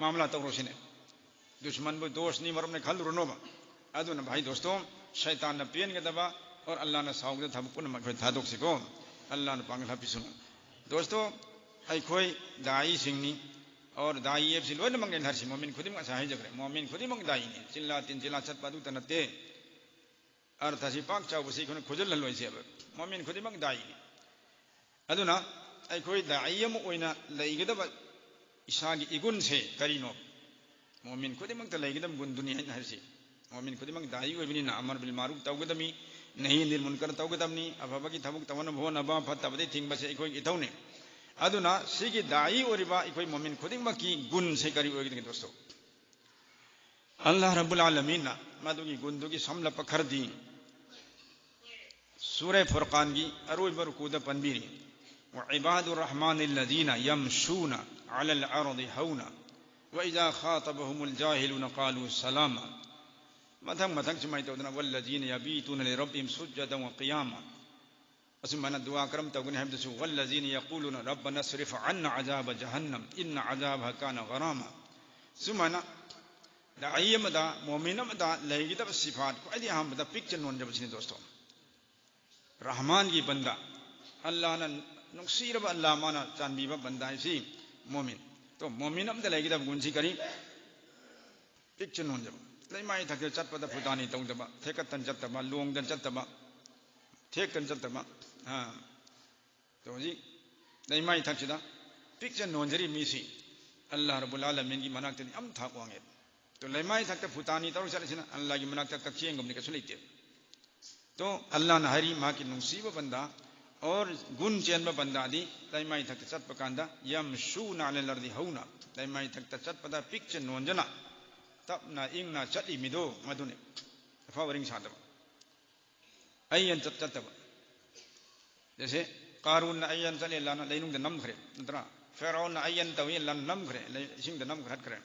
ꯃꯥꯃꯂꯥ ꯇꯧꯔꯣꯁꯤꯅꯦ꯫ ꯗꯨꯁꯃꯟꯕꯨ ꯗꯣꯁꯅꯤ, ꯃꯔꯨꯞꯅꯤ ꯈꯜꯂꯨꯔꯅꯣꯕ꯫ ꯑꯗꯨꯅ ꯚꯥꯏ ꯗꯣꯁꯇꯣ, ꯁꯩꯇꯥꯟꯅ ꯄꯦꯟꯒꯗꯕ ꯑꯣꯔ ꯑꯜꯂꯥꯍꯅ ꯁꯥꯎꯒꯗꯕ ꯊꯕꯛ ꯄꯨꯝꯅꯃꯛ ꯑꯩꯈꯣꯏ ꯊꯥꯗꯣꯛꯁꯤꯀꯣ꯫ ꯑꯜꯂꯥꯍꯅ ꯄꯥꯡꯒꯜ ꯍꯥꯞꯄꯤꯁꯅꯨ꯫ ꯗꯣꯁꯇꯣ, ꯑꯩꯈꯣꯏ ꯗꯥꯏꯁꯤꯡꯅꯤ꯫ ꯑꯣꯔ ꯗꯥꯏ ꯑꯦꯞꯁꯤ ꯂꯣꯏꯅꯃꯛꯅꯦꯅ ꯍꯥꯏꯔꯤꯁꯤ, ꯃꯣꯃꯤꯟ ꯈꯨꯗꯤꯡꯃꯛ ꯉꯁꯥꯏ ꯍꯥꯏꯖꯈ꯭ꯔꯦ, ꯃꯣꯃꯤꯟ ꯈꯨꯗꯤꯡꯃꯛ ꯗꯥꯏꯅꯤ꯫ ꯆꯤꯜꯂꯥ ꯇꯤꯟ ꯆꯤꯜꯂꯥ ꯆꯠꯄ ꯑꯗꯨꯇ ꯅꯠꯇꯦ꯫ ꯑꯔꯊꯁꯤ ꯄꯥꯛ ꯆꯥꯎꯕꯁꯤ ꯑꯩꯈꯣꯏꯅ ꯈꯣꯏꯖꯤꯜꯍꯜꯂꯣꯏꯁꯦꯕ꯫ ꯃꯣꯃꯤꯟ ꯈꯨꯗꯤꯡꯃꯛ ꯗꯥꯏꯅꯤ꯫ ꯑꯗꯨꯅ ꯑꯩꯈꯣꯏ ꯗꯥꯏ ꯑꯃ ꯑꯣꯏꯅ ꯂꯩꯒꯗꯕ ꯏꯁꯥꯒꯤ ꯏꯒꯨꯟꯁꯦ ꯀꯔꯤꯅꯣ? ꯃꯣꯃꯤꯟ ꯈꯨꯗꯤꯡꯃꯛꯇ ꯂꯩꯒꯗꯕ ꯒꯨꯟꯗꯨꯅꯤ ꯑꯩꯅ ꯍꯥꯏꯔꯤꯁꯤ꯫ ꯃꯣꯃꯤꯟ ꯈꯨꯗꯤꯡꯃꯛ ꯗꯥꯏ ꯑꯣꯏꯕꯅꯤꯅ ꯑꯃꯔ ꯕꯤꯜ ꯃꯥꯔꯨꯐ ꯇꯧꯒꯗꯕꯅꯤ, ꯅꯍꯤ ꯑꯅꯤꯜ ꯃꯨꯟꯀꯔ ꯇꯧꯒꯗꯕꯅꯤ, ꯑꯐꯕꯒꯤ ꯊꯕꯛ ꯇꯧꯅꯕ ꯍꯣꯠꯅꯕ, ꯐꯠꯇꯕꯗꯤ ꯊꯤꯡꯕꯁꯦ ꯑꯩꯈꯣꯏꯒꯤ ꯏꯊꯧꯅꯤ꯫ ꯑꯗꯨꯅ ꯁꯤꯒꯤ ꯗꯥꯏ ꯑꯣꯏꯔꯤꯕ ꯑꯩꯈꯣꯏ ꯃꯣꯃꯤꯟ ꯈꯨꯗꯤꯡꯃꯛꯀꯤ ꯒꯨꯟꯁꯦ ꯀꯔꯤ ꯑꯣꯏꯒꯗꯒꯦ ꯗꯣꯁꯇꯣ? ꯑꯜꯂꯥꯍ ꯔꯕꯨꯜ ꯑꯥꯂꯃꯤꯟꯅ ꯃꯗꯨꯒꯤ ꯒꯨꯟꯗꯨꯒꯤ ꯁꯝꯂꯞꯄ ꯈꯔꯗꯤ ꯁꯨꯔꯦ ꯐꯨꯔꯀꯥꯟꯒꯤ ꯑꯔꯣꯏꯕ ꯔꯨꯀꯨꯗ ꯄꯟꯕꯤꯔꯤ, "وعباد الرحمن الذين يمشون على الأرض هونا وإذا خاطبهم الجاهلون قالوا سلاما"꯫ ꯃꯊꯪ ꯃꯊꯪ ꯁꯨꯃꯥꯏꯅ ꯇꯧꯗꯅ, "والذين يبيتون لربهم سجدا وقياما"꯫ ꯑꯁꯨꯃꯥꯏꯅ ꯗꯨꯋꯥ ꯀꯔꯝ ꯇꯧꯒꯅꯤ ꯍꯥꯏꯕꯗꯁꯨ, "والذين يقولون ربنا اصرف عنا عذاب جهنم إن عذابها كان غراما"꯫ ꯁꯨꯃꯥꯏꯅ ꯗꯥꯏ ꯑꯃꯗ, ꯃꯣꯃꯤꯟ ꯑꯃꯗ ꯂꯩꯒꯗꯕ ꯁꯤꯐꯥꯠ ꯈ꯭ꯋꯥꯏꯗꯒꯤ ꯑꯍꯥꯟꯕꯗ ꯄꯤꯛꯆ ꯅꯣꯟꯖꯕꯁꯤꯅꯤ ꯗꯣꯁꯇꯣ꯫ ꯔꯍꯃꯥꯟꯒꯤ ꯕꯟꯗꯥ, ꯑꯜꯂꯥꯍꯅ ꯅꯨꯡꯁꯤꯔꯕ ꯑꯜꯂꯥꯍ, ꯃꯥꯅ ꯆꯥꯟꯕꯤꯕ ꯕꯟꯗꯥ ꯍꯥꯏꯁꯤ ꯃꯣꯃꯤꯟ꯫ ꯇꯣ, ꯃꯣꯃꯤꯟ ꯑꯃꯗ ꯂꯩꯒꯗꯕ ꯒꯨꯟꯁꯤ ꯀꯔꯤ? ꯄꯤꯛꯆ ꯅꯣꯟꯖꯕ꯫ ꯂꯩꯃꯥꯏ ꯊꯛꯇ ꯆꯠꯄꯗ ꯐꯨꯇꯥꯅꯤ ꯇꯧꯗꯕ, ꯊꯦꯛꯀꯠꯇꯅ ꯆꯠꯇꯕ, ꯂꯣꯡꯗꯅ ꯆꯠꯇꯕ, ꯊꯦꯛꯇꯅ ꯆꯠꯇꯕ꯫ ꯑꯥ, ꯇꯣ, ꯍꯧꯖꯤꯛ ꯂꯩꯃꯥꯏ ꯊꯛꯁꯤꯗ ꯄꯤꯛꯆ ꯅꯣꯟꯖꯔꯤ ꯃꯤꯁꯤ ꯑꯜꯂꯥꯍ ꯔꯕꯨꯜ ꯑꯥꯂꯃꯤꯟꯒꯤ ꯃꯅꯥꯛꯇꯗꯤ ꯌꯥꯝ ꯊꯥꯛ ꯋꯥꯡꯉꯦ꯫ ꯇꯣ, ꯂꯩꯃꯥꯏ ꯊꯛꯇ ꯐꯨꯇꯥꯅꯤ ꯇꯧꯔ ꯆꯠꯂꯤꯁꯤꯅ ꯑꯜꯂꯥꯍꯒꯤ ꯃꯅꯥꯛꯇ ꯀꯛꯆꯦꯡꯒꯨꯝꯅꯤ, ꯀꯩꯁꯨ ꯂꯩꯇꯦ꯫ ꯇꯣ, ꯑꯜꯂꯥꯍꯅ ꯍꯥꯏꯔꯤ, ꯃꯍꯥꯛꯀꯤ ꯅꯨꯡꯁꯤꯕ ꯕꯟꯗꯥ ꯑꯣꯔ ꯒꯨꯟ ꯆꯦꯟꯕ ꯕꯟꯗꯥꯗꯤ ꯂꯩꯃꯥꯏ ꯊꯛꯇ ꯆꯠꯄ ꯀꯥꯟꯗ "يمشون على الأرض هونا", ꯂꯩꯃꯥꯏ ꯊꯛꯇ ꯆꯠꯄꯗ ꯄꯤꯛꯆ ꯅꯣꯟꯖꯅ, ꯇꯞꯅ ꯏꯪꯅ ꯆꯠꯂꯤ ꯃꯤꯗꯣ ꯃꯗꯨꯅꯤ꯫ ꯑꯐꯕ ꯋꯥꯔꯤ ꯁꯥꯗꯕ, ꯑꯌꯦꯟ ꯆꯠ ꯆꯠꯇꯕ꯫ ꯖꯩꯁꯦ ꯀꯥꯔꯨꯟꯅ ꯑꯌꯦꯟ ꯆꯠꯂꯦ, ꯂꯥꯟꯅ ꯂꯩꯅꯨꯡꯗ ꯅꯝꯈ꯭ꯔꯦ, ꯅꯠꯇ꯭ꯔꯥ? ꯐꯦꯔꯥꯎꯟꯅ ꯑꯌꯦꯟ ꯇꯧꯏ, ꯂꯥꯟ ꯅꯝꯈ꯭ꯔꯦ, ꯂꯩ-, ꯏꯁꯤꯡꯗ ꯅꯝꯈ꯭ꯔꯦ, ꯍꯠꯈ꯭ꯔꯦ꯫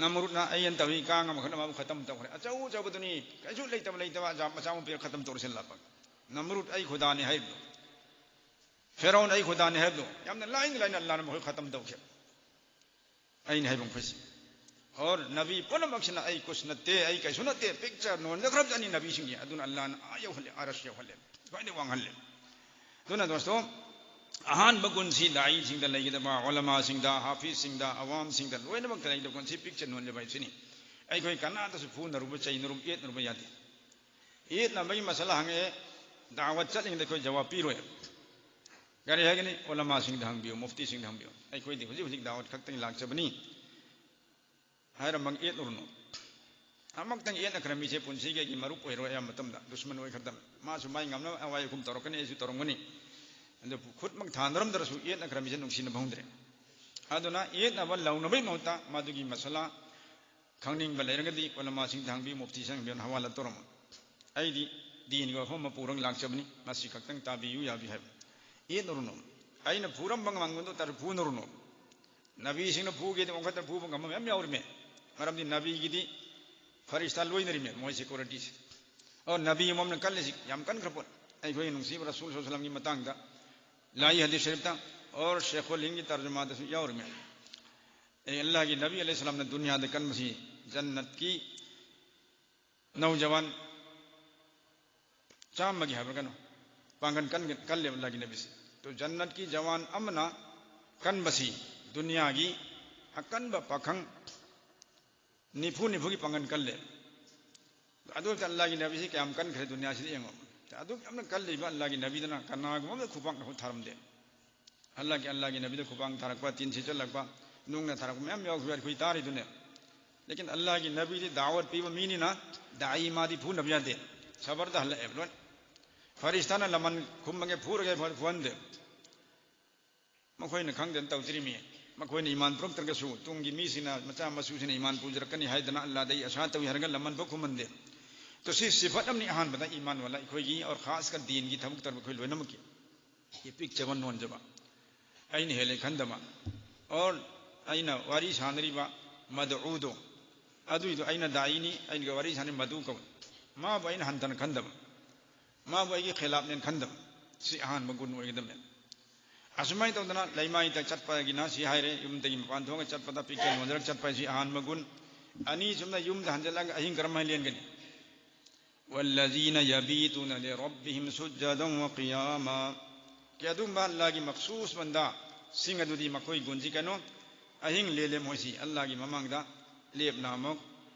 ꯅꯝꯔꯨꯠꯅ ꯑꯌꯦꯟ ꯇꯧꯏ, ꯀꯥꯡ ꯑꯃꯈꯛꯅ ꯃꯥꯕꯨ ꯈꯇꯝ ꯇꯧꯈ꯭ꯔꯦ꯫ ꯑꯆꯧ ꯑꯆꯧꯕꯗꯨꯅꯤ, ꯀꯩꯁꯨ ꯂꯩꯇꯕ, ꯂꯩꯇꯕ ꯑꯖꯥꯕ ꯃꯆꯥ ꯑꯃ ꯄꯤꯔ ꯈꯇꯝ ꯇꯧꯔꯁꯤꯜꯂꯛꯄ꯫ ꯅꯝꯔꯨꯠ ꯑꯩ ꯈꯨꯗꯥꯅꯤ ꯍꯥꯏꯕꯗꯣ, ꯐꯦꯔꯥꯎꯟ ꯑꯩ ꯈꯨꯗꯥꯅꯤ ꯍꯥꯏꯕꯗꯣ ꯌꯥꯝꯅ ꯂꯥꯏꯅ ꯂꯥꯏꯅ ꯑꯜꯂꯥꯍꯅ ꯃꯈꯣꯏ ꯈꯇꯝ ꯇꯧꯈꯤ꯫ ꯑꯩꯅ ꯍꯥꯏꯕ ꯃꯈꯣꯏꯁꯤ꯫ ꯑꯣꯔ ꯅꯕꯤ ꯄꯨꯝꯅꯃꯛꯁꯤꯅ "ꯑꯩ ꯀꯨꯁ ꯅꯠꯇꯦ, ꯑꯩ ꯀꯩꯁꯨ ꯅꯠꯇꯦ", ꯄꯤꯛꯆ ꯅꯣꯟꯖꯈ꯭ꯔꯕꯖꯥꯠꯅꯤ ꯅꯕꯤꯁꯤꯡꯁꯦ꯫ ꯑꯗꯨꯅ ꯑꯜꯂꯥꯍꯅ ꯑꯥ ꯌꯧꯍꯜꯂꯦ, ꯑꯔꯁ ꯌꯧꯍꯜꯂꯦ, ꯈ꯭ꯋꯥꯏꯗꯒꯤ ꯋꯥꯡꯍꯜꯂꯦ꯫ ꯑꯗꯨꯅ ꯗꯣꯁꯇꯣ, ꯑꯍꯥꯟꯕ ꯒꯨꯟꯁꯤ ꯗꯥꯏꯁꯤꯡꯗ ꯂꯩꯒꯗꯕ, ꯎꯂꯃꯥꯁꯤꯡꯗ, ꯍꯥꯐꯤꯖꯁꯤꯡꯗ, ꯑꯋꯥꯝꯁꯤꯡꯗ ꯂꯣꯏꯅꯃꯛꯇ ꯂꯩꯒꯗꯕ ꯒꯨꯟꯁꯤ ꯄꯤꯛ ꯆꯟꯍꯟꯖꯕ ꯍꯥꯏꯕꯁꯤꯅꯤ꯫ ꯑꯩꯈꯣꯏ ꯀꯅꯥꯗꯁꯨ ꯐꯨꯅꯔꯨꯕ, ꯆꯩꯅꯔꯨꯕ, ꯌꯦꯠꯅꯔꯨꯕ ꯌꯥꯗꯦ꯫ ꯌꯦꯠꯅꯕꯒꯤ ꯃꯁꯂꯥ ꯍꯪꯉꯛꯑꯦ, ꯗꯥꯋꯠ ꯆꯠꯂꯤꯉꯩꯗ ꯑꯩꯈꯣꯏ ꯖꯋꯥꯕ ꯄꯤꯔꯣꯏ꯫ ꯀꯔꯤ ꯍꯥꯏꯒꯅꯤ? ꯎꯂꯃꯥꯁꯤꯡꯗ ꯍꯪꯕꯤꯌꯨ, ꯃꯨꯐꯇꯤꯁꯤꯡꯗ ꯍꯪꯕꯤꯌꯨ꯫ ꯑꯩꯈꯣꯏꯗꯤ ꯍꯧꯖꯤꯛ ꯍꯧꯖꯤꯛ ꯗꯥꯋꯠ ꯈꯛꯇꯒꯤ ꯂꯥꯛꯆꯕꯅꯤ ꯍꯥꯏꯔꯝꯃꯒ ꯌꯦꯠꯂꯨꯔꯅꯨ꯫ ꯑꯃꯨꯛꯇꯪ ꯌꯦꯠꯅꯈ꯭ꯔ ꯃꯤꯁꯦ ꯄꯨꯟꯁꯤꯒꯤ ꯑꯩꯒꯤ ꯃꯔꯨꯞ ꯑꯣꯏꯔꯣꯏ꯫ ꯑꯌꯥꯝꯕ ꯃꯇꯝꯗ ꯗꯨꯁꯃꯟ ꯑꯣꯏꯈ꯭ꯔꯗꯕꯅꯤ꯫ ꯃꯥꯁꯨ ꯃꯥꯏ ꯉꯝꯅꯕ ꯑꯋꯥꯏ ꯑꯈꯨꯝ ꯇꯧꯔꯛꯀꯅꯤ, ꯑꯩꯁꯨ ꯇꯧꯔꯝꯒꯅꯤ꯫ ꯑꯗꯨ ꯈꯨꯠꯃꯛ ꯊꯥꯅꯔꯝꯗ꯭ꯔꯁꯨ ꯌꯦꯠꯅꯈ꯭ꯔ ꯃꯤꯁꯦ ꯅꯨꯡꯁꯤꯅꯕ ꯍꯧꯗ꯭ꯔꯦ꯫ ꯑꯗꯨꯅ ꯌꯦꯠꯅꯕ ꯂꯧꯅꯕꯒꯤ ꯃꯍꯨꯠꯇ ꯃꯗꯨꯒꯤ ꯃꯁꯂꯥ ꯈꯪꯅꯤꯡꯕ ꯂꯩꯔꯒꯗꯤ ꯎꯂꯃꯥꯁꯤꯡꯗ ꯍꯪꯕꯤꯌꯨ, ꯃꯨꯐꯇꯤꯁꯤꯡ ꯍꯪꯕꯤꯌꯨꯅ ꯍꯋꯥꯂꯥ ꯇꯧꯔꯝꯃꯣ꯫ ꯑꯩꯗꯤ ꯗꯤꯟꯒꯤ ꯋꯥꯐꯝ ꯑꯃ ꯄꯨꯔꯒ ꯂꯥꯛꯆꯕꯅꯤ, ꯃꯁꯤ ꯈꯛꯇꯪ ꯇꯥꯕꯤꯌꯨ ꯌꯥꯕꯤ ꯍꯥꯏꯕ꯫ ꯌꯦꯠꯅꯔꯨꯅꯨ꯫ ꯑꯩꯅ ꯐꯨꯔꯝꯕ ꯉꯝꯒꯗ ꯇꯥꯔꯁꯨ ꯐꯨꯅꯔꯨꯅꯨ꯫ ꯅꯕꯤꯁꯤꯡꯅ ꯐꯨꯒꯦꯗꯤ ꯑꯃꯨꯛ ꯈꯛꯇ ꯐꯨꯕ ꯉꯝꯕ ꯃꯌꯥꯝ ꯌꯥꯎꯔꯤꯃꯦ꯫ ꯃꯔꯝꯗꯤ ꯅꯕꯤꯒꯤꯗꯤ ꯐꯔꯤꯁꯇꯥ ꯂꯣꯏꯅꯔꯤꯃꯦ ꯃꯣꯏ ꯁꯦꯀ꯭ꯌꯨꯔꯤꯇꯤꯁꯦ꯫ ꯑꯣ, ꯅꯕꯤ ꯑꯃꯃꯝꯅ ꯀꯜꯂꯤꯁꯤ ꯌꯥꯝ ꯀꯟꯈ꯭ꯔ ꯄꯣꯠ꯫ ꯑꯩꯈꯣꯏꯒꯤ ꯅꯨꯡꯁꯤꯕ ꯔꯁꯨꯜ ꯁꯜꯂꯜꯂꯥꯍꯨ ꯑꯂꯩꯍꯤ ꯋꯁꯜꯂꯝꯒꯤ ꯃꯇꯥꯡꯗ ꯂꯥꯏ ꯍꯗꯤꯁ ꯁꯔꯤꯐꯇ ꯑꯣꯔ ꯁꯦꯈꯨꯜ ꯍꯤꯟꯒꯤ ꯇꯔꯖꯃꯥꯗꯁꯨ ꯌꯥꯎꯔꯤꯃꯦ꯫ ꯑꯦ, ꯑꯜꯂꯥꯍꯒꯤ ꯅꯕꯤ ꯑꯂꯩꯍꯤ ꯁꯂꯥꯝꯅ ꯗꯨꯅꯤꯌꯥꯗ ꯀꯟꯕꯁꯤ ꯖꯟꯅꯠꯀꯤ ꯅꯧꯖꯋꯥꯟ ꯆꯥꯝꯃꯒꯤ ꯍꯥꯏꯕ꯭ꯔꯥ ꯀꯩꯅꯣ ꯄꯥꯡꯒꯟ ꯀꯟ-, ꯀꯜꯂꯦꯕ ꯑꯜꯂꯥꯍꯒꯤ ꯅꯕꯤꯁꯤ꯫ ꯇꯣ ꯖꯟꯅꯠꯀꯤ ꯖꯋꯥꯟ ꯑꯃꯅ ꯀꯟꯕꯁꯤ ꯗꯨꯅꯤꯌꯥꯒꯤ ꯑꯀꯟꯕ ꯄꯥꯈꯪ ꯅꯤꯐꯨ ꯅꯤꯐꯨꯒꯤ ꯄꯥꯡꯒꯟ ꯀꯜꯂꯦ꯫ ꯑꯗꯨ ꯑꯣꯏꯇꯥ ꯑꯜꯂꯥꯍꯒꯤ ꯅꯕꯤꯁꯤ ꯀꯌꯥꯝ ꯀꯟꯈ꯭ꯔꯦ ꯗꯨꯅꯤꯌꯥꯁꯤꯗ ꯌꯦꯡꯉꯣ꯫ ꯑꯗꯨꯛ ꯌꯥꯝꯅ ꯀꯜꯂꯤꯕ ꯑꯜꯂꯥꯍꯒꯤ ꯅꯕꯤꯗꯨꯅ ꯀꯅꯥꯒꯨꯝꯕ ꯑꯃꯗ ꯈꯨꯄꯥꯛ ꯅꯐꯨ ꯊꯥꯔꯝꯗꯦ꯫ ꯑꯜꯂꯥꯍꯒꯤ, ꯑꯜꯂꯥꯍꯒꯤ ꯅꯕꯤꯗ ꯈꯨꯄꯥꯛ ꯊꯥꯔꯛꯄ, ꯇꯤꯟ ꯁꯤꯠꯆꯜꯂꯛꯄ, ꯅꯨꯡꯅ ꯊꯥꯔꯛꯄ ꯃꯌꯥꯝ ꯌꯥꯎꯈꯤꯕ ꯑꯩꯈꯣꯏ ꯇꯥꯔꯤꯗꯨꯅꯦ꯫ ꯂꯦꯀꯤꯟ ꯑꯜꯂꯥꯍꯒꯤ ꯅꯕꯤꯗꯤ ꯗꯥꯋꯠ ꯄꯤꯕ ꯃꯤꯅꯤꯅ ꯗꯥꯏ ꯃꯥꯗꯤ ꯐꯨꯅꯕ ꯌꯥꯗꯦ꯫ ꯁꯕꯔꯗ ꯍꯜꯂꯛꯑꯦꯕ ꯂꯣꯏ꯫ ꯐꯔꯤꯁꯇꯥꯅ ꯂꯃꯟ ꯈꯨꯝꯃꯒꯦ, ꯐꯨꯔꯒꯦ, ꯐꯨꯍꯟꯗꯦ꯫ ꯃꯈꯣꯏꯅ ꯈꯪꯗꯅ ꯇꯧꯖꯔꯤꯃꯤ꯫ ꯃꯈꯣꯏꯅ ꯏꯃꯥꯟ ꯄꯨꯔꯛꯇ꯭ꯔꯒꯁꯨ ꯇꯨꯡꯒꯤ ꯃꯤꯁꯤꯡꯅ, ꯃꯆꯥ ꯃꯁꯨꯁꯤꯡꯅ ꯏꯃꯥꯟ ꯄꯨꯖꯔꯛꯀꯅꯤ ꯍꯥꯏꯗꯅ ꯑꯜꯂꯥꯗꯒꯤ ꯑꯁꯥ ꯇꯧꯏ ꯍꯥꯏꯔꯒ ꯂꯃꯟ ꯐꯥꯎ ꯈꯨꯝꯍꯟꯗꯦ꯫ ꯇꯣ ꯁꯤ ꯁꯤꯐꯠ ꯑꯃꯅꯤ ꯑꯍꯥꯟꯕꯗ ꯏꯃꯥꯟ ꯋꯥꯂꯥ ꯑꯩꯈꯣꯏꯒꯤ ꯑꯣꯔ ꯈꯥꯁꯀ ꯗꯤꯟꯒꯤ ꯊꯕꯛ ꯇꯧꯔꯤꯕ ꯑꯩꯈꯣꯏ ꯂꯣꯏꯅꯃꯛꯀꯤ꯫ ꯏꯄꯤꯛ ꯆꯕ ꯅꯣꯟꯖꯕ꯫ ꯑꯩꯅ ꯍꯦꯜꯂꯦ ꯈꯟꯗꯕ꯫ ꯑꯣꯔ ꯑꯩꯅ ꯋꯥꯔꯤ ꯁꯥꯟꯅꯔꯤꯕ ꯃꯗꯎꯗꯣ, ꯑꯗꯨꯏꯗꯣ ꯑꯩꯅ ꯗꯥꯏꯅꯤ, ꯑꯩꯅ ꯋꯥꯔꯤ ꯁꯥꯟꯅꯔꯤ ꯃꯗꯨ ꯀꯧꯏ꯫ ꯃꯥꯕꯨ ꯑꯩꯅ ꯍꯟꯊꯅ ꯈꯟꯗꯕ꯫ ꯃꯥꯕꯨ ꯑꯩꯒꯤ ꯈꯤꯂꯥꯞꯅꯦꯅ ꯈꯟꯗꯕ꯫ ꯁꯤ ꯑꯍꯥꯟꯕ ꯒꯨꯟ ꯑꯣꯏꯒꯗꯕꯅꯦ꯫ ꯑꯁꯨꯃꯥꯏꯅ ꯇꯧꯗꯅ ꯂꯩꯃꯥꯏꯗ ꯆꯠꯄꯒꯤꯅ ꯁꯤ ꯍꯥꯏꯔꯦ, ꯌꯨꯝꯗꯒꯤ ꯃꯄꯥꯟ ꯊꯣꯛꯑꯒ ꯆꯠꯄꯗ ꯄꯤꯛꯆꯔ ꯌꯣꯟꯖꯔꯒ ꯆꯠꯄ ꯍꯥꯏꯁꯤ ꯑꯍꯥꯟꯕ ꯒꯨꯟ꯫ ꯑꯅꯤ ꯁꯨꯝꯅ ꯌꯨꯝꯗ ꯍꯟꯖꯤꯜꯂꯒ ꯑꯍꯤꯡ ꯀꯔꯝꯍꯥꯏꯅ ꯂꯦꯟꯒꯅꯤ? والذين يبيتون لربهم سجدا وقياما. ꯑꯗꯨꯒꯨꯝꯕ ꯑꯜꯂꯥꯒꯤ ꯃꯈꯁꯨꯁ ꯕꯟꯗꯥꯁꯤꯡ ꯑꯗꯨꯗꯤ ꯃꯈꯣꯏ ꯒꯨꯟꯁꯤ ꯀꯩꯅꯣ? ꯑꯍꯤꯡ ꯂꯦꯜꯂꯦ ꯃꯣꯏꯁꯤ ꯑꯜꯂꯥꯒꯤ ꯃꯃꯥꯡꯗ ꯂꯦꯞꯅ ꯑꯃꯨꯛ,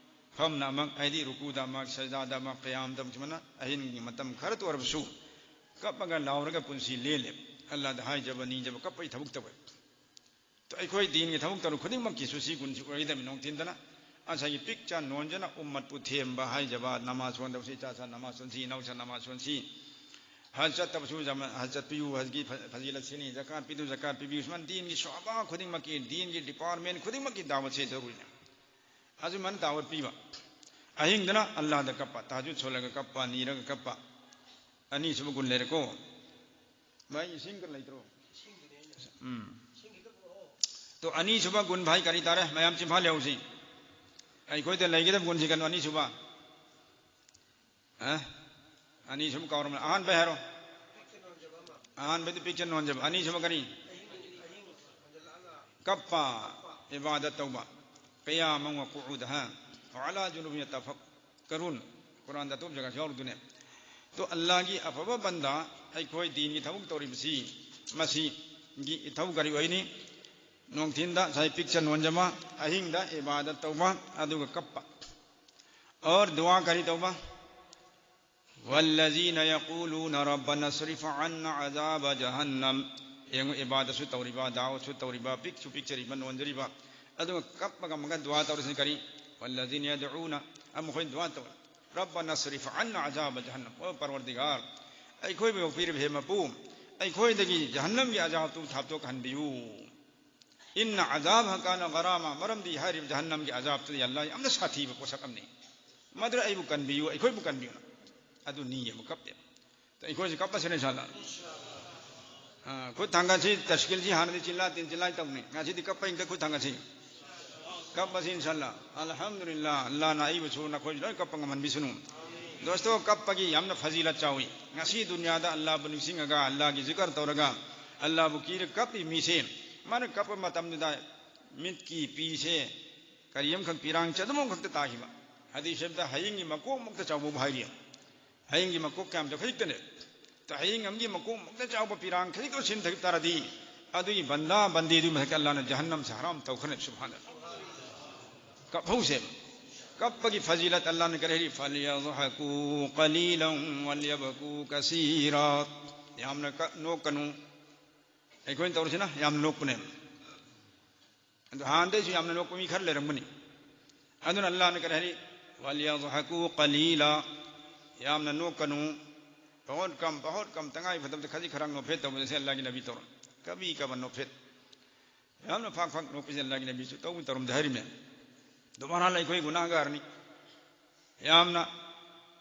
ꯐꯝꯅ ꯑꯃꯨꯛ, ꯍꯥꯏꯗꯤ ꯔꯨꯀꯨꯗ ꯑꯃꯨꯛ, ꯁꯖꯗꯥꯗ ꯑꯃꯨꯛ, ꯀꯌꯥꯝꯗ ꯑꯃꯨꯛ, ꯁꯨꯃꯥꯏꯅ ꯑꯍꯤꯡꯒꯤ ꯃꯇꯝ ꯈꯔꯇ ꯑꯣꯏꯔꯕꯁꯨ ꯀꯞꯄꯒ ꯂꯥꯎꯔꯒ ꯄꯨꯟꯁꯤ ꯂꯦꯜꯂꯦ꯫ ꯑꯜꯂꯥꯗ ꯍꯥꯏꯖꯕ ꯅꯤꯖꯕ ꯀꯞꯄꯒꯤ ꯊꯕꯛ ꯇꯧꯋꯦ꯫ ꯑꯩꯈꯣꯏ ꯗꯤꯟꯒꯤ ꯊꯕꯛ ꯇꯧꯔꯤ ꯈꯨꯗꯤꯡꯃꯛꯀꯤꯁꯨ ꯁꯤ ꯒꯨꯟꯁꯤ ꯑꯣꯏꯒꯗꯕꯅꯤ꯫ ꯅꯨꯡꯊꯤꯟꯗꯅ ꯉꯁꯥꯏꯒꯤ ꯄꯤꯛꯆ ꯅꯣꯟꯖꯅ ꯎꯝꯃꯠꯄꯨ ꯊꯦꯝꯕ ꯍꯥꯏꯖꯕ, ꯅꯃꯥꯖ ꯁꯣꯟꯗꯕꯁꯨ ꯏꯆꯥ ꯁꯥ ꯅꯃꯥꯖ ꯁꯣꯟꯁꯤ, ꯏꯅꯥꯎꯁꯥ ꯅꯃꯥꯖ ꯁꯣꯟꯁꯤ, ꯍꯖ ꯆꯠꯇꯕꯁꯨ ꯖꯃ-, ꯍꯖ ꯆꯠꯄꯤꯌꯨ, ꯍꯖꯒꯤ ꯐ-, ꯐꯖꯤꯂꯠꯁꯤꯅꯤ, ꯖꯀꯥꯠ ꯄꯤꯗꯨ, ꯖꯀꯥꯠ ꯄꯤꯕꯤꯌꯨ, ꯁꯨꯃꯥꯏꯅ ꯗꯤꯟꯒꯤ ꯁꯣꯕꯥ ꯈꯨꯗꯤꯡꯃꯛꯀꯤ, ꯗꯤꯟꯒꯤ ꯗꯤꯄꯥꯔꯠꯃꯦꯟ ꯈꯨꯗꯤꯡꯃꯛꯀꯤ ꯗꯥꯋꯠꯁꯦ ꯇꯧꯔꯤꯅꯦ꯫ ꯑꯗꯨꯃꯥꯏꯅ ꯗꯥꯋꯠ ꯄꯤꯕ꯫ ꯑꯍꯤꯡꯗꯅ ꯑꯜꯂꯥꯗ ꯀꯞꯄ, ꯇꯍꯖꯨꯗ ꯁꯣꯜꯂꯒ ꯀꯞꯄ, ꯅꯤꯔꯒ ꯀꯞꯄ꯫ ꯑꯅꯤꯁꯨꯕ ꯒꯨꯟ ꯂꯩꯔꯦꯀꯣ꯫ ꯚꯥꯏ, ꯏꯁꯤꯡꯒ ꯂꯩꯇ꯭ꯔꯣ? ꯎꯝ꯫ ꯇꯣ, ꯑꯅꯤꯁꯨꯕ ꯒꯨꯟ ꯚꯥꯏ ꯀꯔꯤ ꯇꯥꯔꯦ? ꯃꯌꯥꯝ ꯆꯤꯟꯐꯥ ꯂꯩꯍꯧꯁꯤ꯫ ꯑꯩꯈꯣꯏꯗ ꯂꯩꯒꯗꯕ ꯒꯨꯟꯁꯤ ꯀꯩꯅꯣ? ꯑꯅꯤꯁꯨꯕ꯫ ꯑ? ꯑꯅꯤꯁꯨꯕ ꯀꯥꯎꯔꯝꯃꯦ꯫ ꯑꯍꯥꯟꯕ ꯍꯥꯏꯔꯣ꯫ ꯑꯍꯥꯟꯕꯗꯤ ꯄꯤꯛꯆꯔ ꯅꯣꯟꯖꯕ꯫ ꯑꯅꯤꯁꯨꯕ ꯀꯔꯤ? ꯀꯞꯄ, ꯏꯕꯥꯗꯠ ꯇꯧꯕ꯫ ꯀꯌꯥꯃ ꯋ ꯀꯨꯎꯗ, ꯍꯥ? ꯋ ꯑꯂꯥ ꯖꯨꯅꯨꯕꯤ ꯌꯇꯐꯛ ꯀꯔꯨꯟ, ꯀꯨꯔꯥꯟꯗ ꯑꯇꯣꯞꯄ ꯖꯒꯥꯁꯨ ꯌꯥꯎꯔꯗꯨꯅꯦ꯫ ꯇꯣ, ꯑꯜꯂꯥꯒꯤ ꯑꯐꯕ ꯕꯟꯗꯥ, ꯑꯩꯈꯣꯏ ꯗꯤꯟꯒꯤ ꯊꯕꯛ ꯇꯧꯔꯤꯕꯁꯤ, ꯃꯁꯤꯒꯤ ꯏꯊꯧ ꯀꯔꯤ ꯑꯣꯏꯅꯤ? ꯅꯨꯡꯊꯤꯟꯗ ꯉꯁꯥꯏ ꯄꯤꯛꯆ ꯅꯣꯟꯖꯕ, ꯑꯍꯤꯡꯗ ꯏꯕꯥꯗꯠ ꯇꯧꯕ, ꯑꯗꯨꯒ ꯀꯞꯄ꯫ ꯑꯣꯔ ꯗꯨꯋꯥ ꯀꯔꯤ ꯇꯧꯕ? والذين يقولون ربنا اصرف عنا عذاب جهنم. ꯌꯦꯡꯉꯨ, ꯏꯕꯥꯗꯠꯁꯨ ꯇꯧꯔꯤꯕ, ꯗꯥꯋꯠꯁꯨ ꯇꯧꯔꯤꯕ, ꯄꯤꯛꯁꯨ ꯄꯤꯛꯆꯔꯤꯕ, ꯅꯣꯟꯖꯔꯤꯕ, ꯑꯗꯨꯒ ꯀꯞꯄꯒ ꯑꯃꯒ ꯗꯨꯋꯥ ꯇꯧꯔꯤꯁꯤꯅ ꯀꯔꯤ? والذين يدعون, ꯑꯃ ꯃꯈꯣꯏꯅ ꯗꯨꯋꯥ ꯇꯧꯔꯤ꯫ ربنا اصرف عنا عذاب جهنم. ꯑꯣ ꯄꯔꯋꯔꯗꯤꯒꯥꯔ, ꯑꯩꯈꯣꯏꯕꯨ ꯌꯣꯛꯄꯤꯔꯤꯕ ꯍꯦ ꯃꯄꯨ, ꯑꯩꯈꯣꯏꯗꯒꯤ ꯖꯍꯟꯅꯝꯒꯤ ꯑꯖꯥꯕꯇꯨ ꯊꯥꯞꯇꯣꯛꯍꯟꯕꯤꯌꯨ꯫ إن عذابها كان غراما. ꯃꯔꯝꯗꯤ ꯍꯥꯏꯔꯤꯕ ꯖꯍꯟꯅꯝꯒꯤ ꯑꯖꯥꯕꯇꯨꯗꯤ ꯑꯜꯂꯥ ꯌꯥꯝꯅ ꯁꯥꯊꯤꯕ ꯄꯣꯠꯁꯛ ꯑꯃꯅꯤ꯫ ꯃꯗꯨꯗ ꯑꯩꯕꯨ ꯀꯟꯕꯤꯌꯨ, ꯑꯩꯈꯣꯏꯕꯨ ꯀꯟꯕꯤꯌꯨꯅ꯫ ꯑꯗꯨ ꯅꯤꯌꯦꯕ, ꯀꯞꯄꯦꯕ꯫ ꯑꯩꯈꯣꯏꯁꯨ ꯀꯞꯄꯁꯤꯅ, ꯏꯟꯁꯥꯜꯂꯥ꯫ ꯑꯥ, ꯈꯨꯠ ꯊꯥꯡꯒꯠꯁꯤ, ꯇꯁꯀꯤꯜꯁꯤ ꯍꯥꯟꯅꯗꯤ ꯆꯤꯜꯂꯥ ꯇꯤꯟ ꯆꯤꯜꯂꯥꯏ ꯇꯧꯅꯤ꯫ ꯉꯁꯤꯗꯤ ꯀꯞꯄ ꯏꯪꯇ ꯈꯨꯠ ꯊꯥꯡꯒꯠꯁꯤ꯫ ꯀꯞꯄꯁꯤ, ꯏꯟꯁꯥꯜꯂꯥ꯫ ꯑꯜꯍꯝꯗꯨꯂꯤꯜꯂꯥ, ꯑꯜꯂꯥꯅ ꯑꯩꯕꯨꯁꯨ ꯅꯈꯣꯏꯁꯨ ꯂꯣꯏ ꯀꯞꯄ ꯉꯝꯍꯟꯕꯤꯁꯅꯨ꯫ ꯗꯣꯁꯇꯣ, ꯀꯞꯄꯒꯤ ꯌꯥꯝꯅ ꯐꯖꯤꯂꯠ ꯆꯥꯎꯏ꯫ ꯉꯁꯤ ꯗꯨꯅꯤꯌꯥꯗ ꯑꯜꯂꯥꯕꯨ ꯅꯤꯡꯁꯤꯡꯉꯒ, ꯑꯜꯂꯥꯒꯤ ꯖꯤꯀꯔ ꯇꯧꯔꯒ, ꯑꯜꯂꯥꯕꯨ ꯀꯤꯔ ꯀꯞꯄꯤ ꯃꯤꯁꯦ, ꯃꯥꯅ ꯀꯞꯄ ꯃꯇꯝꯗꯨꯗ ꯃꯤꯠꯀꯤ ꯄꯤꯁꯦ ꯀꯔꯤ ꯑꯃꯈꯛ ꯄꯤꯔꯥꯡ ꯆꯗꯨꯝ ꯑꯃꯈꯛꯇ ꯇꯥꯈꯤꯕ꯫ ꯍꯗꯤꯁ ꯁꯔꯤꯐꯇ ꯍꯌꯦꯡꯒꯤ ꯃꯀꯣꯛꯃꯨꯛꯇ ꯆꯥꯎꯕꯕꯨ ꯍꯥꯏꯔꯤ꯫ ꯍꯌꯦꯡꯒꯤ ꯃꯀꯣꯛ ꯀꯌꯥꯝ ꯆꯥꯎꯈꯠꯂꯛꯇꯅꯦ꯫ ꯇꯨꯍꯩ ꯑꯃꯒꯤ ꯃꯀꯣꯛꯃꯨꯛꯇ ꯆꯥꯎꯕ ꯄꯤꯔꯥꯡ ꯈꯖꯤꯛꯇ ꯁꯤꯟꯊꯈꯤ ꯇꯥꯔꯗꯤ, ꯑꯗꯨꯒꯤ ꯕꯟꯗꯥ ꯕꯟꯗꯤꯗꯨꯒꯤ ꯃꯊꯛꯇ ꯑꯜꯂꯥꯅ ꯖꯍꯟꯅꯝꯁꯦ ꯍꯔꯥꯝ ꯇꯧꯈ꯭ꯔꯅꯤ꯫ ꯁꯨꯕꯍꯥꯅꯜꯂꯥꯍ꯫ ꯀꯞꯍꯧꯁꯦ꯫ ꯀꯞꯄꯒꯤ ꯐꯖꯤꯂꯠ ꯑꯜꯂꯥꯅ ꯀꯔꯤ ꯍꯥꯏꯔꯤ? "ꯐꯜꯌضحكوا قليلا وليبكوا كثيرا"꯫ ꯌꯥꯝꯅ ꯀ-, ꯅꯣꯛꯀꯅꯨ꯫ ꯑꯩꯈꯣꯏꯅ ꯇꯧꯔꯤꯁꯤꯅ ꯌꯥꯝ ꯅꯣꯛꯄꯅꯦ꯫ ꯑꯗꯨ ꯍꯥꯟꯅꯗꯩꯁꯨ ꯌꯥꯝꯅ ꯅꯣꯛꯄ ꯃꯤ ꯈꯔ ꯂꯩꯔꯝꯒꯅꯤ꯫ ꯑꯗꯨꯅ ꯑꯜꯂꯥꯅ ꯀꯔꯤ ꯍꯥꯏꯔꯤ? "وليضحكوا قليلا"꯫ ꯌꯥꯝꯅ ꯅꯣꯛꯀꯅꯨ꯫ बहुत कम, बहुत कम, ꯇꯉꯥꯏ ꯐꯗꯕꯗ ꯈꯖꯤꯛ ꯈꯔ ꯅꯣꯛꯐꯦꯠ ꯇꯧꯕꯗꯁꯦ ꯑꯜꯂꯥꯒꯤ ꯅꯕꯤ ꯇꯧꯔꯝ꯫ "कभी कभार" ꯅꯣꯛꯐꯦꯠ꯫ ꯌꯥꯝꯅ ꯐꯥꯛ ꯐꯥꯛ ꯅꯣꯛꯄꯁꯦ ꯑꯜꯂꯥꯒꯤ ꯅꯕꯤꯁꯨ ꯇꯧ ꯇꯧꯔꯝꯗꯦ ꯍꯥꯏꯔꯤꯃꯦ꯫ ꯑꯗꯨ ꯃꯍꯥꯔꯥꯟ ꯑꯩꯈꯣꯏ ꯒꯨꯅꯥꯍꯒꯥꯔꯅꯤ꯫ ꯌꯥꯝꯅ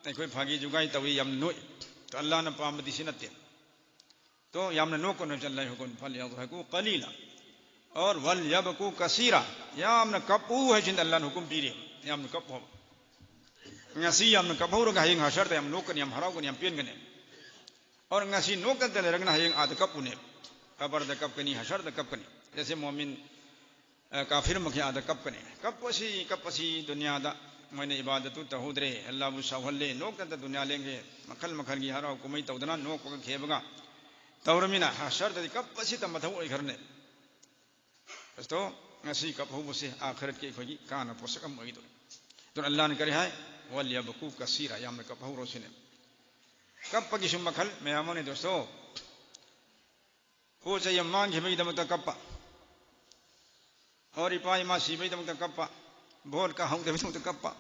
ꯑꯩꯈꯣꯏ ꯐꯥꯒꯤ ꯖꯨꯒꯥꯏ ꯇꯧꯏ, ꯌꯥꯝ ꯅꯣꯛꯏ꯫ ꯑꯗꯣ ꯑꯜꯂꯥꯅ ꯄꯥꯝꯕꯗꯤ ꯁꯤ ꯅꯠꯇꯦ꯫ ꯇꯣ ꯌꯥꯝꯅ ꯅꯣꯛꯀꯅꯨ ꯍꯥꯏꯕꯁꯦ ꯑꯜꯂꯥꯍ ꯍꯨꯀꯨꯝ, "ꯐꯜꯌضحꯀꯨ ꯀꯂꯤꯂꯥ"꯫ ꯑꯣꯔ "ꯋꯜꯌꯕꯀꯨ ꯀꯁꯤꯔꯥ", ꯌꯥꯝꯅ ꯀꯞꯄꯨ ꯍꯥꯏꯁꯤꯅ ꯑꯜꯂꯥꯍꯅ ꯍꯨꯀꯨꯝ ꯄꯤꯔꯤ, ꯌꯥꯝꯅ ꯀꯞꯄꯣ ꯍꯥꯏꯕ꯫ ꯉꯁꯤ ꯌꯥꯝꯅ ꯀꯞꯍꯧꯔꯒ ꯍꯌꯦꯡ ꯍꯁꯔꯗ ꯌꯥꯝ ꯅꯣꯛꯀꯅꯤ, ꯌꯥꯝ ꯍꯔꯥꯎꯒꯅꯤ, ꯌꯥꯝ ꯄꯦꯟꯒꯅꯤ꯫ ꯑꯣꯔ ꯉꯁꯤ ꯅꯣꯛꯇꯅ ꯂꯩꯔꯒꯅ ꯍꯌꯦꯡ ꯑꯥꯗ ꯀꯞꯄꯨꯅꯦ, ꯀꯕꯔꯗ ꯀꯞꯀꯅꯤ, ꯍꯁꯔꯗ ꯀꯞꯀꯅꯤ꯫ ꯖꯩꯁꯦ ꯃꯣꯃꯤꯟ ꯑ, ꯀꯥꯐꯤꯔ ꯃꯈꯩ ꯑꯥꯗ ꯀꯞꯀꯅꯤ꯫ ꯀꯞꯄꯁꯤ, ꯀꯞꯄꯁꯤ, ꯗꯨꯅꯤꯌꯥꯗ ꯃꯣꯏꯅ ꯏꯕꯥꯗꯠꯇꯨ ꯇꯧꯍꯧꯗ꯭ꯔꯦ, ꯑꯜꯂꯥꯍꯕꯨ ꯁꯥꯎꯍꯜꯂꯦ, ꯅꯣꯛꯇꯅ ꯗꯨꯅꯤꯌꯥ ꯂꯦꯟꯒꯦ, ꯃꯈꯜ ꯃꯈꯜꯒꯤ ꯍꯔꯥꯎ ꯀꯨꯝꯍꯩ ꯇꯧꯗꯅ ꯅꯣꯛꯄꯒ ꯈꯦꯕꯒ ꯇꯧꯔꯃꯤꯅ ꯍꯁꯔꯗꯗꯤ ꯀꯞꯄꯁꯤꯇ ꯃꯊꯧ ꯑꯣꯏꯈ꯭ꯔꯅꯦ꯫ ꯑꯗꯣ ꯉꯁꯤ ꯀꯞꯍꯧꯕꯁꯦ ꯑꯥꯈꯔꯠꯀꯤ ꯑꯩꯈꯣꯏꯒꯤ ꯀꯥꯟꯅꯕ ꯄꯣꯠꯁꯛ ꯑꯃ ꯑꯣꯏꯒꯗꯧꯔꯤ꯫ ꯑꯗꯨꯅ ꯑꯜꯂꯥꯍꯅ ꯀꯔꯤ ꯍꯥꯏ? "ꯋꯜꯌꯕꯀꯨ ꯀꯁꯤꯔꯥ", ꯌꯥꯝꯅ ꯀꯞꯍꯧꯔꯣ ꯁꯤꯅꯦ꯫ ꯀꯞꯄꯒꯤꯁꯨ ꯃꯈꯜ ꯃꯌꯥꯝ ꯑꯃꯅꯦ ꯗꯣꯁꯇꯣ꯫ ꯄꯣꯠ ꯆꯩ ꯑꯃ ꯃꯥꯡꯈꯤꯕꯒꯤꯗꯃꯛꯇ ꯀꯞꯄ, ꯑꯣꯔ ꯏꯄꯥ ꯏꯃꯥ ꯁꯤꯕꯒꯤꯗꯃꯛꯇ ꯀꯞꯄ, ꯚꯣꯠ ꯀꯥꯍꯧꯗꯕꯒꯤꯗꯃꯛꯇ ꯀꯞꯄ꯫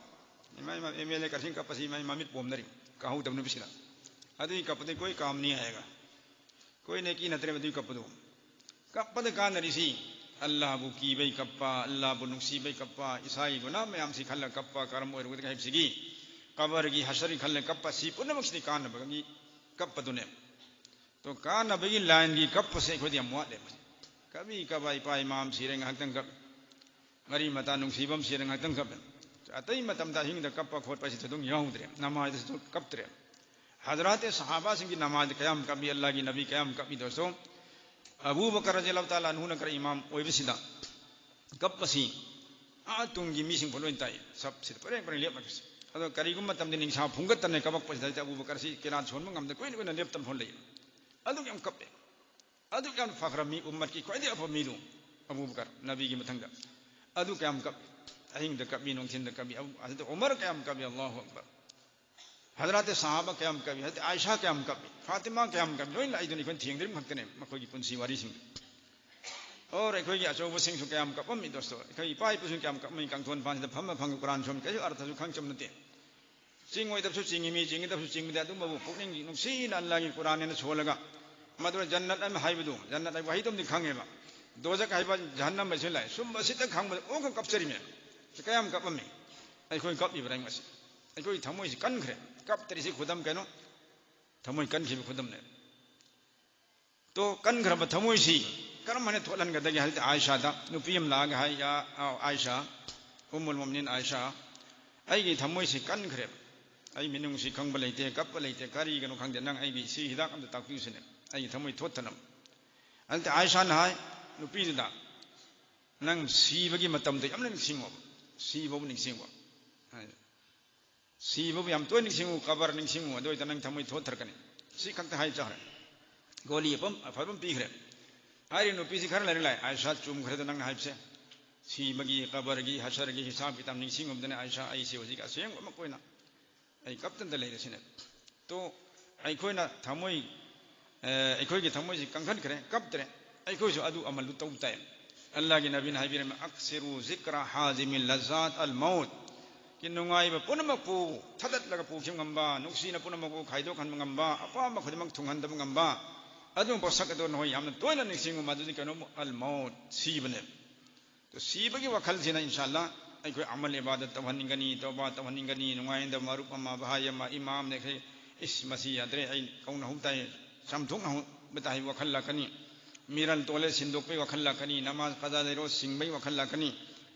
ꯏꯃꯥ, ꯏꯃꯥ, ꯑꯦꯝ ꯑꯦꯜ ꯑꯦ ꯀꯔꯁꯤꯡ ꯀꯞꯄꯁꯤ ꯏꯃꯥ, ꯏꯃꯥ ꯃꯤꯠ ꯄꯣꯝꯅꯔꯤ, ꯀꯥꯍꯧꯗꯕ ꯅꯨꯃꯤꯠꯁꯤꯗ꯫ ꯑꯗꯨꯒꯤ ꯀꯞꯄꯗꯤ ꯀꯣꯏ ꯀꯥꯝꯅꯤ ꯍꯥꯏꯒ꯫ ꯀꯣꯏ ꯅꯦꯀꯤ ꯅꯠꯇ꯭ꯔꯦꯕ ꯑꯗꯨꯒꯤ ꯀꯞꯄꯗꯨ꯫ ꯀꯞꯄꯗ ꯀꯥꯟꯅꯔꯤꯁꯤ ꯑꯜꯂꯥꯍꯕꯨ ꯀꯤꯕꯩ ꯀꯞꯄ, ꯑꯜꯂꯥꯍꯕꯨ ꯅꯨꯡꯁꯤꯕꯩ ꯀꯞꯄ, ꯏꯁꯥꯒꯤ ꯒꯨꯅꯥ ꯃꯌꯥꯝꯁꯤ ꯈꯜꯂꯒ ꯀꯞꯄ, ꯀꯔꯝꯕ ꯑꯣꯏꯔꯨꯒꯗꯒꯦ ꯍꯥꯏꯕꯁꯤꯒꯤ, ꯀꯕꯔꯒꯤ ꯍꯁꯔꯒꯤ ꯈꯜꯂꯒ ꯀꯞꯄ, ꯁꯤ ꯄꯨꯝꯅꯃꯛꯁꯤꯗꯤ ꯀꯥꯟꯅꯕꯒꯤ ꯀꯞꯄꯗꯨꯅꯦ꯫ ꯇꯣ ꯀꯥꯟꯅꯕꯒꯤ ꯂꯥꯏꯟꯒꯤ ꯀꯞꯄꯁꯦ ꯑꯩꯈꯣꯏꯗꯤ ꯌꯥꯝ ꯋꯥꯠꯂꯦ꯫ ꯀꯕꯤ ꯀꯕꯥ ꯏꯄꯥ ꯏꯃꯥ ꯑꯃ ꯁꯤꯔꯦ ꯉꯥꯏꯍꯥꯛꯇꯪ ꯀꯞ, ꯃꯔꯤ ꯃꯇꯥ ꯅꯨꯡꯁꯤꯕ ꯑꯃ ꯁꯤꯔꯦ ꯉꯥꯏꯍꯥꯛꯇꯪ ꯀꯞ꯫ ꯑꯇꯩ ꯃꯇꯝꯗ ꯑꯍꯤꯡꯗ ꯀꯞꯄ ꯈꯣꯠꯄ ꯑꯁꯤ ꯊꯣꯏꯗꯣꯛ ꯌꯥꯎꯗ꯭ꯔꯦ, ꯅꯃꯥꯖꯗꯁꯨ ꯀꯞꯇ꯭ꯔꯦ꯫ ꯍꯖꯔꯥꯠ ꯁꯍꯥꯕꯥꯁꯤꯡꯒꯤ ꯅꯃꯥꯖ ꯀꯌꯥꯝ ꯀꯞꯄꯤ, ꯑꯜꯂꯥꯍꯒꯤ ꯅꯕꯤ ꯀꯌꯥꯝ ꯀꯞꯄꯤ ꯗꯣꯁꯇꯣ꯫ ꯑꯕꯨ ꯕꯀꯔ ꯔꯖꯤꯌꯜꯂꯥꯍꯨ ꯇꯥꯂꯥ ꯑꯟꯍꯨꯅ ꯈꯔ ꯏꯃꯥꯝ ꯑꯣꯏꯕꯁꯤꯗ ꯀꯞꯄꯁꯤ ꯑꯥ ꯇꯨꯡꯒꯤ ꯃꯤꯁꯤꯡ ꯐꯥꯎ ꯂꯣꯏ ꯇꯥꯏ꯫ ꯁꯞꯁꯤꯗ ꯄꯔꯦꯡ ꯄꯔꯦꯡ ꯂꯦꯞꯅꯈꯤꯁꯤ꯫ ꯑꯗꯣ ꯀꯔꯤꯒꯨꯝꯕ ꯃꯇꯝꯗ ꯅꯤꯡꯁꯥ ꯐꯨꯡꯒꯠꯇꯅ ꯀꯞꯄꯛꯄꯁꯤꯗ ꯑꯕꯨ ꯕꯀꯔꯁꯤ ꯀꯤꯔꯥꯠ ꯁꯣꯟꯕ ꯉꯝꯗ ꯀꯨꯏꯅ ꯀꯨꯏꯅ ꯂꯦꯞꯇꯅ ꯐꯣꯟ ꯂꯩ꯫ ꯑꯗꯨꯛ ꯌꯥꯝ ꯀꯞꯄꯦ꯫ ꯑꯗꯨꯛ ꯌꯥꯝ ꯐꯈ꯭ꯔ ꯃꯤ, ꯎꯝꯃꯠꯀꯤ ꯈ꯭ꯋꯥꯏꯗꯒꯤ ꯑꯐꯕ ꯃꯤꯗꯨ ꯑꯕꯨ ꯕꯀꯔ, ꯅꯕꯤꯒꯤ ꯃꯊꯪꯗ꯫ ꯑꯗꯨ ꯀꯌꯥꯝ ꯀꯞꯄꯤ? ꯑꯍꯤꯡꯗ ꯀꯞꯄꯤ, ꯅꯨꯡꯊꯤꯟꯗ ꯀꯞꯄꯤ꯫ ꯑꯕꯨ-, ꯍꯖꯔꯠ ꯎꯃꯔ ꯀꯌꯥꯝ ꯀꯞꯄꯤ? ꯑꯜꯂꯥꯍꯨ ꯑꯛꯕꯔ꯫ ꯍꯖꯔꯠ ꯁꯍꯥꯕ ꯀꯌꯥꯝ ꯀꯞꯄꯤ? ꯍꯖꯔꯠ ꯑꯥꯏꯁꯥ ꯀꯌꯥꯝ ꯀꯞꯄꯤ? ꯐꯥꯇꯤꯃꯥ ꯀꯌꯥꯝ ꯀꯞꯄꯤ? ꯂꯣꯏꯅ ꯂꯥꯛꯏꯗꯨꯅꯤ, ꯑꯩꯈꯣꯏꯅ ꯊꯦꯡꯗ꯭ꯔꯤꯕ ꯈꯛꯇꯅꯦ ꯃꯈꯣꯏꯒꯤ ꯄꯨꯟꯁꯤ ꯋꯥꯔꯤꯁꯤꯡꯗꯨ꯫ ꯑꯣꯔ ꯑꯩꯈꯣꯏꯒꯤ ꯑꯆꯧꯕꯁꯤꯡꯁꯨ ꯀꯌꯥꯝ ꯀꯞꯄꯝꯃꯤ ꯗꯣꯁꯇꯣ? ꯑꯩꯈꯣꯏ ꯏꯄꯥ ꯏꯄꯨꯁꯤꯡ ꯀꯌꯥꯝ ꯀꯞꯄꯝꯃꯤ? ꯀꯥꯡꯊꯣꯟ ꯐꯥꯟꯁꯤꯗ ꯐꯝꯃ ꯐꯪꯉ ꯀꯨꯔꯥꯟ ꯁꯣꯝ ꯀꯩꯁꯨ ꯑꯔꯊꯁꯨ ꯈꯪ ꯆꯝ ꯅꯠꯇꯦ꯫ ꯆꯤꯡꯉꯣꯏꯗꯕꯁꯨ ꯆꯤꯡꯉꯤ ꯃꯤ, ꯆꯤꯡꯒꯗꯕꯁꯨ ꯆꯤꯡꯕꯗꯤ ꯑꯗꯨꯝꯕꯕꯨ ꯄꯨꯛꯅꯤꯡ ꯅꯨꯡꯁꯤꯅ ꯑꯜꯂꯥꯒꯤ ꯀꯨꯔꯥꯟ ꯑꯅ ꯁꯣꯜꯂꯒ ꯃꯗꯨꯗ ꯖꯟꯅꯠ ꯑꯃ ꯍꯥꯏꯕꯗꯨ, ꯖꯟꯅꯠ ꯍꯥꯏꯕ ꯋꯥꯍꯩꯗꯨꯝꯗꯤ ꯈꯪꯉꯦꯕ, ꯗꯣꯖꯛ ꯍꯥꯏꯕ ꯖꯍꯟꯅꯝ ꯍꯥꯏꯁꯨ ꯂꯥꯛꯑꯦ꯫ ꯁꯨꯝꯕꯁꯤꯇ ꯈꯪꯕꯗ ꯑꯣ ꯈꯛ ꯀꯞꯆꯔꯤꯃꯦ꯫ ꯁꯤ ꯀꯌꯥꯝ ꯀꯞꯄꯝꯃꯤ? ꯑꯩꯈꯣꯏ ꯀꯞꯂꯤꯕ꯭ꯔꯥ ꯉꯁꯤ? ꯑꯩꯈꯣꯏ ꯊꯃꯣꯏꯁꯤ ꯀꯟꯈ꯭ꯔꯦ꯫ ꯀꯞꯇ꯭ꯔꯤꯁꯤ ꯈꯨꯗꯝ ꯀꯩꯅꯣ? ꯊꯃꯣꯏ ꯀꯟꯈꯤꯕ ꯈꯨꯗꯝꯅꯦ꯫ ꯇꯣ ꯀꯟꯈ꯭ꯔꯕ ꯊꯃꯣꯏꯁꯤ ꯀꯔꯝ ꯍꯥꯏꯅ ꯊꯣꯠꯍꯟꯒꯗꯒꯦ ꯍꯥꯏꯕꯗꯤ ꯑꯥꯏꯁꯥꯗ ꯅꯨꯄꯤ ꯑꯃ ꯂꯥꯛꯑꯒ ꯍꯥꯏ, "ꯌꯥ, ꯑꯥ, ꯑꯥꯏꯁꯥ, ꯎꯝꯃꯨꯜ ꯃꯣꯃꯤꯅꯤꯟ ꯑꯥꯏꯁꯥ, ꯑꯩꯒꯤ ꯊꯃꯣꯏꯁꯤ ꯀꯟꯈ꯭ꯔꯦ꯫ ꯑꯩ ꯃꯤꯅꯨꯡꯁꯤ ꯈꯪꯕ ꯂꯩꯇꯦ, ꯀꯞꯄ ꯂꯩꯇꯦ, ꯀꯔꯤꯒꯤꯅꯣ ꯈꯪꯗꯦ꯫ ꯅꯪ ꯑꯩꯒꯤ ꯁꯤ ꯍꯤꯗꯥꯛ ꯑꯝꯇ ꯇꯥꯛꯄꯤꯌꯨꯁꯤꯅꯦ, ꯑꯩꯒꯤ ꯊꯃꯣꯏ ꯊꯣꯠꯊꯅꯕ꯫" ꯑꯗꯨꯗꯤ ꯑꯥꯏꯁꯥꯅ ꯍꯥꯏ ꯅꯨꯄꯤꯗꯨꯗ, "ꯅꯪ ꯁꯤꯕꯒꯤ ꯃꯇꯝꯗꯣ ꯌꯥꯝꯅ ꯅꯤꯡꯁꯤꯡꯉꯣꯕ, ꯁꯤꯕꯕꯨ ꯅꯤꯡꯁꯤꯡꯉꯣ ꯍꯥꯏ꯫ ꯁꯤꯕꯕꯨ ꯌꯥꯝ ꯇꯣꯏꯅ ꯅꯤꯡꯁꯤꯡꯉꯨ, ꯀꯕꯔ ꯅꯤꯡꯁꯤꯡꯉꯨ, ꯑꯗꯨ ꯑꯣꯏꯇꯥ ꯅꯪ ꯊꯃꯣꯏ ꯊꯣꯠꯊꯔꯛꯀꯅꯤ꯫" ꯁꯤ ꯈꯛꯇ ꯍꯥꯏ ꯆꯠꯈ꯭ꯔꯦ꯫ ꯒꯣꯂꯤ ꯑꯐꯝ-, ꯑꯐꯕ ꯑꯃ ꯄꯤꯈ꯭ꯔꯦ꯫ ꯍꯥꯏꯔꯤꯕ ꯅꯨꯄꯤꯁꯤ ꯈꯔ ꯂꯩꯔ ꯂꯥꯛꯑꯦ, "ꯑꯥꯏꯁꯥ, ꯆꯨꯝꯈ꯭ꯔꯦꯗ ꯅꯪꯅ ꯍꯥꯏꯕꯁꯦ꯫ ꯁꯤꯕꯒꯤ, ꯀꯕꯔꯒꯤ, ꯍꯁꯔꯒꯤ ꯍꯤꯁꯥꯕ ꯀꯤꯇꯥꯕ ꯅꯤꯡꯁꯤꯡꯉꯨꯕꯗꯅꯦ ꯑꯥꯏꯁꯥ, ꯑꯩꯁꯦ ꯍꯧꯖꯤꯛ ꯑꯁꯦꯡꯕꯃꯛ ꯑꯣꯏꯅ ꯑꯩ ꯀꯞꯇꯅ ꯂꯩꯔꯁꯤꯅꯦ꯫" ꯇꯣ ꯑꯩꯈꯣꯏꯅ ꯊꯃꯣꯏ, ꯑꯦ, ꯑꯩꯈꯣꯏꯒꯤ ꯊꯃꯣꯏꯁꯤ ꯀꯟꯈꯠꯈ꯭ꯔꯦ, ꯀꯞꯇ꯭ꯔꯦ꯫ ꯑꯩꯈꯣꯏꯁꯨ ꯑꯗꯨ ꯑꯃꯜꯗꯨ ꯇꯧ ꯇꯥꯏ꯫ ꯑꯜꯂꯥꯍꯒꯤ ꯅꯕꯤꯅ ꯍꯥꯏꯕꯤꯔꯝꯃꯤ, "ꯑꯛꯁꯤꯔꯨ ꯖꯤꯀ꯭ꯔ ꯍꯥꯖꯤꯃꯤꯜ ꯂꯖꯥꯠ ꯑꯜ ꯃꯧꯠ꯫" ꯀꯤ ꯅꯨꯡꯉꯥꯏꯕ ꯄꯨꯝꯅꯃꯛꯄꯨ ꯊꯥꯗꯠꯂꯒ ꯄꯨꯈꯤꯕ ꯉꯝꯕ, ꯅꯨꯡꯁꯤꯅ ꯄꯨꯝꯅꯃꯛꯄꯨ ꯈꯥꯏꯗꯣꯛꯍꯟꯕ ꯉꯝꯕ, ꯑꯄꯥꯝꯕ ꯈꯨꯗꯤꯡꯃꯛ ꯊꯨꯡꯍꯟꯗꯕ ꯉꯝꯕ ꯑꯗꯨꯒꯨꯝꯕ ꯄꯣꯠꯁꯛ ꯑꯗꯨ ꯅꯈꯣꯏ ꯌꯥꯝꯅ ꯇꯣꯏꯅ ꯅꯤꯡꯁꯤꯡꯉꯨ, ꯃꯗꯨꯗꯤ ꯀꯩꯅꯣ? ꯑꯜ ꯃꯧꯠ, ꯁꯤꯕꯅꯦ꯫ ꯁꯤꯕꯒꯤ ꯋꯥꯈꯜꯁꯤꯅ ꯏꯟꯁꯥ ꯑꯜꯂꯥ ꯑꯩꯈꯣꯏ ꯑꯃꯜ ꯏꯕꯥꯗꯠ ꯇꯧꯍꯟꯅꯤꯡꯒꯅꯤ, ꯇꯧꯕꯥ ꯇꯧꯍꯟꯅꯤꯡꯒꯅꯤ, ꯅꯨꯡꯉꯥꯏꯅꯗꯕ ꯃꯔꯨꯞ ꯑꯃ, ꯚꯥꯏ ꯑꯃ, ꯏꯃꯥꯝꯅ ꯑꯩꯈꯣꯏ, "ꯏꯁ, ꯃꯁꯤ ꯌꯥꯗ꯭ꯔꯦ, ꯑꯩ ꯀꯧꯅꯍꯧ ꯇꯥꯏ, ꯆꯥꯝꯊꯣꯛꯅꯍꯧꯕ ꯇꯥꯏ" ꯍꯥꯏꯕ ꯋꯥꯈꯜ ꯂꯥꯛꯀꯅꯤ꯫ ꯃꯤꯔꯜ ꯇꯣꯜꯂꯦ, ꯁꯤꯟꯗꯣꯛꯄꯒꯤ ꯋꯥꯈꯜ ꯂꯥꯛꯀꯅꯤ꯫ ꯅꯃꯥꯖ ꯀꯖꯥ ꯂꯩꯔꯣ, ꯁꯤꯡꯕꯒꯤ ꯋꯥꯈꯜ ꯂꯥꯛꯀꯅꯤ꯫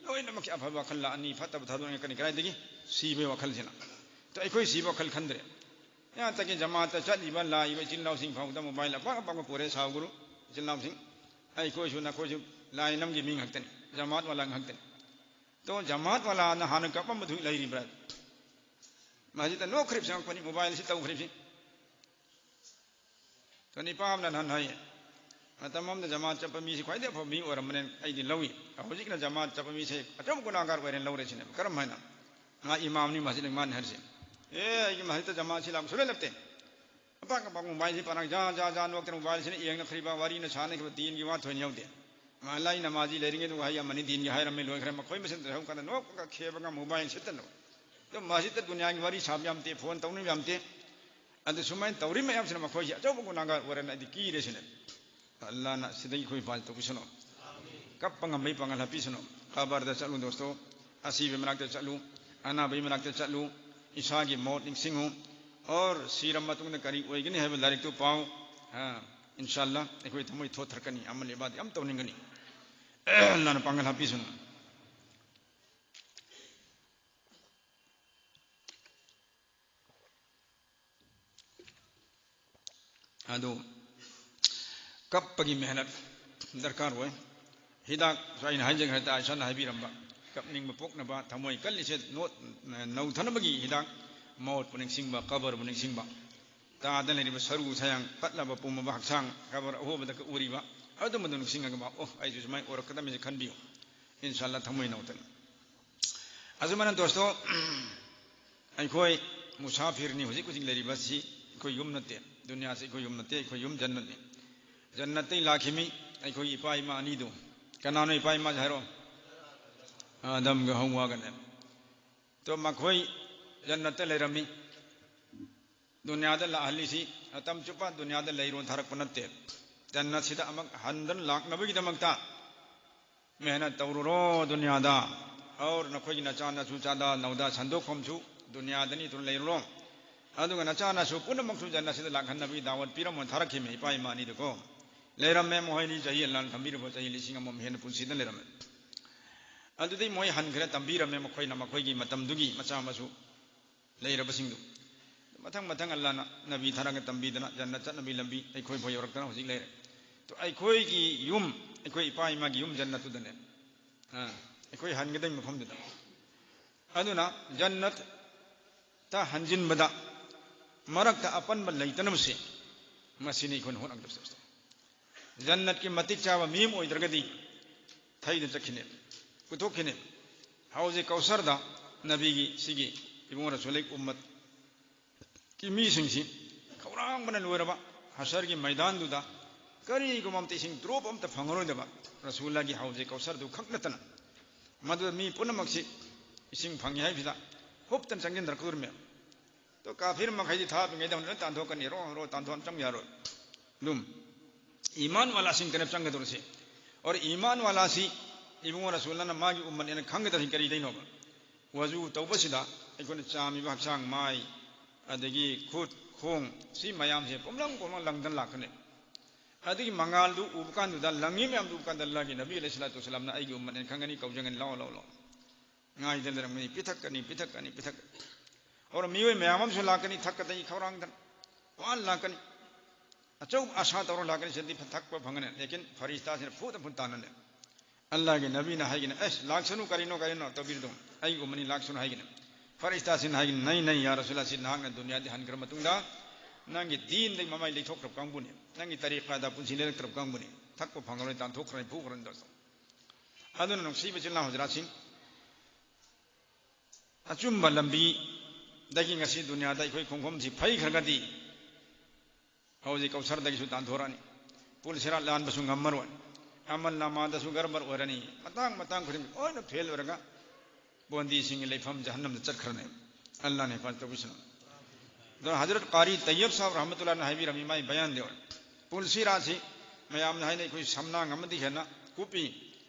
ꯂꯣꯏꯅꯃꯛꯀꯤ ꯑꯐꯕ ꯋꯥꯈꯜ ꯂꯥꯛꯑꯅꯤ, ꯐꯠꯇꯕ ꯊꯥꯗꯣꯛꯅꯤꯡꯉꯛꯀꯅꯤ꯫ ꯀꯗꯥꯏꯗꯒꯤ? ꯁꯤꯕꯒꯤ ꯋꯥꯈꯜꯁꯤꯅ꯫ ꯑꯗꯣ ꯑꯩꯈꯣꯏ ꯁꯤꯕ ꯋꯥꯈꯜ ꯈꯟꯗ꯭ꯔꯦ꯫ ꯌꯥꯇꯒꯤ ꯖꯃꯥꯠꯇ ꯆꯠꯂꯤꯕ, ꯂꯥꯛꯏꯕ ꯏꯆꯤꯜ ꯏꯅꯥꯎꯁꯤꯡ ꯐꯥꯎꯗ ꯃꯣꯕꯥꯏꯜ ꯑꯄꯥꯛ ꯑꯄꯥꯛꯄ ꯄꯨꯔꯦ ꯁꯥꯎꯒꯅꯨ꯫ ꯏꯆꯤꯜ ꯏꯅꯥꯎꯁꯤꯡ, ꯑꯩꯈꯣꯏꯁꯨ ꯅꯈꯣꯏꯁꯨ ꯂꯥꯏ ꯂꯝꯒꯤ ꯃꯤ ꯉꯥꯛꯇꯅꯤ, ꯖꯃꯥꯠ ꯋꯥꯂꯥ ꯉꯥꯛꯇꯅꯤ꯫ ꯇꯣ ꯖꯃꯥꯠ ꯋꯥꯂꯥꯅ ꯍꯥꯟꯅ ꯀꯞꯄꯝꯕꯗꯨ ꯂꯩꯔꯤꯕ꯭ꯔꯥ? ꯃꯁꯤꯗ ꯅꯣꯛꯈ꯭ꯔꯤꯕꯁꯤ ꯉꯛꯄꯅꯤ, ꯃꯣꯕꯥꯏꯜꯁꯤ ꯇꯧꯈ꯭ꯔꯤꯕꯁꯤ꯫ ꯑꯗꯨꯅ ꯏꯄꯥ ꯑꯃꯅ ꯅꯍꯥꯟ ꯍꯥꯏ, ꯃꯇꯝ ꯑꯃꯗ ꯖꯃꯥꯠ ꯆꯠꯄ ꯃꯤꯁꯤ ꯈ꯭ꯋꯥꯏꯗꯒꯤ ꯑꯐꯕ ꯃꯤ ꯑꯣꯏꯔꯝꯕꯅꯦ, ꯑꯩꯗꯤ ꯂꯧꯏ꯫ ꯍꯧꯖꯤꯛꯅ ꯖꯃꯥꯠ ꯆꯠꯄ ꯃꯤꯁꯦ ꯑꯆꯧꯕ ꯒꯨꯅꯥꯒꯥꯔ ꯑꯣꯏꯔꯦꯅ ꯂꯧꯔꯦ ꯁꯤꯅꯦꯕ꯫ ꯀꯔꯝ ꯍꯥꯏꯅ? ꯃꯥ ꯏꯃꯥꯝꯅꯤ, ꯃꯁꯤꯗ ꯏꯃꯥꯟꯅꯤ ꯍꯥꯏꯔꯤꯁꯦ꯫ ꯑꯦ, ꯑꯩꯒꯤ ꯃꯁꯤꯗ ꯖꯃꯥꯠꯁꯤ ꯂꯥꯛꯄ ꯁꯨꯡꯂꯩ ꯂꯩꯇꯦ꯫ ꯑꯄꯥꯛ ꯑꯄꯥꯛ ꯃꯣꯕꯥꯏꯜꯁꯤ ꯄꯥꯔꯒ ꯖꯥ ꯖꯥ ꯖꯥ ꯅꯣꯛꯇꯅ ꯃꯣꯕꯥꯏꯜꯁꯤꯅ ꯌꯦꯡꯅꯈ꯭ꯔꯤꯕ, ꯋꯥꯔꯤꯅ ꯁꯥꯟꯅꯈꯤꯕ, ꯗꯤꯟꯒꯤ ꯋꯥ ꯊꯣꯏꯅ ꯌꯧꯗꯦ꯫ ꯃꯍꯜꯂꯥꯒꯤ ꯅꯃꯥꯖꯤ ꯂꯩꯔꯤꯉꯩꯗ ꯋꯥꯍꯩ ꯑꯃꯅꯤ ꯗꯤꯟꯒꯤ ꯍꯥꯏꯔꯝꯃꯤ, ꯂꯣꯏꯈ꯭ꯔꯦ꯫ ꯃꯈꯣꯏ ꯃꯁꯦꯟ ꯇꯧꯍꯧ ꯀꯥꯟꯗ ꯅꯣꯛꯄꯒ ꯈꯦꯕꯒ ꯃꯣꯕꯥꯏꯜ ꯁꯤꯠꯇꯅꯕ꯫ ꯑꯗꯣ ꯃꯁꯤꯗ ꯗꯨꯅꯤꯌꯥꯒꯤ ꯋꯥꯔꯤ ꯁꯥꯕ ꯌꯥꯝꯇꯦ, ꯐꯣꯟ ꯇꯧꯅꯕ ꯌꯥꯝꯇꯦ꯫ ꯑꯗꯨ ꯁꯨꯃꯥꯏꯅ ꯇꯧꯔꯤ ꯃꯌꯥꯝꯁꯤꯅ ꯃꯈꯣꯏꯁꯤ ꯑꯆꯧꯕ ꯒꯨꯅꯥꯒꯥꯔ ꯑꯣꯏꯔꯦꯅ ꯑꯩꯗꯤ ꯀꯤꯔꯦ ꯁꯤꯅꯦ꯫ ꯑꯜꯂꯥꯅ ꯁꯤꯗꯒꯤ ꯑꯩꯈꯣꯏ ꯍꯤꯐꯥꯖꯠ ꯇꯧꯕꯤꯁꯅꯨ꯫ ꯀꯞꯄ ꯉꯝꯕꯩ ꯄꯥꯡꯒꯜ ꯍꯥꯞꯄꯤꯁꯅꯨ꯫ ꯀꯕꯔꯗ ꯆꯠꯂꯨ ꯗꯣꯁꯇꯣ, ꯑꯁꯤꯕ ꯃꯅꯥꯛꯇ ꯆꯠꯂꯨ, ꯑꯅꯥꯕꯒꯤ ꯃꯅꯥꯛꯇ ꯆꯠꯂꯨ, ꯏꯁꯥꯒꯤ ꯃꯣꯠ ꯅꯤꯡꯁꯤꯡꯉꯨ, ꯑꯣꯔ ꯁꯤꯔ ꯃꯇꯨꯡꯗ ꯀꯔꯤ ꯑꯣꯏꯒꯅꯤ ꯍꯥꯏꯕ ꯂꯥꯏꯔꯤꯛꯇꯨ ꯄꯥꯎ꯫ ꯑ, ꯏꯟꯁꯥꯜꯂꯥ ꯑꯩꯈꯣꯏ ꯊꯃꯣꯏ ꯊꯣꯠꯊꯔꯛꯀꯅꯤ, ꯑꯃꯜ ꯏꯕꯥꯗ ꯌꯥꯝ ꯇꯧꯅꯤꯡꯒꯅꯤ꯫ ꯑꯜꯂꯥꯅ ꯄꯥꯡꯒꯜ ꯍꯥꯞꯄꯤꯁꯅꯨ꯫ ꯑꯗꯨ ꯀꯞꯄꯒꯤ ꯃꯦꯍꯅꯠ ꯗꯔꯀꯥꯔ ꯑꯣꯏ꯫ ꯍꯤꯗꯥꯛꯁꯨ ꯑꯩꯅ ꯍꯥꯏꯖꯈ꯭ꯔꯦ, ꯇꯥꯏꯁꯟꯅ ꯍꯥꯏꯕꯤꯔꯝꯕ, ꯀꯞꯅꯤꯡꯕ ꯄꯣꯛꯅꯕ, ꯊꯃꯣꯏ ꯀꯜꯂꯤꯁꯦ ꯅꯣꯠ-, ꯅꯧꯊꯅꯕꯒꯤ ꯍꯤꯗꯥꯛ, ꯃꯧꯠꯄꯨ ꯅꯤꯡꯁꯤꯡꯕ, ꯀꯕꯔꯕꯨ ꯅꯤꯡꯁꯤꯡꯕ, ꯇꯥꯗ ꯂꯩꯔꯤꯕ ꯁꯔꯨ ꯁꯌꯥꯡ ꯄꯠꯂꯕ ꯄꯨꯝꯃꯕ ꯍꯛꯆꯥꯡ, ꯀꯕꯔ ꯑꯍꯣꯕꯗ ꯎꯔꯤꯕ ꯑꯗꯨꯝꯕꯗꯨ ꯅꯤꯡꯁꯤꯡꯉꯒ, "ꯑꯣ, ꯑꯩꯁꯨ ꯁꯨꯃꯥꯏꯅ ꯑꯣꯏꯔꯛꯀꯗꯕꯅꯤꯁꯦ" ꯈꯟꯕꯤꯌꯨ꯫ ꯏꯟꯁꯥꯜꯂꯥ ꯊꯃꯣꯏ ꯅꯧꯊꯅ꯫ ꯑꯁꯨꯃꯥꯏꯅ ꯗꯣꯁꯇꯣ, ꯑꯩꯈꯣꯏ ꯃꯨꯁꯥꯐꯤꯔꯅꯤ ꯍꯧꯖꯤꯛ ꯍꯧꯖꯤꯛ ꯂꯩꯔꯤꯕꯁꯤ꯫ ꯑꯩꯈꯣꯏ ꯌꯨꯝ ꯅꯠꯇꯦ, ꯗꯨꯅꯤꯌꯥꯁꯤ ꯑꯩꯈꯣꯏ ꯌꯨꯝ ꯅꯠꯇꯦ, ꯑꯩꯈꯣꯏ ꯌꯨꯝ ꯖꯟꯅꯠꯅꯤ꯫ ꯖꯟꯅꯠꯇꯩ ꯂꯥꯛꯈꯤꯃꯤ ꯑꯩꯈꯣꯏꯒꯤ ꯏꯄꯥ ꯏꯃꯥ ꯑꯅꯤꯗꯨ꯫ ꯀꯅꯥꯅꯣ ꯏꯄꯥ ꯏꯃꯥꯁꯦ ꯍꯥꯏꯔꯣ? ꯑꯥꯗꯝꯒ ꯍꯧꯋꯥꯒꯅꯦ꯫ ꯇꯣ ꯃꯈꯣꯏ ꯖꯟꯅꯠꯇ ꯂꯩꯔꯝꯃꯤ꯫ ꯗꯨꯅꯤꯌꯥꯗ ꯂꯥꯛꯍꯜꯂꯤꯁꯤ ꯃꯇꯝ ꯆꯨꯞꯄ ꯗꯨꯅꯤꯌꯥꯗ ꯂꯩꯔꯣꯅ ꯊꯥꯔꯛꯄ ꯅꯠꯇꯦ꯫ ꯖꯟꯅꯠꯁꯤꯗ ꯑꯃꯨꯛ ꯍꯟꯗꯨꯅ ꯂꯥꯛꯅꯕꯒꯤꯗꯃꯛꯇ ꯃꯦꯍꯅꯠ ꯇꯧꯔꯨꯔꯣ ꯗꯨꯅꯤꯌꯥꯗ꯫ ꯑꯧꯔ ꯅꯈꯣꯏꯒꯤ ꯅꯆꯥ ꯅꯁꯨ ꯆꯥꯗꯥ ꯅꯧꯗꯥ ꯁꯟꯗꯣꯛꯐꯝꯁꯨ ꯗꯨꯅꯤꯌꯥꯗꯅꯤ, ꯑꯗꯨꯅ ꯂꯩꯔꯨꯔꯣ꯫ ꯑꯗꯨꯒ ꯅꯆꯥ ꯅꯁꯨ ꯄꯨꯝꯅꯃꯛꯁꯨ ꯖꯟꯅꯠꯁꯤꯗ ꯂꯥꯛꯍꯟꯅꯕꯒꯤ ꯗꯥꯋꯠ ꯄꯤꯔꯝꯃꯣꯅ ꯊꯥꯔꯛꯈꯤꯕꯅꯤ ꯏꯄꯥ ꯏꯃꯥ ꯑꯅꯤꯗꯨꯀꯣ꯫ ꯂꯩꯔꯝꯃꯦ ꯃꯈꯣꯏꯅꯤ ꯆꯍꯤ ꯑꯜꯂꯥꯅ ꯊꯝꯕꯤꯔꯕ ꯆꯍꯤ ꯂꯤꯁꯤꯡ ꯑꯃꯃꯨꯛ ꯍꯦꯟꯅ ꯄꯨꯟꯁꯤꯗ ꯂꯩꯔꯝꯃꯦ꯫ ꯑꯗꯨꯗꯩ ꯃꯣꯏ ꯍꯟꯈ꯭ꯔꯦ, ꯇꯝꯕꯤꯔꯝꯃꯦ ꯃꯈꯣꯏꯅ ꯃꯈꯣꯏꯒꯤ ꯃꯇꯝꯗꯨꯒꯤ ꯃꯆꯥ ꯃꯁꯨ ꯂꯩꯔꯕꯁꯤꯡꯗꯨ꯫ ꯃꯊꯪ ꯃꯊꯪ ꯑꯜꯂꯥꯅ ꯅꯕꯤ ꯊꯥꯔꯒ ꯇꯝꯕꯤꯗꯅ ꯖꯟꯅꯠ ꯆꯠꯅꯕꯒꯤ ꯂꯝꯕꯤ ꯑꯩꯈꯣꯏ ꯐꯥꯎ ꯌꯧꯔꯛꯇꯅ ꯍꯧꯖꯤꯛ ꯂꯩꯔꯦ꯫ ꯇꯣ ꯑꯩꯈꯣꯏꯒꯤ ꯌꯨꯝ, ꯑꯩꯈꯣꯏ ꯏꯄꯥ ꯏꯃꯥꯒꯤ ꯌꯨꯝ ꯖꯟꯅꯠꯇꯨꯗꯅꯦ꯫ ꯑꯥ, ꯑꯩꯈꯣꯏ ꯍꯟꯒꯗꯕ ꯃꯐꯝꯗꯨꯗ꯫ ꯑꯗꯨꯅ ꯖꯟꯅꯠ ꯇ ꯍꯟꯖꯤꯟꯕꯗ ꯃꯔꯛꯇ ꯑꯄꯟꯕ ꯂꯩꯇꯅꯕꯁꯦ, ꯃꯁꯤꯅꯤ ꯑꯩꯈꯣꯏꯅ ꯍꯣꯠꯅꯒꯗꯕꯁꯦ꯫ ꯖꯟꯅꯠꯀꯤ ꯃꯇꯤꯛ ꯆꯥꯕ ꯃꯤ ꯑꯃ ꯑꯣꯏꯗ꯭ꯔꯒꯗꯤ ꯊꯩꯗꯨꯅ ꯆꯠꯈꯤꯅꯦꯕ, ꯄꯨꯊꯣꯛꯈꯤꯅꯦꯕ꯫ ꯍꯧꯖꯤꯛ ꯀꯧꯁꯔꯗ ꯅꯕꯤꯒꯤ ꯁꯤꯒꯤ ꯏꯕꯨꯡꯉꯣ ꯔꯁꯨꯂꯩ ꯎꯝꯃꯠꯀꯤ ꯃꯤꯁꯤꯡꯁꯤ ꯈꯧꯔꯥꯡꯕꯅ ꯂꯣꯏꯔꯕ ꯍꯁꯔꯒꯤ ꯃꯩꯗꯥꯟꯗꯨꯗ ꯀꯔꯤꯒꯨꯝꯕ ꯑꯝꯇ ꯏꯁꯤꯡ drop ꯑꯝꯇ ꯐꯪꯉꯔꯣꯏꯗꯕ ꯔꯁꯨꯜꯂꯥꯒꯤ ꯍꯧꯖꯤꯛ ꯀꯧꯁꯔꯗꯨ ꯈꯛ ꯅꯠꯇꯅ ꯃꯗꯨꯗ ꯃꯤ ꯄꯨꯝꯅꯃꯛꯁꯤ ꯏꯁꯤꯡ ꯐꯪꯉꯤ ꯍꯥꯏꯕꯁꯤꯗ ꯍꯨꯞꯇꯅ ꯆꯪꯁꯤꯟꯗꯅ ꯀꯨꯔꯝꯃꯦ꯫ ꯑꯗꯣ ꯀꯥꯐꯤꯔ ꯃꯈꯩꯗꯤ ꯊꯥꯞꯄꯤꯉꯩꯗ ꯍꯧꯅ ꯂꯣꯏ ꯇꯥꯟꯊꯣꯛꯀꯅꯤ, ꯔꯣ ꯔꯣ ꯇꯥꯟꯊꯣꯛꯑ ꯆꯪ ꯌꯥꯔꯣꯏ꯫ ꯑꯗꯨꯝ ꯏꯃꯥꯟ ꯋꯥꯂꯥꯁꯤꯡꯇꯅꯦ ꯆꯪꯒꯗꯧꯔꯤꯁꯦ꯫ ꯑꯣꯔ ꯏꯃꯥꯟ ꯋꯥꯂꯥꯁꯤ ꯏꯕꯨꯡꯉꯣ ꯔꯁꯨꯜꯂꯥꯅ ꯃꯥꯒꯤ ꯎꯝꯃꯠꯅꯦꯅ ꯈꯪꯒꯗꯧꯔꯤꯁꯤ ꯀꯔꯤꯗꯩꯅꯣꯕ? ꯋꯖꯨ ꯇꯧꯕꯁꯤꯗ ꯑꯩꯈꯣꯏꯅ ꯆꯥꯝꯃꯤꯕ ꯍꯛꯆꯥꯡ, ꯃꯥꯏ, ꯑꯗꯒꯤ ꯈꯨꯠ, ꯈꯣꯡ, ꯁꯤ ꯃꯌꯥꯝꯁꯦ ꯄꯨꯝꯂꯪ ꯄꯨꯝꯂꯪ ꯂꯪꯗꯅ ꯂꯥꯛꯀꯅꯤ꯫ ꯑꯗꯨꯒꯤ ꯃꯉꯥꯜꯗꯨ ꯎꯕ ꯀꯥꯟꯗꯨꯗ, ꯂꯪꯉꯤ ꯃꯌꯥꯝꯗꯨ ꯎꯕ ꯀꯥꯟꯗ, ꯑꯜꯂꯥꯍꯒꯤ ꯅꯕꯤ ꯑꯂꯩꯍꯤ ꯁꯂꯥꯇꯨ ꯋꯁꯂꯥꯝꯅ ꯑꯩꯒꯤ ꯎꯝꯃꯠꯅꯦꯅ ꯈꯪꯒꯅꯤ, ꯀꯧꯖꯒꯅꯤ, "ꯂꯥꯛꯑꯣ, ꯂꯥꯛꯑꯣ, ꯂꯥꯛꯑꯣ"꯫ ꯉꯥꯏꯗꯅ ꯂꯩꯔꯝꯒꯅꯤ, ꯄꯤꯊꯛꯀꯅꯤ, ꯄꯤꯊꯛꯀꯅꯤ, ꯄꯤꯊꯛꯀꯅꯤ꯫ ꯑꯣꯔ ꯃꯤꯑꯣꯏ ꯃꯌꯥꯝ ꯑꯃꯁꯨ ꯂꯥꯛꯀꯅꯤ, ꯊꯛꯀꯗꯒꯤ ꯈꯧꯔꯥꯡꯗꯅ ꯋꯥꯅ ꯂꯥꯛꯀꯅꯤ꯫ ꯑꯆꯧꯕ ꯑꯥꯁꯥ ꯇꯧꯔ ꯂꯥꯛꯀꯅꯤ, ꯁꯤꯗꯤ ꯊꯛꯄ ꯐꯪꯒꯅꯤ꯫ ꯂꯦꯀꯤꯟ ꯐꯔꯤꯁꯇꯥꯁꯤꯅ ꯐꯨꯗ ꯐꯨ ꯇꯥꯟꯅꯅꯦ꯫ ꯑꯜꯂꯥꯍꯒꯤ ꯅꯕꯤꯅ ꯍꯥꯏꯒꯅꯤ, "ꯑꯁ, ꯂꯥꯛꯁꯅꯨ, ꯀꯔꯤꯅꯣ, ꯀꯔꯤꯅꯣ ꯇꯧꯕꯤꯔꯗꯨ, ꯑꯩꯒꯤ ꯎꯝꯃꯠꯅꯤ ꯂꯥꯛꯁꯅꯨ" ꯍꯥꯏꯒꯅꯤ꯫ ꯐꯔꯤꯁꯇꯥꯁꯤꯡꯅ ꯍꯥꯏꯒꯅꯤ, "ꯅꯩ, ꯅꯩ, ꯌꯥ ꯔꯁꯨꯜꯂꯥ, ꯁꯤ ꯅꯍꯥꯛꯅ ꯗꯨꯅꯤꯌꯥꯗꯤ ꯍꯟꯈ꯭ꯔ ꯃꯇꯨꯡꯗ ꯅꯪꯒꯤ ꯗꯤꯟꯗꯒꯤ ꯃꯃꯥꯏ ꯂꯩꯊꯣꯛꯈ꯭ꯔꯕ ꯀꯥꯡꯕꯨꯅꯤ, ꯅꯪꯒꯤ ꯇꯔꯤꯀꯥꯗ ꯄꯨꯟꯁꯤ ꯂꯩꯔꯛꯇ꯭ꯔꯕ ꯀꯥꯡꯕꯨꯅꯤ, ꯊꯛꯄ ꯐꯪꯉꯔꯣꯏ, ꯇꯥꯟꯊꯣꯛꯈ꯭ꯔꯅꯤ, ꯐꯨꯈ꯭ꯔꯅꯤ" ꯇꯧꯔꯁꯨ꯫ ꯑꯗꯨꯅ ꯅꯨꯡꯁꯤꯕ ꯏꯆꯤꯜ ꯏꯅꯥꯎ ꯍꯖꯔꯥꯠꯁꯤꯡ, ꯑꯆꯨꯝꯕ ꯂꯝꯕꯤꯗꯒꯤ ꯉꯁꯤ ꯗꯨꯅꯤꯌꯥꯗ ꯑꯩꯈꯣꯏ ꯈꯣꯡꯐꯝꯁꯤ ꯐꯩꯈ꯭ꯔꯒꯗꯤ, ꯍꯧꯖꯤꯛ ꯀꯧꯁꯔꯗꯒꯤꯁꯨ ꯇꯥꯟꯊꯣꯔꯛꯑꯅꯤ, ꯄꯨꯜ ꯁꯤꯔꯥꯠ ꯂꯥꯟꯕꯁꯨ ꯉꯝꯃꯔꯣꯏ, ꯑꯃꯜ ꯅꯥꯃꯥꯗꯁꯨ ꯒꯔꯕꯔ ꯑꯣꯏꯔꯅꯤ, ꯃꯇꯥꯡ ꯃꯇꯥꯡ ꯈꯨꯗꯤꯡ ꯂꯣꯏꯅ ꯐꯦꯜ ꯑꯣꯏꯔꯒ ꯕꯣꯟꯗꯤꯁꯤꯡꯒꯤ ꯂꯩꯐꯝ ꯖꯍꯟꯅꯝꯗ ꯆꯠꯈ꯭ꯔꯅꯤ꯫ ꯑꯜꯂꯥꯍꯅ ꯍꯤꯐꯥꯖꯠ ꯇꯧꯕꯤꯁꯅꯨ꯫ ꯑꯗꯨꯅ ꯍꯖꯔꯠ ꯀꯥꯔꯤ ꯇꯩꯌꯕ ꯁꯥꯍꯕ ꯔꯍꯃꯇꯨꯜꯂꯥꯍꯅ ꯍꯥꯏꯕꯤꯔꯝꯃꯤ, ꯃꯥꯏ ꯕꯌꯥꯟꯗ ꯑꯣꯏ, ꯄꯨꯜ ꯁꯤꯔꯥꯠꯁꯤ ꯃꯌꯥꯝꯅ ꯍꯥꯏꯅꯩ ꯑꯩꯈꯣꯏ ꯁꯝꯅꯥꯡ ꯑꯃꯗꯤ ꯍꯦꯟꯅ ꯀꯨꯞꯄꯤ,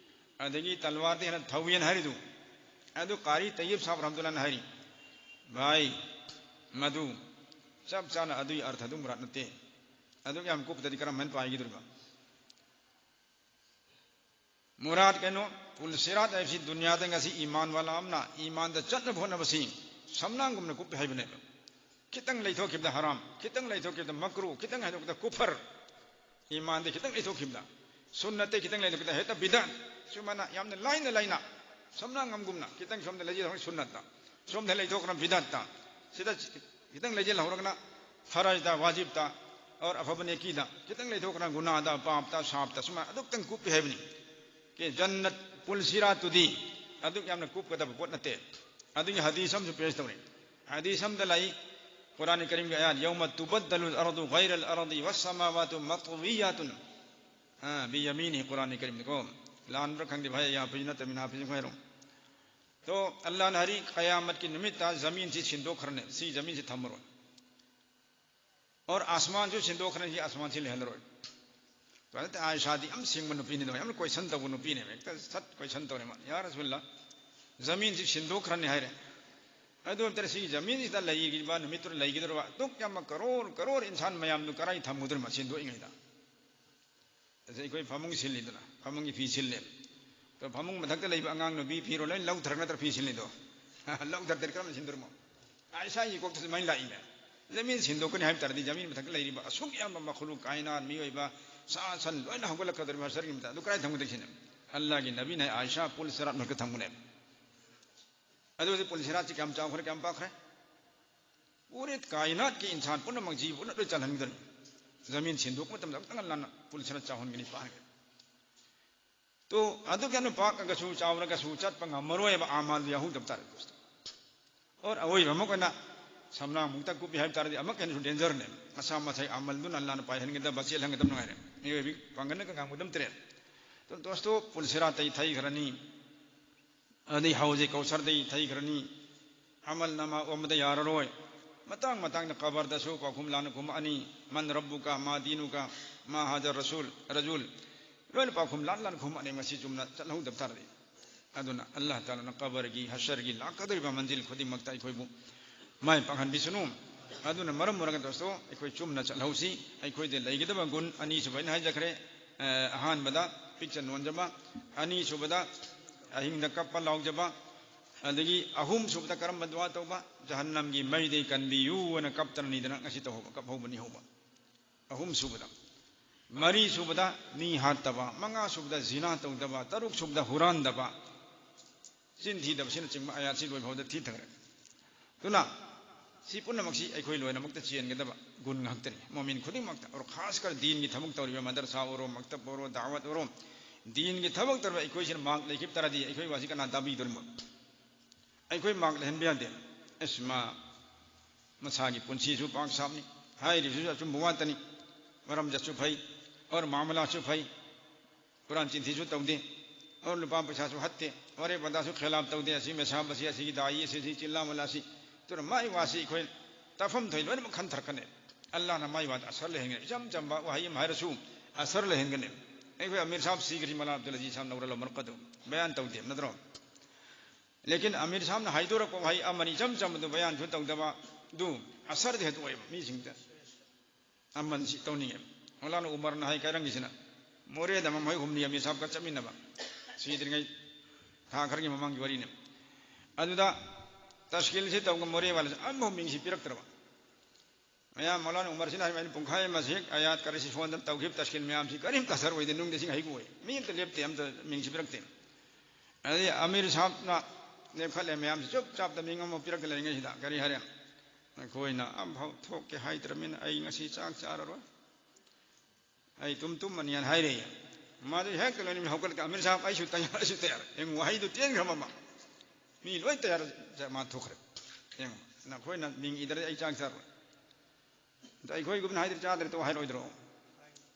ꯑꯗꯒꯤ ꯇꯜꯋꯥꯔꯗꯤ ꯍꯦꯟꯅ ꯊꯧꯋꯤꯅ ꯍꯥꯏꯔꯤꯗꯨ, ꯑꯗꯨ ꯀꯥꯔꯤ ꯇꯩꯌꯕ ꯁꯥꯍꯕ ꯔꯍꯃꯇꯨꯜꯂꯥꯍꯅ ꯍꯥꯏꯔꯤ, "ꯚꯥꯏ, ꯃꯗꯨ ꯆꯞ ꯆꯥꯅ ꯑꯗꯨꯒꯤ ꯑꯔꯊꯗꯨ ꯃꯨꯔꯥꯠ ꯅꯠꯇꯦ꯫ ꯑꯗꯨꯛ ꯌꯥꯝ ꯀꯨꯞꯄꯗꯗꯤ ꯀꯔꯝ ꯍꯥꯏꯅ ꯄꯥꯏꯒꯗꯧꯔꯤꯕ?" ꯃꯨꯔꯥꯠ ꯀꯩꯅꯣ, ꯄꯨꯜ ꯁꯤꯔꯥꯠ ꯍꯥꯏꯕꯁꯤ ꯗꯨꯅꯤꯌꯥꯗ ꯉꯁꯤ ꯏꯃꯥꯟ ꯋꯥꯂꯥ ꯑꯃꯅ ꯏꯃꯥꯟꯗ ꯆꯠꯅꯕ ꯍꯣꯠꯅꯕꯁꯤ ꯁꯝꯅꯥꯡꯒꯨꯝꯅ ꯀꯨꯞꯄꯤ ꯍꯥꯏꯕꯅꯦꯕ꯫ ꯈꯤꯇꯪ ꯂꯩꯊꯣꯛꯈꯤꯕꯗ ꯍꯔꯥꯝ, ꯈꯤꯇꯪ ꯂꯩꯊꯣꯛꯈꯤꯕꯗ ꯃꯀ꯭ꯔꯨ, ꯈꯤꯇꯪ ꯍꯩꯗꯣꯛꯄꯗ ꯀꯨꯐꯔ꯫ ꯏꯃꯥꯟꯗ ꯈꯤꯇꯪ ꯂꯩꯊꯣꯛꯈꯤꯕꯗ, ꯁꯨꯟꯅꯠꯇ ꯈꯤꯇꯪ ꯂꯩꯊꯣꯛꯈꯤꯕꯗ ꯍꯦꯛꯇ ꯕꯤꯗꯥꯠ꯫ ꯁꯨꯃꯥꯏꯅ ꯌꯥꯝꯅ ꯂꯥꯏꯅ ꯂꯥꯏꯅ ꯁꯝꯅꯥꯡꯒꯝꯒꯨꯝꯅ ꯈꯤꯇꯪ ꯁꯣꯝꯗ ꯂꯩꯖꯔꯝꯃꯤ ꯁꯨꯟꯅꯠꯇ, ꯁꯣꯝꯗ ꯂꯩꯊꯣꯛꯈ꯭ꯔ ꯕꯤꯗꯥꯠꯇ꯫ ꯁꯤꯗ ꯈꯤꯇꯪ ꯂꯩꯁꯤꯜꯍꯧꯔꯒꯅ ꯐꯔꯖꯇ, ꯋꯥꯖꯤꯕꯇ, ꯑꯣꯔ ꯑꯐꯕ ꯅꯦꯀꯤꯗ, ꯈꯤꯇꯪ ꯂꯩꯊꯣꯛꯈ꯭ꯔꯒꯅ ꯒꯨꯅꯥꯗ, ꯄꯥꯞꯇ, ꯁꯥꯞꯇ, ꯁꯨꯃꯥꯏꯅ ꯑꯗꯨꯛꯇꯪ ꯀꯨꯞꯄꯤ ꯍꯥꯏꯕꯅꯤ꯫ ꯀꯦ ꯖꯟꯅꯠ ꯄꯨꯜ ꯁꯤꯔꯥꯠꯇꯨꯗꯤ ꯑꯗꯨꯛ ꯌꯥꯝꯅ ꯀꯨꯞꯀꯗꯕ ꯄꯣꯠ ꯅꯠꯇꯦ꯫ ꯑꯗꯨꯒꯤ ꯍꯗꯤꯁ ꯑꯃꯁꯨ ꯄꯦꯁ ꯇꯧꯔꯤ꯫ ꯍꯗꯤꯁ ꯑꯃꯗ ꯂꯩ, ꯀꯨꯔꯥꯟ ꯀꯔꯤꯝꯒꯤ ꯑꯌꯥꯠ, "ꯌꯧꯃ ꯇꯨꯕꯗꯗꯂꯨꯜ ꯑꯔꯗꯨ ꯒꯩꯔꯜ ꯑꯔꯗꯤ ꯋꯁꯁꯃꯥꯋꯥꯇꯨ ꯃꯠꯋꯤꯌꯥꯇꯨꯟ", ꯑ, "ꯕꯤꯌꯃꯤꯅꯤ", ꯀꯨꯔꯥꯟ ꯀꯔꯤꯝꯗꯀꯣ꯫ ꯂꯥꯟꯕ꯭ꯔꯥ ꯈꯪꯗꯦ ꯚꯥꯏ, ꯑꯩ ꯌꯥꯝ ꯐꯖꯅ ꯇꯝꯃꯤꯟꯅ ꯍꯥꯐꯤꯖ ꯈꯣꯏꯔꯣ꯫ ꯇꯣ ꯑꯜꯂꯥꯍꯅ ꯍꯥꯏꯔꯤ, ꯀꯌꯥꯃꯠꯀꯤ ꯅꯨꯃꯤꯠꯇ ꯖꯃꯤꯟꯁꯤ ꯁꯤꯟꯗꯣꯛꯈ꯭ꯔꯅꯤ, ꯁꯤ ꯖꯃꯤꯟꯁꯤ ꯊꯝꯃꯔꯣꯏ꯫ ꯑꯣꯔ ꯑꯁꯃꯥꯟꯁꯨ ꯁꯤꯟꯗꯣꯛꯈ꯭ꯔꯅꯤ, ꯁꯤ ꯑꯁꯃꯥꯟꯁꯤ ꯂꯩꯍꯜꯂꯔꯣꯏ꯫ ꯇꯣ ꯑꯥꯏꯁꯥꯗꯤ ꯌꯥꯝ ꯁꯤꯡꯕ ꯅꯨꯄꯤꯅꯤꯗꯣ, ꯌꯥꯝ ꯀꯣꯏꯁꯟ ꯇꯧꯕ ꯅꯨꯄꯤꯅꯦꯕ, ꯍꯦꯛꯇ ꯁꯠ ꯀꯣꯏꯁꯟ ꯇꯧꯔꯦ ꯃꯥ, "ꯌꯥ ꯔꯁꯨꯜꯂꯥ, ꯖꯃꯤꯟꯁꯤ ꯁꯤꯟꯗꯣꯛꯈ꯭ꯔꯅꯤ" ꯍꯥꯏꯔꯦ꯫ ꯑꯗꯨ ꯑꯣꯏꯕ ꯇꯥꯔꯗꯤ ꯁꯤ ꯖꯃꯤꯟꯁꯤꯗ ꯂꯩꯔꯤꯕ ꯅꯨꯃꯤꯠꯇꯨꯗ ꯂꯩꯒꯗꯧꯔꯕ ꯑꯗꯨꯛ ꯌꯥꯝꯕ ꯀꯔꯣꯔ ꯀꯔꯣꯔ ꯏꯟꯁꯥꯟ ꯃꯌꯥꯝꯗꯨ ꯀꯔꯥꯏ ꯊꯝꯒꯗꯧꯔꯤꯕ ꯁꯤꯟꯗꯣꯛꯏꯉꯩꯗ? ꯑꯗ ꯑꯩꯈꯣꯏ ꯐꯃꯨꯡ ꯁꯤꯜꯂꯤꯗꯅ, ꯐꯃꯨꯡꯒꯤ ꯐꯤ ꯁꯤꯜꯂꯦ꯫ ꯑꯗꯣ ꯐꯃꯨꯡ ꯃꯊꯛꯇ ꯂꯩꯕ ꯑꯉꯥꯡ ꯅꯨꯄꯤ ꯐꯤꯔꯣꯜ ꯂꯣꯏ ꯂꯧꯊꯔꯒ ꯅꯠꯇ꯭ꯔ ꯐꯤ ꯁꯤꯜꯂꯤꯗꯣ? ꯂꯧꯊꯔꯗꯤ ꯀꯔꯝꯅ ꯁꯤꯟꯗꯣꯔꯤꯃꯣ? ꯑꯥꯏꯁꯥꯒꯤ ꯀꯣꯛꯇꯁꯨ ꯑꯗꯨꯃꯥꯏꯅ ꯂꯥꯛꯏꯅꯦ꯫ ꯖꯃꯤꯟ ꯁꯤꯟꯗꯣꯛꯀꯅꯤ ꯍꯥꯏꯕ ꯇꯥꯔꯗꯤ, ꯖꯃꯤꯟ ꯃꯊꯛꯇ ꯂꯩꯔꯤꯕ ꯑꯁꯨꯛ ꯌꯥꯝꯕ ꯃꯈꯂꯨꯛ, ꯀꯥꯏꯅꯥꯠ, ꯃꯤꯑꯣꯏꯕ, ꯁꯥ ꯁꯟ ꯂꯣꯏꯅ ꯍꯧꯒꯠꯂꯛꯀꯗꯧꯔꯤꯕ ꯍꯁꯔꯒꯤ ꯃꯇꯝꯗ ꯑꯗꯨ ꯀꯗꯥꯏ ꯊꯝꯒꯗꯒꯦ ꯁꯤꯅꯦ? ꯑꯜꯂꯥꯒꯤ ꯅꯕꯤꯅ ꯑꯥꯏꯁꯥ ꯄꯨꯜ ꯁꯤꯔꯥꯠ ꯃꯔꯛꯇ ꯊꯝꯒꯅꯦꯕ꯫ ꯑꯗꯨ ꯍꯧꯖꯤꯛ ꯄꯨꯜ ꯁꯤꯔꯥꯠꯁꯤ ꯀꯌꯥꯝ ꯆꯥꯎꯈ꯭ꯔꯦ, ꯀꯌꯥꯝ ꯄꯥꯛꯈ꯭ꯔꯦ? ꯄꯨꯔꯦ ꯀꯥꯏꯅꯥꯠꯀꯤ ꯏꯟꯁꯥꯟ ꯄꯨꯝꯅꯃꯛ, ꯖꯤꯕ ꯄꯨꯝꯅꯃꯛ ꯂꯣꯏ ꯆꯜꯍꯟꯒꯗꯧꯔꯤ꯫ ꯖꯃꯤꯟ ꯁꯤꯟꯗꯣꯛꯄ ꯃꯇꯝꯗ ꯑꯃꯨꯛꯇꯪ ꯑꯜꯂꯥꯅ ꯄꯨꯜ ꯁꯤꯔꯥꯠ ꯆꯥꯎꯍꯟꯒꯅꯤ, ꯄꯥꯛꯍꯟꯒꯅꯤ꯫ ꯇꯣ, ꯑꯗꯨꯛ ꯌꯥꯝꯅ ꯄꯥꯛꯑꯒꯁꯨ, ꯆꯥꯎꯔꯒꯁꯨ, ꯆꯠꯄ ꯉꯝꯃꯔꯣꯏꯕ ꯑꯃꯜꯗꯨ ꯌꯥꯎꯍꯧꯗꯕ ꯇꯥꯔꯦ꯫ ꯑꯣꯔ ꯑꯋꯣꯏꯕ ꯑꯃ ꯑꯣꯏꯅ ꯁꯝꯂꯥꯡꯃꯨꯛꯇ ꯀꯨꯞꯄꯤ ꯍꯥꯏꯕ ꯇꯥꯔꯗꯤ ꯑꯃꯨꯛꯀ ꯍꯦꯟꯅꯁꯨ ꯗꯦꯟꯖꯔꯅꯦ꯫ ꯃꯁꯥ ꯃꯁꯥꯒꯤ ꯑꯃꯜꯗꯨꯅ ꯑꯜꯂꯥꯅ ꯄꯥꯏꯍꯟꯒꯗꯕ, ꯆꯦꯜꯍꯟꯒꯗꯕ ꯉꯥꯏꯔꯦ꯫ ꯃꯤꯑꯣꯏꯕꯒꯤ ꯄꯥꯡꯒꯜꯅꯒ ꯉꯝꯒꯗꯕ ꯅꯠꯇ꯭ꯔꯦ꯫ ꯇꯣ, ꯗꯣꯁꯇꯣ, ꯄꯨꯜ ꯁꯤꯔꯥꯠꯇꯩ ꯊꯩꯈ꯭ꯔꯅꯤ꯫ ꯑꯗꯩ ꯍꯧꯖꯤꯛ ꯀꯧꯁꯔꯗꯩ ꯊꯩꯈ꯭ꯔꯅꯤ꯫ ꯑꯃꯜ ꯅꯃꯥ ꯑꯣꯟꯕꯗ ꯌꯥꯔꯔꯣꯏ꯫ ꯃꯇꯥꯡ ꯃꯇꯥꯡꯗ ꯀꯕꯔꯗꯁꯨ ꯄꯥꯎꯈꯨꯝ ꯂꯥꯟꯅ ꯈꯨꯝꯃꯛꯑꯅꯤ꯫ "ꯃꯟ ꯔꯕꯨꯀ, ꯃꯥ ꯗꯤꯅꯨꯀ, ꯃꯥ ꯍꯥꯖ ꯔꯁꯨꯜ, ꯔꯖꯨꯜ", ꯂꯣꯏꯅ ꯄꯥꯎꯈꯨꯝ ꯂꯥꯟ ꯂꯥꯟꯅ ꯈꯨꯝꯃꯛꯑꯅꯤ, ꯃꯁꯤ ꯆꯨꯝꯅ ꯆꯠꯍꯧꯗꯕ ꯇꯥꯔꯗꯤ꯫ ꯑꯗꯨꯅ ꯑꯜꯂꯥꯍ ꯇꯥꯂꯥꯅ ꯀꯕꯔꯒꯤ, ꯍꯁꯔꯒꯤ ꯂꯥꯛꯀꯗꯧꯔꯤꯕ ꯃꯟꯖꯤꯜ ꯈꯨꯗꯤꯡꯃꯛꯇ ꯑꯩꯈꯣꯏꯕꯨ ꯃꯥꯏ ꯄꯥꯛꯍꯟꯕꯤꯁꯅꯨ꯫ ꯑꯗꯨꯅ ꯃꯔꯝ ꯑꯣꯏꯔꯒ ꯗꯣꯁꯇꯣ, ꯑꯩꯈꯣꯏ ꯆꯨꯝꯅ ꯆꯠꯍꯧꯁꯤ꯫ ꯑꯩꯈꯣꯏꯗ ꯂꯩꯒꯗꯕ ꯒꯨꯟ ꯑꯅꯤꯁꯨꯕ ꯑꯩꯅ ꯍꯥꯏꯖꯈ꯭ꯔꯦ꯫ ꯑ, ꯑꯍꯥꯟꯕꯗ ꯄꯤꯛꯆ ꯅꯣꯟꯖꯕ, ꯑꯅꯤꯁꯨꯕꯗ ꯑꯍꯤꯡꯗ ꯀꯞꯄ ꯂꯥꯎꯖꯕ, ꯑꯗꯒꯤ ꯑꯍꯨꯝꯁꯨꯕꯗ ꯀꯔꯝꯕ ꯗꯨꯋꯥ ꯇꯧꯕ? "ꯖꯍꯟꯅꯝꯒꯤ ꯃꯩꯗꯩ ꯀꯟꯕꯤꯌꯨ" ꯍꯥꯏꯅ ꯀꯞꯇꯅ ꯅꯤꯗꯅ ꯉꯁꯤ ꯇꯧꯍꯧꯕ, ꯀꯞꯍꯧꯕꯅꯤ ꯍꯧꯕ꯫ ꯑꯍꯨꯝꯁꯨꯕꯗ꯫ ꯃꯔꯤꯁꯨꯕꯗ ꯃꯤ ꯍꯥꯠꯇꯕ, ꯃꯉꯥꯁꯨꯕꯗ ꯖꯤꯅꯥ ꯇꯧꯗꯕ, ꯇꯔꯨꯛꯁꯨꯕꯗ ꯍꯨꯔꯥꯟꯗꯕ, ꯆꯤꯟ ꯊꯤꯗꯕꯁꯤꯅꯆꯤꯡꯕ ꯑꯌꯥꯠꯁꯤ ꯂꯣꯏ ꯐꯥꯎꯗ ꯊꯤꯊꯈ꯭ꯔꯦ꯫ ꯑꯗꯨꯅ ꯁꯤ ꯄꯨꯝꯅꯃꯛꯁꯤ ꯑꯩꯈꯣꯏ ꯂꯣꯏꯅꯃꯛꯇ ꯆꯦꯟꯒꯗꯕ ꯒꯨꯟ ꯉꯥꯛꯇꯅꯤ꯫ ꯃꯣꯃꯤꯟ ꯈꯨꯗꯤꯡꯃꯛꯇ ꯑꯣꯏꯔꯣ, ꯈꯥꯁ ꯀꯔ ꯗꯤꯟꯒꯤ ꯊꯕꯛ ꯇꯧꯔꯤꯕ, ꯃꯗꯔꯁꯥ ꯑꯣꯏꯔꯣ, ꯃꯛꯇꯕ ꯑꯣꯏꯔꯣ, ꯗꯥꯋꯠ ꯑꯣꯏꯔꯣ, ꯗꯤꯟꯒꯤ ꯊꯕꯛ ꯇꯧꯔꯤꯕ ꯑꯩꯈꯣꯏꯁꯤꯅ ꯃꯥꯡ ꯂꯩꯈꯤꯕ ꯇꯥꯔꯗꯤ ꯑꯩꯈꯣꯏ ꯋꯥꯁꯤ ꯀꯅꯥ ꯇꯥꯕꯤꯗꯣꯔꯤꯃꯣ? ꯑꯩꯈꯣꯏ ꯃꯥꯡ ꯂꯩꯍꯟꯕ ꯌꯥꯗꯦ꯫ ꯑꯁ, ꯃꯥ ꯃꯁꯥꯒꯤ ꯄꯨꯟꯁꯤꯁꯨ ꯄꯥꯛ ꯁꯥꯞꯅꯤ, ꯍꯥꯏꯔꯤꯕꯁꯤꯁꯨ ꯑꯆꯨꯝꯕ ꯉꯥꯛꯇꯅꯤ, ꯃꯔꯝ ꯖꯠꯁꯨ ꯐꯩ, ꯑꯣꯔ ꯃꯥꯃꯂꯥꯁꯨ ꯐꯩ, ꯀꯨꯔꯥꯟ ꯆꯤꯟꯊꯤꯁꯨ ꯇꯧꯗꯦ, ꯑꯣꯔ ꯂꯨꯄꯥ ꯄꯩꯁꯥꯁꯨ ꯍꯠꯇꯦ, ꯋꯥꯔꯦ ꯄꯟꯗꯥꯁꯨ ꯈꯦꯂꯥꯞ ꯇꯧꯗꯦ꯫ ꯑꯁꯤ ꯃꯦꯁꯥꯕ ꯑꯁꯤ, ꯑꯁꯤꯒꯤ ꯗꯥꯏ ꯑꯁꯤ, ꯑꯁꯤ ꯆꯤꯜꯂꯥ ꯃꯂꯥ ꯑꯁꯤ, ꯑꯗꯨꯅ ꯃꯥꯏ ꯋꯥꯁꯤ ꯑꯩꯈꯣꯏ ꯇꯥꯐꯝ ꯊꯣꯛꯏ ꯂꯣꯏꯅꯃꯛ ꯈꯟꯊꯔꯛꯀꯅꯤ꯫ ꯑꯜꯂꯥꯍꯅ ꯃꯥꯏ ꯋꯥꯗ ꯑꯁꯔ ꯂꯩꯍꯟꯒꯅꯤ꯫ ꯏꯆꯝ ꯆꯝꯕ ꯋꯥꯍꯩ ꯑꯃ ꯍꯥꯏꯔꯁꯨ ꯑꯁꯔ ꯂꯩꯍꯟꯒꯅꯤ꯫ ꯑꯩꯈꯣꯏ ꯑꯃꯤꯔ ꯁꯥꯍꯕ ꯁꯤꯈ꯭ꯔꯤ, ꯃꯂꯥ ꯑꯕꯗꯨꯜ ꯑꯖꯤꯖ ꯁꯥꯍꯕ ꯅꯧꯔꯜ ꯎꯃꯔ ꯀꯗꯨ ꯕꯌꯥꯟ ꯇꯧꯗꯦ ꯅꯠꯇ꯭ꯔꯣ? ꯂꯦꯀꯤꯟ ꯑꯃꯤꯔ ꯁꯥꯍꯕꯅ ꯍꯥꯏꯗꯣꯔꯛꯄ ꯋꯥꯍꯩ ꯑꯃꯅꯤ, ꯏꯆꯝ ꯆꯝꯕꯗꯨ ꯕꯌꯥꯟꯁꯨ ꯇꯧꯗꯕ, ꯑꯗꯨ ꯑꯁꯔꯗꯤ ꯍꯦꯛꯇ ꯑꯣꯏꯌꯦꯕ ꯃꯤꯁꯤꯡꯗ꯫ ꯑꯃꯟꯁꯤ ꯇꯧꯅꯤꯡꯉꯦ꯫ ꯃꯧꯂꯥꯅꯥ ꯎꯃꯔꯅ ꯍꯥꯏ ꯀꯥꯏꯔꯪꯒꯤꯁꯤꯅ, ꯃꯣꯔꯦꯗ ꯃꯈꯣꯏ ꯍꯨꯝꯅꯤ ꯑꯃꯤꯔ ꯁꯥꯍꯕꯀ ꯆꯠꯃꯤꯟꯅꯕ, ꯁꯤꯗ꯭ꯔꯤꯉꯩ ꯊꯥ ꯈꯔꯒꯤ ꯃꯃꯥꯡꯒꯤ ꯋꯥꯔꯤꯅꯤ꯫ ꯑꯗꯨꯗ ꯇꯁꯀꯤꯜꯁꯤ ꯇꯧꯒ ꯃꯣꯔꯦ ꯋꯥꯂꯥꯁꯤ ꯑꯃꯐꯥꯎ ꯃꯤꯡꯁꯤ ꯄꯤꯔꯛꯇ꯭ꯔꯕ꯫ ꯃꯌꯥꯝ ꯃꯧꯂꯥꯅꯥ ꯎꯃꯔꯁꯤꯅ ꯍꯥꯏꯕ, ꯑꯩꯅ ꯄꯨꯡꯈꯥꯏ ꯑꯃꯁꯤ ꯑꯌꯥꯠ ꯀꯔꯤꯁꯤ ꯁꯣꯟꯗꯅ ꯇꯧꯈꯤꯕ ꯇꯁꯀꯤꯜ ꯃꯌꯥꯝꯁꯤ ꯀꯔꯤꯝꯇ ꯑꯁꯔ ꯑꯣꯏꯗꯦ, ꯅꯨꯡꯗ ꯏꯁꯤꯡ ꯍꯩꯕ ꯑꯣꯏ, ꯃꯤ ꯑꯝꯇ ꯂꯦꯞꯇꯦ, ꯑꯝꯇ ꯃꯤꯡꯁꯤ ꯄꯤꯔꯛꯇꯦ꯫ ꯑꯗꯩ ꯑꯃꯤꯔ ꯁꯥꯍꯕꯅ ꯂꯦꯞꯈꯠꯂꯦ, ꯃꯌꯥꯝꯁꯤ ꯆꯨꯞ ꯆꯥꯞꯇ ꯃꯤꯡ ꯑꯃ ꯄꯤꯔꯛꯇ ꯂꯩꯔꯤꯉꯩꯁꯤꯗ ꯀꯔꯤ ꯍꯥꯏꯔꯦ? "ꯑꯩꯈꯣꯏꯅ ꯑꯝꯐꯥꯎ ꯊꯣꯛꯀꯦ ꯍꯥꯏꯗ꯭ꯔꯃꯤꯅ ꯑꯩ ꯉꯁꯤ ꯆꯥꯛ ꯆꯥꯔꯔꯣꯏ, ꯑꯩ ꯇꯨꯝ ꯇꯨꯝꯃꯅꯤ" ꯍꯥꯏꯅ ꯍꯥꯏꯔꯦ꯫ ꯃꯥꯗꯤ ꯍꯦꯛꯇ ꯂꯣꯏꯅ ꯍꯧꯒꯠꯂꯒ, "ꯑꯃꯤꯔ ꯁꯥꯍꯕ, ꯑꯩꯁꯨ ꯇꯌꯥꯔ, ꯑꯩꯁꯨ ꯇꯌꯥꯔ"꯫ ꯌꯦꯡꯉꯨ, ꯋꯥꯍꯩꯗꯨ ꯇꯦꯟꯈ꯭ꯔꯕ ꯑꯃ꯫ ꯃꯤ ꯂꯣꯏ ꯇꯌꯥꯔ ꯃꯥ ꯊꯣꯛꯈ꯭ꯔꯦ꯫ ꯌꯦꯡꯉꯨ, "ꯅꯈꯣꯏꯅ ꯃꯤꯡ ꯏꯗ꯭ꯔꯗꯤ ꯑꯩ ꯆꯥꯛ ꯆꯥꯔꯣꯏ"꯫ ꯑꯗꯣ ꯑꯩꯈꯣꯏꯒꯨꯝꯅ ꯍꯥꯏꯗ꯭ꯔ ꯆꯥꯗ꯭ꯔꯦ ꯇꯣ ꯍꯥꯏꯔꯣꯏꯗ꯭ꯔꯣ?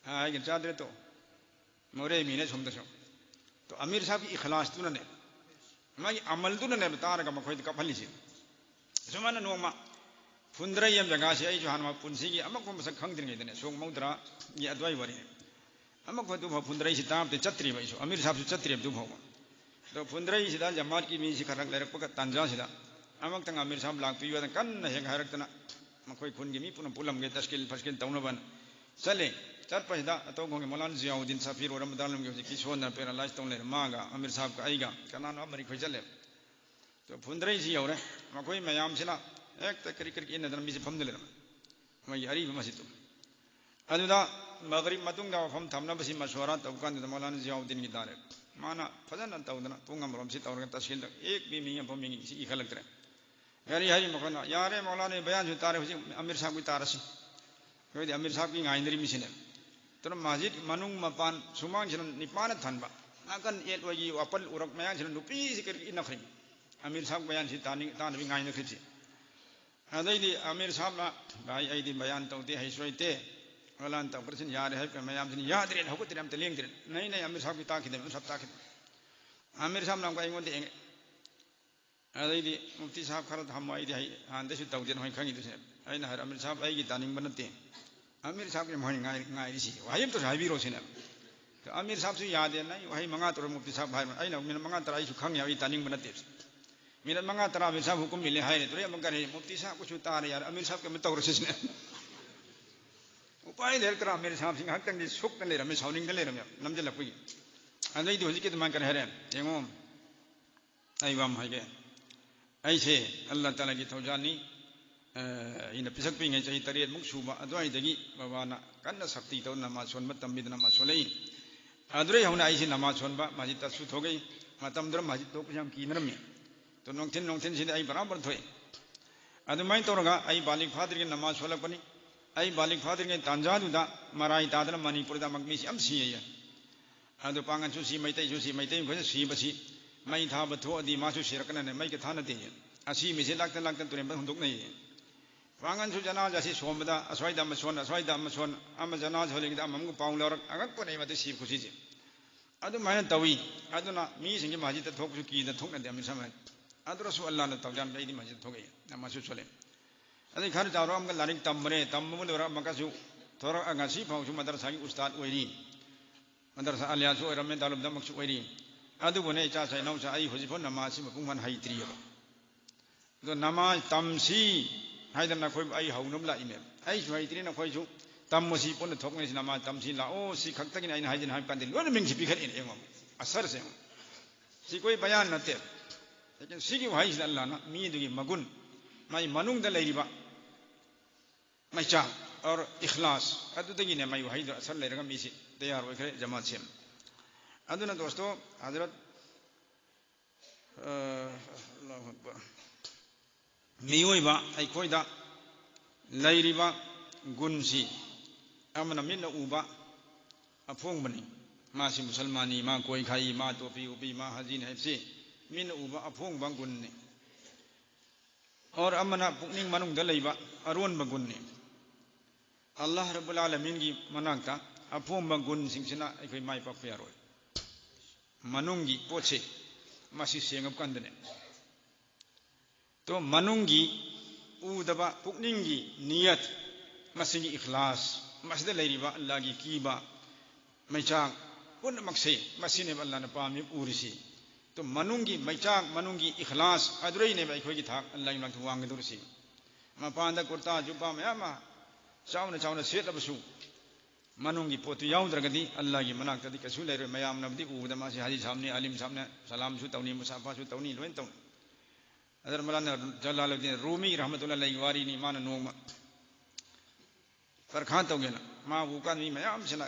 ꯍꯥꯏꯒꯅꯤ, ꯆꯥꯗ꯭ꯔꯦ ꯇꯣ꯫ ꯃꯣꯔꯦ ꯃꯤꯅꯦ ꯁꯣꯝꯗꯁꯨ꯫ ꯇꯣ ꯑꯃꯤꯔ ꯁꯥꯍꯕꯀꯤ ꯏꯈꯂꯥꯁꯇꯨꯅꯅꯦ, ꯃꯥꯒꯤ ꯑꯃꯜꯗꯨꯅꯅꯦꯕ ꯇꯥꯔꯒ ꯃꯈꯣꯏꯗ ꯀꯞꯍꯜꯂꯤꯁꯦ꯫ ꯁꯨꯃꯥꯏꯅ ꯅꯣꯡꯃ ꯐꯨꯟꯗ꯭ꯔꯩ ꯑꯃ ꯖꯒꯥꯁꯤ, ꯑꯩꯁꯨ ꯍꯥꯟꯅ ꯃꯥ ꯄꯨꯟꯁꯤꯒꯤ ꯑꯃꯨꯛꯐꯥꯎ ꯃꯁꯛ ꯈꯪꯗ꯭ꯔꯤꯉꯩꯗꯅꯦ, ꯁꯣꯛ ꯃꯧꯗ꯭ꯔꯥꯒꯤ ꯑꯗꯨꯋꯥꯏ ꯋꯥꯔꯤꯅꯤ꯫ ꯑꯃꯨꯛꯐꯥꯎ ꯑꯗꯨꯐꯥꯎ ꯐꯨꯟꯗ꯭ꯔꯩꯁꯤ ꯇꯥꯕꯗꯤ ꯆꯠꯇ꯭ꯔꯤꯕ ꯑꯩꯁꯨ, ꯑꯃꯤꯔ ꯁꯥꯍꯕꯁꯨ ꯆꯠꯇ꯭ꯔꯤꯕ ꯑꯗꯨꯐꯥꯎꯕ꯫ ꯑꯗꯣ ꯐꯨꯟꯗ꯭ꯔꯩꯁꯤꯗ ꯖꯃꯥꯠꯀꯤ ꯃꯤꯁꯤ ꯈꯔ ꯂꯩꯔꯛꯄꯒ ꯇꯥꯟꯖꯥꯁꯤꯗ ꯑꯃꯨꯛꯇꯪ ꯑꯃꯤꯔ ꯁꯥꯍꯕ ꯂꯥꯛꯄꯤꯌꯨ ꯍꯥꯏꯗꯅ ꯀꯟꯅ ꯍꯦꯛ ꯍꯥꯏꯔꯛꯇꯅ, ꯃꯈꯣꯏ ꯈꯨꯟꯒꯤ ꯃꯤ ꯄꯨꯟꯅ ꯄꯨꯜꯂꯝꯒꯦ, ꯇꯁꯀꯤꯜ ꯐꯁꯀꯤꯜ ꯇꯧꯅꯕꯅ ꯆꯠꯂꯦ꯫ ꯆꯠꯄꯁꯤꯗ ꯑꯇꯣꯞꯄꯒꯤ ꯃꯧꯂꯥꯅꯥ ꯖꯤꯌꯥꯎꯗꯤꯟ ꯁꯐꯤꯔ ꯑꯣꯏꯔꯝꯕ ꯗꯥꯔꯨꯜ ꯎꯂꯨꯝꯒꯤ ꯍꯧꯖꯤꯛꯀꯤ ꯁꯣꯟꯗꯅ ꯄꯦꯔꯥꯂꯥꯏꯁ ꯇꯧ ꯂꯩꯔꯦ꯫ ꯃꯥꯒ ꯑꯃꯤꯔ ꯁꯥꯍꯕꯀ ꯑꯩꯒ ꯀꯅꯥꯅꯣ ꯑꯃꯅꯤ ꯑꯩꯈꯣꯏ ꯆꯠꯂꯦ꯫ ꯑꯗꯣ ꯐꯨꯟꯗ꯭ꯔꯩꯁꯤ ꯌꯧꯔꯦ꯫ ꯃꯈꯣꯏ ꯃꯌꯥꯝꯁꯤꯅ ꯍꯦꯛꯇ ꯀ꯭ꯔꯤꯛ ꯀ꯭ꯔꯤꯛ ꯏꯟꯅꯗꯅ ꯃꯤꯁꯦ ꯐꯝꯗ ꯂꯩꯔꯝꯃꯦ, ꯃꯣꯏꯒꯤ ꯑꯔꯤꯕ ꯃꯁꯖꯤꯠꯇꯨ꯫ ꯑꯗꯨꯗ ꯃꯒꯔꯤꯕ ꯃꯇꯨꯡꯗ ꯋꯥꯐꯝ ꯊꯝꯅꯕꯁꯤ ꯃꯁꯋꯥꯔꯥ ꯇꯧꯕ ꯀꯥꯟꯗꯨꯗ ꯃꯧꯂꯥꯅꯥ ꯖꯤꯌꯥꯎꯗꯤꯟꯒꯤ ꯗꯥꯏꯔꯦꯛ ꯃꯥꯅ ꯐꯖꯅ ꯇꯧꯗꯅ ꯄꯨꯡ ꯑꯃꯔꯣꯝꯁꯤ ꯇꯧꯔꯒ ꯇꯁꯀꯤꯜꯗ ꯑꯦꯛ ꯃꯤ, ꯃꯤ ꯑꯃꯐꯥꯎ ꯃꯤꯡꯁꯤ ꯏꯈꯠꯂꯛꯇ꯭ꯔꯦ꯫ ꯀꯔꯤ ꯍꯥꯏꯔꯤ ꯃꯈꯣꯏꯅ? "ꯌꯥꯔꯦ, ꯃꯧꯂꯥꯅꯥꯒꯤ ꯕꯌꯥꯟꯁꯨ ꯇꯥꯔꯦ, ꯍꯧꯖꯤꯛ ꯑꯃꯤꯔ ꯁꯥꯍꯕꯀꯤ ꯇꯥꯔꯁꯤ꯫ ꯑꯩꯈꯣꯏꯗꯤ ꯑꯃꯤꯔ ꯁꯥꯍꯕꯀꯤ ꯉꯥꯏꯅꯔꯤ ꯃꯤꯁꯤꯅꯦ"꯫ ꯑꯗꯨꯅ ꯃꯁꯖꯤꯗ ꯃꯅꯨꯡ ꯃꯄꯥꯟ ꯁꯨꯃꯥꯡꯁꯤꯅ ꯅꯤꯄꯥꯟꯅ ꯊꯟꯕ, ꯅꯥꯀꯟ ꯑꯦꯠ ꯑꯣꯏꯒꯤ ꯋꯥꯄꯜ ꯎꯔꯛ ꯃꯌꯥꯝꯁꯤꯅ ꯅꯨꯄꯤꯁꯤ ꯀꯔꯤ ꯏꯟꯅꯈ꯭ꯔꯤꯕ? ꯑꯃꯤꯔ ꯁꯥꯍꯕ ꯕꯌꯥꯟꯁꯤ ꯇꯥꯅꯤꯡ-, ꯇꯥꯅꯕꯤ ꯉꯥꯏꯅꯈ꯭ꯔꯤꯁꯤ꯫ ꯑꯗꯩꯗꯤ ꯑꯃꯤꯔ ꯁꯥꯍꯕꯅ, "ꯚꯥꯏ, ꯑꯩꯗꯤ ꯕꯌꯥꯟ ꯇꯧꯗꯦ, ꯍꯩꯁꯨ ꯍꯩꯇꯦ, ꯃꯧꯂꯥꯅꯥꯅ ꯇꯧꯈ꯭ꯔꯁꯤꯅ ꯌꯥꯔꯦ" ꯍꯥꯏꯕ ꯃꯌꯥꯝꯁꯤꯅ ꯌꯥꯗ꯭ꯔꯦꯅ ꯍꯧꯒꯠꯇ꯭ꯔꯦ, ꯑꯝꯇ ꯂꯦꯡꯗ꯭ꯔꯦ꯫ ꯅꯩ ꯅꯩ ꯑꯃꯤꯔ ꯁꯥꯍꯕꯀꯤ ꯇꯥꯈꯤꯗꯕ, ꯑꯃꯤꯔ ꯁꯥꯍꯕ ꯇꯥꯈꯤꯗꯕ꯫ ꯑꯃꯤꯔ ꯁꯥꯍꯕꯅ ꯑꯃꯨꯛꯀ ꯑꯩꯉꯣꯟꯗ ꯌꯦꯡꯉꯦ꯫ ꯑꯗꯩꯗꯤ "ꯃꯨꯐꯇꯤ ꯁꯥꯍꯕ ꯈꯔ ꯊꯝꯃꯣ, ꯑꯩꯗꯤ ꯍꯩ-, ꯍꯥꯟꯅꯗꯩꯁꯨ ꯇꯧꯗꯦꯅ ꯃꯣꯏ ꯈꯪꯉꯤꯗꯨꯁꯦ"꯫ ꯑꯩꯅ ꯍꯥꯏꯔꯦ, "ꯑꯃꯤꯔ ꯁꯥꯍꯕ ꯑꯩꯒꯤ ꯇꯥꯅꯤꯡꯕ ꯅꯠꯇꯦ, ꯑꯃꯤꯔ ꯁꯥꯍꯕꯀꯤ ꯃꯣꯏ ꯉꯥꯏ-, ꯉꯥꯏꯔꯤꯁꯤ, ꯋꯥꯍꯩ ꯑꯝꯇꯁꯨ ꯍꯥꯏꯕꯤꯔꯣ" ꯁꯤꯅꯦ꯫ ꯑꯃꯤꯔ ꯁꯥꯍꯕꯁꯨ ꯌꯥꯗꯦ, "ꯅꯪ ꯋꯥꯍꯩ ꯃꯉꯥ ꯇꯔꯨꯛ ꯃꯨꯐꯇꯤ ꯁꯥꯍꯕ ꯍꯥꯏꯕ"꯫ ꯑꯩꯅ "ꯃꯤꯅꯠ ꯃꯉꯥ ꯇꯔꯥ ꯑꯩꯁꯨ ꯈꯪꯉꯦ, ꯑꯩ ꯇꯥꯅꯤꯡꯕ ꯅꯠꯇꯦ"꯫ ꯃꯤꯅꯠ ꯃꯉꯥ ꯇꯔꯥ ꯑꯃꯤꯔ ꯁꯥꯍꯕ ꯍꯨꯀꯨꯝ ꯏꯜꯂꯦ ꯍꯥꯏꯔꯦ, ꯇꯨꯔꯦ ꯑꯃꯨꯛ ꯀꯔꯤ, "ꯃꯨꯐꯇꯤ ꯁꯥꯍꯕ ꯀꯨꯁꯨ ꯇꯥꯔꯦ, ꯌꯥꯔꯦ, ꯑꯃꯤꯔ ꯁꯥꯍꯕ ꯀꯩꯝꯇ ꯇꯧꯔꯁꯤ" ꯁꯤꯅꯦ꯫ ꯎꯄꯥꯏ ꯂꯩꯔꯛꯇ꯭ꯔꯥ, ꯑꯃꯤꯔ ꯁꯥꯍꯕꯁꯤ ꯉꯥꯏꯍꯥꯛꯇꯪꯗꯤ ꯁꯨꯛꯇ ꯂꯩꯔꯝꯃꯦ, ꯁꯥꯎꯅꯤꯡꯗ ꯂꯩꯔꯝꯃꯦ, ꯅꯝꯁꯤꯜꯂꯛꯄꯒꯤ꯫ ꯑꯗꯩꯗꯤ ꯍꯧꯖꯤꯛꯀꯤ ꯑꯗꯨꯃꯥꯏꯅ ꯀꯔꯤ ꯍꯥꯏꯔꯦ ꯌꯦꯡꯉꯣ꯫ ꯑꯩ ꯋꯥ ꯑꯃ ꯍꯥꯏꯒꯦ꯫ ꯑꯩꯁꯦ ꯑꯜꯂꯥꯍ ꯇꯥꯂꯥꯒꯤ ꯊꯧꯖꯥꯜꯅꯤ꯫ ꯑ, ꯑꯩꯅ ꯄꯤꯁꯛ ꯄꯤꯛꯏꯉꯩ ꯆꯍꯤ ꯇꯔꯦꯠꯃꯨꯛ ꯁꯨꯕ ꯑꯗꯨꯋꯥꯏꯗꯒꯤ ꯕꯕꯥꯅ ꯀꯟꯅ ꯁꯛꯇꯤ ꯇꯧꯗꯅ ꯅꯃꯥꯖ ꯁꯣꯟꯕ ꯇꯝꯕꯤꯗꯅ ꯅꯃꯥꯖ ꯁꯣꯜꯂꯛꯏ꯫ ꯑꯗꯨꯗꯩ ꯍꯧꯅ ꯑꯩꯁꯦ ꯅꯃꯥꯖ ꯁꯣꯟꯕ ꯃꯁꯖꯤꯗꯇꯁꯨ ꯊꯣꯛꯂꯛꯏ꯫ ꯃꯇꯝꯗꯨꯗ ꯃꯁꯖꯤꯗ ꯊꯣꯛꯄꯁꯦ ꯌꯥꯝ ꯀꯤꯅꯔꯝꯃꯤ꯫ ꯑꯗꯣ ꯅꯨꯡꯊꯤꯟ, ꯅꯨꯡꯊꯤꯟꯁꯤꯗ ꯑꯩ ꯕꯔꯥꯕꯔ ꯊꯣꯛꯏ꯫ ꯑꯗꯨꯃꯥꯏꯅ ꯇꯧꯔꯒ ꯑꯩ ꯕꯥꯂꯤꯒ ꯐꯥꯗ꯭ꯔꯤꯉꯩ ꯅꯃꯥꯖ ꯁꯣꯜꯂꯛꯄꯅꯤ꯫ ꯑꯩ ꯕꯥꯂꯤꯒ ꯐꯥꯗ꯭ꯔꯤꯉꯩ ꯇꯥꯟꯖꯥꯗꯨꯗ ꯃꯔꯥꯏ ꯇꯥꯗꯅ ꯃꯅꯤꯄꯨꯔꯗ ꯑꯃꯨꯛ ꯃꯤꯁꯤ ꯌꯥꯝ ꯁꯤꯌꯦ꯫ ꯑꯗꯨ ꯄꯥꯡꯒꯟꯁꯨ ꯁꯤ, ꯃꯩꯇꯩꯁꯨ ꯁꯤ, ꯃꯩꯇꯩ ꯃꯈꯩꯁꯨ ꯁꯤꯕꯁꯤ, ꯃꯩ ꯊꯥꯕ ꯊꯣꯛꯑꯗꯤ ꯃꯥꯁꯨ ꯁꯤꯔꯛꯀꯅꯅꯦ, ꯃꯩꯒ ꯊꯥꯅꯗꯦ꯫ ꯑꯁꯤꯕꯁꯤ ꯂꯥꯛꯇ ꯂꯥꯛꯇ ꯇꯨꯔꯦꯟ ꯍꯨꯟꯗꯣꯛꯅꯩꯌꯦ꯫ ꯄꯥꯡꯒꯟꯁꯨ ꯖꯅꯥꯖꯥꯁꯤ ꯁꯣꯟꯕꯗ ꯑꯁ꯭ꯋꯥꯏꯗ ꯑꯃ ꯁꯣꯟ, ꯑꯁ꯭ꯋꯥꯏꯗ ꯑꯃ ꯁꯣꯟ, ꯑꯃ ꯖꯅꯥꯖꯥ ꯍꯣꯜꯂꯤꯉꯩꯗ ꯑꯃꯃꯨꯛ ꯄꯥꯎ ꯂꯧꯔꯛ, ꯑꯉꯛꯄꯅꯦ ꯃꯗꯨ ꯁꯤꯕ ꯈꯨꯁꯤꯁꯦ꯫ ꯑꯗꯨꯃꯥꯏꯅ ꯇꯧꯏ꯫ ꯑꯗꯨꯅ ꯃꯤꯁꯤꯡꯁꯤ ꯃꯁꯖꯤꯗꯇ ꯊꯣꯛꯄꯁꯨ ꯀꯤꯗ ꯊꯣꯛꯅꯗꯦ ꯑꯃ ꯁꯝꯅ꯫ ꯑꯗꯨꯔꯁꯨ ꯑꯜꯂꯥꯍꯅ ꯊꯧꯖꯥꯜꯗ ꯑꯩꯗꯤ ꯃꯁꯖꯤꯗ ꯊꯣꯛꯂꯛꯏ, ꯅꯃꯥꯖꯁꯨ ꯁꯣꯜꯂꯦ꯫ ꯑꯗꯩ ꯈꯔ ꯆꯥꯎꯔꯛꯑ ꯑꯃꯒ ꯂꯥꯏꯔꯤꯛ ꯇꯝꯕꯅꯦ, ꯇꯝꯕ ꯂꯣꯏꯔꯒ ꯑꯃꯨꯛꯀꯁꯨ ꯊꯣꯔꯛꯑꯒ ꯉꯁꯤ ꯐꯥꯎꯁꯨ ꯃꯗꯔꯁꯥꯒꯤ ꯎꯁꯇꯥꯗ ꯑꯣꯏꯔꯤ꯫ ꯃꯗꯔꯁꯥ ꯑꯂꯤꯌꯥꯁꯨ ꯑꯣꯏꯔꯝꯃꯦ, ꯗꯥꯔꯨꯜꯗꯝꯃꯛꯁꯨ ꯑꯣꯏꯔꯤ꯫ ꯑꯗꯨꯕꯨꯅꯦ ꯏꯆꯥꯁꯥ ꯏꯅꯥꯎꯁꯥ, ꯑꯩ ꯍꯧꯖꯤꯛꯐꯥꯎ ꯅꯃꯥꯖꯁꯤ ꯃꯄꯨꯡ ꯐꯥꯅ ꯍꯩꯇ꯭ꯔꯤꯑꯕ꯫ ꯑꯗꯣ ꯅꯃꯥꯖ ꯇꯝꯁꯤ ꯍꯥꯏꯗꯅ ꯅꯈꯣꯏꯕꯨ ꯑꯩ ꯍꯧꯅꯕ ꯂꯥꯛꯏꯅꯦ꯫ ꯑꯩꯁꯨ ꯍꯩꯇ꯭ꯔꯤ, ꯅꯈꯣꯏꯁꯨ ꯇꯝꯃꯣ, ꯁꯤ ꯄꯨꯟꯅ ꯊꯣꯛꯃꯤꯟꯅꯁꯤ, ꯅꯃꯥꯖ ꯇꯝꯁꯤ ꯂꯥꯛꯑꯣ, ꯁꯤ ꯈꯛꯇꯒꯤꯅꯤ ꯑꯩꯅ ꯍꯥꯏꯖꯅꯤ ꯍꯥꯏꯕ ꯀꯥꯟꯗ ꯂꯣꯏꯅ ꯃꯤꯡꯁꯤ ꯄꯤꯈꯠꯂꯛꯏꯅꯦ꯫ ꯌꯦꯡꯉꯣ, ꯑꯁꯔꯁꯦ ꯌꯦꯡꯉꯣ꯫ ꯁꯤ ꯀꯣꯏ ꯕꯌꯥꯟ ꯅꯠꯇꯦ꯫ ꯂꯦꯀꯤꯟ ꯁꯤꯒꯤ ꯋꯥꯍꯩꯁꯤꯗ ꯑꯜꯂꯥꯍꯅ ꯃꯤꯗꯨꯒꯤ ꯃꯒꯨꯟ, ꯃꯥꯒꯤ ꯃꯅꯨꯡꯗ ꯂꯩꯔꯤꯕ ꯃꯩꯆꯥꯛ ꯑꯣꯔ ꯏꯈ꯭ꯂꯥꯁ ꯑꯗꯨꯗꯒꯤꯅꯦ ꯃꯥꯒꯤ ꯋꯥꯍꯩꯗꯣ ꯑꯁꯔ ꯂꯩꯔꯒ ꯃꯤꯁꯤ ꯇꯌꯥꯔ ꯑꯣꯏꯈ꯭ꯔꯦ ꯖꯃꯥꯠꯁꯦ꯫ ꯑꯗꯨꯅ ꯗꯣꯁꯇꯣ ꯍꯖꯔꯠ, ꯑ, ꯑꯜꯂꯥꯍꯨ ꯑꯛꯕꯔ꯫ ꯃꯤꯑꯣꯏꯕ ꯑꯩꯈꯣꯏꯗ ꯂꯩꯔꯤꯕ ꯒꯨꯟꯁꯤ ꯑꯃꯅ ꯃꯤꯠꯅ ꯎꯕ ꯑꯐꯣꯡꯕꯅꯤ꯫ ꯃꯥꯁꯤ ꯃꯨꯁꯜꯃꯥꯟꯅꯤ, ꯃꯥ ꯀꯣꯏ ꯈꯥꯛꯏ, ꯃꯥ ꯇꯣꯄꯤ ꯎꯞꯄꯤ, ꯃꯥ ꯍꯥꯖꯤꯅꯤ ꯍꯥꯏꯕꯁꯤ ꯃꯤꯠꯅ ꯎꯕ ꯑꯐꯣꯡꯕ ꯒꯨꯟꯅꯤ꯫ ꯑꯣꯔ ꯑꯃꯅ ꯄꯨꯛꯅꯤꯡ ꯃꯅꯨꯡꯗ ꯂꯩꯕ ꯑꯔꯣꯟꯕ ꯒꯨꯟꯅꯤ꯫ ꯑꯜꯂꯥꯍ ꯔꯕꯨꯜ ꯑꯥꯂꯃꯤꯟꯒꯤ ꯃꯅꯥꯛꯇ ꯑꯐꯣꯡꯕ ꯒꯨꯟꯁꯤꯡꯁꯤꯅ ꯑꯩꯈꯣꯏ ꯃꯥꯏ ꯄꯥꯛꯄ ꯌꯥꯔꯣꯏ꯫ ꯃꯅꯨꯡꯒꯤ ꯄꯣꯠꯁꯦ ꯃꯁꯤ ꯁꯦꯡꯉꯕ ꯀꯥꯟꯗꯅꯦ꯫ ꯇꯣ ꯃꯅꯨꯡꯒꯤ ꯎꯗꯕ ꯄꯨꯛꯅꯤꯡꯒꯤ ꯅꯤꯌꯠ, ꯃꯁꯤꯒꯤ ꯏꯈ꯭ꯂꯥꯁ, ꯃꯁꯤꯗ ꯂꯩꯔꯤꯕ ꯑꯜꯂꯥꯍꯒꯤ ꯀꯤꯕ ꯃꯩꯆꯥꯛ ꯄꯨꯝꯅꯃꯛꯁꯦ ꯃꯁꯤꯅꯦꯕ ꯑꯜꯂꯥꯍꯅ ꯄꯥꯝꯃꯤ ꯎꯔꯤꯁꯤ꯫ ꯇꯣ ꯃꯅꯨꯡꯒꯤ ꯃꯩꯆꯥꯛ, ꯃꯅꯨꯡꯒꯤ ꯏꯈ꯭ꯂꯥꯁ ꯑꯗꯨꯗꯩꯅꯦꯕ ꯑꯩꯈꯣꯏꯒꯤ ꯊꯥꯛ ꯑꯜꯂꯥꯍꯒꯤ ꯃꯅꯥꯛꯇ ꯋꯥꯡꯒꯗꯧꯔꯤꯁꯤ꯫ ꯃꯄꯥꯟꯗ ꯀꯨꯔꯇꯥ ꯖꯨꯕꯥ ꯃꯌꯥꯝ ꯑꯃ ꯆꯥꯎꯅ ꯆꯥꯎꯅ ꯁꯦꯠꯂꯕꯁꯨ ꯃꯅꯨꯡꯒꯤ ꯄꯣꯠꯇꯨ ꯌꯥꯎꯗ꯭ꯔꯒꯗꯤ ꯑꯜꯂꯥꯍꯒꯤ ꯃꯅꯥꯛꯇꯗꯤ ꯀꯩꯁꯨ ꯂꯩꯔꯣꯏ꯫ ꯃꯌꯥꯝꯅꯕꯨꯗꯤ ꯎꯕꯗ ꯃꯥꯁꯤ ꯍꯥꯖꯤ ꯁꯥꯕꯅꯤ, ꯑꯂꯤꯝ ꯁꯥꯕꯅꯤ, ꯁꯂꯥꯝꯁꯨ ꯇꯧꯅꯤ, ꯃꯨꯁꯥꯐꯥꯁꯨ ꯇꯧꯅꯤ, ꯂꯣꯏꯅ ꯇꯧꯅꯤ꯫ ꯍꯖꯔꯠ ꯃꯧꯂꯥꯅꯥ ꯖꯂꯥꯂꯨꯗꯗꯤꯟ ꯔꯨꯃꯤ ꯔꯍꯃꯇꯨꯜꯂꯥꯍꯤ ꯑꯂꯩꯍꯤꯒꯤ ꯋꯥꯔꯤꯅꯤ꯫ ꯃꯥꯅ ꯅꯣꯡꯃ ꯄꯔꯈꯥ ꯇꯧꯒꯦꯅ ꯃꯥ ꯎꯀꯥꯟ ꯃꯤ ꯃꯌꯥꯝꯁꯤꯅ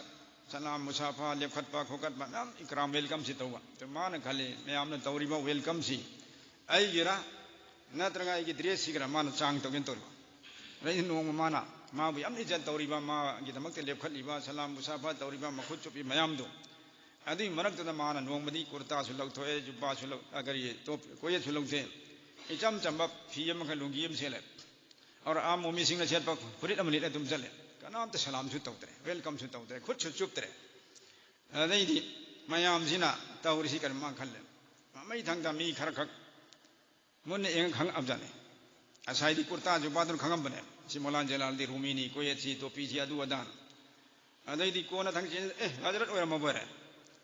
ꯁꯂꯥꯝ, ꯃꯨꯁꯥꯐꯥ, ꯂꯦꯞꯈꯠꯄ ꯈꯣꯀꯠꯄ ꯃꯌꯥꯝ, ꯏꯀ꯭ꯔꯥꯝ, ꯋꯦꯜꯀꯝꯁꯤ ꯇꯧꯕ꯫ ꯑꯗꯨ ꯃꯥꯅ ꯈꯜꯂꯤ, ꯃꯌꯥꯝꯅ ꯇꯧꯔꯤꯕ ꯋꯦꯜꯀꯝꯁꯤ ꯑꯩꯒꯤꯔ ꯅꯠꯇ꯭ꯔꯒ ꯑꯩꯒꯤ ꯗ꯭ꯔꯦꯁꯁꯤꯒꯤꯔ ꯃꯥꯅ ꯆꯥꯡ ꯇꯧꯒꯦꯅ ꯇꯧꯔꯤꯕ꯫ ꯑꯗꯩꯗꯤ ꯅꯣꯡꯃ ꯃꯥꯅ ꯃꯥꯕꯨ ꯌꯥꯝ ꯏꯖꯠ ꯇꯧꯔꯤꯕ, ꯃꯥꯒꯤꯗꯃꯛꯇ ꯂꯦꯞꯈꯠꯂꯤꯕ, ꯁꯂꯥꯝ ꯃꯨꯁꯥꯐꯥ ꯇꯧꯔꯤꯕ, ꯃꯈꯨꯠ ꯆꯨꯞꯄꯤ ꯃꯌꯥꯝꯗꯨ, ꯑꯗꯨꯒꯤ ꯃꯔꯛꯇꯨꯗ ꯃꯥꯅ ꯅꯣꯡꯃꯗꯤ ꯀꯨꯔꯇꯥꯁꯨ ꯂꯧꯊꯣꯛꯑꯦ, ꯖꯨꯕꯥꯁꯨ ꯂꯧ-, ꯑ, ꯀꯔꯤ, ꯇꯣꯞ-, ꯀꯣꯌꯦꯠꯁꯨ ꯂꯧꯊꯣꯛꯑꯦ꯫ ꯏꯆꯝ ꯆꯝꯕ ꯐꯤ ꯑꯃꯈꯛ, ꯂꯨꯡꯒꯤ ꯑꯃ ꯁꯦꯠꯂꯦ꯫ ꯑꯣꯔ ꯑꯥ ꯃꯣꯃꯤꯁꯤꯡꯅ ꯁꯦꯠꯄ ꯐꯨꯔꯤꯠ ꯑꯃ ꯂꯤꯠꯂ ꯑꯗꯨꯝ ꯆꯠꯂꯦ꯫ ꯀꯅꯥꯝꯇ ꯁꯂꯥꯝꯁꯨ ꯇꯧꯗ꯭ꯔꯦ, ꯋꯦꯜꯀꯝꯁꯨ ꯇꯧꯗ꯭ꯔꯦ, ꯈꯨꯠꯁꯨ ꯆꯨꯞꯇ꯭ꯔꯦ꯫ ꯑꯗꯩꯗꯤ ꯃꯌꯥꯝꯁꯤꯅ ꯇꯧꯔꯤꯁꯤ ꯀꯔꯤꯅꯣ ꯃꯥ ꯈꯜꯂꯦ꯫ ꯃꯃꯩ ꯊꯪꯗ ꯃꯤ ꯈꯔ ꯈꯛ ꯃꯨꯟꯅ ꯌꯦꯡꯉ ꯈꯪꯉꯛꯑꯕꯖꯥꯠꯅꯤ꯫ ꯉꯁꯥꯏꯗꯤ ꯀꯨꯔꯇꯥ ꯖꯨꯕꯥꯗꯨꯅ ꯈꯪꯉꯝꯕꯅꯦ꯫ ꯁꯤ ꯃꯧꯂꯥꯅꯥ ꯖꯂꯥꯂꯨꯗꯗꯤꯟ ꯔꯨꯃꯤꯅꯤ, ꯀꯣꯌꯦꯠꯁꯤ, ꯇꯣꯄꯤꯁꯤ, ꯑꯗꯨ ꯑꯗꯥꯅ꯫ ꯑꯗꯩꯗꯤ ꯀꯣꯟꯅ ꯊꯪꯁꯤ, "ꯑꯦ, ꯍꯖꯔꯠ ꯑꯣꯏꯔꯝꯃꯕꯣꯏꯔꯦ꯫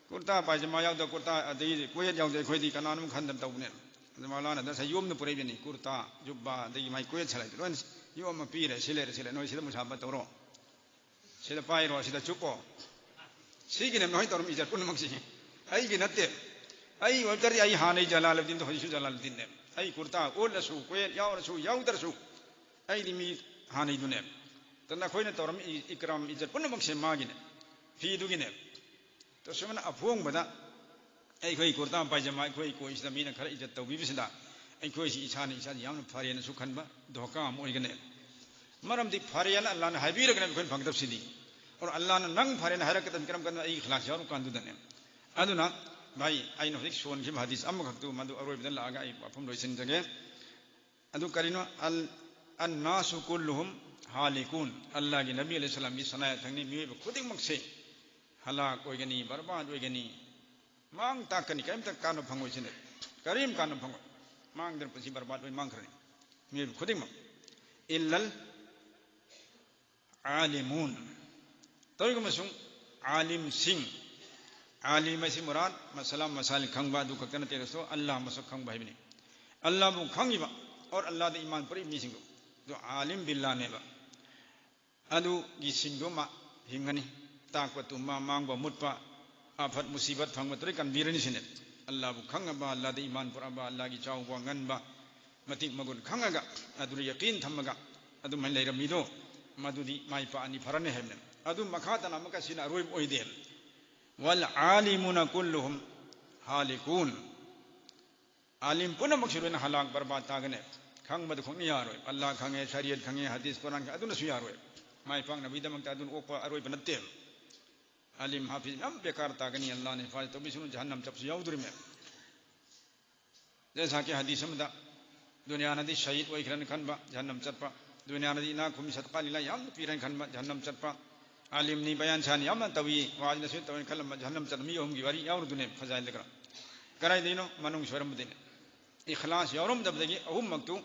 ꯀꯨꯔꯇꯥ ꯄꯥꯏꯖꯃꯥ ꯌꯥꯎꯗ, ꯀꯨꯔꯇꯥ ꯑꯗꯩꯗꯤ ꯀꯣꯌꯦꯠ ꯌꯥꯎꯗ ꯑꯩꯈꯣꯏꯗꯤ ꯀꯅꯥꯅꯣꯝ ꯈꯟꯗꯅ ꯇꯧꯕꯅꯦ꯫" ꯑꯗꯨ ꯃꯧꯂꯥꯅꯥꯗ ꯉꯁꯥꯏ ꯌꯣꯝꯗ ꯄꯨꯔꯛꯏꯕꯅꯤ, ꯀꯨꯔꯇꯥ, ꯖꯨꯕꯥ, ꯑꯗꯒꯤ ꯃꯥꯏ ꯀꯣꯌꯦꯠ ꯁꯂꯥꯏꯗꯨ ꯂꯣꯏꯅ ꯌꯣꯝꯃ ꯄꯤꯔꯦ꯫ "ꯁꯤ ꯂꯩꯔꯦ, ꯁꯤ ꯂꯩꯔꯦ, ꯅꯣꯏ ꯁꯤꯗ ꯃꯨꯁꯥꯐꯥ ꯇꯧꯔꯣ꯫ ꯁꯤꯗ ꯄꯥꯏꯔꯣ, ꯁꯤꯗ ꯆꯨꯞꯄꯣ꯫ ꯁꯤꯒꯤꯅꯦ ꯅꯣꯏ ꯇꯧꯔꯝꯃꯤ ꯏꯖꯠ ꯄꯨꯝꯅꯃꯛꯁꯤ꯫ ꯑꯩꯒꯤ ꯅꯠꯇꯦ꯫ ꯑꯩ ꯑꯣꯏꯕ ꯇꯥꯔꯗꯤ ꯑꯩ ꯍꯥꯟꯅꯩ ꯖꯂꯥꯂꯨꯗꯗꯤꯟꯗꯣ ꯍꯧꯖꯤꯛꯁꯨ ꯖꯂꯥꯂꯨꯗꯗꯤꯟꯅꯦ꯫ ꯑꯩ ꯀꯨꯔꯇꯥ ꯎꯠꯂꯁꯨ, ꯀꯣꯌꯦꯠ ꯌꯥꯎꯔꯁꯨ, ꯌꯥꯎꯗ꯭ꯔꯁꯨ, ꯑꯩꯗꯤ ꯃꯤ ꯍꯥꯟꯅꯩꯗꯨꯅꯦ꯫ ꯑꯗꯨ ꯅꯈꯣꯏꯅ ꯇꯧꯔꯝꯃꯤ ꯏꯀ꯭ꯔꯥꯝ, ꯏꯖꯠ ꯄꯨꯝꯅꯃꯛꯁꯦ ꯃꯥꯒꯤꯅꯦ, ꯐꯤꯗꯨꯒꯤꯅꯦ꯫" ꯇꯁꯦꯡꯅ ꯑꯐꯣꯡꯕꯗ ꯑꯩꯈꯣꯏ ꯀꯨꯔꯇꯥ ꯄꯥꯏꯖꯃꯥ ꯑꯩꯈꯣꯏ ꯀꯣꯏꯁꯤꯗ ꯃꯤꯅ ꯈꯔ ꯏꯖꯠ ꯇꯧꯕꯤꯕꯁꯤꯗ ꯑꯩꯈꯣꯏꯁꯤ ꯏꯁꯥꯅ ꯏꯁꯥꯁꯤ ꯌꯥꯝꯅ ꯐꯔꯦꯅꯁꯨ ꯈꯟꯕ ꯙꯣꯀꯥ ꯑꯃ ꯑꯣꯏꯒꯅꯤ꯫ ꯃꯔꯝꯗꯤ ꯐꯔꯦꯅ ꯑꯜꯂꯥꯅ ꯍꯥꯏꯕꯤꯔꯒꯅꯦ ꯑꯩꯈꯣꯏꯅ ꯐꯪꯒꯗꯕꯁꯤꯗꯤ꯫ ꯑꯣꯔ ꯑꯜꯂꯥꯅ ꯅꯪ ꯐꯔꯦꯅ ꯍꯥꯏꯔꯛꯀꯗꯕꯅꯤ ꯀꯔꯝ ꯀꯥꯟꯗ? ꯑꯩ ꯏꯈ꯭ꯂꯥꯁ ꯌꯥꯎꯔꯀꯥꯟꯗꯨꯗꯅꯦ꯫ ꯑꯗꯨꯅ ꯚꯥꯏ, ꯑꯩꯅ ꯍꯧꯖꯤꯛ ꯁꯣꯟꯈꯤꯕ ꯍꯗꯤꯁ ꯑꯃꯈꯛꯇꯨ ꯃꯗꯨ ꯑꯔꯣꯏꯕꯗ ꯂꯥꯛꯑꯒ ꯑꯩ ꯋꯥꯐꯝ ꯂꯣꯏꯁꯤꯟꯖꯒꯦ꯫ ꯑꯗꯨ ꯀꯔꯤꯅꯣ? ꯑꯜ-, "ꯑꯟꯅꯥꯁꯨ ꯀꯨꯜꯂꯨꯍꯨꯝ ꯍꯥꯂꯤꯀꯨꯟ"꯫ ꯑꯜꯂꯥꯍꯒꯤ ꯅꯕꯤ ꯑꯂꯩꯍꯤ ꯁꯂꯥꯝꯒꯤ ꯁꯅꯥ ꯌꯥꯊꯪꯅꯤ, ꯃꯤꯑꯣꯏꯕ ꯈꯨꯗꯤꯡꯃꯛꯁꯦ ꯍꯂꯥꯛ ꯑꯣꯏꯒꯅꯤ, ꯕꯔꯕꯥꯗ ꯑꯣꯏꯒꯅꯤ, ꯃꯥꯡ ꯇꯥꯛꯀꯅꯤ, ꯀꯔꯤꯝꯇ ꯀꯥꯟꯅꯕ ꯐꯪꯉꯣꯏ ꯁꯤꯅꯦ꯫ ꯀꯔꯤꯝ ꯀꯥꯟꯅꯕ ꯐꯪꯉꯣꯏ꯫ ꯃꯥꯡꯗꯅ ꯄꯨꯟꯁꯤ ꯕꯔꯕꯥꯗ ꯑꯣꯏ ꯃꯥꯡꯈ꯭ꯔꯅꯤ ꯃꯤꯑꯣꯏꯕ ꯈꯨꯗꯤꯡꯃꯛ꯫ "ꯏꯜꯂꯜ ꯑꯥꯂꯤꯃꯨꯟ"꯫ ꯇꯧꯏꯒꯨꯝꯕꯁꯨꯡ ꯑꯥꯂꯤꯝꯁꯤꯡ, ꯑꯥꯂꯤꯝ ꯍꯥꯏꯁꯤ ꯃꯨꯔꯥꯗ ꯃꯁꯥꯂꯥ ꯃꯁꯥꯏꯜ ꯈꯪꯕ ꯑꯗꯨ ꯈꯛꯇ ꯅꯠꯇꯦ, ꯗꯣꯁꯇꯣ, ꯑꯜꯂꯥꯍ ꯃꯁꯛ ꯈꯪꯕ ꯍꯥꯏꯕꯅꯤ꯫ ꯑꯜꯂꯥꯍꯕꯨ ꯈꯪꯉꯤꯕ ꯑꯣꯔ ꯑꯜꯂꯥꯍꯗ ꯏꯃꯥꯟ ꯄꯨꯔꯛꯏꯕ ꯃꯤꯁꯤꯡꯗꯨ, ꯑꯗꯨ ꯑꯥꯂꯤꯝ ꯕꯤꯜꯂꯥꯍꯅꯦꯕ꯫ ꯑꯗꯨꯒꯤ ꯁꯤꯡꯗꯨ ꯑꯃ ꯍꯤꯡꯉꯅꯤ꯫ ꯇꯥꯛꯄ ꯇꯨꯝꯕ, ꯃꯥꯡꯕ ꯃꯨꯠꯄ, ꯑꯐꯠ ꯃꯨꯁꯤꯕꯠ ꯐꯪꯕ ꯇꯔꯦꯠ ꯀꯟꯕꯤꯔꯅꯤ ꯁꯤꯅꯦ꯫ ꯑꯜꯂꯥꯍꯕꯨ ꯈꯪꯉꯕ, ꯑꯜꯂꯥꯍꯗ ꯏꯃꯥꯟ ꯄꯨꯔꯛꯑꯕ, ꯑꯜꯂꯥꯍꯒꯤ ꯆꯥꯎꯕ ꯉꯟꯕ ꯃꯇꯤꯛ ꯃꯒꯨꯟ ꯈꯪꯉꯒ, ꯑꯗꯨꯗ ꯌꯀꯤꯟ ꯊꯝꯃꯒ ꯑꯗꯨꯃꯥꯏꯅ ꯂꯩꯔꯝꯃꯤꯗꯣ, ꯃꯗꯨꯗꯤ ꯃꯥꯏ ꯄꯥꯛꯑꯅꯤ, ꯐꯔꯅꯤ ꯍꯥꯏꯕꯅꯦ꯫ ꯑꯗꯨ ꯃꯈꯥ ꯇꯥꯅ ꯑꯃꯨꯛꯀ ꯁꯤꯅ ꯑꯔꯣꯏꯕ ꯑꯣꯏꯗꯦ꯫ "ꯋꯜ ꯑꯥꯂꯤꯃꯨꯅ ꯀꯨꯜꯂꯨꯍꯨꯝ ꯍꯥꯂꯤꯀꯨꯟ"꯫ ꯑꯥꯂꯤꯝ ꯄꯨꯝꯅꯃꯛꯁꯨ ꯂꯣꯏꯅ ꯍꯂꯥꯛ ꯕꯔꯕꯥꯗ ꯇꯥꯒꯅꯤ꯫ ꯈꯪꯕꯗꯨ ꯈꯛꯅ ꯌꯥꯔꯣꯏ꯫ ꯑꯜꯂꯥꯍ ꯈꯪꯉꯦ, ꯁꯔꯤꯌꯠ ꯈꯪꯉꯦ, ꯍꯗꯤꯁ ꯀꯨꯔꯥꯟ ꯈꯪꯉꯦ, ꯑꯗꯨꯅꯁꯨ ꯌꯥꯔꯣꯏ꯫ ꯃꯥꯏ ꯄꯥꯛꯅꯕꯒꯤꯗꯃꯛꯇ ꯑꯗꯨꯅ ꯑꯣꯛꯄ ꯑꯔꯣꯏꯕ ꯅꯠꯇꯦ꯫ ꯑꯥꯂꯤꯝ ꯍꯥꯐꯤꯖ ꯃꯌꯥꯝ ꯕꯦꯀꯥꯔ ꯇꯥꯒꯅꯤ, ꯑꯜꯂꯥꯍꯅ ꯍꯤꯐꯥꯖꯠ ꯇꯧꯕꯤꯁꯅꯨ, ꯖꯍꯟꯅꯝ ꯆꯠꯄꯁꯨ ꯌꯥꯎꯗꯣꯔꯤꯃꯦ꯫ ꯖꯩꯁꯥ ꯀꯤ ꯍꯗꯤꯁ ꯑꯃꯗ, ꯗꯨꯅꯤꯌꯥꯅꯗꯤ ꯁꯍꯤꯗ ꯑꯣꯏꯈ꯭ꯔꯅꯤ ꯈꯟꯕ, ꯖꯍꯟꯅꯝ ꯆꯠꯄ꯫ ꯗꯨꯅꯤꯌꯥꯅꯗꯤ ꯏꯅꯥꯛ ꯈꯨꯝꯃꯤ, ꯁꯗꯀꯥ ꯂꯤꯂꯥ ꯌꯥꯝꯅ ꯄꯤꯔꯅꯤ ꯈꯟꯕ, ꯖꯍꯟꯅꯝ ꯆꯠꯄ꯫ ꯑꯥꯂꯤꯝꯅꯤ, ꯕꯌꯥꯟ ꯁꯥꯟ ꯌꯥꯝꯅ ꯇꯧꯏ, ꯋꯥꯖꯅꯁꯨ ꯇꯧꯏ ꯈꯜꯂꯝꯕ, ꯖꯍꯟꯅꯝ ꯆꯠꯄ ꯃꯤ ꯑꯍꯨꯝꯒꯤ ꯋꯥꯔꯤ ꯌꯥꯎꯔꯗꯨꯅꯦ ꯐꯖꯥꯏꯜꯗ ꯈꯔ꯫ ꯀꯗꯥꯏꯗꯩꯅꯣ? ꯃꯅꯨꯡ ꯁꯣꯏꯔꯝꯕꯗꯩꯅꯦ꯫ ꯏꯈ꯭ꯂꯥꯁ ꯌꯥꯎꯔꯝꯗꯕꯗꯒꯤ ꯑꯍꯨꯝꯃꯛꯇꯨ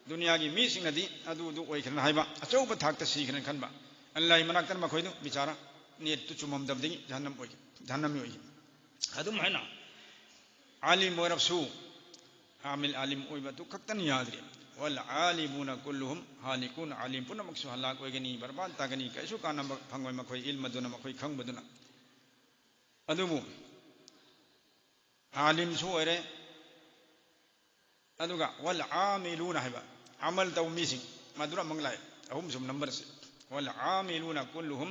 ꯗꯨꯅꯤꯌꯥꯒꯤ ꯃꯤꯁꯤꯡꯅꯗꯤ ꯑꯗꯨ ꯑꯗꯨ ꯑꯣꯏꯈ꯭ꯔꯅꯤ ꯍꯥꯏꯕ, ꯑꯆꯧꯕ ꯊꯥꯛꯇ ꯁꯤꯈ꯭ꯔꯅꯤ ꯈꯟꯕ꯫ ꯑꯜꯂꯥꯍꯒꯤ ꯃꯅꯥꯛꯇ ꯃꯈꯣꯏꯗꯨ ꯕꯤꯆꯥꯔꯥ ꯅꯤꯌꯠꯇꯨ ꯆꯨꯝꯃꯝꯗꯕꯗꯒꯤ ꯖꯍꯟꯅꯝ ꯑꯣꯏꯈꯤ, ꯖꯍꯟꯅꯃꯤ ꯑꯣꯏꯈꯤ꯫ ꯑꯗꯨꯝ ꯍꯥꯏꯅ ꯑꯥꯂꯤꯝ ꯑꯣꯏꯔꯕꯁꯨ, ꯑꯥꯃꯤꯜ ꯑꯥꯂꯤꯝ ꯑꯣꯏꯕ ꯑꯗꯨ ꯈꯛꯇꯅ ꯌꯥꯗ꯭ꯔꯦ꯫ "ꯋꯜ ꯑꯥꯂꯤꯃꯨꯅ ꯀꯨꯜꯂꯨꯍꯨꯝ ꯍꯥꯂꯤꯀꯨꯟ", ꯑꯥꯂꯤꯝ ꯄꯨꯝꯅꯃꯛꯁꯨ ꯍꯂꯥꯛ ꯑꯣꯏꯒꯅꯤ, ꯕꯔꯕꯥꯗ ꯇꯥꯒꯅꯤ, ꯀꯩꯁꯨ ꯀꯥꯟꯅꯕ ꯐꯪꯉꯣꯏ ꯃꯈꯣꯏ ꯏꯜꯃꯗꯨꯅ, ꯃꯈꯣꯏ ꯈꯪꯕꯗꯨꯅ꯫ ꯑꯗꯨꯕꯨ ꯑꯥꯂꯤꯝꯁꯨ ꯑꯣꯏꯔꯦ, ꯑꯗꯨꯒ "ꯋꯜ ꯑꯥꯃꯤꯂꯨꯅ" ꯍꯥꯏꯕ, ꯑꯃꯜ ꯇꯧꯕ ꯃꯤꯁꯤꯡ, ꯃꯗꯨꯅ ꯑꯃꯨꯛ ꯂꯥꯛꯑꯦ, ꯑꯍꯨꯝꯁꯨꯕ ꯅꯝꯕꯔꯁꯦ꯫ "ꯋꯜ ꯑꯥꯃꯤꯂꯨꯅ ꯀꯨꯜꯂꯨꯍꯨꯝ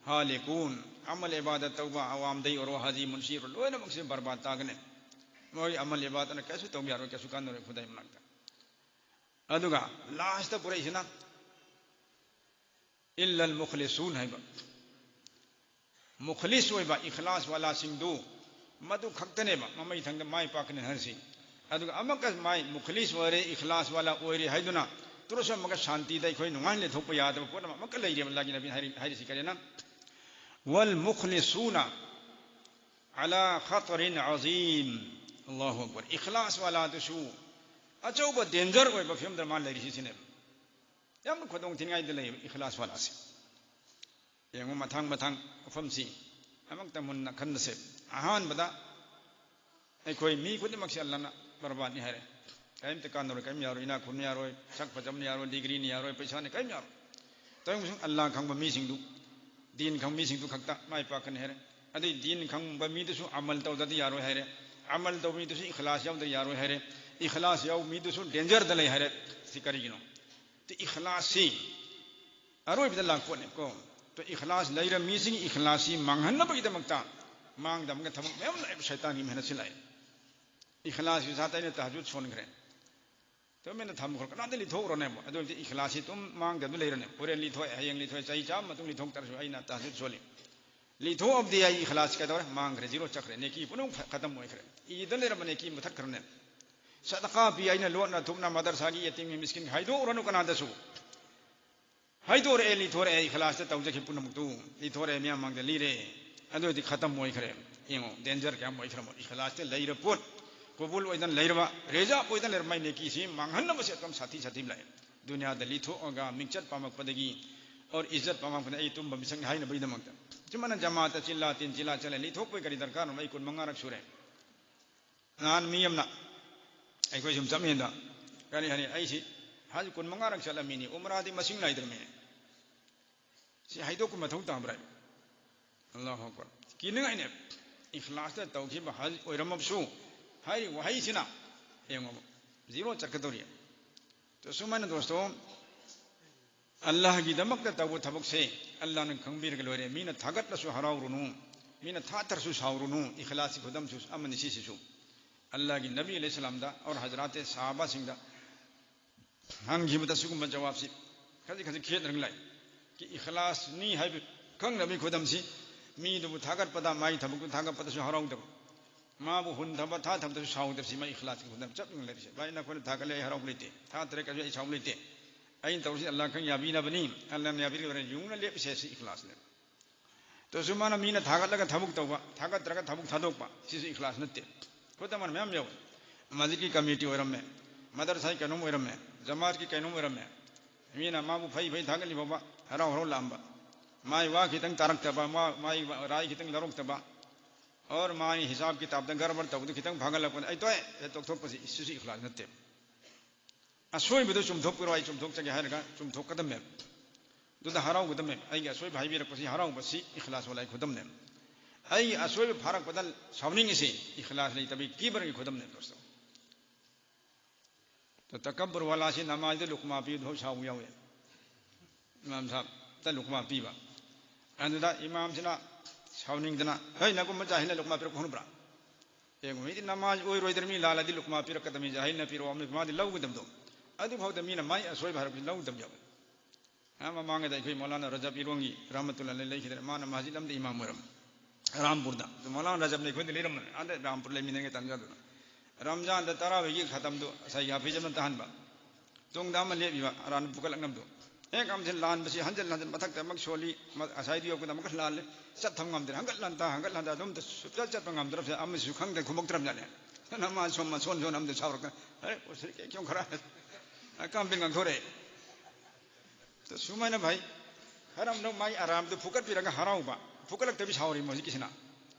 ꯍꯥꯂꯤꯀꯨꯟ", ꯑꯃꯜ ꯏꯕꯥꯗꯠ ꯇꯧꯕ, ꯑꯋꯥꯝꯗꯩ ꯑꯣꯏꯔꯣ, ꯍꯥꯖꯤ ꯃꯨꯟꯁꯤ ꯑꯣꯏꯔꯣ, ꯂꯣꯏꯅꯃꯛꯁꯦ ꯕꯔꯕꯥꯗ ꯇꯥꯒꯅꯤ꯫ ꯃꯣꯏ ꯑꯃꯜ ꯏꯕꯥꯗꯠꯅ ꯀꯩꯁꯨ ꯇꯧꯕ ꯌꯥꯔꯣꯏ, ꯀꯩꯁꯨ ꯀꯥꯟꯅꯔꯣꯏ ꯈꯨꯗꯥꯏ ꯃꯅꯥꯛꯇ꯫ ꯑꯗꯨꯒ ꯂꯥꯁꯇ ꯄꯨꯔꯛꯏꯁꯤꯅ ꯏꯜꯂꯜ ꯃꯨꯈꯂꯤꯁꯨꯟ ꯍꯥꯏꯕ꯫ ꯃꯨꯈꯂꯤꯁ ꯑꯣꯏꯕ ꯏꯈꯂꯥꯁ ꯋꯥꯂꯥꯁꯤꯡꯗꯨ ꯃꯗꯨ ꯈꯛꯇꯅꯦꯕ ꯃꯃꯩ ꯊꯪꯗ ꯃꯥꯏ ꯄꯥꯛꯀꯅꯤ ꯍꯥꯏꯔꯤꯁꯤ꯫ ꯑꯗꯨꯒ ꯑꯃꯨꯛꯀ ꯃꯥꯏ ꯃꯨꯈꯂꯤꯁ ꯑꯣꯏꯔꯦ, ꯏꯈꯂꯥꯁ ꯋꯥꯂꯥ ꯑꯣꯏꯔꯦ ꯍꯥꯏꯗꯨꯅ ꯇꯨꯔꯁꯨ ꯑꯃꯨꯛꯀ ꯁꯥꯟꯇꯤꯗ ꯑꯩꯈꯣꯏ ꯅꯨꯡꯉꯥꯏꯅ ꯂꯩꯊꯣꯛꯄ ꯌꯥꯗꯕ ꯄꯣꯠ ꯑꯃ ꯑꯃꯨꯛꯀ ꯂꯩꯔꯦꯕ꯫ ꯑꯜꯂꯥꯍꯒꯤ ꯅꯕꯤꯅ ꯍꯥꯏꯔꯤ-, ꯍꯥꯏꯔꯤꯁꯤ ꯀꯔꯤꯅ? "ꯋꯜ ꯃꯨꯈꯂꯤꯁꯨꯅ ꯑꯂꯥ ꯈꯇꯔꯤꯟ ꯑꯖꯤꯝ"꯫ ꯑꯜꯂꯥꯍꯨ ꯑꯛꯕꯔ꯫ ꯏꯈꯂꯥꯁ ꯋꯥꯂꯥꯗꯨꯁꯨ ꯑꯆꯧꯕ danger ꯑꯣꯏꯕ ꯐꯤꯕꯝꯗ ꯃꯥ ꯂꯩꯔꯤꯁꯤ ꯁꯤꯅꯦꯕ꯫ ꯌꯥꯝꯅ ꯈꯨꯗꯣꯡ ꯊꯤꯅꯤꯡꯉꯥꯏꯗ ꯂꯩꯌꯦꯕ ꯏꯈꯂꯥꯁ ꯋꯥꯂꯥꯁꯦ꯫ ꯌꯦꯡꯉꯨ, ꯃꯊꯪ ꯃꯊꯪ ꯋꯥꯐꯝꯁꯤ ꯑꯃꯨꯛꯇ ꯃꯨꯟꯅ ꯈꯟꯅꯁꯦ꯫ ꯑꯍꯥꯟꯕꯗ, ꯑꯩꯈꯣꯏ ꯃꯤ ꯈꯨꯗꯤꯡꯃꯛꯁꯦ ꯑꯜꯂꯥꯅ ꯕꯔꯕꯥꯗꯅꯤ ꯍꯥꯏꯔꯦ꯫ ꯀꯔꯤꯝꯇ ꯀꯥꯟꯅꯔꯣꯏ, ꯀꯔꯤꯝ ꯌꯥꯔꯣꯏ, ꯏꯅꯥꯛ ꯈꯨꯟꯕ ꯌꯥꯔꯣꯏ, ꯁꯛ ꯐꯖꯕꯅ ꯌꯥꯔꯣꯏ, ꯗꯤꯒ꯭ꯔꯤꯅ ꯌꯥꯔꯣꯏ, ꯄꯩꯁꯥꯅ ꯀꯔꯤꯝ ꯌꯥꯔꯣꯏ꯫ ꯇꯧꯔꯤꯕꯁꯤꯡ ꯑꯜꯂꯥ ꯈꯪꯕ ꯃꯤꯁꯤꯡꯗꯨ, ꯗꯤꯟ ꯈꯪꯕ ꯃꯤꯁꯤꯡꯗꯨ ꯈꯛꯇ ꯃꯥꯏ ꯄꯥꯛꯀꯅꯤ ꯍꯥꯏꯔꯦ꯫ ꯑꯗꯩ ꯗꯤꯟ ꯈꯪꯕ ꯃꯤꯗꯨꯁꯨ ꯑꯃꯜ ꯇꯧꯗ꯭ꯔꯗꯤ ꯌꯥꯔꯣꯏ ꯍꯥꯏꯔꯦ꯫ ꯑꯃꯜ ꯇꯧꯕ ꯃꯤꯗꯨꯁꯨ ꯏꯈꯂꯥꯁ ꯌꯥꯎꯗ꯭ꯔꯗꯤ ꯌꯥꯔꯣꯏ ꯍꯥꯏꯔꯦ꯫ ꯏꯈꯂꯥꯁ ꯌꯥꯎꯕ ꯃꯤꯗꯨꯁꯨ danger ꯗ ꯂꯩ ꯍꯥꯏꯔꯦ꯫ ꯁꯤ ꯀꯔꯤꯒꯤꯅꯣ? ꯇꯨ ꯏꯈꯂꯥꯁꯁꯤ ꯑꯔꯣꯏꯕꯗ ꯂꯥꯛꯄꯣꯠꯅꯦꯀꯣ꯫ ꯇꯨ ꯏꯈꯂꯥꯁ ꯂꯩꯔ ꯃꯤꯁꯤꯡ ꯏꯈꯂꯥꯁꯁꯤ ꯃꯥꯡꯍꯟꯅꯕꯒꯤꯗꯃꯛꯇ ꯃꯥꯡꯗ ꯑꯃꯒ ꯊꯕꯛ ꯃꯌꯥꯝ ꯂꯥꯛꯑꯦꯕ, ꯁꯩꯇꯥꯟꯒꯤ ꯃꯦꯍꯅꯠꯁꯤ ꯂꯥꯛꯑꯦ꯫ ꯏꯈꯂꯥꯁꯀꯤ ꯁꯥꯠꯇ ꯑꯩꯅ ꯇꯍꯖꯨꯗ ꯁꯣꯟꯈ꯭ꯔꯦ꯫ ꯇꯨꯃꯤꯟꯅ ꯊꯝꯈ꯭ꯔꯣ, ꯀꯅꯥꯗ ꯂꯤꯊꯣꯛꯎꯔꯣꯅꯦꯕ꯫ ꯑꯗꯨ ꯑꯣꯏꯔꯗꯤ ꯏꯈꯂꯥꯁꯁꯤ ꯑꯗꯨꯝ ꯃꯥꯡꯗ ꯑꯗꯨꯝ ꯂꯩꯔꯅꯦ꯫ ꯍꯣꯔꯦꯟ ꯂꯤꯊꯣꯛꯑꯦ, ꯍꯌꯦꯡ ꯂꯤꯊꯣꯛꯑꯦ, ꯆꯍꯤ ꯆꯥꯝꯃ ꯃꯇꯨꯡ ꯂꯤꯊꯣꯛꯇ꯭ꯔꯁꯨ ꯑꯩꯅ ꯇꯍꯖꯨꯗ ꯁꯣꯜꯂꯤ꯫ ꯂꯤꯊꯣꯛꯑꯕꯗꯤ ꯑꯩ ꯏꯈꯂꯥꯁ ꯀꯩꯗꯧꯔꯦ? ꯃꯥꯡꯈ꯭ꯔꯦ, zero ꯆꯠꯈ꯭ꯔꯦ, ꯅꯦꯀꯤ ꯄꯨꯝꯅꯃꯛ ꯈ-, ꯈꯇꯝ ꯑꯣꯏꯈ꯭ꯔꯦ꯫ ꯏꯗ ꯂꯩꯔꯝꯕ ꯅꯦꯀꯤ ꯃꯨꯊꯠꯈ꯭ꯔꯅꯦ꯫ ꯁꯗꯀꯥ ꯄꯤ ꯑꯩꯅ ꯂꯣꯠꯅ ꯊꯨꯞꯅ ꯃꯗꯔꯁꯥꯒꯤ ꯌꯦꯇꯤꯝꯒꯤ ꯃꯤꯁꯀꯤꯟ ꯍꯥꯏꯗꯣꯛꯎꯔꯅꯨ ꯀꯅꯥꯗꯁꯨ꯫ ꯍꯥꯏꯗꯣꯔꯛꯑꯦ, ꯂꯤꯊꯣꯔꯛꯑꯦ, ꯏꯈꯂꯥꯁꯇ ꯇꯧꯖꯈꯤꯕ ꯄꯨꯝꯅꯃꯛꯇꯨ ꯂꯤꯊꯣꯔꯛꯑꯦ, ꯃꯤꯌꯥꯝ ꯃꯥꯡꯗ ꯂꯤꯔꯦ꯫ ꯑꯗꯨ ꯑꯣꯏꯔꯗꯤ ꯈꯇꯝ ꯑꯣꯏꯈ꯭ꯔꯦ꯫ ꯌꯦꯡꯉꯣ, danger ꯀꯌꯥꯝ ꯑꯣꯏꯈ꯭ꯔꯃꯣ꯫ ꯏꯈꯂꯥꯁꯇ ꯂꯩꯔ ꯄꯣꯠ, ꯀꯣꯕꯨꯜ ꯑꯣꯏꯗꯅ ꯂꯩꯔꯕ, ꯔꯤꯖꯥꯕ ꯑꯣꯏꯗꯅ ꯂꯩꯔꯕ, ꯃꯥꯏ ꯅꯦꯀꯤꯁꯤ ꯃꯥꯡꯍꯟꯅꯕꯁꯦ ꯑꯗꯨꯝ ꯁꯥꯊꯤ ꯁꯥꯊꯤꯕ ꯂꯥꯛꯑꯦ꯫ ꯗꯨꯅꯤꯌꯥꯗ ꯂꯤꯊꯣꯛꯑꯒ ꯃꯤꯡꯆꯠ ꯄꯥꯝꯃꯛꯄꯗꯒꯤ, ꯑꯣꯔ ꯏꯖꯠ ꯄꯥꯝꯃꯛꯄꯗ ꯑꯩ ꯇꯨꯝꯕ ꯃꯤꯁꯛꯅꯤ ꯍꯥꯏꯅꯕꯒꯤꯗꯃꯛꯇ꯫ ꯁꯨꯃꯥꯏꯅ ꯖꯃꯥꯠꯇ ꯆꯤꯜꯂꯥ ꯇꯤꯟ ꯆꯤꯜꯂꯥ ꯆꯠꯂꯦ, ꯂꯤꯊꯣꯛꯄꯒꯤ ꯀꯔꯤ ꯗꯔꯀꯥꯔꯅꯣ? ꯑꯩ ꯀꯨꯟ ꯃꯉꯥꯔꯛ ꯁꯨꯔꯦ꯫ ꯅꯍꯥꯟ ꯃꯤ ꯑꯃꯅ ꯑꯩꯈꯣꯏ ꯁꯨꯝ ꯆꯠꯃꯤꯟꯅꯗ, ꯀꯔꯤ ꯍꯥꯏꯅꯤ, ꯑꯩꯁꯤ ꯍꯖ ꯀꯨꯟ ꯃꯉꯥꯔꯛ ꯆꯠꯂꯝꯃꯤꯅꯤ, ꯎꯝꯔꯥꯗꯤ ꯃꯁꯤꯡ ꯅꯥꯏꯗ꯭ꯔꯝꯃꯤ꯫ ꯁꯤ ꯍꯥꯏꯗꯣꯛꯄ ꯃꯊꯧ ꯇꯥꯕ꯭ꯔꯥ? ꯑꯜꯂꯥꯍꯨ ꯑꯛꯕꯔ꯫ ꯀꯤꯅꯤꯡꯉꯥꯏꯅꯦ꯫ ꯏꯈꯂꯥꯁꯇ ꯇꯧꯈꯤꯕ ꯍꯖ ꯑꯣꯏꯔꯝꯃꯕꯁꯨ, ꯍꯥꯏꯔꯤꯕ ꯋꯥꯍꯩꯁꯤꯅ ꯌꯦꯡꯉꯣꯕ, zero ꯆꯠꯀꯗꯧꯔꯤ꯫ ꯇꯣ ꯁꯨꯃꯥꯏꯅ ꯗꯣꯁꯇꯣ, ꯑꯜꯂꯥꯍꯒꯤꯗꯃꯛꯇ ꯇꯧꯕ ꯊꯕꯛꯁꯦ ꯑꯜꯂꯥꯍꯅ ꯈꯪꯕꯤꯔꯒ ꯂꯣꯏꯔꯦ꯫ ꯃꯤꯅ ꯊꯥꯒꯠꯂꯁꯨ ꯍꯔꯥꯎꯔꯨꯅꯨ, ꯃꯤꯅ ꯊꯥꯊꯔꯁꯨ ꯁꯥꯎꯔꯨꯅꯨ꯫ ꯏꯈꯂꯥꯁꯀꯤ ꯈꯨꯗꯝꯁꯨ ꯑꯃꯅꯤ ꯁꯤꯁꯤꯁꯨ꯫ ꯑꯜꯂꯥꯍꯒꯤ ꯅꯕꯤ ꯑꯂꯩꯍꯤ ꯁꯂꯥꯝꯗ ꯑꯣꯔ ꯍꯖꯔꯥꯇꯦ ꯁꯍꯥꯕꯥꯁꯤꯡꯗ ꯍꯪꯈꯤꯕꯗ ꯁꯤꯒꯨꯝꯕ ꯖꯋꯥꯕꯁꯤ ꯈꯖꯤꯛ ꯈꯖꯤꯛ ꯈꯦꯠꯅꯔꯒ ꯂꯥꯛꯏ꯫ ꯀꯤ ꯏꯈꯂꯥꯁꯅꯤ ꯍꯥꯏꯕ ꯈꯪꯅꯕꯒꯤ ꯈꯨꯗꯝꯁꯤ, ꯃꯤꯗꯨꯕꯨ ꯊꯥꯒꯠꯄꯗ, ꯃꯥꯒꯤ ꯊꯕꯛꯇꯨ ꯊꯥꯒꯠꯄꯗꯁꯨ ꯍꯔꯥꯎꯗꯕ, ꯃꯥꯕꯨ ꯍꯨꯟꯊꯕ, ꯊꯥ ꯊꯝꯕꯗꯁꯨ ꯁꯥꯎꯗꯕꯁꯤ, ꯃꯥ ꯏꯈꯂꯥꯁꯀꯤ ꯈꯨꯗꯝ ꯆꯞ ꯌꯨꯡꯅ ꯂꯩꯔꯤꯁꯦ꯫ ꯚꯥꯏ, ꯅꯈꯣꯏꯅ ꯊꯥꯒꯠꯂꯦ, ꯑꯩ ꯍꯔꯥꯎꯕ ꯂꯩꯇꯦ, ꯊꯥ ꯇꯔꯦꯠ ꯀꯥꯁꯨ ꯑꯩ ꯁꯥꯎꯕ ꯂꯩꯇꯦ, ꯑꯩꯅ ꯇꯧꯔꯤꯁꯤ ꯑꯜꯂꯥꯍ ꯈꯪ ꯌꯥꯕꯤꯅꯕꯅꯤ, ꯑꯜꯂꯥꯍꯅ ꯌꯥꯕꯤꯔꯤꯕꯅꯤ, ꯌꯨꯝꯅ ꯂꯦꯞꯄꯤꯁꯦ ꯁꯤ ꯏꯈꯂꯥꯁꯅꯦ꯫ ꯇꯁꯨ ꯃꯥꯅ ꯃꯤꯅ ꯊꯥꯒꯠꯂꯒ ꯊꯕꯛ ꯇꯧꯕ, ꯊꯥꯒꯠꯇ꯭ꯔꯒ ꯊꯕꯛ ꯊꯥꯗꯣꯛꯄ, ꯁꯤꯁꯨ ꯏꯈꯂꯥꯁ ꯅꯠꯇꯦ꯫ ꯈꯨꯗꯝ ꯑꯣꯏꯅ ꯃꯌꯥꯝ ꯌꯥꯎꯋꯤ꯫ ꯃꯁꯖꯤꯗꯀꯤ ꯀꯃꯤꯇꯤ ꯑꯣꯏꯔꯝꯃꯦ, ꯃꯗꯔꯁꯥꯒꯤ ꯀꯩꯅꯣꯝ ꯑꯣꯏꯔꯝꯃꯦ, ꯖꯃꯥꯠꯀꯤ ꯀꯩꯅꯣꯝ ꯑꯣꯏꯔꯝꯃꯦ, ꯃꯤꯅ ꯃꯥꯕꯨ ꯐꯩ ꯐꯩ ꯊꯥꯒꯠꯂꯤ ꯐꯥꯎꯕ ꯍꯔꯥꯎ ꯍꯔꯥꯎ ꯂꯥꯛꯑꯝꯕ, ꯃꯥꯏ ꯋꯥ ꯈꯤꯇꯪ ꯇꯥꯔꯛꯇꯕ, ꯃꯥ ꯃꯥꯏ ꯔꯥꯏ ꯈꯤꯇꯪ ꯂꯧꯔꯛꯇꯕ, ꯑꯣꯔ ꯃꯥꯒꯤ ꯍꯤꯁꯥꯕ ꯀꯤꯇꯥꯕꯇ ꯒꯔꯕꯔ ꯇꯧꯕꯗꯨ ꯈꯤꯇꯪ ꯐꯥꯒꯠꯂꯛꯄꯗ ꯑꯩ ꯇꯣꯛꯑꯦ, ꯑꯩ ꯇꯣꯛꯊꯣꯛꯄꯁꯤ, ꯁꯤꯁꯨ ꯏꯈꯂꯥꯁ ꯅꯠꯇꯦ꯫ ꯑꯁꯣꯏꯕꯗꯨ ꯆꯨꯝꯊꯣꯛꯄꯤꯔꯣ, ꯑꯩ ꯆꯨꯝꯊꯣꯛꯆꯒꯦ ꯍꯥꯏꯔꯒ ꯆꯨꯝꯊꯣꯛꯀꯗꯕꯅꯦꯕ꯫ ꯑꯗꯨꯗ ꯍꯔꯥꯎꯒꯗꯕꯅꯦꯕ꯫ ꯑꯩꯒꯤ ꯑꯁꯣꯏꯕ ꯍꯥꯏꯕꯤꯔꯛꯄꯁꯤ ꯍꯔꯥꯎꯕꯁꯤ ꯏꯈꯂꯥꯁ ꯋꯥꯂꯥꯒꯤ ꯈꯨꯗꯝꯅꯦꯕ꯫ ꯑꯩꯒꯤ ꯑꯁꯣꯏꯕ ꯐꯥꯔꯛꯄꯗ ꯁꯥꯎꯅꯤꯡꯉꯤꯁꯤ ꯏꯈꯂꯥꯁ ꯂꯩꯇꯕꯒꯤ ꯀꯤꯕꯔꯒꯤ ꯈꯨꯗꯝꯅꯦꯕ ꯗꯣꯁꯇꯣ꯫ ꯇꯀꯕꯔ ꯋꯥꯂꯥꯁꯤ ꯅꯃꯥꯖꯗ ꯂꯨꯛꯃꯥ ꯄꯤꯕꯗ ꯁꯥꯎꯕ ꯌꯥꯎꯋꯦ꯫ ꯏꯃꯥꯝ ꯁꯥꯍꯕꯇ ꯂꯨꯛꯃꯥ ꯄꯤꯕ꯫ ꯑꯗꯨꯗ ꯏꯃꯥꯝꯁꯤꯅ ꯁꯥꯎꯅꯤꯡꯗꯅ, "ꯍꯩ, ꯅꯒꯨꯝꯕ ꯖꯥꯍꯤꯜꯅ ꯂꯨꯛꯃꯥ ꯄꯤꯔꯛꯄ ꯍꯧꯅꯕ꯭ꯔꯥ? ꯑꯦ, ꯃꯤꯗꯤ ꯅꯃꯥꯖ ꯑꯣꯏꯔꯣꯏꯗ꯭ꯔ ꯃꯤ ꯂꯥꯜꯂꯗꯤ ꯂꯨꯛꯃꯥ ꯄꯤꯔꯛꯀꯗꯕꯅꯤ, ꯖꯥꯍꯤꯜꯅ ꯄꯤꯔꯛꯑꯣ ꯍꯥꯏꯕ ꯃꯥꯗꯤ ꯂꯧꯒꯗꯕꯗꯣ꯫ ꯑꯗꯨꯐꯥꯎꯗ ꯃꯤꯅ ꯃꯥꯏ ꯑꯁꯣꯏꯕ ꯍꯥꯏꯔꯛꯄꯁꯤ ꯂꯧꯗꯕ ꯌꯥꯎꯋꯦ"꯫ ꯑꯥ, ꯃꯃꯥꯡꯗ ꯑꯩꯈꯣꯏ ꯃꯧꯂꯥꯅꯥ ꯔꯖꯕ ꯏꯔꯣꯡꯒꯤ ꯔꯍꯃꯇꯨꯜꯂꯥꯍꯤ ꯑꯂꯩꯍꯤ ꯂꯩꯈꯤꯗ꯭ꯔꯦ, ꯃꯥꯅ ꯃꯁꯖꯤꯗ ꯑꯃꯗ ꯏꯃꯥꯝ ꯑꯣꯏꯔꯝꯃꯤ, ꯔꯥꯝꯄꯨꯔꯗ꯫ ꯑꯗꯨ ꯃꯧꯂꯥꯅꯥ ꯔꯖꯕꯅ ꯑꯩꯈꯣꯏꯗ ꯂꯩꯔꯝꯕꯅꯦ, ꯑꯥꯗ ꯔꯥꯝꯄꯨꯔ ꯂꯩꯃꯤꯟꯅꯉꯩ ꯇꯥꯟꯖꯥꯗꯨꯅ꯫ ꯔꯝꯖꯥꯟꯗ ꯇꯔꯥꯋꯤꯒꯤ ꯈꯇꯝꯗꯨ ꯉꯁꯥꯏꯒꯤ ꯍꯥꯐꯤꯖ ꯑꯃꯅ ꯇꯥꯍꯟꯕ꯫ ꯇꯨꯡꯗ ꯑꯃ ꯂꯦꯞꯄꯤꯕ, ꯑꯔꯥꯟꯕ ꯄꯨꯈꯠꯂꯛꯅꯕꯗꯣ꯫ ꯍꯦꯛ ꯑꯃꯁꯤ ꯂꯥꯟꯕꯁꯤ ꯍꯟꯖꯤꯟ ꯍꯟꯖꯤꯟ ꯃꯊꯛꯇ ꯑꯃꯨꯛ ꯁꯣꯜꯂꯤ, ꯃ-, ꯉꯁꯥꯏꯗꯨ ꯌꯧꯕꯗ ꯑꯃꯨꯛꯀ ꯂꯥꯜꯂꯦ꯫ ꯆꯠꯊꯕ ꯉꯝꯗ꯭ꯔꯦ꯫ ꯍꯟꯒꯠ ꯍꯟꯗ, ꯍꯟꯒꯠ ꯍꯟꯗ ꯑꯗꯨꯝꯇ ꯁꯨꯡꯆꯠ ꯆꯠꯄ ꯉꯝꯗ꯭ꯔꯕꯁꯦ ꯑꯃꯁꯨ ꯈꯪꯗ꯭ꯔꯦ, ꯈꯨꯝꯃꯛꯇ꯭ꯔꯕꯖꯥꯠꯅꯦ꯫ ꯅꯃꯥꯖ ꯁꯣꯝ ꯃꯁꯣꯟ ꯁꯣꯟ ꯑꯃꯗ ꯁꯥꯎꯔꯛꯇꯅ, "ꯑꯔꯦ, ꯎꯁꯔꯤ ꯀꯦ ꯀ꯭ꯌꯣꯡ ꯈꯔ?" ꯀꯥꯝꯕꯤꯟ ꯉꯥꯡꯊꯣꯔꯛꯑꯦ꯫ ꯁꯨꯃꯥꯏꯅ ꯚꯥꯏ, ꯈꯔ ꯑꯃꯅ ꯃꯥꯒꯤ ꯑꯔꯥꯝꯗꯨ ꯐꯨꯀꯠꯄꯤꯔꯒ ꯍꯔꯥꯎꯕ, ꯐꯨꯀꯠꯂꯛꯇꯕꯤ ꯁꯥꯎꯔꯤ ꯃꯣꯏ ꯍꯧꯖꯤꯛꯀꯤꯁꯤꯅ꯫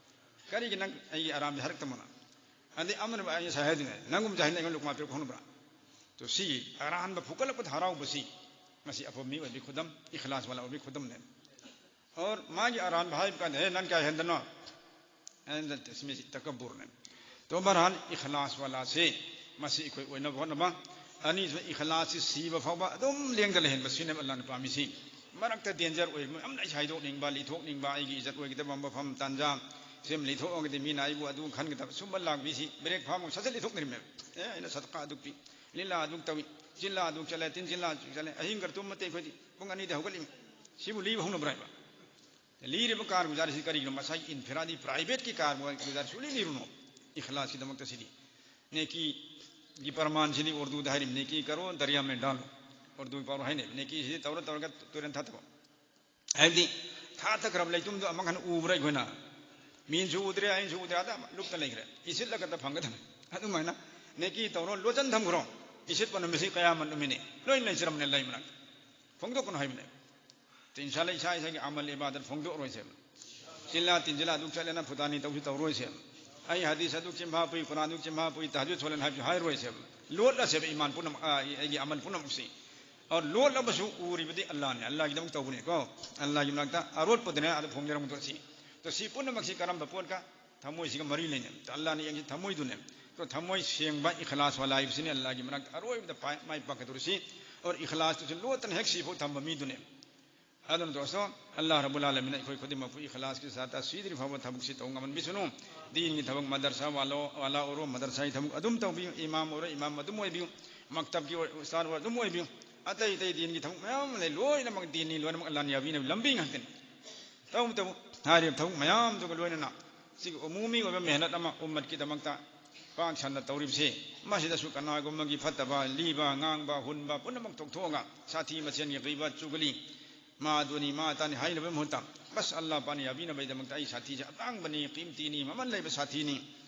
"ꯀꯔꯤꯒꯤ ꯅꯪ ꯑꯩꯒꯤ ꯑꯔꯥꯝꯗꯤ ꯍꯥꯏꯔꯛꯇꯕꯅꯣ?" ꯑꯗꯩ ꯑꯃꯅ ꯑꯩ ꯉꯁꯥꯏ ꯍꯥꯏꯗꯨꯅꯦ, "ꯅꯪꯒꯨꯝ ꯖꯥꯍꯤꯜꯅ ꯑꯩꯉꯣꯟꯗ ꯂꯨꯛꯃꯥ ꯄꯤꯔꯛꯄ ꯍꯧꯅꯕ꯭ꯔꯥ?" ꯇꯣ ꯁꯤ ꯑꯔꯥꯟꯕ ꯐꯨꯀꯠꯂꯛꯄꯗ ꯍꯔꯥꯎꯕꯁꯤ, ꯃꯁꯤ ꯑꯐꯕ ꯃꯤ ꯑꯣꯏꯕꯒꯤ ꯈꯨꯗꯝ, ꯏꯈꯂꯥꯁ ꯋꯥꯂꯥ ꯑꯣꯏꯕꯒꯤ ꯈꯨꯗꯝꯅꯦ꯫ ꯑꯣꯔ ꯃꯥꯒꯤ ꯑꯔꯥꯟꯕ ꯍꯥꯏꯕ ꯀꯥꯟꯗ, "ꯍꯦ, ꯅꯪ ꯀꯌꯥ ꯍꯦꯟꯗꯅꯣ?" ꯑꯩꯅ ꯅꯠꯇꯦ, ꯁꯤ ꯃꯤꯁꯤ ꯇꯀꯕꯨꯔꯅꯦ꯫ ꯇꯣ ꯕꯍꯔꯍꯥꯜ, ꯏꯈꯂꯥꯁ ꯋꯥꯂꯥꯁꯤ, ꯃꯁꯤ ꯑꯩꯈꯣꯏ ꯑꯣꯏꯅꯕ ꯍꯣꯠꯅꯕ꯫ ꯑꯅꯤꯁꯨꯕ, ꯏꯈꯂꯥꯁꯁꯤ ꯁꯤꯕ ꯐꯥꯎꯕ ꯑꯗꯨꯝ ꯂꯦꯡꯗ ꯂꯩꯍꯟꯕ, ꯁꯤꯅꯦꯕ ꯑꯜꯂꯥꯍꯅ ꯄꯥꯝꯃꯤꯁꯤ꯫ ꯃꯔꯛꯇ danger ꯑꯣꯏꯕ ꯃꯌꯥꯝ ꯂꯩ, ꯍꯥꯏꯗꯣꯛꯅꯤꯡꯕ, ꯂꯤꯊꯣꯛꯅꯤꯡꯕ, ꯑꯩꯒꯤ ꯏꯖꯠ ꯑꯣꯏꯒꯗꯕ ꯃꯐꯝ ꯇꯥꯟꯖꯥ, ꯁꯦꯝ ꯂꯩꯊꯣꯛꯑꯒꯗꯤ ꯃꯤꯅ ꯑꯩꯕꯨ ꯑꯗꯨ ꯈꯟꯒꯗꯕ꯫ ꯁꯨꯝꯕ ꯂꯥꯛꯄꯤꯁꯤ ꯕ꯭ꯔꯦꯛ ꯐꯥꯝ ꯁꯠ ꯁꯠ ꯂꯩꯊꯣꯛꯅꯔꯤꯃꯦ꯫ ꯑꯦ, ꯑꯩꯅ ꯁꯗꯀꯥ ꯑꯗꯨꯛ ꯄꯤ, ꯂꯤꯂꯥ ꯑꯗꯨꯛ ꯇꯧꯏ, ꯆꯤꯜꯂꯥ ꯑꯗꯨꯛ ꯆꯠꯂꯦ, ꯇꯤꯟ ꯆꯤꯜꯂꯥ ꯑꯗꯨꯛ ꯆꯠꯂꯦ, ꯑꯍꯤꯡ ꯈꯔ ꯇꯨꯝꯕ ꯅꯠꯇꯦ ꯑꯩꯈꯣꯏꯗꯤ꯫ ꯄꯨꯡ ꯑꯅꯤꯗ ꯍꯧꯒꯠꯂꯤꯃꯤ꯫ ꯁꯤꯕꯨ ꯂꯤꯕ ꯍꯧꯅꯕ꯭ꯔꯥ ꯍꯥꯏꯕ? ꯂꯤꯔꯤꯕ ꯀꯥꯔꯒꯨꯖꯥꯔꯤꯁꯤ ꯀꯔꯤꯒꯤꯅꯣ? ꯃꯁꯥꯒꯤ ꯏꯟꯐꯤꯔꯥꯗꯤ ꯄ꯭ꯔꯥꯏꯚꯦꯠꯀꯤ ꯀꯥꯔꯒꯨꯖꯥꯔꯤ ꯁꯨꯡꯂꯤ ꯂꯤꯔꯨꯅꯣ꯫ ꯏꯈꯂꯥꯁꯀꯤꯗꯃꯛꯇ ꯁꯤꯗꯤ ꯅꯦꯀꯤꯒꯤ ꯄ꯭ꯔꯃꯥꯟꯁꯤꯗꯤ ꯎꯔꯗꯨꯗ ꯍꯥꯏꯔꯤꯕ, "ꯅꯦꯀꯤ ꯀꯔꯣ ꯗꯔꯤꯌꯥ ꯃꯦ ꯗꯥꯂꯣ"꯫ ꯎꯔꯗꯨꯒꯤ ꯄꯥꯎꯔꯧ ꯍꯥꯏꯅꯩ, "ꯅꯦꯀꯤꯁꯤꯗꯤ ꯇꯧꯔ ꯇꯧꯔꯒ ꯇꯨꯔꯦꯟ ꯊꯥꯗꯕ"꯫ ꯍꯥꯏꯕꯗꯤ ꯊꯥ ꯊꯛꯈ꯭ꯔꯕ ꯂꯩꯇꯨꯝꯗꯣ ꯑꯃꯨꯛ ꯍꯟꯅ ꯎꯕ꯭ꯔꯥ ꯑꯩꯈꯣꯏꯅ? ꯃꯤꯅꯁꯨ ꯎꯗ꯭ꯔꯦ, ꯑꯩꯅꯁꯨ ꯎꯗ꯭ꯔꯦ, ꯑꯗ ꯂꯨꯞꯇ ꯂꯩꯈ꯭ꯔꯦ꯫ ꯏꯁꯤꯠꯂꯒꯇ ꯐꯪꯒꯗꯕꯅꯤ꯫ ꯑꯗꯨꯃꯥꯏꯅ ꯅꯦꯀꯤ ꯇꯧꯔꯣ, ꯂꯣꯠꯁꯤꯟ ꯊꯝꯈ꯭ꯔꯣ꯫ ꯏꯁꯤꯠꯄ ꯅꯨꯃꯤꯠꯁꯤ ꯀꯌꯥꯃꯠ ꯅꯨꯃꯤꯠꯅꯤ꯫ ꯂꯣꯏꯅ ꯂꯩꯖꯔꯝꯅꯦ, ꯂꯩ ꯃꯅꯥꯛꯇ꯫ ꯐꯣꯡꯗꯣꯛꯀꯅꯨ ꯍꯥꯏꯕꯅꯦ꯫ ꯏꯟꯁꯥ ꯑꯜꯂꯥ ꯏꯁꯥ ꯏꯁꯥꯒꯤ ꯑꯃꯜ ꯏꯕꯥꯗꯠ ꯐꯣꯡꯗꯣꯛꯑꯔꯣꯏꯁꯦ꯫ ꯆꯤꯜꯂꯥ ꯇꯤꯟꯖꯤꯜꯂꯥ ꯑꯗꯨꯛ ꯆꯠꯂꯦꯅ ꯐꯨꯇꯥꯅꯤ ꯇꯧꯁꯨ ꯇꯧꯔꯣꯏꯁꯦ꯫ ꯑꯩ ꯍꯗꯤꯁ ꯑꯗꯨꯛ ꯆꯤꯟꯐꯥ ꯄꯨꯏ, ꯀꯨꯔꯥꯟ ꯑꯗꯨꯛ ꯆꯤꯟꯐꯥ ꯄꯨꯏ, ꯇꯍꯖꯨꯗ ꯁꯣꯜꯂꯦꯅ ꯍꯥꯏꯕꯁꯨ ꯍꯥꯏꯔꯣꯏꯁꯦ꯫ ꯂꯣꯠꯂꯁꯦꯕ ꯏꯃꯥꯟ ꯄꯨꯝꯅꯃꯛ, ꯑ, ꯑꯩꯒꯤ ꯑꯃꯜ ꯄꯨꯝꯅꯃꯛꯁꯤ꯫ ꯑꯗꯨ ꯂꯣꯠꯂꯕꯁꯨ ꯎꯔꯤꯕꯗꯤ ꯑꯜꯂꯥꯅꯤ, ꯑꯜꯂꯥꯒꯤꯗꯃꯛ ꯇꯧꯕꯅꯤꯀꯣ꯫ ꯑꯜꯂꯥꯒꯤ ꯃꯅꯥꯛꯇ ꯑꯔꯣꯠꯄꯗꯨꯅꯦ ꯑꯗꯨ ꯐꯣꯡꯖꯔꯝꯒꯗꯣꯏꯁꯤ꯫ ꯑꯗꯣ ꯁꯤ ꯄꯨꯝꯅꯃꯛꯁꯤ ꯀꯔꯝꯕ ꯄꯣꯠꯀ? ꯊꯃꯣꯏꯁꯤꯒ ꯃꯔꯤ ꯂꯩꯅꯩ꯫ ꯑꯜꯂꯥꯅ ꯌꯦꯡꯁꯤ ꯊꯃꯣꯏꯗꯨꯅꯦ꯫ ꯑꯗꯣ ꯊꯃꯣꯏ ꯁꯦꯡꯕ ꯏꯈꯂꯥꯁ ꯋꯥꯂꯥ ꯍꯥꯏꯕꯁꯤꯅꯦ ꯑꯜꯂꯥꯒꯤ ꯃꯅꯥꯛꯇ ꯑꯔꯣꯏꯕꯗ ꯄꯥꯏ-, ꯃꯥꯏ ꯄꯥꯛꯀꯗꯧꯔꯤꯁꯤ꯫ ꯑꯣꯔ ꯏꯈꯂꯥꯁꯇꯨꯁꯨ ꯂꯣꯠꯇꯅ ꯍꯦꯛ ꯁꯤꯐꯥꯎ ꯊꯝꯕ ꯃꯤꯗꯨꯅꯦ꯫ ꯑꯗꯨꯅ ꯗꯣꯁꯇꯣ, ꯑꯜꯂꯥꯍ ꯔꯕꯨꯜ ꯑꯥꯂꯃꯤꯟꯅ ꯑꯩꯈꯣꯏ ꯈꯨꯗꯤꯡꯃꯛꯄꯨ ꯏꯈꯂꯥꯁꯀꯤ ꯁꯥꯠꯇ ꯁꯤꯗ꯭ꯔꯤ ꯐꯥꯎꯕ ꯊꯕꯛꯁꯤ ꯇꯧ ꯉꯝꯍꯟꯕꯤꯁꯅꯨ꯫ ꯗꯤꯟꯒꯤ ꯊꯕꯛ, ꯃꯗꯔꯁꯥ ꯋꯥꯂꯣ, ꯋꯥꯂꯥ ꯑꯣꯏꯔꯣ, ꯃꯗꯔꯁꯥꯒꯤ ꯊꯕꯛ ꯑꯗꯨꯝ ꯇꯧꯕꯤꯌꯨ꯫ ꯏꯃꯥꯝ ꯑꯣꯏꯔꯣ, ꯏꯃꯥꯝ ꯑꯗꯨꯝ ꯑꯣꯏꯕꯤꯌꯨ꯫ ꯃꯛꯇꯕꯀꯤ ꯑꯣꯏ-, ꯎꯁꯇꯥꯗ ꯑꯣꯏꯔꯣ, ꯑꯗꯨꯝ ꯑꯣꯏꯕꯤꯌꯨ꯫ ꯑꯇꯩ ꯑꯇꯩ ꯗꯤꯟꯒꯤ ꯊꯕꯛ ꯃꯌꯥꯝ ꯑꯃ ꯂꯩ, ꯂꯣꯏꯅꯃꯛ ꯗꯤꯟꯅꯤ, ꯂꯣꯏꯅꯃꯛ ꯑꯜꯂꯥꯅ ꯌꯥꯕꯤꯅꯕ ꯂꯝꯕꯤ ꯉꯥꯛꯇꯅꯤ꯫ ꯇꯧ ꯇꯧ ꯍꯥꯏꯔꯤꯕ ꯊꯕꯛ ꯃꯌꯥꯝꯗꯨꯒ ꯂꯣꯏꯅꯅ ꯁꯤꯒꯤ ꯎꯃꯨꯃꯤ ꯑꯣꯏꯕ ꯃꯦꯍꯅꯠ ꯑꯃ ꯎꯝꯃꯠꯀꯤꯗꯃꯛꯇ ꯄꯥꯛ ꯁꯟꯅ ꯇꯧꯔꯤꯕꯁꯤ, ꯃꯁꯤꯗꯁꯨ ꯀꯅꯥꯒꯨꯝꯕꯒꯤ ꯐꯠꯇꯕ, ꯂꯤꯕ, ꯉꯥꯡꯕ, ꯍꯨꯟꯕ ꯄꯨꯝꯅꯃꯛ ꯊꯣꯛꯊꯣꯛꯑꯒ ꯁꯥꯊꯤ ꯃꯁꯦꯟꯒꯤ ꯒꯤꯕꯠ, ꯆꯨꯒꯂꯤ, ꯃꯥ ꯑꯗꯨꯅꯤ, ꯃꯥ ꯑꯇꯥꯅꯤ ꯍꯥꯏꯅꯕꯒꯤ ꯃꯍꯨꯠꯇ, ꯕꯁ ꯑꯜꯂꯥꯍ ꯄꯥꯛꯅ ꯌꯥꯕꯤꯅꯕꯒꯤꯗꯃꯛꯇ ꯑꯩ ꯁꯥꯊꯤꯁꯦ ꯑꯇꯥꯡꯕꯅꯤ, ꯀꯤꯝꯇꯤꯅꯤ, ꯃꯃꯜ ꯂꯩꯕ ꯁꯥꯊꯤꯅꯤ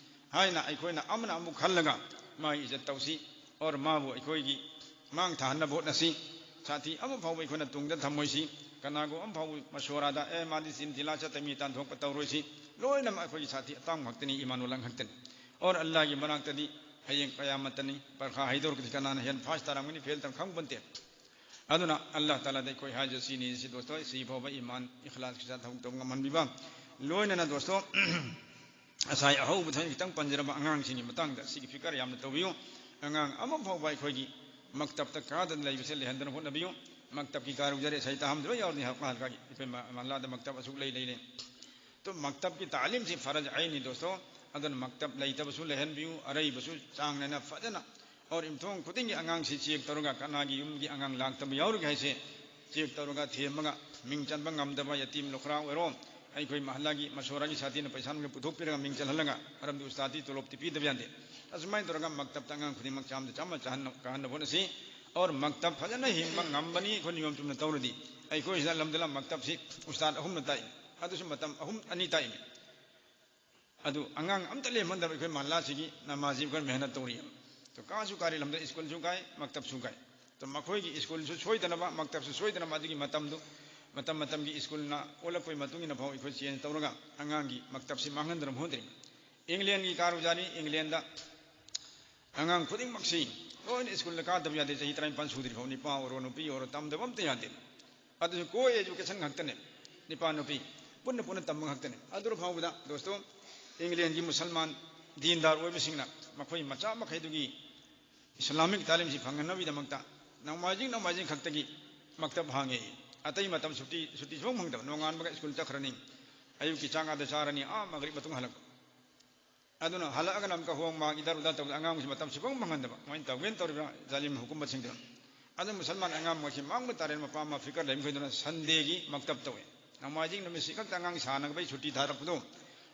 ꯍꯥꯏꯅ ꯑꯩꯈꯣꯏꯅ ꯑꯃꯅ ꯑꯃꯕꯨ ꯈꯜꯂꯒ ꯃꯥꯒꯤ ꯏꯖꯠ ꯇꯧꯁꯤ꯫ ꯑꯣꯔ ꯃꯥꯕꯨ ꯑꯩꯈꯣꯏꯒꯤ ꯃꯥꯡ ꯊꯥꯍꯟꯅꯕ ꯍꯣꯠꯅꯁꯤ꯫ ꯁꯥꯊꯤ ꯑꯃ ꯐꯥꯎꯕ ꯑꯩꯈꯣꯏꯅ ꯇꯨꯡꯗ ꯊꯝꯃꯣꯏꯁꯤ꯫ ꯀꯅꯥꯒꯨꯝꯕ ꯑꯃ ꯐꯥꯎꯕ ꯃꯁꯣꯔꯥꯗ, "ꯑꯦ, ꯃꯥꯗꯤ ꯆꯤꯟ ꯊꯤꯂꯥ ꯆꯠꯇ ꯃꯤ ꯇꯥꯟꯊꯣꯛꯄ ꯇꯧꯔꯣꯏꯁꯤ"꯫ ꯂꯣꯏꯅꯃꯛ ꯑꯩꯈꯣꯏꯒꯤ ꯁꯥꯊꯤ ꯑꯇꯥꯡꯕ ꯉꯥꯛꯇꯅꯤ, ꯏꯃꯥꯟ ꯋꯥꯂꯥ ꯉꯥꯛꯇꯅꯤ꯫ ꯑꯣꯔ ꯑꯜꯂꯥꯍꯒꯤ ꯃꯅꯥꯛꯇꯗꯤ ꯍꯌꯦꯡ ꯀꯌꯥꯃꯠꯇꯅꯤ, ꯄꯔꯈꯥ ꯍꯥꯏꯗꯧꯔꯒꯗꯤ ꯀꯅꯥꯅ ꯍꯦꯟꯅ ꯐꯥꯁ ꯇꯥꯔꯝꯒꯅꯤ, ꯐꯦꯜ ꯇꯥꯔꯝ ꯈꯪꯕ ꯅꯠꯇꯦ꯫ ꯑꯗꯨꯅ ꯑꯜꯂꯥꯍ ꯇꯥꯂꯥꯗ ꯑꯩꯈꯣꯏ ꯍꯥꯏꯖ ꯁꯤꯅꯤ, ꯁꯤ ꯗꯣꯁꯇꯣ, ꯁꯤ ꯐꯥꯎꯕ ꯏꯃꯥꯟ ꯏꯈꯂꯥꯁꯀꯤ ꯁꯥꯊꯤ ꯊꯕꯛ ꯇꯧꯕ ꯉꯝꯍꯟꯕꯤꯕ꯫ ꯂꯣꯏꯅꯅ ꯗꯣꯁꯇꯣ, ꯉꯁꯥꯏ ꯑꯍꯧꯕꯗ ꯑꯩꯅ ꯈꯤꯇꯪ ꯄꯟꯖꯔꯝꯕ ꯑꯉꯥꯡꯁꯤꯡꯒꯤ ꯃꯇꯥꯡꯗ ꯁꯤꯒꯤ ꯐꯤꯀꯔ ꯌꯥꯝꯅ ꯇꯧꯕꯤꯌꯨ꯫ ꯑꯉꯥꯡ ꯑꯃ ꯐꯥꯎꯕ ꯑꯩꯈꯣꯏꯒꯤ ꯃꯛꯇꯕꯇ ꯀꯥꯗꯅ ꯂꯩꯕꯁꯦ ꯂꯩꯍꯟꯗꯅ ꯍꯣꯠꯅꯕꯤꯌꯨ꯫ ꯃꯛꯇꯕꯀꯤ ꯀꯥꯔꯨꯖꯔꯦ ꯁꯩꯇꯥ ꯍꯥꯝꯗꯨ ꯌꯥꯎꯔꯅꯤ ꯍꯞꯀꯥ ꯍꯜꯀꯥꯒꯤ꯫ ꯑꯩꯈꯣꯏ ꯃ-, ꯃꯍꯜꯂꯥꯗ ꯃꯛꯇꯕ ꯑꯁꯨꯛ ꯂꯩ, ꯂꯩ, ꯂꯩ꯫ ꯇꯣ ꯃꯛꯇꯕꯀꯤ ꯇꯥꯂꯤꯝꯁꯤ ꯐꯔꯖ ꯑꯩꯅꯤ ꯗꯣꯁꯇꯣ꯫ ꯑꯗꯨꯅ ꯃꯛꯇꯕ ꯂꯩꯇꯕꯁꯨ ꯂꯩꯍꯟꯕꯤꯌꯨ, ꯑꯔꯩꯕꯁꯨ ꯆꯥꯡ ꯅꯥꯏꯅ ꯐꯖꯅ꯫ ꯑꯣꯔ ꯌꯨꯝꯊꯣꯡ ꯈꯨꯗꯤꯡꯒꯤ ꯑꯉꯥꯡꯁꯤ ꯆꯦꯛ ꯇꯧꯔꯒ ꯀꯅꯥꯒꯤ ꯌꯨꯝꯒꯤ ꯑꯉꯥꯡ ꯂꯥꯛꯇꯕ ꯌꯥꯎꯔꯤꯒꯦ ꯍꯥꯏꯁꯦ ꯆꯦꯛ ꯇꯧꯔꯒ ꯊꯦꯝꯃꯒ, ꯃꯤꯡ ꯆꯟꯕ ꯉꯝꯗꯕ ꯌꯇꯤꯝ ꯂꯣꯈ꯭ꯔꯥ ꯑꯣꯏꯔꯣ, ꯑꯩꯈꯣꯏ ꯃꯍꯜꯂꯥꯒꯤ ꯃꯁꯣꯔꯥꯒꯤ ꯁꯥꯇꯤꯅ ꯄꯩꯁꯥ ꯅꯨꯡꯁꯥ ꯄꯨꯊꯣꯛꯄꯤꯔꯒ ꯃꯤꯡ ꯆꯜꯍꯜꯂꯒ, ꯃꯔꯝꯗꯤ ꯎꯁꯇꯥꯗꯤ ꯇꯣꯂꯣꯞꯇꯤ ꯄꯤꯗꯕ ꯌꯥꯗꯦ꯫ ꯑꯁꯨꯃꯥꯏꯅ ꯇꯧꯔꯒ ꯃꯛꯇꯕꯇ ꯑꯉꯥꯡ ꯈꯨꯗꯤꯡꯃꯛ ꯆꯥꯝꯗ ꯆꯥꯝꯃ ꯆꯥꯍꯟꯅ-, ꯀꯥꯍꯟꯅꯕ ꯍꯣꯠꯅꯁꯤ꯫ ꯑꯣꯔ ꯃꯛꯇꯕ ꯐꯖꯅ ꯍꯤꯡꯕ ꯉꯝꯕꯅꯤ ꯑꯩꯈꯣꯏ ꯅꯤꯌꯣꯝ ꯆꯨꯝꯅ ꯇꯧꯔꯗꯤ꯫ ꯑꯩꯈꯣꯏ ꯁꯤꯗ ꯑꯜꯍꯝꯗꯨꯂꯤꯜꯂꯥꯍ ꯃꯛꯇꯕꯁꯤ ꯎꯁꯇꯥꯗ ꯑꯍꯨꯝꯅ ꯇꯥꯛꯏ꯫ ꯑꯗꯨꯁꯨ ꯃꯇꯝ ꯑꯍꯨꯝ, ꯑꯅꯤ ꯇꯥꯛꯏ꯫ ꯑꯗꯨ ꯑꯉꯥꯡ ꯑꯝꯇ ꯂꯦꯝꯍꯟꯗꯕ ꯑꯩꯈꯣꯏ ꯃꯍꯜꯂꯥꯁꯤꯒꯤ ꯅꯃꯥꯖꯤ ꯑꯩꯈꯣꯏ ꯃꯦꯍꯅꯠ ꯇꯧꯔꯤ꯫ ꯇꯣ ꯀꯥꯁꯨ ꯀꯥꯔꯤ ꯂꯝꯗ ꯁ꯭ꯀꯨꯜꯁꯨ ꯀꯥꯏ, ꯃꯛꯇꯕꯁꯨ ꯀꯥꯏ꯫ ꯇꯣ ꯃꯈꯣꯏꯒꯤ ꯁ꯭ꯀꯨꯜꯁꯨ ꯁꯣꯏꯗꯅꯕ, ꯃꯛꯇꯕꯁꯨ ꯁꯣꯏꯗꯅꯕ, ꯑꯗꯨꯒꯤ ꯃꯇꯝꯗꯨ, ꯃꯇꯝ ꯃꯇꯝꯒꯤ ꯁ꯭ꯀꯨꯜꯅ ꯑꯣꯜꯂꯛꯄꯒꯤ ꯃꯇꯨꯡ ꯏꯟꯅ ꯐꯥꯎ ꯑꯩꯈꯣꯏ ꯆꯦꯟꯖ ꯇꯧꯔꯒ ꯑꯉꯥꯡꯒꯤ ꯃꯛꯇꯕꯁꯤ ꯃꯥꯡꯍꯟꯗꯅꯕ ꯍꯣꯠꯅꯔꯤ꯫ ꯏꯪꯂꯦꯟꯒꯤ ꯀꯥꯔꯒꯨꯖꯥꯔꯤ, ꯏꯪꯂꯦꯟꯗ ꯑꯉꯥꯡ ꯈꯨꯗꯤꯡꯃꯛꯁꯤ ꯂꯣꯏꯅ ꯁ꯭ꯀꯨꯜꯗ ꯀꯥꯗꯕ ꯌꯥꯗꯦ, ꯆꯍꯤ ꯇꯔꯥꯅꯤꯄꯥꯟ ꯁꯨꯗ꯭ꯔꯤ ꯐꯥꯎ ꯅꯤꯄꯥ ꯑꯣꯏꯔꯣ ꯅꯨꯄꯤ ꯑꯣꯏꯔꯣ ꯇꯝꯗꯕ ꯑꯝꯇ ꯌꯥꯗꯦ꯫ ꯑꯗꯨꯁꯨ ꯀꯣ ꯑꯦꯖꯨꯀꯦꯁꯟ ꯉꯥꯛꯇꯅꯦ, ꯅꯤꯄꯥ ꯅꯨꯄꯤ ꯄꯨꯟꯅ ꯄꯨꯟꯅ ꯇꯝꯕ ꯉꯥꯛꯇꯅꯦ꯫ ꯑꯗꯨ ꯐꯥꯎꯕꯗ ꯗꯣꯁꯇꯣ, ꯏꯪꯂꯦꯟꯒꯤ ꯃꯨꯁꯜꯃꯥꯟ ꯗꯤꯟꯗꯥꯔ ꯑꯣꯏꯕꯁꯤꯡꯅ ꯃꯈꯣꯏ ꯃꯆꯥ ꯃꯈꯩꯗꯨꯒꯤ ꯏꯁꯂꯥꯃꯤꯛ ꯇꯥꯂꯤꯝꯁꯤ ꯐꯪꯍꯟꯅꯕꯒꯤꯗꯃꯛꯇ ꯅꯣꯡꯃꯥꯏꯖꯤꯡ ꯅꯣꯡꯃꯥꯏꯖꯤꯡ ꯈꯛꯇꯒꯤ ꯃꯛꯇꯕ ꯍꯥꯡꯉꯦ꯫ ꯑꯇꯩ ꯃꯇꯝ ꯁꯨꯇꯤ, ꯁꯨꯇꯤ ꯁꯨꯐꯪ ꯐꯪꯗꯕ, ꯅꯣꯡꯉꯥꯟꯕꯒ ꯁ꯭ꯀꯨꯜ ꯆꯠꯈ꯭ꯔꯅꯤ, ꯑꯌꯨꯛꯀꯤ ꯆꯥꯛ ꯑꯥꯗ ꯆꯥꯔꯅꯤ, ꯑꯥ ꯃꯒꯔꯤꯕ ꯃꯇꯨꯡ ꯍꯜꯂꯛꯄ꯫ ꯑꯗꯨꯅ ꯍꯜꯂꯛꯑꯒꯅ ꯑꯃꯨꯛꯀ ꯍꯣꯡ ꯃꯥꯡ ꯏꯗꯔ ꯎꯗꯔ ꯇꯧꯗꯅ ꯑꯉꯥꯡꯁꯤ ꯃꯇꯝ ꯁꯨꯐꯪ ꯐꯪꯍꯟꯗꯕ, ꯃꯣꯏꯅ ꯇꯧꯒꯦꯅ ꯇꯧꯔꯤꯕ ꯖꯥꯂꯤꯝ ꯍꯨꯀꯨꯃꯠꯁꯤꯡꯗꯨꯅ꯫ ꯑꯗꯨ ꯃꯨꯁꯜꯃꯥꯟ ꯑꯉꯥꯡ ꯃꯈꯩ ꯃꯥꯡꯕ ꯇꯥꯔꯦ, ꯃꯄꯥ ꯃꯃꯥ ꯐꯤꯀꯔ ꯂꯩꯕ ꯃꯈꯩꯗꯨꯅ ꯁꯟꯗꯦꯒꯤ ꯃꯛꯇꯕ ꯇꯧꯏ꯫ ꯅꯣꯡꯃꯥꯏꯖꯤꯡ ꯅꯨꯃꯤꯠꯁꯤ ꯈꯛꯇ ꯑꯉꯥꯡ ꯁꯥꯟꯅꯕꯩ ꯁꯨꯇꯤ ꯊꯥꯔꯛꯄꯗꯣ,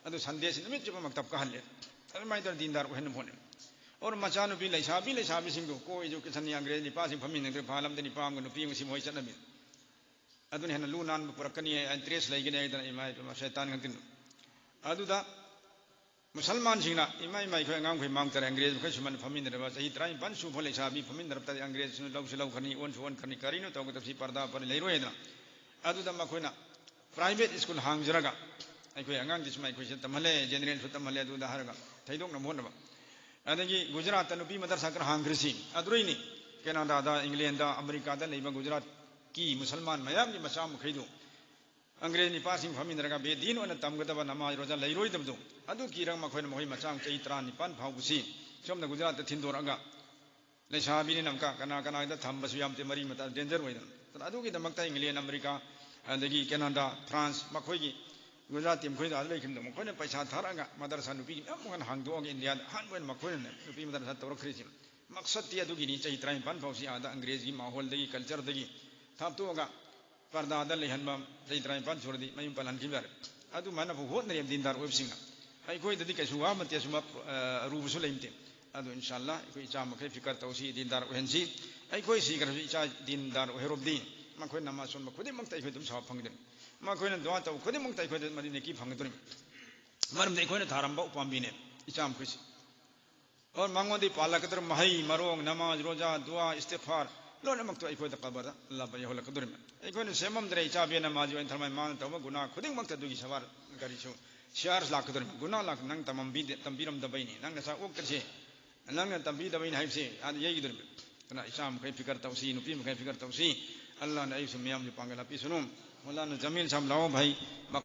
ꯑꯗꯨ ꯁꯟꯗꯦꯁꯤ ꯅꯨꯃꯤꯠ ꯆꯨꯞꯄ ꯃꯛꯇꯕ ꯀꯥꯍꯜꯂꯦ꯫ ꯑꯗꯨꯃꯥꯏꯅ ꯇꯧꯔ ꯗꯤꯟꯗꯥꯔ ꯑꯣꯏꯍꯟꯅꯕ ꯍꯣꯠꯅꯩ꯫ ꯑꯣꯔ ꯃꯆꯥꯅꯨꯄꯤ ꯂꯩꯁꯥꯕꯤ ꯂꯩꯁꯥꯕꯤꯁꯤꯡꯗꯨ ꯀꯣ ꯑꯦꯖꯨꯀꯦꯁꯟ ꯑꯪꯒ꯭ꯔꯦꯖ ꯅꯤꯄꯥꯁꯤꯡ ꯐꯝꯃꯤꯟꯅꯗ꯭ꯔꯦ, ꯐꯥꯜ ꯑꯃꯗ ꯅꯤꯄꯥ ꯑꯃꯒ ꯅꯨꯄꯤ ꯑꯃꯒ ꯁꯤ ꯃꯣꯏ ꯆꯠꯅꯕꯤ꯫ ꯑꯗꯨꯅ ꯍꯦꯟꯅ ꯂꯨ ꯅꯥꯟꯕ ꯄꯨꯔꯛꯀꯅꯤ, ꯏꯟꯇꯔꯦꯁ ꯂꯩꯒꯅꯤ ꯍꯥꯏꯗꯅ ꯏꯃꯥ ꯏꯄꯥ ꯁꯩꯇꯥꯟ ꯉꯥꯛꯇꯅꯤ꯫ ꯑꯗꯨꯗ ꯃꯨꯁꯜꯃꯥꯟꯁꯤꯡꯅ ꯏꯃꯥ ꯏꯃꯥ ꯑꯩꯈꯣꯏ ꯑꯉꯥꯡꯈꯣꯏ ꯃꯥꯡ ꯇꯥꯔꯦ, ꯑꯪꯒ꯭ꯔꯦꯖ ꯃꯈꯩ ꯁꯨꯃꯥꯏꯅ ꯐꯝꯃꯤꯟꯅꯔꯕ, ꯆꯍꯤ ꯇꯔꯥꯅꯤꯄꯥꯟ ꯁꯨꯕ ꯂꯩꯁꯥꯕꯤ ꯐꯝꯃꯤꯟꯅꯔꯕ ꯇꯥꯔꯗꯤ ꯑꯪꯒ꯭ꯔꯦꯖꯁꯤꯅ ꯂꯧꯁꯨ ꯂꯧꯈ꯭ꯔꯅꯤ, ꯑꯣꯟꯁꯨ ꯑꯣꯟꯈ꯭ꯔꯅꯤ, ꯀꯔꯤꯅꯣ ꯇꯧꯒꯗꯕꯁꯤ ꯄꯔꯗꯥ ꯄꯔꯗꯥ ꯂꯩꯔꯣꯏ ꯍꯥꯏꯗꯅ꯫ ꯑꯗꯨꯗ ꯃꯈꯣꯏꯅ ꯄ꯭ꯔꯥꯏꯚꯦꯠ ꯁ꯭ꯀꯨꯜ ꯍꯥꯡꯖꯔꯒ ꯑꯩꯈꯣꯏ ꯑꯉꯥꯡꯗꯤ ꯁꯨꯃꯥꯏꯅ ꯑꯩꯈꯣꯏꯁꯤꯗ ꯇꯝꯍꯜꯂꯦ, ꯖꯦꯅꯦꯔꯦꯜꯁꯨ ꯇꯝꯍꯜꯂꯦ, ꯑꯗꯨꯗ ꯍꯥꯏꯔꯒ ꯊꯩꯗꯣꯛꯅꯕ ꯍꯣꯠꯅꯕ꯫ ꯑꯗꯒꯤ ꯒꯨꯖꯔꯥꯠꯇ ꯅꯨꯄꯤ ꯃꯗꯔꯁꯥ ꯈꯔ ꯍꯥꯡꯈ꯭ꯔꯤꯁꯤ ꯑꯗꯨꯗꯩꯅꯤ꯫ ꯀꯦꯅꯥꯗꯥꯗ, ꯏꯪꯂꯦꯟꯗ, ꯑꯃꯦꯔꯤꯀꯥꯗ ꯂꯩꯕ ꯒꯨꯖꯔꯥꯠꯀꯤ ꯃꯨꯁꯜꯃꯥꯟ ꯃꯌꯥꯝꯒꯤ ꯃꯆꯥ ꯃꯈꯩꯗꯨ ꯑꯪꯒ꯭ꯔꯦꯖ ꯅꯤꯄꯥꯁꯤꯡ ꯐꯝꯃꯤꯟꯅꯔꯒ ꯕꯦꯗꯤꯟ ꯑꯣꯏꯅ ꯇꯝꯒꯗꯕ, ꯅꯃꯥꯖ ꯔꯣꯖꯥ ꯂꯩꯔꯣꯏꯗꯕꯗꯨ ꯑꯗꯨ ꯀꯤꯔꯒ ꯃꯈꯣꯏꯅ ꯃꯈꯣꯏ ꯃꯆꯥ ꯆꯍꯤ ꯇꯔꯥꯅꯤꯄꯥꯟ ꯐꯥꯎꯕꯁꯤ ꯁꯣꯝꯗ ꯒꯨꯖꯔꯥꯠꯇ ꯊꯤꯟꯗꯣꯔꯛꯑꯒ ꯂꯩꯁꯥꯕꯤꯅꯤꯅ ꯑꯃꯨꯛꯀ ꯀꯅꯥ ꯀꯅꯥꯗ ꯊꯝꯕꯁꯨ ꯌꯥꯝ ꯃꯔꯤ ꯃꯇꯥ ꯗꯦꯟꯖꯔ ꯑꯣꯏꯗꯅ꯫ ꯑꯗꯨꯅ ꯑꯗꯨꯒꯤꯗꯃꯛꯇ ꯏꯪꯂꯦꯟ, ꯑꯃꯦꯔꯤꯀꯥ, ꯑꯗꯒꯤ ꯀꯦꯅꯥꯗꯥ, ꯐ꯭ꯔꯥꯟꯁ ꯃꯈꯣꯏꯒꯤ ꯒꯨꯖꯔꯥꯠꯇꯤ ꯃꯈꯣꯏꯗ ꯑꯥꯗ ꯂꯩꯈꯤꯕꯗꯣ, ꯃꯈꯣꯏꯅ ꯄꯩꯁꯥ ꯊꯥꯔꯛꯑꯒ ꯃꯗꯔꯁꯥ ꯅꯨꯄꯤꯒꯤ ꯃꯌꯥꯝ ꯑꯃ ꯍꯥꯡꯗꯣꯛꯑꯒ ꯏꯟꯗꯤꯌꯥꯗ ꯑꯍꯥꯟꯕ ꯑꯣꯏꯅ ꯃꯈꯣꯏꯅꯅꯦ ꯅꯨꯄꯤ ꯃꯗꯔꯁꯥ ꯇꯧꯔꯛꯈ꯭ꯔꯤꯁꯦ꯫ ꯃꯛꯁꯠꯇꯤ ꯑꯗꯨꯒꯤꯅꯤ, ꯆꯍꯤ ꯇꯔꯥꯅꯤꯄꯥꯟ ꯐꯥꯎꯁꯤ ꯑꯥꯗ ꯑꯪꯒ꯭ꯔꯦꯖꯒꯤ ꯃꯥꯍꯣꯜꯗꯒꯤ, ꯀꯜꯆꯔꯗꯒꯤ ꯊꯥꯞꯇꯣꯛꯑꯒ ꯄꯔꯗꯥꯗ ꯂꯩꯍꯟꯕ, ꯆꯍꯤ ꯇꯔꯥꯅꯤꯄꯥꯟ ꯁꯨꯔꯗꯤ ꯃꯌꯨꯝ ꯄꯥꯜꯍꯟꯈꯤꯕ ꯌꯥꯔꯦ꯫ ꯑꯗꯨꯃꯥꯏꯅ ꯍꯣꯠꯅꯔꯦꯕ ꯗꯤꯟꯗꯥꯔ ꯑꯣꯏꯕꯁꯤꯡꯅ꯫ ꯑꯩꯈꯣꯏꯗꯗꯤ ꯀꯩꯁꯨ ꯋꯥꯕ ꯅꯠꯇꯦ, ꯑꯁꯨꯝꯕ, ꯑ, ꯑꯔꯨꯕꯁꯨ ꯂꯩꯇꯦ꯫ ꯑꯗꯨ ꯏꯟꯁꯥ ꯑꯜꯂꯥ ꯑꯩꯈꯣꯏ ꯏꯆꯥ ꯃꯈꯩ ꯐꯤꯀꯔ ꯇꯧꯁꯤ, ꯗꯤꯟꯗꯥꯔ ꯑꯣꯏꯍꯟꯁꯤ꯫ ꯑꯩꯈꯣꯏ ꯁꯤꯈ꯭ꯔꯁꯨ ꯏꯆꯥ ꯗꯤꯟꯗꯥꯔ ꯑꯣꯏꯍꯧꯔꯕꯗꯤ ꯃꯈꯣꯏ ꯅꯃꯥꯖ ꯁꯣꯟꯕ ꯈꯨꯗꯤꯡꯃꯛꯇ ꯑꯩꯈꯣꯏ ꯑꯗꯨꯝ ꯁꯥꯎ ꯐꯪꯒꯗꯣꯏꯅꯤ꯫ ꯃꯈꯣꯏꯅ ꯗꯨꯋꯥ ꯇꯧꯕ ꯈꯨꯗꯤꯡꯃꯛꯇ ꯑꯩꯈꯣꯏꯗ ꯃꯗꯨ ꯅꯦꯀꯤ ꯐꯪꯒꯗꯣꯏꯅꯤ꯫ ꯃꯔꯝꯗꯤ ꯑꯩꯈꯣꯏꯅ ꯊꯥꯔꯝꯕ ꯎꯄꯥꯝꯕꯤꯅꯦ ꯏꯆꯥ ꯃꯈꯣꯏꯁꯤ꯫ ꯑꯣꯔ ꯃꯉꯣꯟꯗꯒꯤ ꯄꯥꯜꯂꯛꯀꯗꯧꯔꯤꯕ ꯃꯍꯩ ꯃꯔꯣꯡ, ꯅꯃꯥꯖ, ꯔꯣꯖꯥ, ꯗꯨꯋꯥ, ꯏꯁꯇꯤꯒꯐꯥꯔ, ꯂꯣꯏꯅꯃꯛꯇꯣ ꯑꯩꯈꯣꯏꯗ ꯀꯕꯔꯗ ꯑꯜꯂꯥꯍ ꯌꯧꯍꯜꯂꯛꯀꯗꯧꯔꯤꯕꯅꯤ꯫ ꯑꯩꯈꯣꯏꯅ ꯁꯦꯝꯃꯝꯗ꯭ꯔꯦ ꯏꯆꯥ ꯕꯦꯟ ꯅꯃꯥꯖ ꯑꯣꯏꯅ ꯊꯝꯃꯦ, ꯃꯥꯅ ꯇꯧꯕ ꯒꯨꯅꯥ ꯈꯨꯗꯤꯡꯃꯛꯇ ꯑꯗꯨꯒꯤ ꯁꯕꯥꯔ ꯀꯔꯤꯁꯨ ꯁꯤꯌꯥꯔꯁ ꯂꯥꯛꯀꯗꯧꯔꯤꯕꯅꯤ꯫ ꯒꯨꯅꯥ ꯂꯥꯛ-, ꯅꯪ ꯇꯝꯕꯤꯗꯦ-, ꯇꯝꯕꯤꯔꯝꯗꯕꯩꯅꯤ, ꯅꯪ ꯅꯆꯥ ꯑꯣꯛꯇ꯭ꯔꯤꯁꯦ, ꯅꯪꯅ ꯇꯝꯕꯤꯗꯕꯩꯅꯤ ꯍꯥꯏꯕꯁꯦ ꯑꯥꯗ ꯌꯩꯒꯗꯧꯔꯤꯕꯅꯤ꯫ ꯑꯗꯨꯅ ꯏꯆꯥ ꯃꯈꯩ ꯐꯤꯀꯔ ꯇꯧꯁꯤ, ꯅꯨꯄꯤ ꯃꯈꯩ ꯐꯤꯀꯔ ꯇꯧꯁꯤ꯫ ꯑꯜꯂꯥꯍꯅ ꯑꯩꯁꯨ ꯃꯤꯌꯥꯝꯁꯨ ꯄꯥꯡꯒꯜ ꯍꯥꯞꯄꯤꯁꯅꯨ꯫ ꯃꯧꯂꯥꯅꯥ ꯖꯃꯤꯜ ꯁꯥꯍꯕ ꯂꯥꯛꯑꯣ ꯚꯥꯏ꯫